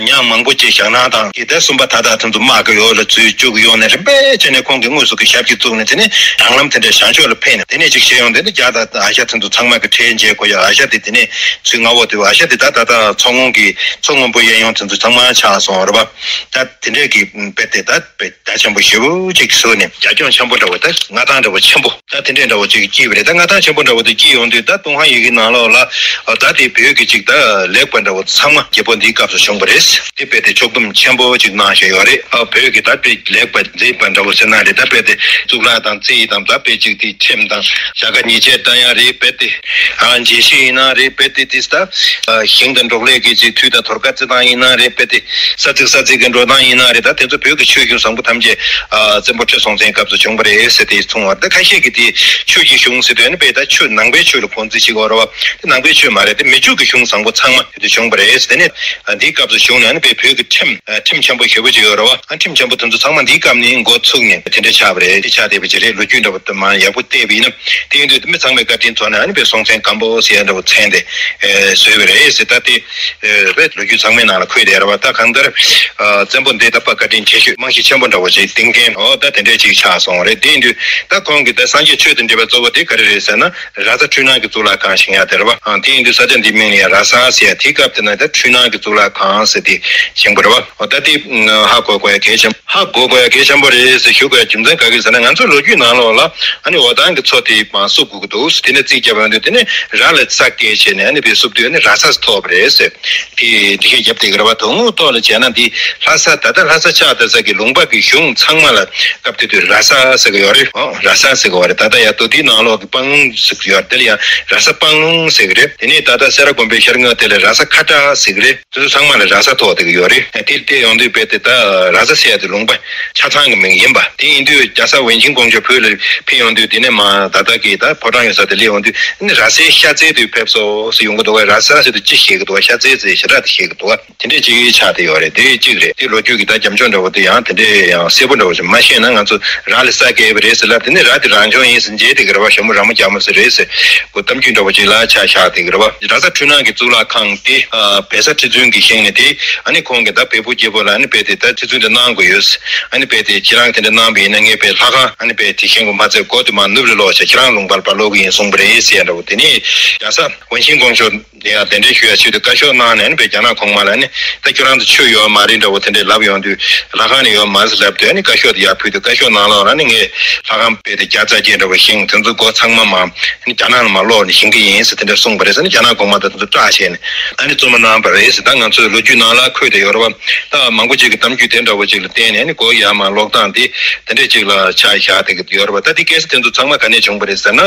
ཉ་མང་པོ་ཅིག་བཞག་ན་དང་གི་ད་སུམ་པ་ད་ད་དེ་ཚོ་དམག་གི་འོག་ལ་འཛུལ་བཅུག་ཡོང་ནས་རིམ་པས་བྱས་ནས་ཁོང་གིས་དངོས་སུ་གི་ཞབས་ཀྱིས་བཙུགས་ནས་དེ་ནས་དྲང་ལམ་དེ་འདྲའི་བྱང་ཕྱོགས་ལ་ཕེབས་ནས་དེ་ནས་ཅིག་བྱས་ཡོང་དེ་ནས་རྒྱ་དང་ཨ་ཤ་དེ་ཚོ་ཚང་མ་གི་ཁྲལ་འཇལ་དགོས་ཡ། ཨ་ཤ་དེ་དེ་ནས་ཚུར་མངའ་འོག་དུ་ཨ་ཤ་དེ་ད་ད་ད་མཚོ་སྔོན་གྱི་མཚོ་སྔོན་པོ་གཡས་གཡོན་དེ་ཚོ་ཚང་མ་ཆགས་སོང་རེད་པ། ད་དེ་འདྲས་ཀྱི་དཔེ་དེ་ད་དཔེ་རྒྱ་ཆེན་པོ་ཞེ་པོ་ཅིག་བཟོས་ནས་རྒྱ་ཁྱོན་ཆེན་པོ་འདྲ་བོ་ད་མངའ་ཐང་འདྲ་བོ་ཆེན་པོ་ད་དེ་འདྲས་འདྲ་བོ་ཅིག་སྐྱེས་པ་རེད། ད་མངའ་ཐང་ཆེན་པོ་འདྲ་བོ་དེ་སྐྱེས་ཡོང་དུས་ད་ཏུན་ཧོང་ཡུལ་གྱི་ནང་ལོགས་ལ་ད་དེ་བོད་ཀྱི་ཅིག་ད་ལེགས་པ་འདྲ་བོ་ཚང་མ་རྒྱལ་པོ་འདིའི་སྐབས་སུ་བྱུང་བ་རེད། དེ་དཔེ་དེ་ཕྱོགས་བསྡོམས་ཆེན་པོ་ཅིག་གནང་བཞག་ཡོད་རེད། ཨ་བོད་ཀྱི་ད་དཔེ་ལེགས་པ་མཛེས་པ་འདྲ་བོ་ཟེར་ན་རེད། ད་དཔེ་དེ་གཙུག་ལག་དང་རྩིས་དང་ད་དཔེ་ཅིག་དེ་ཁྲིམས་དང་བྱ་དགའ་ཉེས་ཆད་བཏང་ཡ་རེད། དཔེ་དེ་ཨ་འཇལ་བྱེད་ཡིན་ན་རེད། དཔེ་དེ་དེ་ད་ཨ་ཞིང་དང་འབྲོག་ལས་ཀྱི་ཅིག་འཐུས་དང་དོར་ཁ་རྩི་སྟངས་ཡིན་ན་རེད། དཔེ་དེ་ས་ཚིགས་ས་ཚིགས་ཀྱི་འགྲོ་སྟངས་ཡིན་ན་རེད། ད་དེ་ཚོ་བོད་ཀྱི་ཆོས་གཞུང་བཟང་པོ་ཐམས་ཅད་ཨ་བཙན་པོ་ཁྲི་སྲོང་བཙན་སྐབས་སུ་བྱུང་བ་རེད་ཟེར་ཏེ་གསུངས་པ་རེད། ད་ཁ་ཤས་ཀྱིས་དེ་ཆོས་ཀྱི་གཞུང་ཟེར་དུས་ཨ་ནི་དཔེ་ད་ཆོས་ནང་པའི་ཆོས་ལ་གོ་འཛིན་བྱེད་ཀྱི་ཡོད་རེད་བ། དེ་ནང་པའི་ཆོས་མ་རེད། དེ་མི་ཆོས་ཀྱི་གཞུང་བཟང་པོ་ཚང་མ་དེ་བྱུང་བ་རེད། དེ་ནས་ཨ་འདིའི་སྐབས་སུ་བྱུང་ནས་ཨ་ནི་དཔེ་བོད་ཀྱི་ཁྲིམས་ཨ་ཁྲིམས་ཆེན་པོ་ཞེ་པོ་ཅིག་ཡོད་རེད་བ། ཨ་ཁྲིམས་ཆེན་པོ་དེ་ཚོ་ཚང་མ་འདིའི་སྐབས་ནས་འགོ་ཚུགས་ནས་དེ་འདྲ་ཆགས་པ་རེད། དེ་ཆགས་བསྡད་པ་ཅིག་རེད། ལོ་རྒྱུས་འདྲ་པོ་དེ་མ་ཡག་པོ་བལྟས་པ་ཡིན་ན། དེ་ཡིན་དུས་མི་ཚང་མས་བཀའ་དྲིན་ཚོར་ནས་ཨ་ནི་དཔེ་སྲོང་བཙན་སྒམ་པོ་ཟེར་ཡ་འདྲ་པོ་མཚན་དེ་ཨེ་བཟོས་པ་རེད་ཟེར། ད་དེ་ཨེ་དཔེ་ལོ་རྒྱུས་ཚང་མའི་ནང་ལ་འཁོད་བསྡད་རེད་བ། ད་གང་ལྟར་ཨ་བཙན་པོ་འདི་ད་དཔེ་བཀའ་དྲིན་ཆེ་ཤོས་རྨང་གཞི་ཆེན་པོ་འདྲ་པོ་ཅིག་བཏིང་མཁན་འོ་ད་དེ་འདྲས་ཅིག་ཆགས་སོང་རེད། དེ་ཡིན་དུས་ད་ཁོང་གིས་ད་སངས་རྒྱས་ཆོས་དང་འབྲེལ་བའི་གཙོ་བོ་དེ་ག་རེ་རེད་ཟེར་ན། ར་ས་འཕྲུལ་སྣང་གི་གཙུག་ལག་ཁང་བཞེངས་ཡ་དེ་རེད་བ། ཨ་དེ་ཡིན་དུས་ས་ཆ་འདིའི་མིང་ལ་ཡང་ར་ས་ཟེར་ཡ། དེའི་སྐབས་དེ་ན་ད་འཕྲུལ་སྣང་གི་གཙུག་ལག་ཁང་ཟེར་ཏེ་བཞེངས་པ་རེད་བ། འོ་ད་དེ་ཧ་གོ་དགོས་ཡ་གལ་ཆེན་པོ། ཧ་གོ་དགོས་ཡ་གལ་ཆེན་པོ་རེད་ཟེར་ཞུ་དགོས་ཡ་རྒྱུ་མཚན་ག་གི་ཟེར་ན། ང་ཚོའི་ལོ་རྒྱུས་ནང་ལོགས་ལ་ཨ་ནི་འོ་ཐང་གི་མཚོ་དེ་མར་བསུབ་དགོས་ཀྱི་འདུག་དེ་ནས་རྩིས་བརྒྱབ་ཡོང་དུས་དེ་ནས་ར་ལ་ས་བཀལ་བྱས་ནས་ཨ་ནི་དཔེ་བསུབ་དུས་ཨ་ནི་ར་ས་ཐོགས་པ་རེད་ཟེར། དེ་འདི་གས་རྒྱབ་བསྡད་ཀྱི་རེད་བ། དོན་དངོས་ཐོག་ལ་བྱས་ན་འདི་ལྷ་ས་ད་ལྟ་ལྷ་ས་ཆགས་བསྡད་ས་གི་ལུང་པ་གི་གཞུང་ཚང་མ་ལ་སྐབས་དེ་དུས་ར་ས་ཟེར་གི་ཡོད་རེད། ཨོ་ར་ས་ཟེར་གི་ཡོད་རེད། ད་ལྟ་ཡ་མདོ་སྡེའི་ནང་ལོགས་ཀྱི་སྤང་ལུང་ཟེར་གི་ཡོད་རེད། དེ་ལ་ཡང་ར་ས་སྤང་ལུང་ཟེར་གི་རེད། དེ་ནས་ད་ལྟ་སེ་ར་དགོན་པའི་ཤར་ངོས་དེ་ལ་ར་ས་ཁ་བྲག་ཟེར་གི་རེད། དེ་ཚོ་ཚང་མ་ལ་ར་ས་ཐོགས་བསྡད་ཀྱི་ཡོད་རེད། དེ་བལྟས་ཡོང་དུས་རྦད་དེ་ད་ར་ས་ཟེར་ཡ་དེ་ལུང་པ་ཆ་ཚང་གི་མིང་ཡིན་པ། དེ་ཡིན་དུས་རྒྱ་བཟའ་ཝན་ཆིང་ཀོང་ཇོ་བོད་ལ་ཕེབས་ཡོང་དུས་དེ་ནས་མར་ད་ལྟ་གི་ད་ཕོ་བྲང་ཡོད་ས་དེ་སླེབས་ཡོང་དུས་ཨ་ནི་ར་སའི་ཤ་ཚལ་དུ་ཕེབས་སོ་ཟེར་ཡོང་གི་འདུག་ག་ར་ས་ཟེར་དུས་ཅི་བཤད་ཀྱི་འདུག་ག་ཤ་ཚལ་ཟེར་ཞེ་དྲག་དེ་བཤད་ཀྱི་འདུག་ག་དེ་འདྲས་ཅིག་ཆགས་བསྡད་ཡོད་རེད། དེ་གཅིག་རེད། དེ་ལོ་རྒྱུས་ཀྱི་ད་རྒྱབ་ལྗོངས་འདྲ་བོ་དེ་ཡང་དེ་འདྲས་ཡང་གསལ་པོ་འདྲ་བོ་ཞིག་མ་ཤེས་ན། ང་ཚོ་ར་ལ་ས་བཀལ་བ་རེད་ཟེར་ལབ། དེ་ནས་ར་དེ་རང་བྱུང་ཡིན་ཟེར་མཇལ་བསྡད་ཀྱི་རེད་བ། ཞྭ་མོ་ར་མོ་རྒྱ་མོ་ཟེར་རེད་ཟེར། གོ་གཏམ་རྒྱུད་འདྲ་བོ་ཅིག་ལ་ཆ་བཞག་བསྡད་ཀྱི་རེད་བ། ར་ས་འཕྲུལ་སྣང་གི་གཙུག་ལག་ཁང་དེ་ཨ་བལ་བཟའ་ཁྲི་བཙུན་གྱིས་བཞེངས་ནས། དེ་ཨ་ནི་ཁོང་གིས་ད་བལ་པོ་རྒྱལ་པོ་ལ་ཨ་ནི་རྦད་དེ་ད་ཁྲི་བཙུན་དེ་གནང་དགོས་ཡོད། ཨ་ནི་རྦད་དེ་ཁྱེད་རང་དེ་འདྲ་གནང་བ་ཡིན་ན་ངས་རྦད་ལྷ་ཁང་ཨ་ནི་རྦད་དེ་བཞེངས་དགོས་མ་ཚད་སྒོ་དེ་མར་ནུབ་རེ་ལོག་བྱས། ཁྱེད་རང་ལུང་པར་ཕར་ལོག་གི་ཡིན་གསུངས་པ་རེད་ཟེར་ཡ་འདྲ་བོ། དེ་ནས་རྒྱ་བཟའ་ཝན་ཆིང་ཀོང་ཇོ་དེ་ཡང་གདན་འདྲེན་ཞུ་ཡ་ཆེད་དུ་བཀའ་ཤོག་གནང་ནས་ཨ་ནི་རྦད་རྒྱ་ནག་གོང་མ་ལ་ཨ་ནི་ད་ཁྱོད་རང་ཚོ་ཆོས་ཡོད་མ་རེད་འདྲ་བོ་དེ་འདྲས་ལབ་ཡོང་དུས། ལྷ་ཁང་ནས་ཡོད་མ་རེད་ལབ་དུས་ཨ་ནི་བཀའ་ཤོག་དེ་ཡར་ཕུལ་དུས་བཀའ་ཤོག་ནང་ལོགས་ལ་ཨ་ནི་ངས་ལྷ་ཁང་རྦད་དེ་བརྒྱ་རྩ་བརྒྱད་འདྲ་བོ་བཞེངས། དེ་ཚོ་སྒོ་ཚང་མ་མར་ཨ་ནི་རྒྱ་ནག་ལ་མར་སློག་ནས་བཞེངས་ཀྱི་ཡིན་ཟེར་དེ་འདྲ་གསུངས་པ་རེད་ཟེར་ནས་རྒྱ་ནག་གོང་མ་དང་དེ་ཚོ་སྐྲག་བྱས་ནས་ཨ་ནི་བཙུན་མོ་གནང་བ་རེད་ཟེར། ད་ང་ཚོའི་ལོ་རྒྱུས་ནང་ལ་འཁོད་བསྡད་ཡོད་རེད་བ། ད་མང་པོ་ཅིག་གི་གཏམ་རྒྱུད་དེ་འདྲ་བོ་ཅིག་ལ་བརྟེན་ནས་ཨ་ནི་སྒོ་ཡར་མར་སློག་སྟངས་དེ་དེ་འདྲས་ཅིག་ལ་ཆ་བཞག་བསྡད་ཀྱི་ཡོད་རེད་བ། ད་དེ་སྐད་ཆ་དེ་ཚོ་ཚང་མ་ག་ནས་བྱུང་བ་རེད་ཟེར་ན།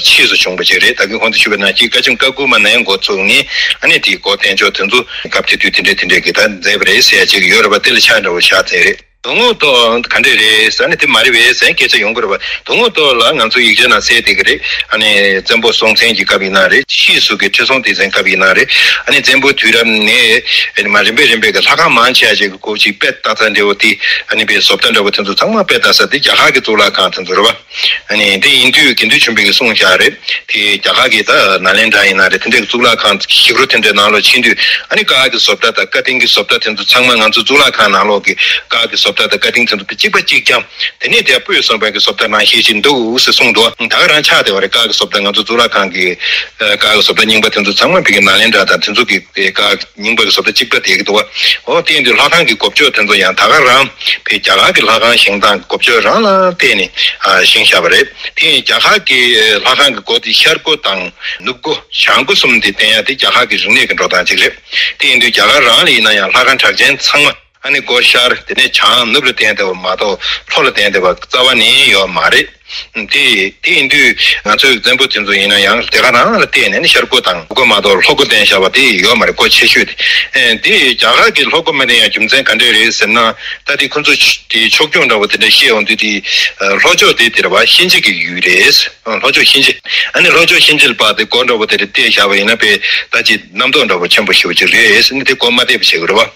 ཕྱིས་སུ་བྱུང་བ་ཅིག་རེད། ད་གིན་གོང་དུ་ཞུས་པ་ནང་བཞིན་བཀའ་ཆེམས་བཀའ་བསྐུར་མ་ནས་འགོ་ཚུགས་ནས་ཨ་ནི་དེའི་འགོ་བསྟན་ཕྱོགས་དེ་ཚོ་སྐབས་དེ་དུས་དེ་འདྲས་དེ་འདྲས་ཀྱི་ད་མཛད་པ་རེད་ཟེར་ཡ་ཅིག་ཡོད་རེད་བ། དེ་ལ་ཆ་འདྲ་བོ་བཞག་ཚར་རེད། དོན་དངོས་ཐོག་ག་འདྲས་རེད་ཟེར་ན་དེ་མ་རེད་པས་ཟེར་སྐད་ཆ་ཡོང་གི་རེད་བ། དོན་དངོས་ཐོག་ལ་ང་ཚོ་ཡིག་ཆ་ནང་གསལ་བསྡད་ཀྱི་རེད། ཨ་ནི་བཙན་པོ་སྲོང་བཙན་གྱི་སྐབས་ཡིན་ན་རེད། ཕྱིས་སུ་གི་ཁྲི་སྲོང་ལྡེ་བཙན་སྐབས་ཡིན་ན་རེད། ཨ་ནི་བཙན་པོའི་དུས་རབས་ནས་ཨ་ནི་མར་རིམ་པས་རིམ་པས་ཀྱི་ལྷ་ཁང་མང་ཆེ་བ་ཅིག་གི་སྐོར་ཅིག་དཔེ་ལྟ་ས་འདྲ་བོ་དེ། ཨ་ནི་དཔེ་བཟོ་ལྟ་འདྲ་བོ་དེ་ཚོ་ཚང་མ་དཔེ་ལྟ་ས་དེ་རྒྱ་གར་གྱི་གཙུག་ལག་ཁང་དེ་ཚོ་རེད་བ། ཨ་ནི་དེ་ཡིན་དུས་དགེ་འདུན་ཆོས་འཕེལ་གྱིས་གསུངས་བཞག་རེད། དེ་རྒྱ་གར་གྱི་ད་ནཱ་ལེནྡྲ་ཡིན་ན་རེད། དེ་འདྲའི་གཙུག་ལག་ཁང་ཞིག་རོ་དེ་འདྲའི་ནང་ལོགས་ཕྱིན་དུས་ཨ་ནི་བཀའ་གི་བཟོ་ལྟ་དང་བཀའ་དྲིན་གྱི་བཟོ་ལྟ་དེ་ཚོ་ཚང་མ་ང་ཚོ་གཙུག་ལག་ཁང་ནང་ལོགས་ཀྱི་བཀའ་གི་བཟོ་ ད་ལྟ་བཀའ་དྲིན་དེ་ཚོ་གཅིག་པ་གཅིག་རྐྱང་། དེ་ནས་དེ་སྤོས་སོང་བའི་གི་བཟོ་ལྟ་རང་ཤེས་ཤིག་འདུག་ཟེར་གསུངས་འདུག་ད་ག་རང་ཆགས་བསྡད་པ་རེད། བཀའ་གི་བཟོ་ལྟ་ང་ཚོ་གཙུག་ལག་ཁང་གི་ཨ་བཀའ་གི་བཟོ་ལྟ་རྙིང་པ་དེ་ཚོ་ཚང་མ་བི་གི་ནཱ་ལེནྡྲ་དང་དེ་ཚོ་གི་བཀའ་རྙིང་པ་གི་བཟོ་ལྟ་གཅིག་པ་བསྡད་ཀྱི་འདུག་བ། འོ་དེ་ཡིན་དུས་ལྷ་ཁང་གི་སྒོ་ཕྱོགས་དེ་ཚོ་ཡང་ད་ག་རང་བི་རྒྱ་གར་གི་ལྷ་ཁང་བཞེངས་སྟངས་སྒོ་ཕྱོགས་རང་ལ་བལྟས་ནས་ཨ་བཞེངས་བཞག་པ་རེད། དེ་ཡིན་རྒྱ་གར་གི་ལྷ་ཁང་གི་སྒོ་དེ་ཤར་སྒོ་དང་ནུབ་སྒོ་བྱང་སྒོ་གསུམ་དེ་བསྟན་ཡ་དེ་རྒྱ་གར་གི་རིག་གནས་ཀྱི་འགྲོ་སྟངས་གཅིག་རེད། དེ་ཡིན་དུས་རྒྱ་གར་རང་ལ་ཡིན་ན་ཡང་ལྷ་ཁང་གྲགས་ཅན་ཚང་མ། ཨ་ནི་སྒོ་ཤར། དེ་ནས་བྱང་ནུབ་ལ་བསྟན་བསྡད་པ་མ་གཏོགས་ལྷོ་ལ་བསྟན་བསྡད་པ་རྩ་བ་ནས་ཡོད་མ་རེད། དེ་དེ་ཡིན་དུས་ང་ཚོའི་བཙན་པོ་དེ་ཚོ་ཡིན་ན་ཡང་དེ་ག་རང་ལ་བལྟས་ནས་ནི་ཤར་སྒོ་དང་ནུབ་སྒོ་མ་གཏོགས་ལྷོ་སྒོ་བསྟན་བཞག་པ་དེ་ཡོད་མ་རེད། སྒོ་ཆེ་ཤོས་དེ། ཨེ་དེ་རྒྱ་གར་གྱི་ལྷོ་སྒོ་མ་བསྟན་ཡ་རྒྱུ་མཚན་ག་འདྲས་རེད་ཟེར་ན། ད་དེ་ཁོ་ཚོ་དེ་ཕྱོགས་སྐྱོང་འདྲ་བོ་དེ་འདྲ་བཤད་འོང་དུས་དེ་ལྷོ་ཕྱོགས་དེ་དེ་རེད་བ། གཤིན་རྗེ་གི་ཡུལ་རེད། ལྷོ་ཕྱོགས་གཤིན་རྗེ། ཨ་ནི་ལྷོ་ཕྱོགས་གཤིན་རྗེ་ལ་བབས་ཏེ་སྒོ་འདྲ་བོ་དེ་འདྲ་བལྟས་བཞག་པ་ཡིན་ན་དཔེ་ད་ཅི་རྣམ་རྟོག་འདྲ་བོ་ཆེན་པོ་ཞེ་པོ་ཅིག་རེད་ཟེར་ནས་དེ་སྒོ་མ་བལྟས་པ་བྱེད་དགོས་རེད་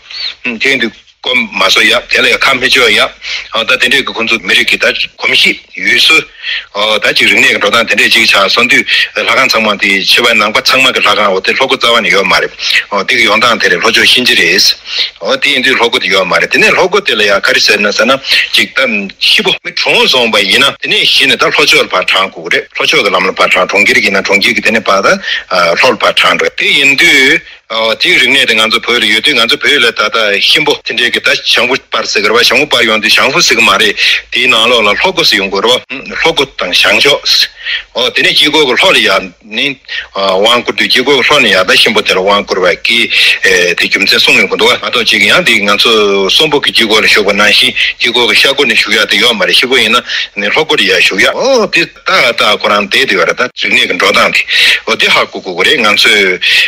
བ། དེ་ཡིན་དུས། སྒོ་མ་བཟོ་ཡ། དེ་ལ་ཡ་ཁ་མི་གཅོག་ཡ། ཨ་ད་དེ་འདྲས་ཀྱི་ཁོང་ཚོ་མི་རིགས་ཀྱི་ད་གོམས་གཤིས་ཡུལ་སྲོལ། ཨ་ད་ཅིག་རིག་གནས་ཀྱི་འགྲོ་སྟངས་དེ་འདྲས་ཅིག་ཆགས་སོང་དུས་ལྷ་ཁང་ཚང་མ་དེ་ཕྱི་པ་ནང་པ་ཚང་མ་གི་ལྷ་ཁང་འོ་དེ་ལྷོ་སྒོ་རྩ་བ་ནས་ཡོད་མ་རེད། ཨོ་དེ་གི་ཡོང་སྟངས་དེ་རེད། ལྷོ་ཕྱོགས་གཤིན་རྗེ་རེད། ཨོ་དེ་ཡིན་དུས་ལྷོ་སྒོ་དེ་ཡོད་མ་རེད། དེ་ནས་ལྷོ་སྒོ་དེ་ལ་ཡ་ག་རེ་ཟེར་ན་ཟེར་ན་ཅིག་ད་ཤི་བོ་མི་གྲོངས་སོང་བ་ཡིན་ན་དེ་ནས་གཞི་ནས་ད་ལྷོ་ཕྱོགས་ལ་ཕར་དྲངས་དགོས་ཀྱི་རེད། ལྷོ་ཕྱོགས་ཀྱི་ལམ་ལ་ཕར་དྲངས། གྲོང་ཁྱེར་གྱི་ན་གྲོང་ཁྱེར་གྱི་དེ་ནས་ཕར་ད་ལྷོ་ལ་ཕར་དྲངས་འགྲོ། དེ་ཡིན་དུས། ཨོ་དེའི་རིག་གནས་དེ་ང་ཚོ་བོད་ལ་ཡོད་དུས་ང་ཚོ་བོད་ལ་ད་ལྟ་ཤིང་ཕོ་དེ་འདྲའི་གི་ད་བྱང་བུ་པར་ཟེར་གི་རེད་བ། བྱང་བུ་པར་ཡོང་དུས་བྱང་བུ་ཟེར་གི་མ་རེད། དེའི་ནང་ལོགས་ལ་ལྷོ་སྒོ་ཟེར་ཡོང་གི་རེད་བ། ལྷོ་སྒོ་དང་བྱང་ཕྱོགས། ཨོ་དེ་ནས་དཀྱིལ་འཁོར་གི་ལྷོ་ལ་ཡར་ནི་དབང་བསྐུར་དུས་དཀྱིལ་འཁོར་གི་ལྷོ་ནས་ཡར་ད་ཤིང་ཕོ་དེ་ལ་དབང་བསྐུར་བ་གི་དེ་རྒྱུ་མཚན་གསུངས་ཡོང་གི་འདུག་བ། མ་གཏོགས་ཅིག་ཡང་དེ་ང་ཚོ་གསོན་པོ་གི་དཀྱིལ་འཁོར་ལ་བཞུགས་པ་ནང་བཞིན་དཀྱིལ་འཁོར་གི་ཤར་སྒོ་ནས་བཞུགས་ཡག་དེ་ཡོད་མ་རེད། ཤི་བོ་ཡིན་ན་ནི་ལྷོ་སྒོ་ལ་ཡར་བཞུགས་ཡག་ཨོ་དེ། ཏག་ཏག་ཁོ་རང་བསྡད་དེ་ཡོད་རེད། ད་རིག་གནས་ཀྱི་འགྲོ་སྟངས་དེ་འོ་དེ་ཧ་གོ་དགོས་ཀྱི་རེད། ང་ཚོས་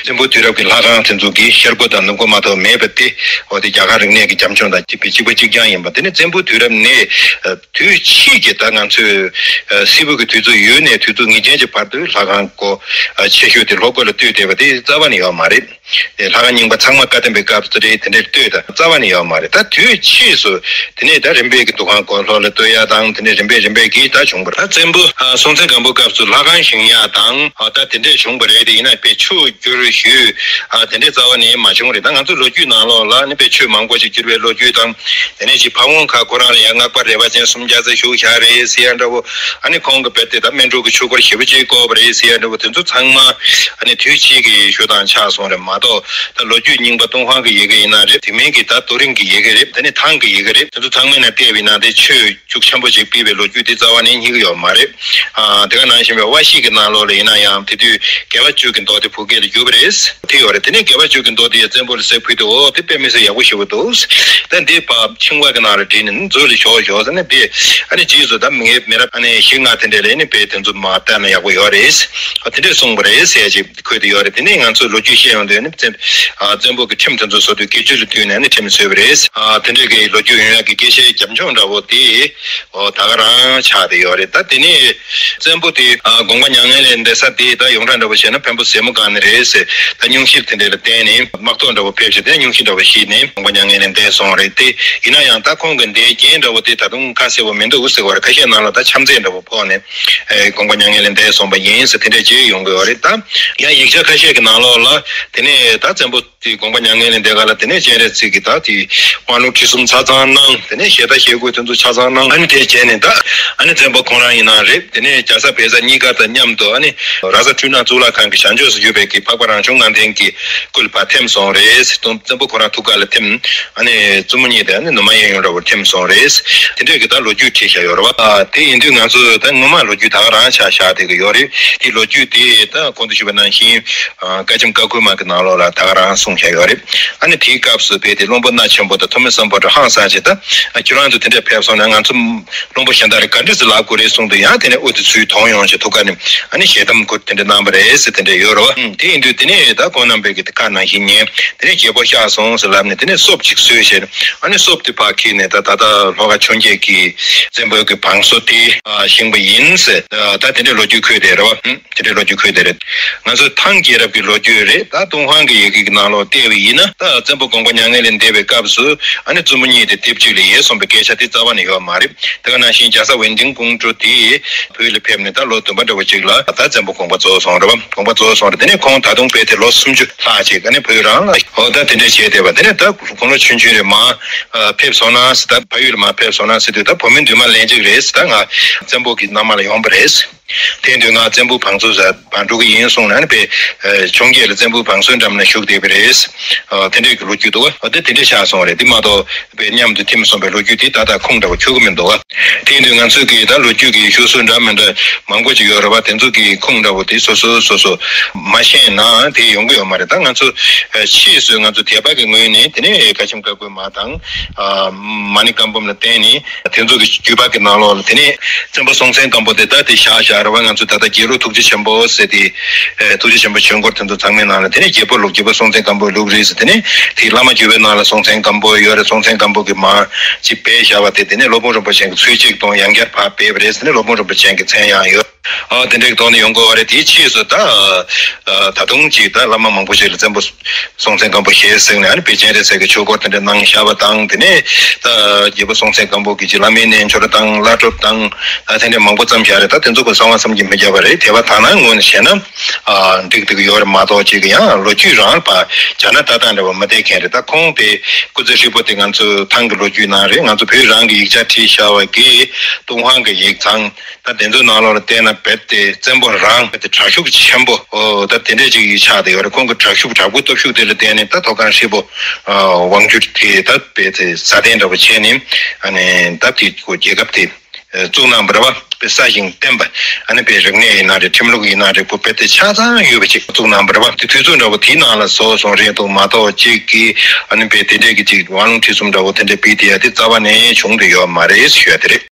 བཙན་པོའི་དུས་རབས་ཀྱི་ལྷ་ཁང་དེ་ཚོ་གི་ཤར་སྒོ་དང་ནུབ་སྒོ་མ་གཏོགས་མེད་པ་དེ་འོ་དེ་རྒྱ་གར་རིག་གནས་ཀྱི་རྒྱབ་ལྗོངས་དང་གཅིག་པའི་གཅིག་པ་གཅིག་རྐྱང་ཡིན་པ། དེ་ནི་བཙན་པོའི་དུས་རབས་ནས་དུས་ཕྱིས་ཀྱི་ད་ང་ཚོས་སིལ་བུ་གི་དུས་ཚོད་ཡོལ་ནས་དུས་ཚོད་ངེས་ཅན་གྱི་བར་དུ་ལྷ་ཁང་སྒོ་ཆེ་ཤོས་དེ་ལྷོ་སྒོ་ལ་བཏོད་བསྡད་པ་དེ་རྩ་བ་ནས་ཡོད་མ་རེད། ལྷ་ཁང་རྙིང་པ་ཚང་མ་བཀའ་གདམས་པའི་སྐབས་སུ་རེད། དེ་འདྲའི་ལྟོས་དང་རྩ་བ་ནས་ཡོད་མ་རེད། ད་དུས་ཕྱིས་སུ་དེ་ནས་ད་རིམ་པས་ཀྱི་འདུ་ཁང་སྐོར་ལྷོ་ལ་ལྟོས་ཡ་དང་དེ་ནས་རིམ་པས་རིམ་པས་ཀྱིས་ད་བྱུང་བ་རེད། ད་བཙན་པོ་ཨ་སྲོང་བཙན་སྒམ་པོའི་སྐབས་སུ་ལྷ་ཁང་བཞེངས་ཡ་དང་ཨ་ད་དེ་འདྲས་བྱུང་བ་རེད། དེ་ཡིན་ན་དཔེ་ཆོས་བསྒྱུར་ཞུས་ཨ་དེ་འདྲས་རྩ་བ་ནས་མ་བྱུང་རེད། ད་ང་ཚོ་ལོ་རྒྱུས་ནང་ལོགས་ལ་ནི་དཔེ་ཆོས་མང་པོ་ཞིག་བསྒྱུར་བའི་ལོ་རྒྱུས་དང་དེ་ནས་ཅིག་ཕ་བོང་ཁ་ཁོ་རང་ལ་ཡང་སྔགས་པ་རས་པ་ཅན་སུམ་བརྒྱ་ཙམ་བཞུགས་བཞག་རེད་ཟེར་ཡ་འདྲ་བོ། ཨ་ནི་ཁོང་གི་བེད་དེ་ད་སྨིན་དྲུག་གི་ཆོས་སྐོར་ཞེ་པོ་ཅིག་བསྐོར་བ་རེད་ཟེར་ཡ་འདྲ་བོ་དེ་ཚོ་ཚང་མ་ཨ་ནི་དུས་ཕྱིས་ཀྱི་ཞུ་སྟངས་ཆགས་སོང་རེད་མ་གཏོགས། ད་ལོ་རྒྱུས་རྙིང་པ་ཏུན་ཧོང་གི་ཡི་གེ་ཡིན་ན་རེད། དེ་མིན་གྱི་ད་རྡོ་རིང་གི་ཡི་གེ་རེད། དེ་ནི་ཐང་གི་ཡི་གེ་རེད། དེ་ཚོ་ཚང་མའི་ནང་བལྟས་པ་ཡིན་ན་དེ་ཆོས་ཤུགས་ཆེན་པོ་ཅིག་སྤེལ་བའི་ལོ་རྒྱུས་དེ་རྩ་བ་ནས་རྙེད་ཀྱི་ཡོད་མ་རེད། ཨ་དེ་ག་ནང་བཞིན་པའི་དབའ་བཞེད་ཀྱི་ནང་ལོགས་ལ་ཡིན་ན་ཡང་དེ་དུས་དགེ་བ་བཅུ་གི་མདོ་དེ་བོད་སྐད་ལ་བསྒྱུར་བ་རེད། དེ་ཡོད་རེད། དེ་ནས་དགེ་བ་བཅུ་གི་མདོ་དེ་ཡང་བཙན་པོ་ལ་གསེར་ཕུལ་དུས་འོ་དེ་དཔེ་མི་སྲིད་ཡག་པོ་ཞེ་པོ་འདུག་ད་འདི་ཕར་ཕྱིང་པ་གི་ནང་ལ་བྲིས་ནས་མཛོད་ལ་བཞག་བཞག་ཟེར་ནས་དེ་ཨ་ནི་རྗེས་སུ་ད་མི་ངའི་མི་རབས་ཨ་ནི་བཞི་ལྔ་དེ་འདྲས་ལ་ཨ་ནི་དཔེ་དེ་ཚོ་མར་བལྟས་ན་ཡག་པོ་ཡོད་རེད། ཨ་དེ་འདྲས་གསུངས་པ་རེད་ཟེར་ཅིག་འཁོད་དེ་ཡོད་རེད། དེ་ནས་ང་ཚོས་ལོ་རྒྱུས་བཤད་ཡོང་དུས་ནི་བཙན་ཨ་བཙན་པོ་གི་ཁྲིམས་དེ་ཚོ་བཟོ་དུས་སྐེ་ཆུ་ལ་བཏུད་ནས་ནི་ཁྲིམས་བཟོས་པ་རེད། ཨ་དེ་འདྲས་ཀྱི་ལོ་རྒྱུས་ཡོང་ཡག་གི་སྐད་ཆའི་རྒྱབ་ལྗོངས་འདྲ་བོ་དེ་ཨོ་ད་ག་རང་ཆགས་བསྡད་ཡོད་རེད། ད་དེ་ནས་བཙན་པོ་དེ་ཨ་དགོངས་པ་མྱ་ངན་ལས་འདས་ས་དེ་ད་ཡོངས་གྲགས་འདྲ་བོ་བྱས་ན་འཕན་པོ་ཟལ་མོ་སྒང་ནས་རེད་ཟེར། ད་སྙུང་གཞི་དེ་འདྲས་ལ་བརྟེན་ནས་དམག་ཐོག་འདྲ་བོ་ཕེབས་བྱས་དེ་སྙུང་གཞི་འདྲ་བོ་བཞེས་ནས་དགོངས་པ་མྱ་ངན་ལས་འདས་སོང་རེད། དེ་ཡིན་ན་ཡང་ད་ཁོང་གི་འདས་རྐྱེན་འདྲ་བོ་དེ་ད་དུང་ཁ་གསལ་པོ་མི་འདུག་ཟེར་བ་རེད། ཁ་ཤས་ནང་ལ་ད་ཆམ་ཚད་འདྲ་བོ་ཕོག་ནས། ཨེ་དགོངས་པ་མྱ་ངན་ལས་འདས་སོང་བ་ཡིན་ཟེར་དེ་འདྲས་བརྗོད་ཡོང་གི་ཡོད་རེད། ད་ཡང་ཡིག་ཆ་ཁ་ཤས་ཀྱི་ནང་ལོགས་ལ་དེ་ནས་ད་བཙན་པོ་དེ་དགོངས་པ་མྱ་ངན་ལས་འདས་ག་ལ་དེ་ནས་སྤྱན་རས་གཟིགས་ཀྱིས་ད་དེ་དབང་ལུང་ཁྲིད་གསུམ་ཆ་ཚང་གནང་། དེ་ནས་ཞལ་ཏ་ཞལ་བཀོད་དེ་ཚོ་ཆ་ཚང་གནང་། ཨ་ནི་དེ་བྱས་ནས་ད་ཨ་ནི་བཙན་པོ་ཁོང་རང་ཡིན་ན་རེད། དེ་ནས་རྒྱ་བཟའ་བལ་བཟའ་གཉིས་ཀ་དང་མཉམ་དུ་ཨ་ནི་ར་ས་འཕྲུལ་སྣང་གཙུག་ལག་ཁང་གི་བྱང་ཕྱོགས་སུ་ཡོད་པའི་གི་འཕགས་པ་རང་བྱུང་ལྔ་ལྡན་གྱི་སྐུ་ལ་ཕར་ཐིམ་སོང་རེད། བཙན་པོ་ཁོ་རང་ཐུགས་ཀ་ལ་ཐིམ། ཨ་ནི་བཙུན་མོ་གཉིས་དེ་ཨ་ནི་ནུ་མ་གཡས་གཡོན་འདྲ་བོར་ཐིམ་སོང་རེད། དེ་འདྲས་ཀྱི་ད་ལོ་རྒྱུས་བྲིས་བཞག་ཡོད་རེད་བ། ཨ་དེ་ཡིན་དུས་ང་ཚོ་ད་ངོ་མ་ལོ་རྒྱུས་ད་ག་རང་ཆགས་བཞག་བསྡད་ཀྱི་ཡོད་རེད། དེ་ལོ་རྒྱུས་དེ་ད་གོང་དུ་ཞུས་པ་ནང་བཞིན་ཨ་བཀའ་ཆེམས་ཀ་ཁོལ་མ་གི་ནང་ལོགས་ལ་ད་ག་རང་གསུངས་བཞག་ཡོད་རེད། ཨ་ནི་དེའི་སྐབས་སུ་དཔེ་དེ་བློན་པོ་སྣ་ཆེན་པོ་དང་ཐོན་མི་སམ་བྷོ་ཊ་ཧང་སངས་བྱས། ད་ཁྱོད་རང་ཚོ་དེ་འདྲས་ཕེབས་སོང་ན་ང་ཚོ་བློན་པོ་གཞན་དག་ལ་ག་འདྲས་སེ་ལབ་དགོས་རེད་གསུངས་དུས་ཡང་དེ་ནས་དབུ་དེ་ཚུར་དོང་ཡོང་བྱས་ཐུགས་ཀ་ནས་ཨ་ནི་ཞལ་གདམས་ཁུར་དེ་འདྲས་གནང་བ་རེད་ཟེར་དེ་འདྲས་ཡོད་རེད་བ། ཨུམ་དེ་ཡིན་དུས་དེ་ནས་ད་ཁོང་རྣམ་པས་ཀྱི་དེ་བཀའ་ནང་བཞིན་ཉན། དེ་ནས་རྒྱལ་པོ་གཤེགས་སོང་ཟེར་ལབ་ནས་དེ་ནས་སོབ་ཅིག་བཟོས་བྱས། ཨ་ནི་སོབ་དེ་ཕར་འཁྱེར་ནས་ད་ད་ལྟ་ལྷོ་ཁ་འཕྱོངས་རྒྱས་ཀྱི་བཙན་པོའི་གི་བང་སོ་དེ་ཨ་བཞེངས་པ་ཡིན་ཟེར། ད་དེ་འདྲའི་ལོ་རྒྱུས་འཁོད་དེ་རེད་བ། ཨུམ་དེ་འདྲའི་ལོ་རྒྱུས་འཁོད་དེ་རེད། ང་ཚོ་ཐང་རྒྱལ་རབས་ཀྱི་ལོ་རྒྱུས་རེད། ད་ཏུན་ཧོང་གི་ཡི་གེ་གི་ནང་ལོགས། བལྟས་པ་ཡིན་ན། ད་བཙན་པོ་དགོངས་པ་མྱ་ངན་ལས་འདས་པའི་སྐབས་སུ་ཨ་ནི་བཙུན་མོ་གཉིས་དེ་ལྟེབ་གཅིག་ལ་ཡལ་སོང་བའི་སྐད་ཆ་དེ་རྩ་བ་ནས་ཡོད་མ་རེད། དེ་ག་ནང་བཞིན་རྒྱ་བཟའ་ཝེ་ཏིང་ཀོང་ཀྲོའུ་དེ་བོད་ལ་ཕེབས་ནས་ད་ལོ་བདུན་པ་འདྲ་བོ་ཅིག་ལ་ད་བཙན་པོ་དགོངས་པ་རྫོགས་སོང་རེད་བ། དགོངས་པ་རྫོགས་སོང་རེད། དེ་ནས་ཁོང་ད་དུང་དཔེ་དེ་ལོ་སུམ་ཅུ་ལྷག་ཅིག་ཨ་ནི་བོད་རང་ལ་འོ་ད་དེ་འདྲས་བྱས་བསྡད་པ། དེ་ནས་ད་དགུང་ལོ་ཆུང་ཆུང་རེད། མར་ཨ་ཕེབས་སོང་ན་ཟེར། ད་ཕ་ཡུལ་ལ་མར་ཕེབས་སོང་ན་ཟེར་དུས། ད་བུ་མོ་འདུན་མ་ལན་གཅིག་རེད་ཟེར། ད་ང་བཙན་པོ་གི་མནའ་མ་ལ་ཡོང་པ་རེད། དེ་དུས་ང་བཙན་པོ་བང་མཛོད་ཟེར་བར་འགྲོ་གི་ཡིན་གསུངས་ནས་ཨ་ནི་དཔེ་ཨ་འཕྱོངས་རྒྱས་ལ་བཙན་པོ་བང་མཛོད་འགྲམ་ན་བཞུགས་བསྡད་པ་རེད། ཨ་དེ་འདྲས་ཀྱི་ལོ་རྒྱུས་འདུག་བ། དེ་དེ་འདྲས་ཆགས་སོང་བ་རེད། དེ་མ་གཏོགས་དཔེ་མཉམ་དུ་ཐིམ་སོང་བའི་ལོ་རྒྱུས་དེ་ད་ལྟ་ཁུངས་འདྲ་བོ་འཁྱོལ་གི་མི་འདུག་བ། དེ་དུས་ང་ཚོས་ཀྱི་ད་ལོ་རྒྱུས་ཀྱི་བཤད་སྲོལ་འདྲ་མི་འདྲ་མང་པོ་ཅིག་ཡོད་རེད་བ། དེ་ཚོ་གི་ཁུངས་འདྲ་བོ་དེ་སོ་སོ་སོ་སོ་མ་ཤེས་ན་དེ་ཡོང་གི་ཡོད་མ་རེད། ད་ང་ཚོ་ཨ་ཕྱིས་སུ་ང་ཚོ་དད་པ་གི་ངོས་ནས་དེ་ནས་ཁ་ཆེམས་བཀའ་བསྒོ་མ་དང་ཨ་མ་ཎི་བཀའ་འབུམ་ལ་བརྟེན་ནས། དེ་ཚོ་གི་བརྒྱུད་པ་གི་ནང་ལོགས་ལ་དེ་ནས་བཙན་པོ་སྲོང་བཙན་སྒམ་པོ་དེ་ད་དེ་བཞག་བཞག་རེད་བ། ང་ཚོ་ད་ལྟ་རྒྱལ་གླུ་ཐུགས་རྗེ་ཆེན་པོ་ཟེར་དེ། ཨེ་ཐུགས་རྗེ་ཆེན་པོ་ཆོས་འཁོར་དེ་ཚོ་ཚང་མའི་ནང་ལ་དེ་ནས་རྒྱལ་པོ་ལུགས་རྒྱལ་པོ་སྲོང་བཙན་སྒམ་པོའི་ལུགས་རེད་ཟེར། དེ་ནས་དེ་བླ་མ་བརྒྱུད་པའི་ནང་ལ་སྲོང་བཙན་སྒམ་པོ་ཡོད་རེད། སྲོང་བཙན་སྒམ་པོ་གི་མར་ཅིག་སྦས་བཞག་པ་དེ། དེ་ནས་སློབ་དཔོན་རིན་པོ་ཆེ་གི་ཚུལ་གཅིག་དང་ཡང་བསྐྱར་ཕར་སྦས་པ་རེད་ཟེར་ནས་སློབ་དཔོན་རིན་པོ་ཆེ་གི་མཚན་ཡང་ཡོད། ཨ་དེ་འདྲའི་ཐོག་ནས་ཡོང་དགོས་བ་རེད། དེའི་ཕྱིས་སུ་ད་ཨ་ད་དུང་ཅིག་ད་བླ་མ་མང་པོ་ཞིག་ལ་བཙན་པོ་སྲོང་བཙན་སྒམ་པོ་ཞེས་ཟེར་ནས་ཨ་ནི་དཔེ་སྤྱན་རས་གཟིགས་ཀྱི་ཆོས་སྐོར་དེ་འདྲ་གནང་བཞག་པ་དང་། དེ་ནས་ད་རྒྱལ་པོ་སྲོང་བཙན་སྒམ་པོ་གི་ཅིག་བླ་མའི་རྣལ་འབྱོར་དང་བླ་སྒྲུབ་དང་ཨ་དེ་འདྲ་མང་པོ་བརྩམས་བཞག་རེད། ད་དེ་ཚོ་གི་གསང་བ་བསམ་གྱིས་མི་ཁྱབ་པ་རེད། དད་པ་དག་སྣང་ངོས་ནས་བྱས་ན་ཨ་འགྲིག་འགྲིག་ཡོད་རེད་མ་གཏོགས། ཅིག་ཡང་ལོ་རྒྱུས་རང་ལ་ཕར་སྦྱར་ན་ཏག་ཏག་འདྲ་བ་མ་བསྡད་མཁན་རེད། ད་ཁོང་དེ་སྐུ་ཚེ་ཧྲིལ་པོ་དེ་ང་ཚོ་ཐང་གི་ལོ་རྒྱུས་ནང་རེད། ང་ཚོ་བོད་རང་གི་ཡིག་ཆ་བྲིས་བཞག་པ་གི་ཏུན་ཧོང་གི་ཡིག་ཚང་། ད་དེ་ཚོའི་ནང་ལོགས་ལ་བལྟས་ན་རྦད་དེ་བཙན་པོ་རང་རྦད་དེ་དྲག་ཤུགས་ཆེན་པོ་ཨོ་ད་དེ་འདྲས་ཅིག་ཆགས་བསྡད་ཡོད་རེད། ཁོང་གི་དྲག་ཤུགས་དྲག་པོའི་སྟོབས་ཤུགས་དེ་ལ་བརྟེན་ནས་ད་མཐོ་སྒང་ཧྲིལ་པོ་ཨ་དབང་སྒྱུར་དེ་ད་རྦད་དེ་སྲ་བརྟན་འདྲ་པོ་བྱས་ནས་ཨ་ནི་ད་དེ་ཁོ་རྒྱལ་ཁབ་དེ་བཙུགས་གནང་བ་རེད་བ། དཔེ་སྲ་ཞིང་བརྟན་པ། ཨ་ནི་དཔེ་རིག་གནས་ཡིན་ན་རེད། ཁྲིམས་ལུགས་ཡིན་ན་རེད། ཁོ་རྦད་དེ་ཆ་ཚང་ཡོད་པ་ཅིག་བཙུགས་གནང་བ་རེད་བ། དེ་དུས་ཚོད་འདྲ་པོ་དེའི་ནང་ལ་བཟོ་སོང་རེད་འདུག་མ་གཏོགས། གཅིག་གིས་ཨ་ནི་དཔེ་དེ་འདྲས་ཀྱི་ཅིག་དབང་ལུང་ཁྲིད་གསུམ་འདྲ་པོ་དེ་འདྲས་སྤེལ་དེ་ཡ་དེ་རྩ་བ་ནས་བྱུང་བསྡད་ཡོད་མ་རེད་ཞུ་ཡ་དེ་རེད།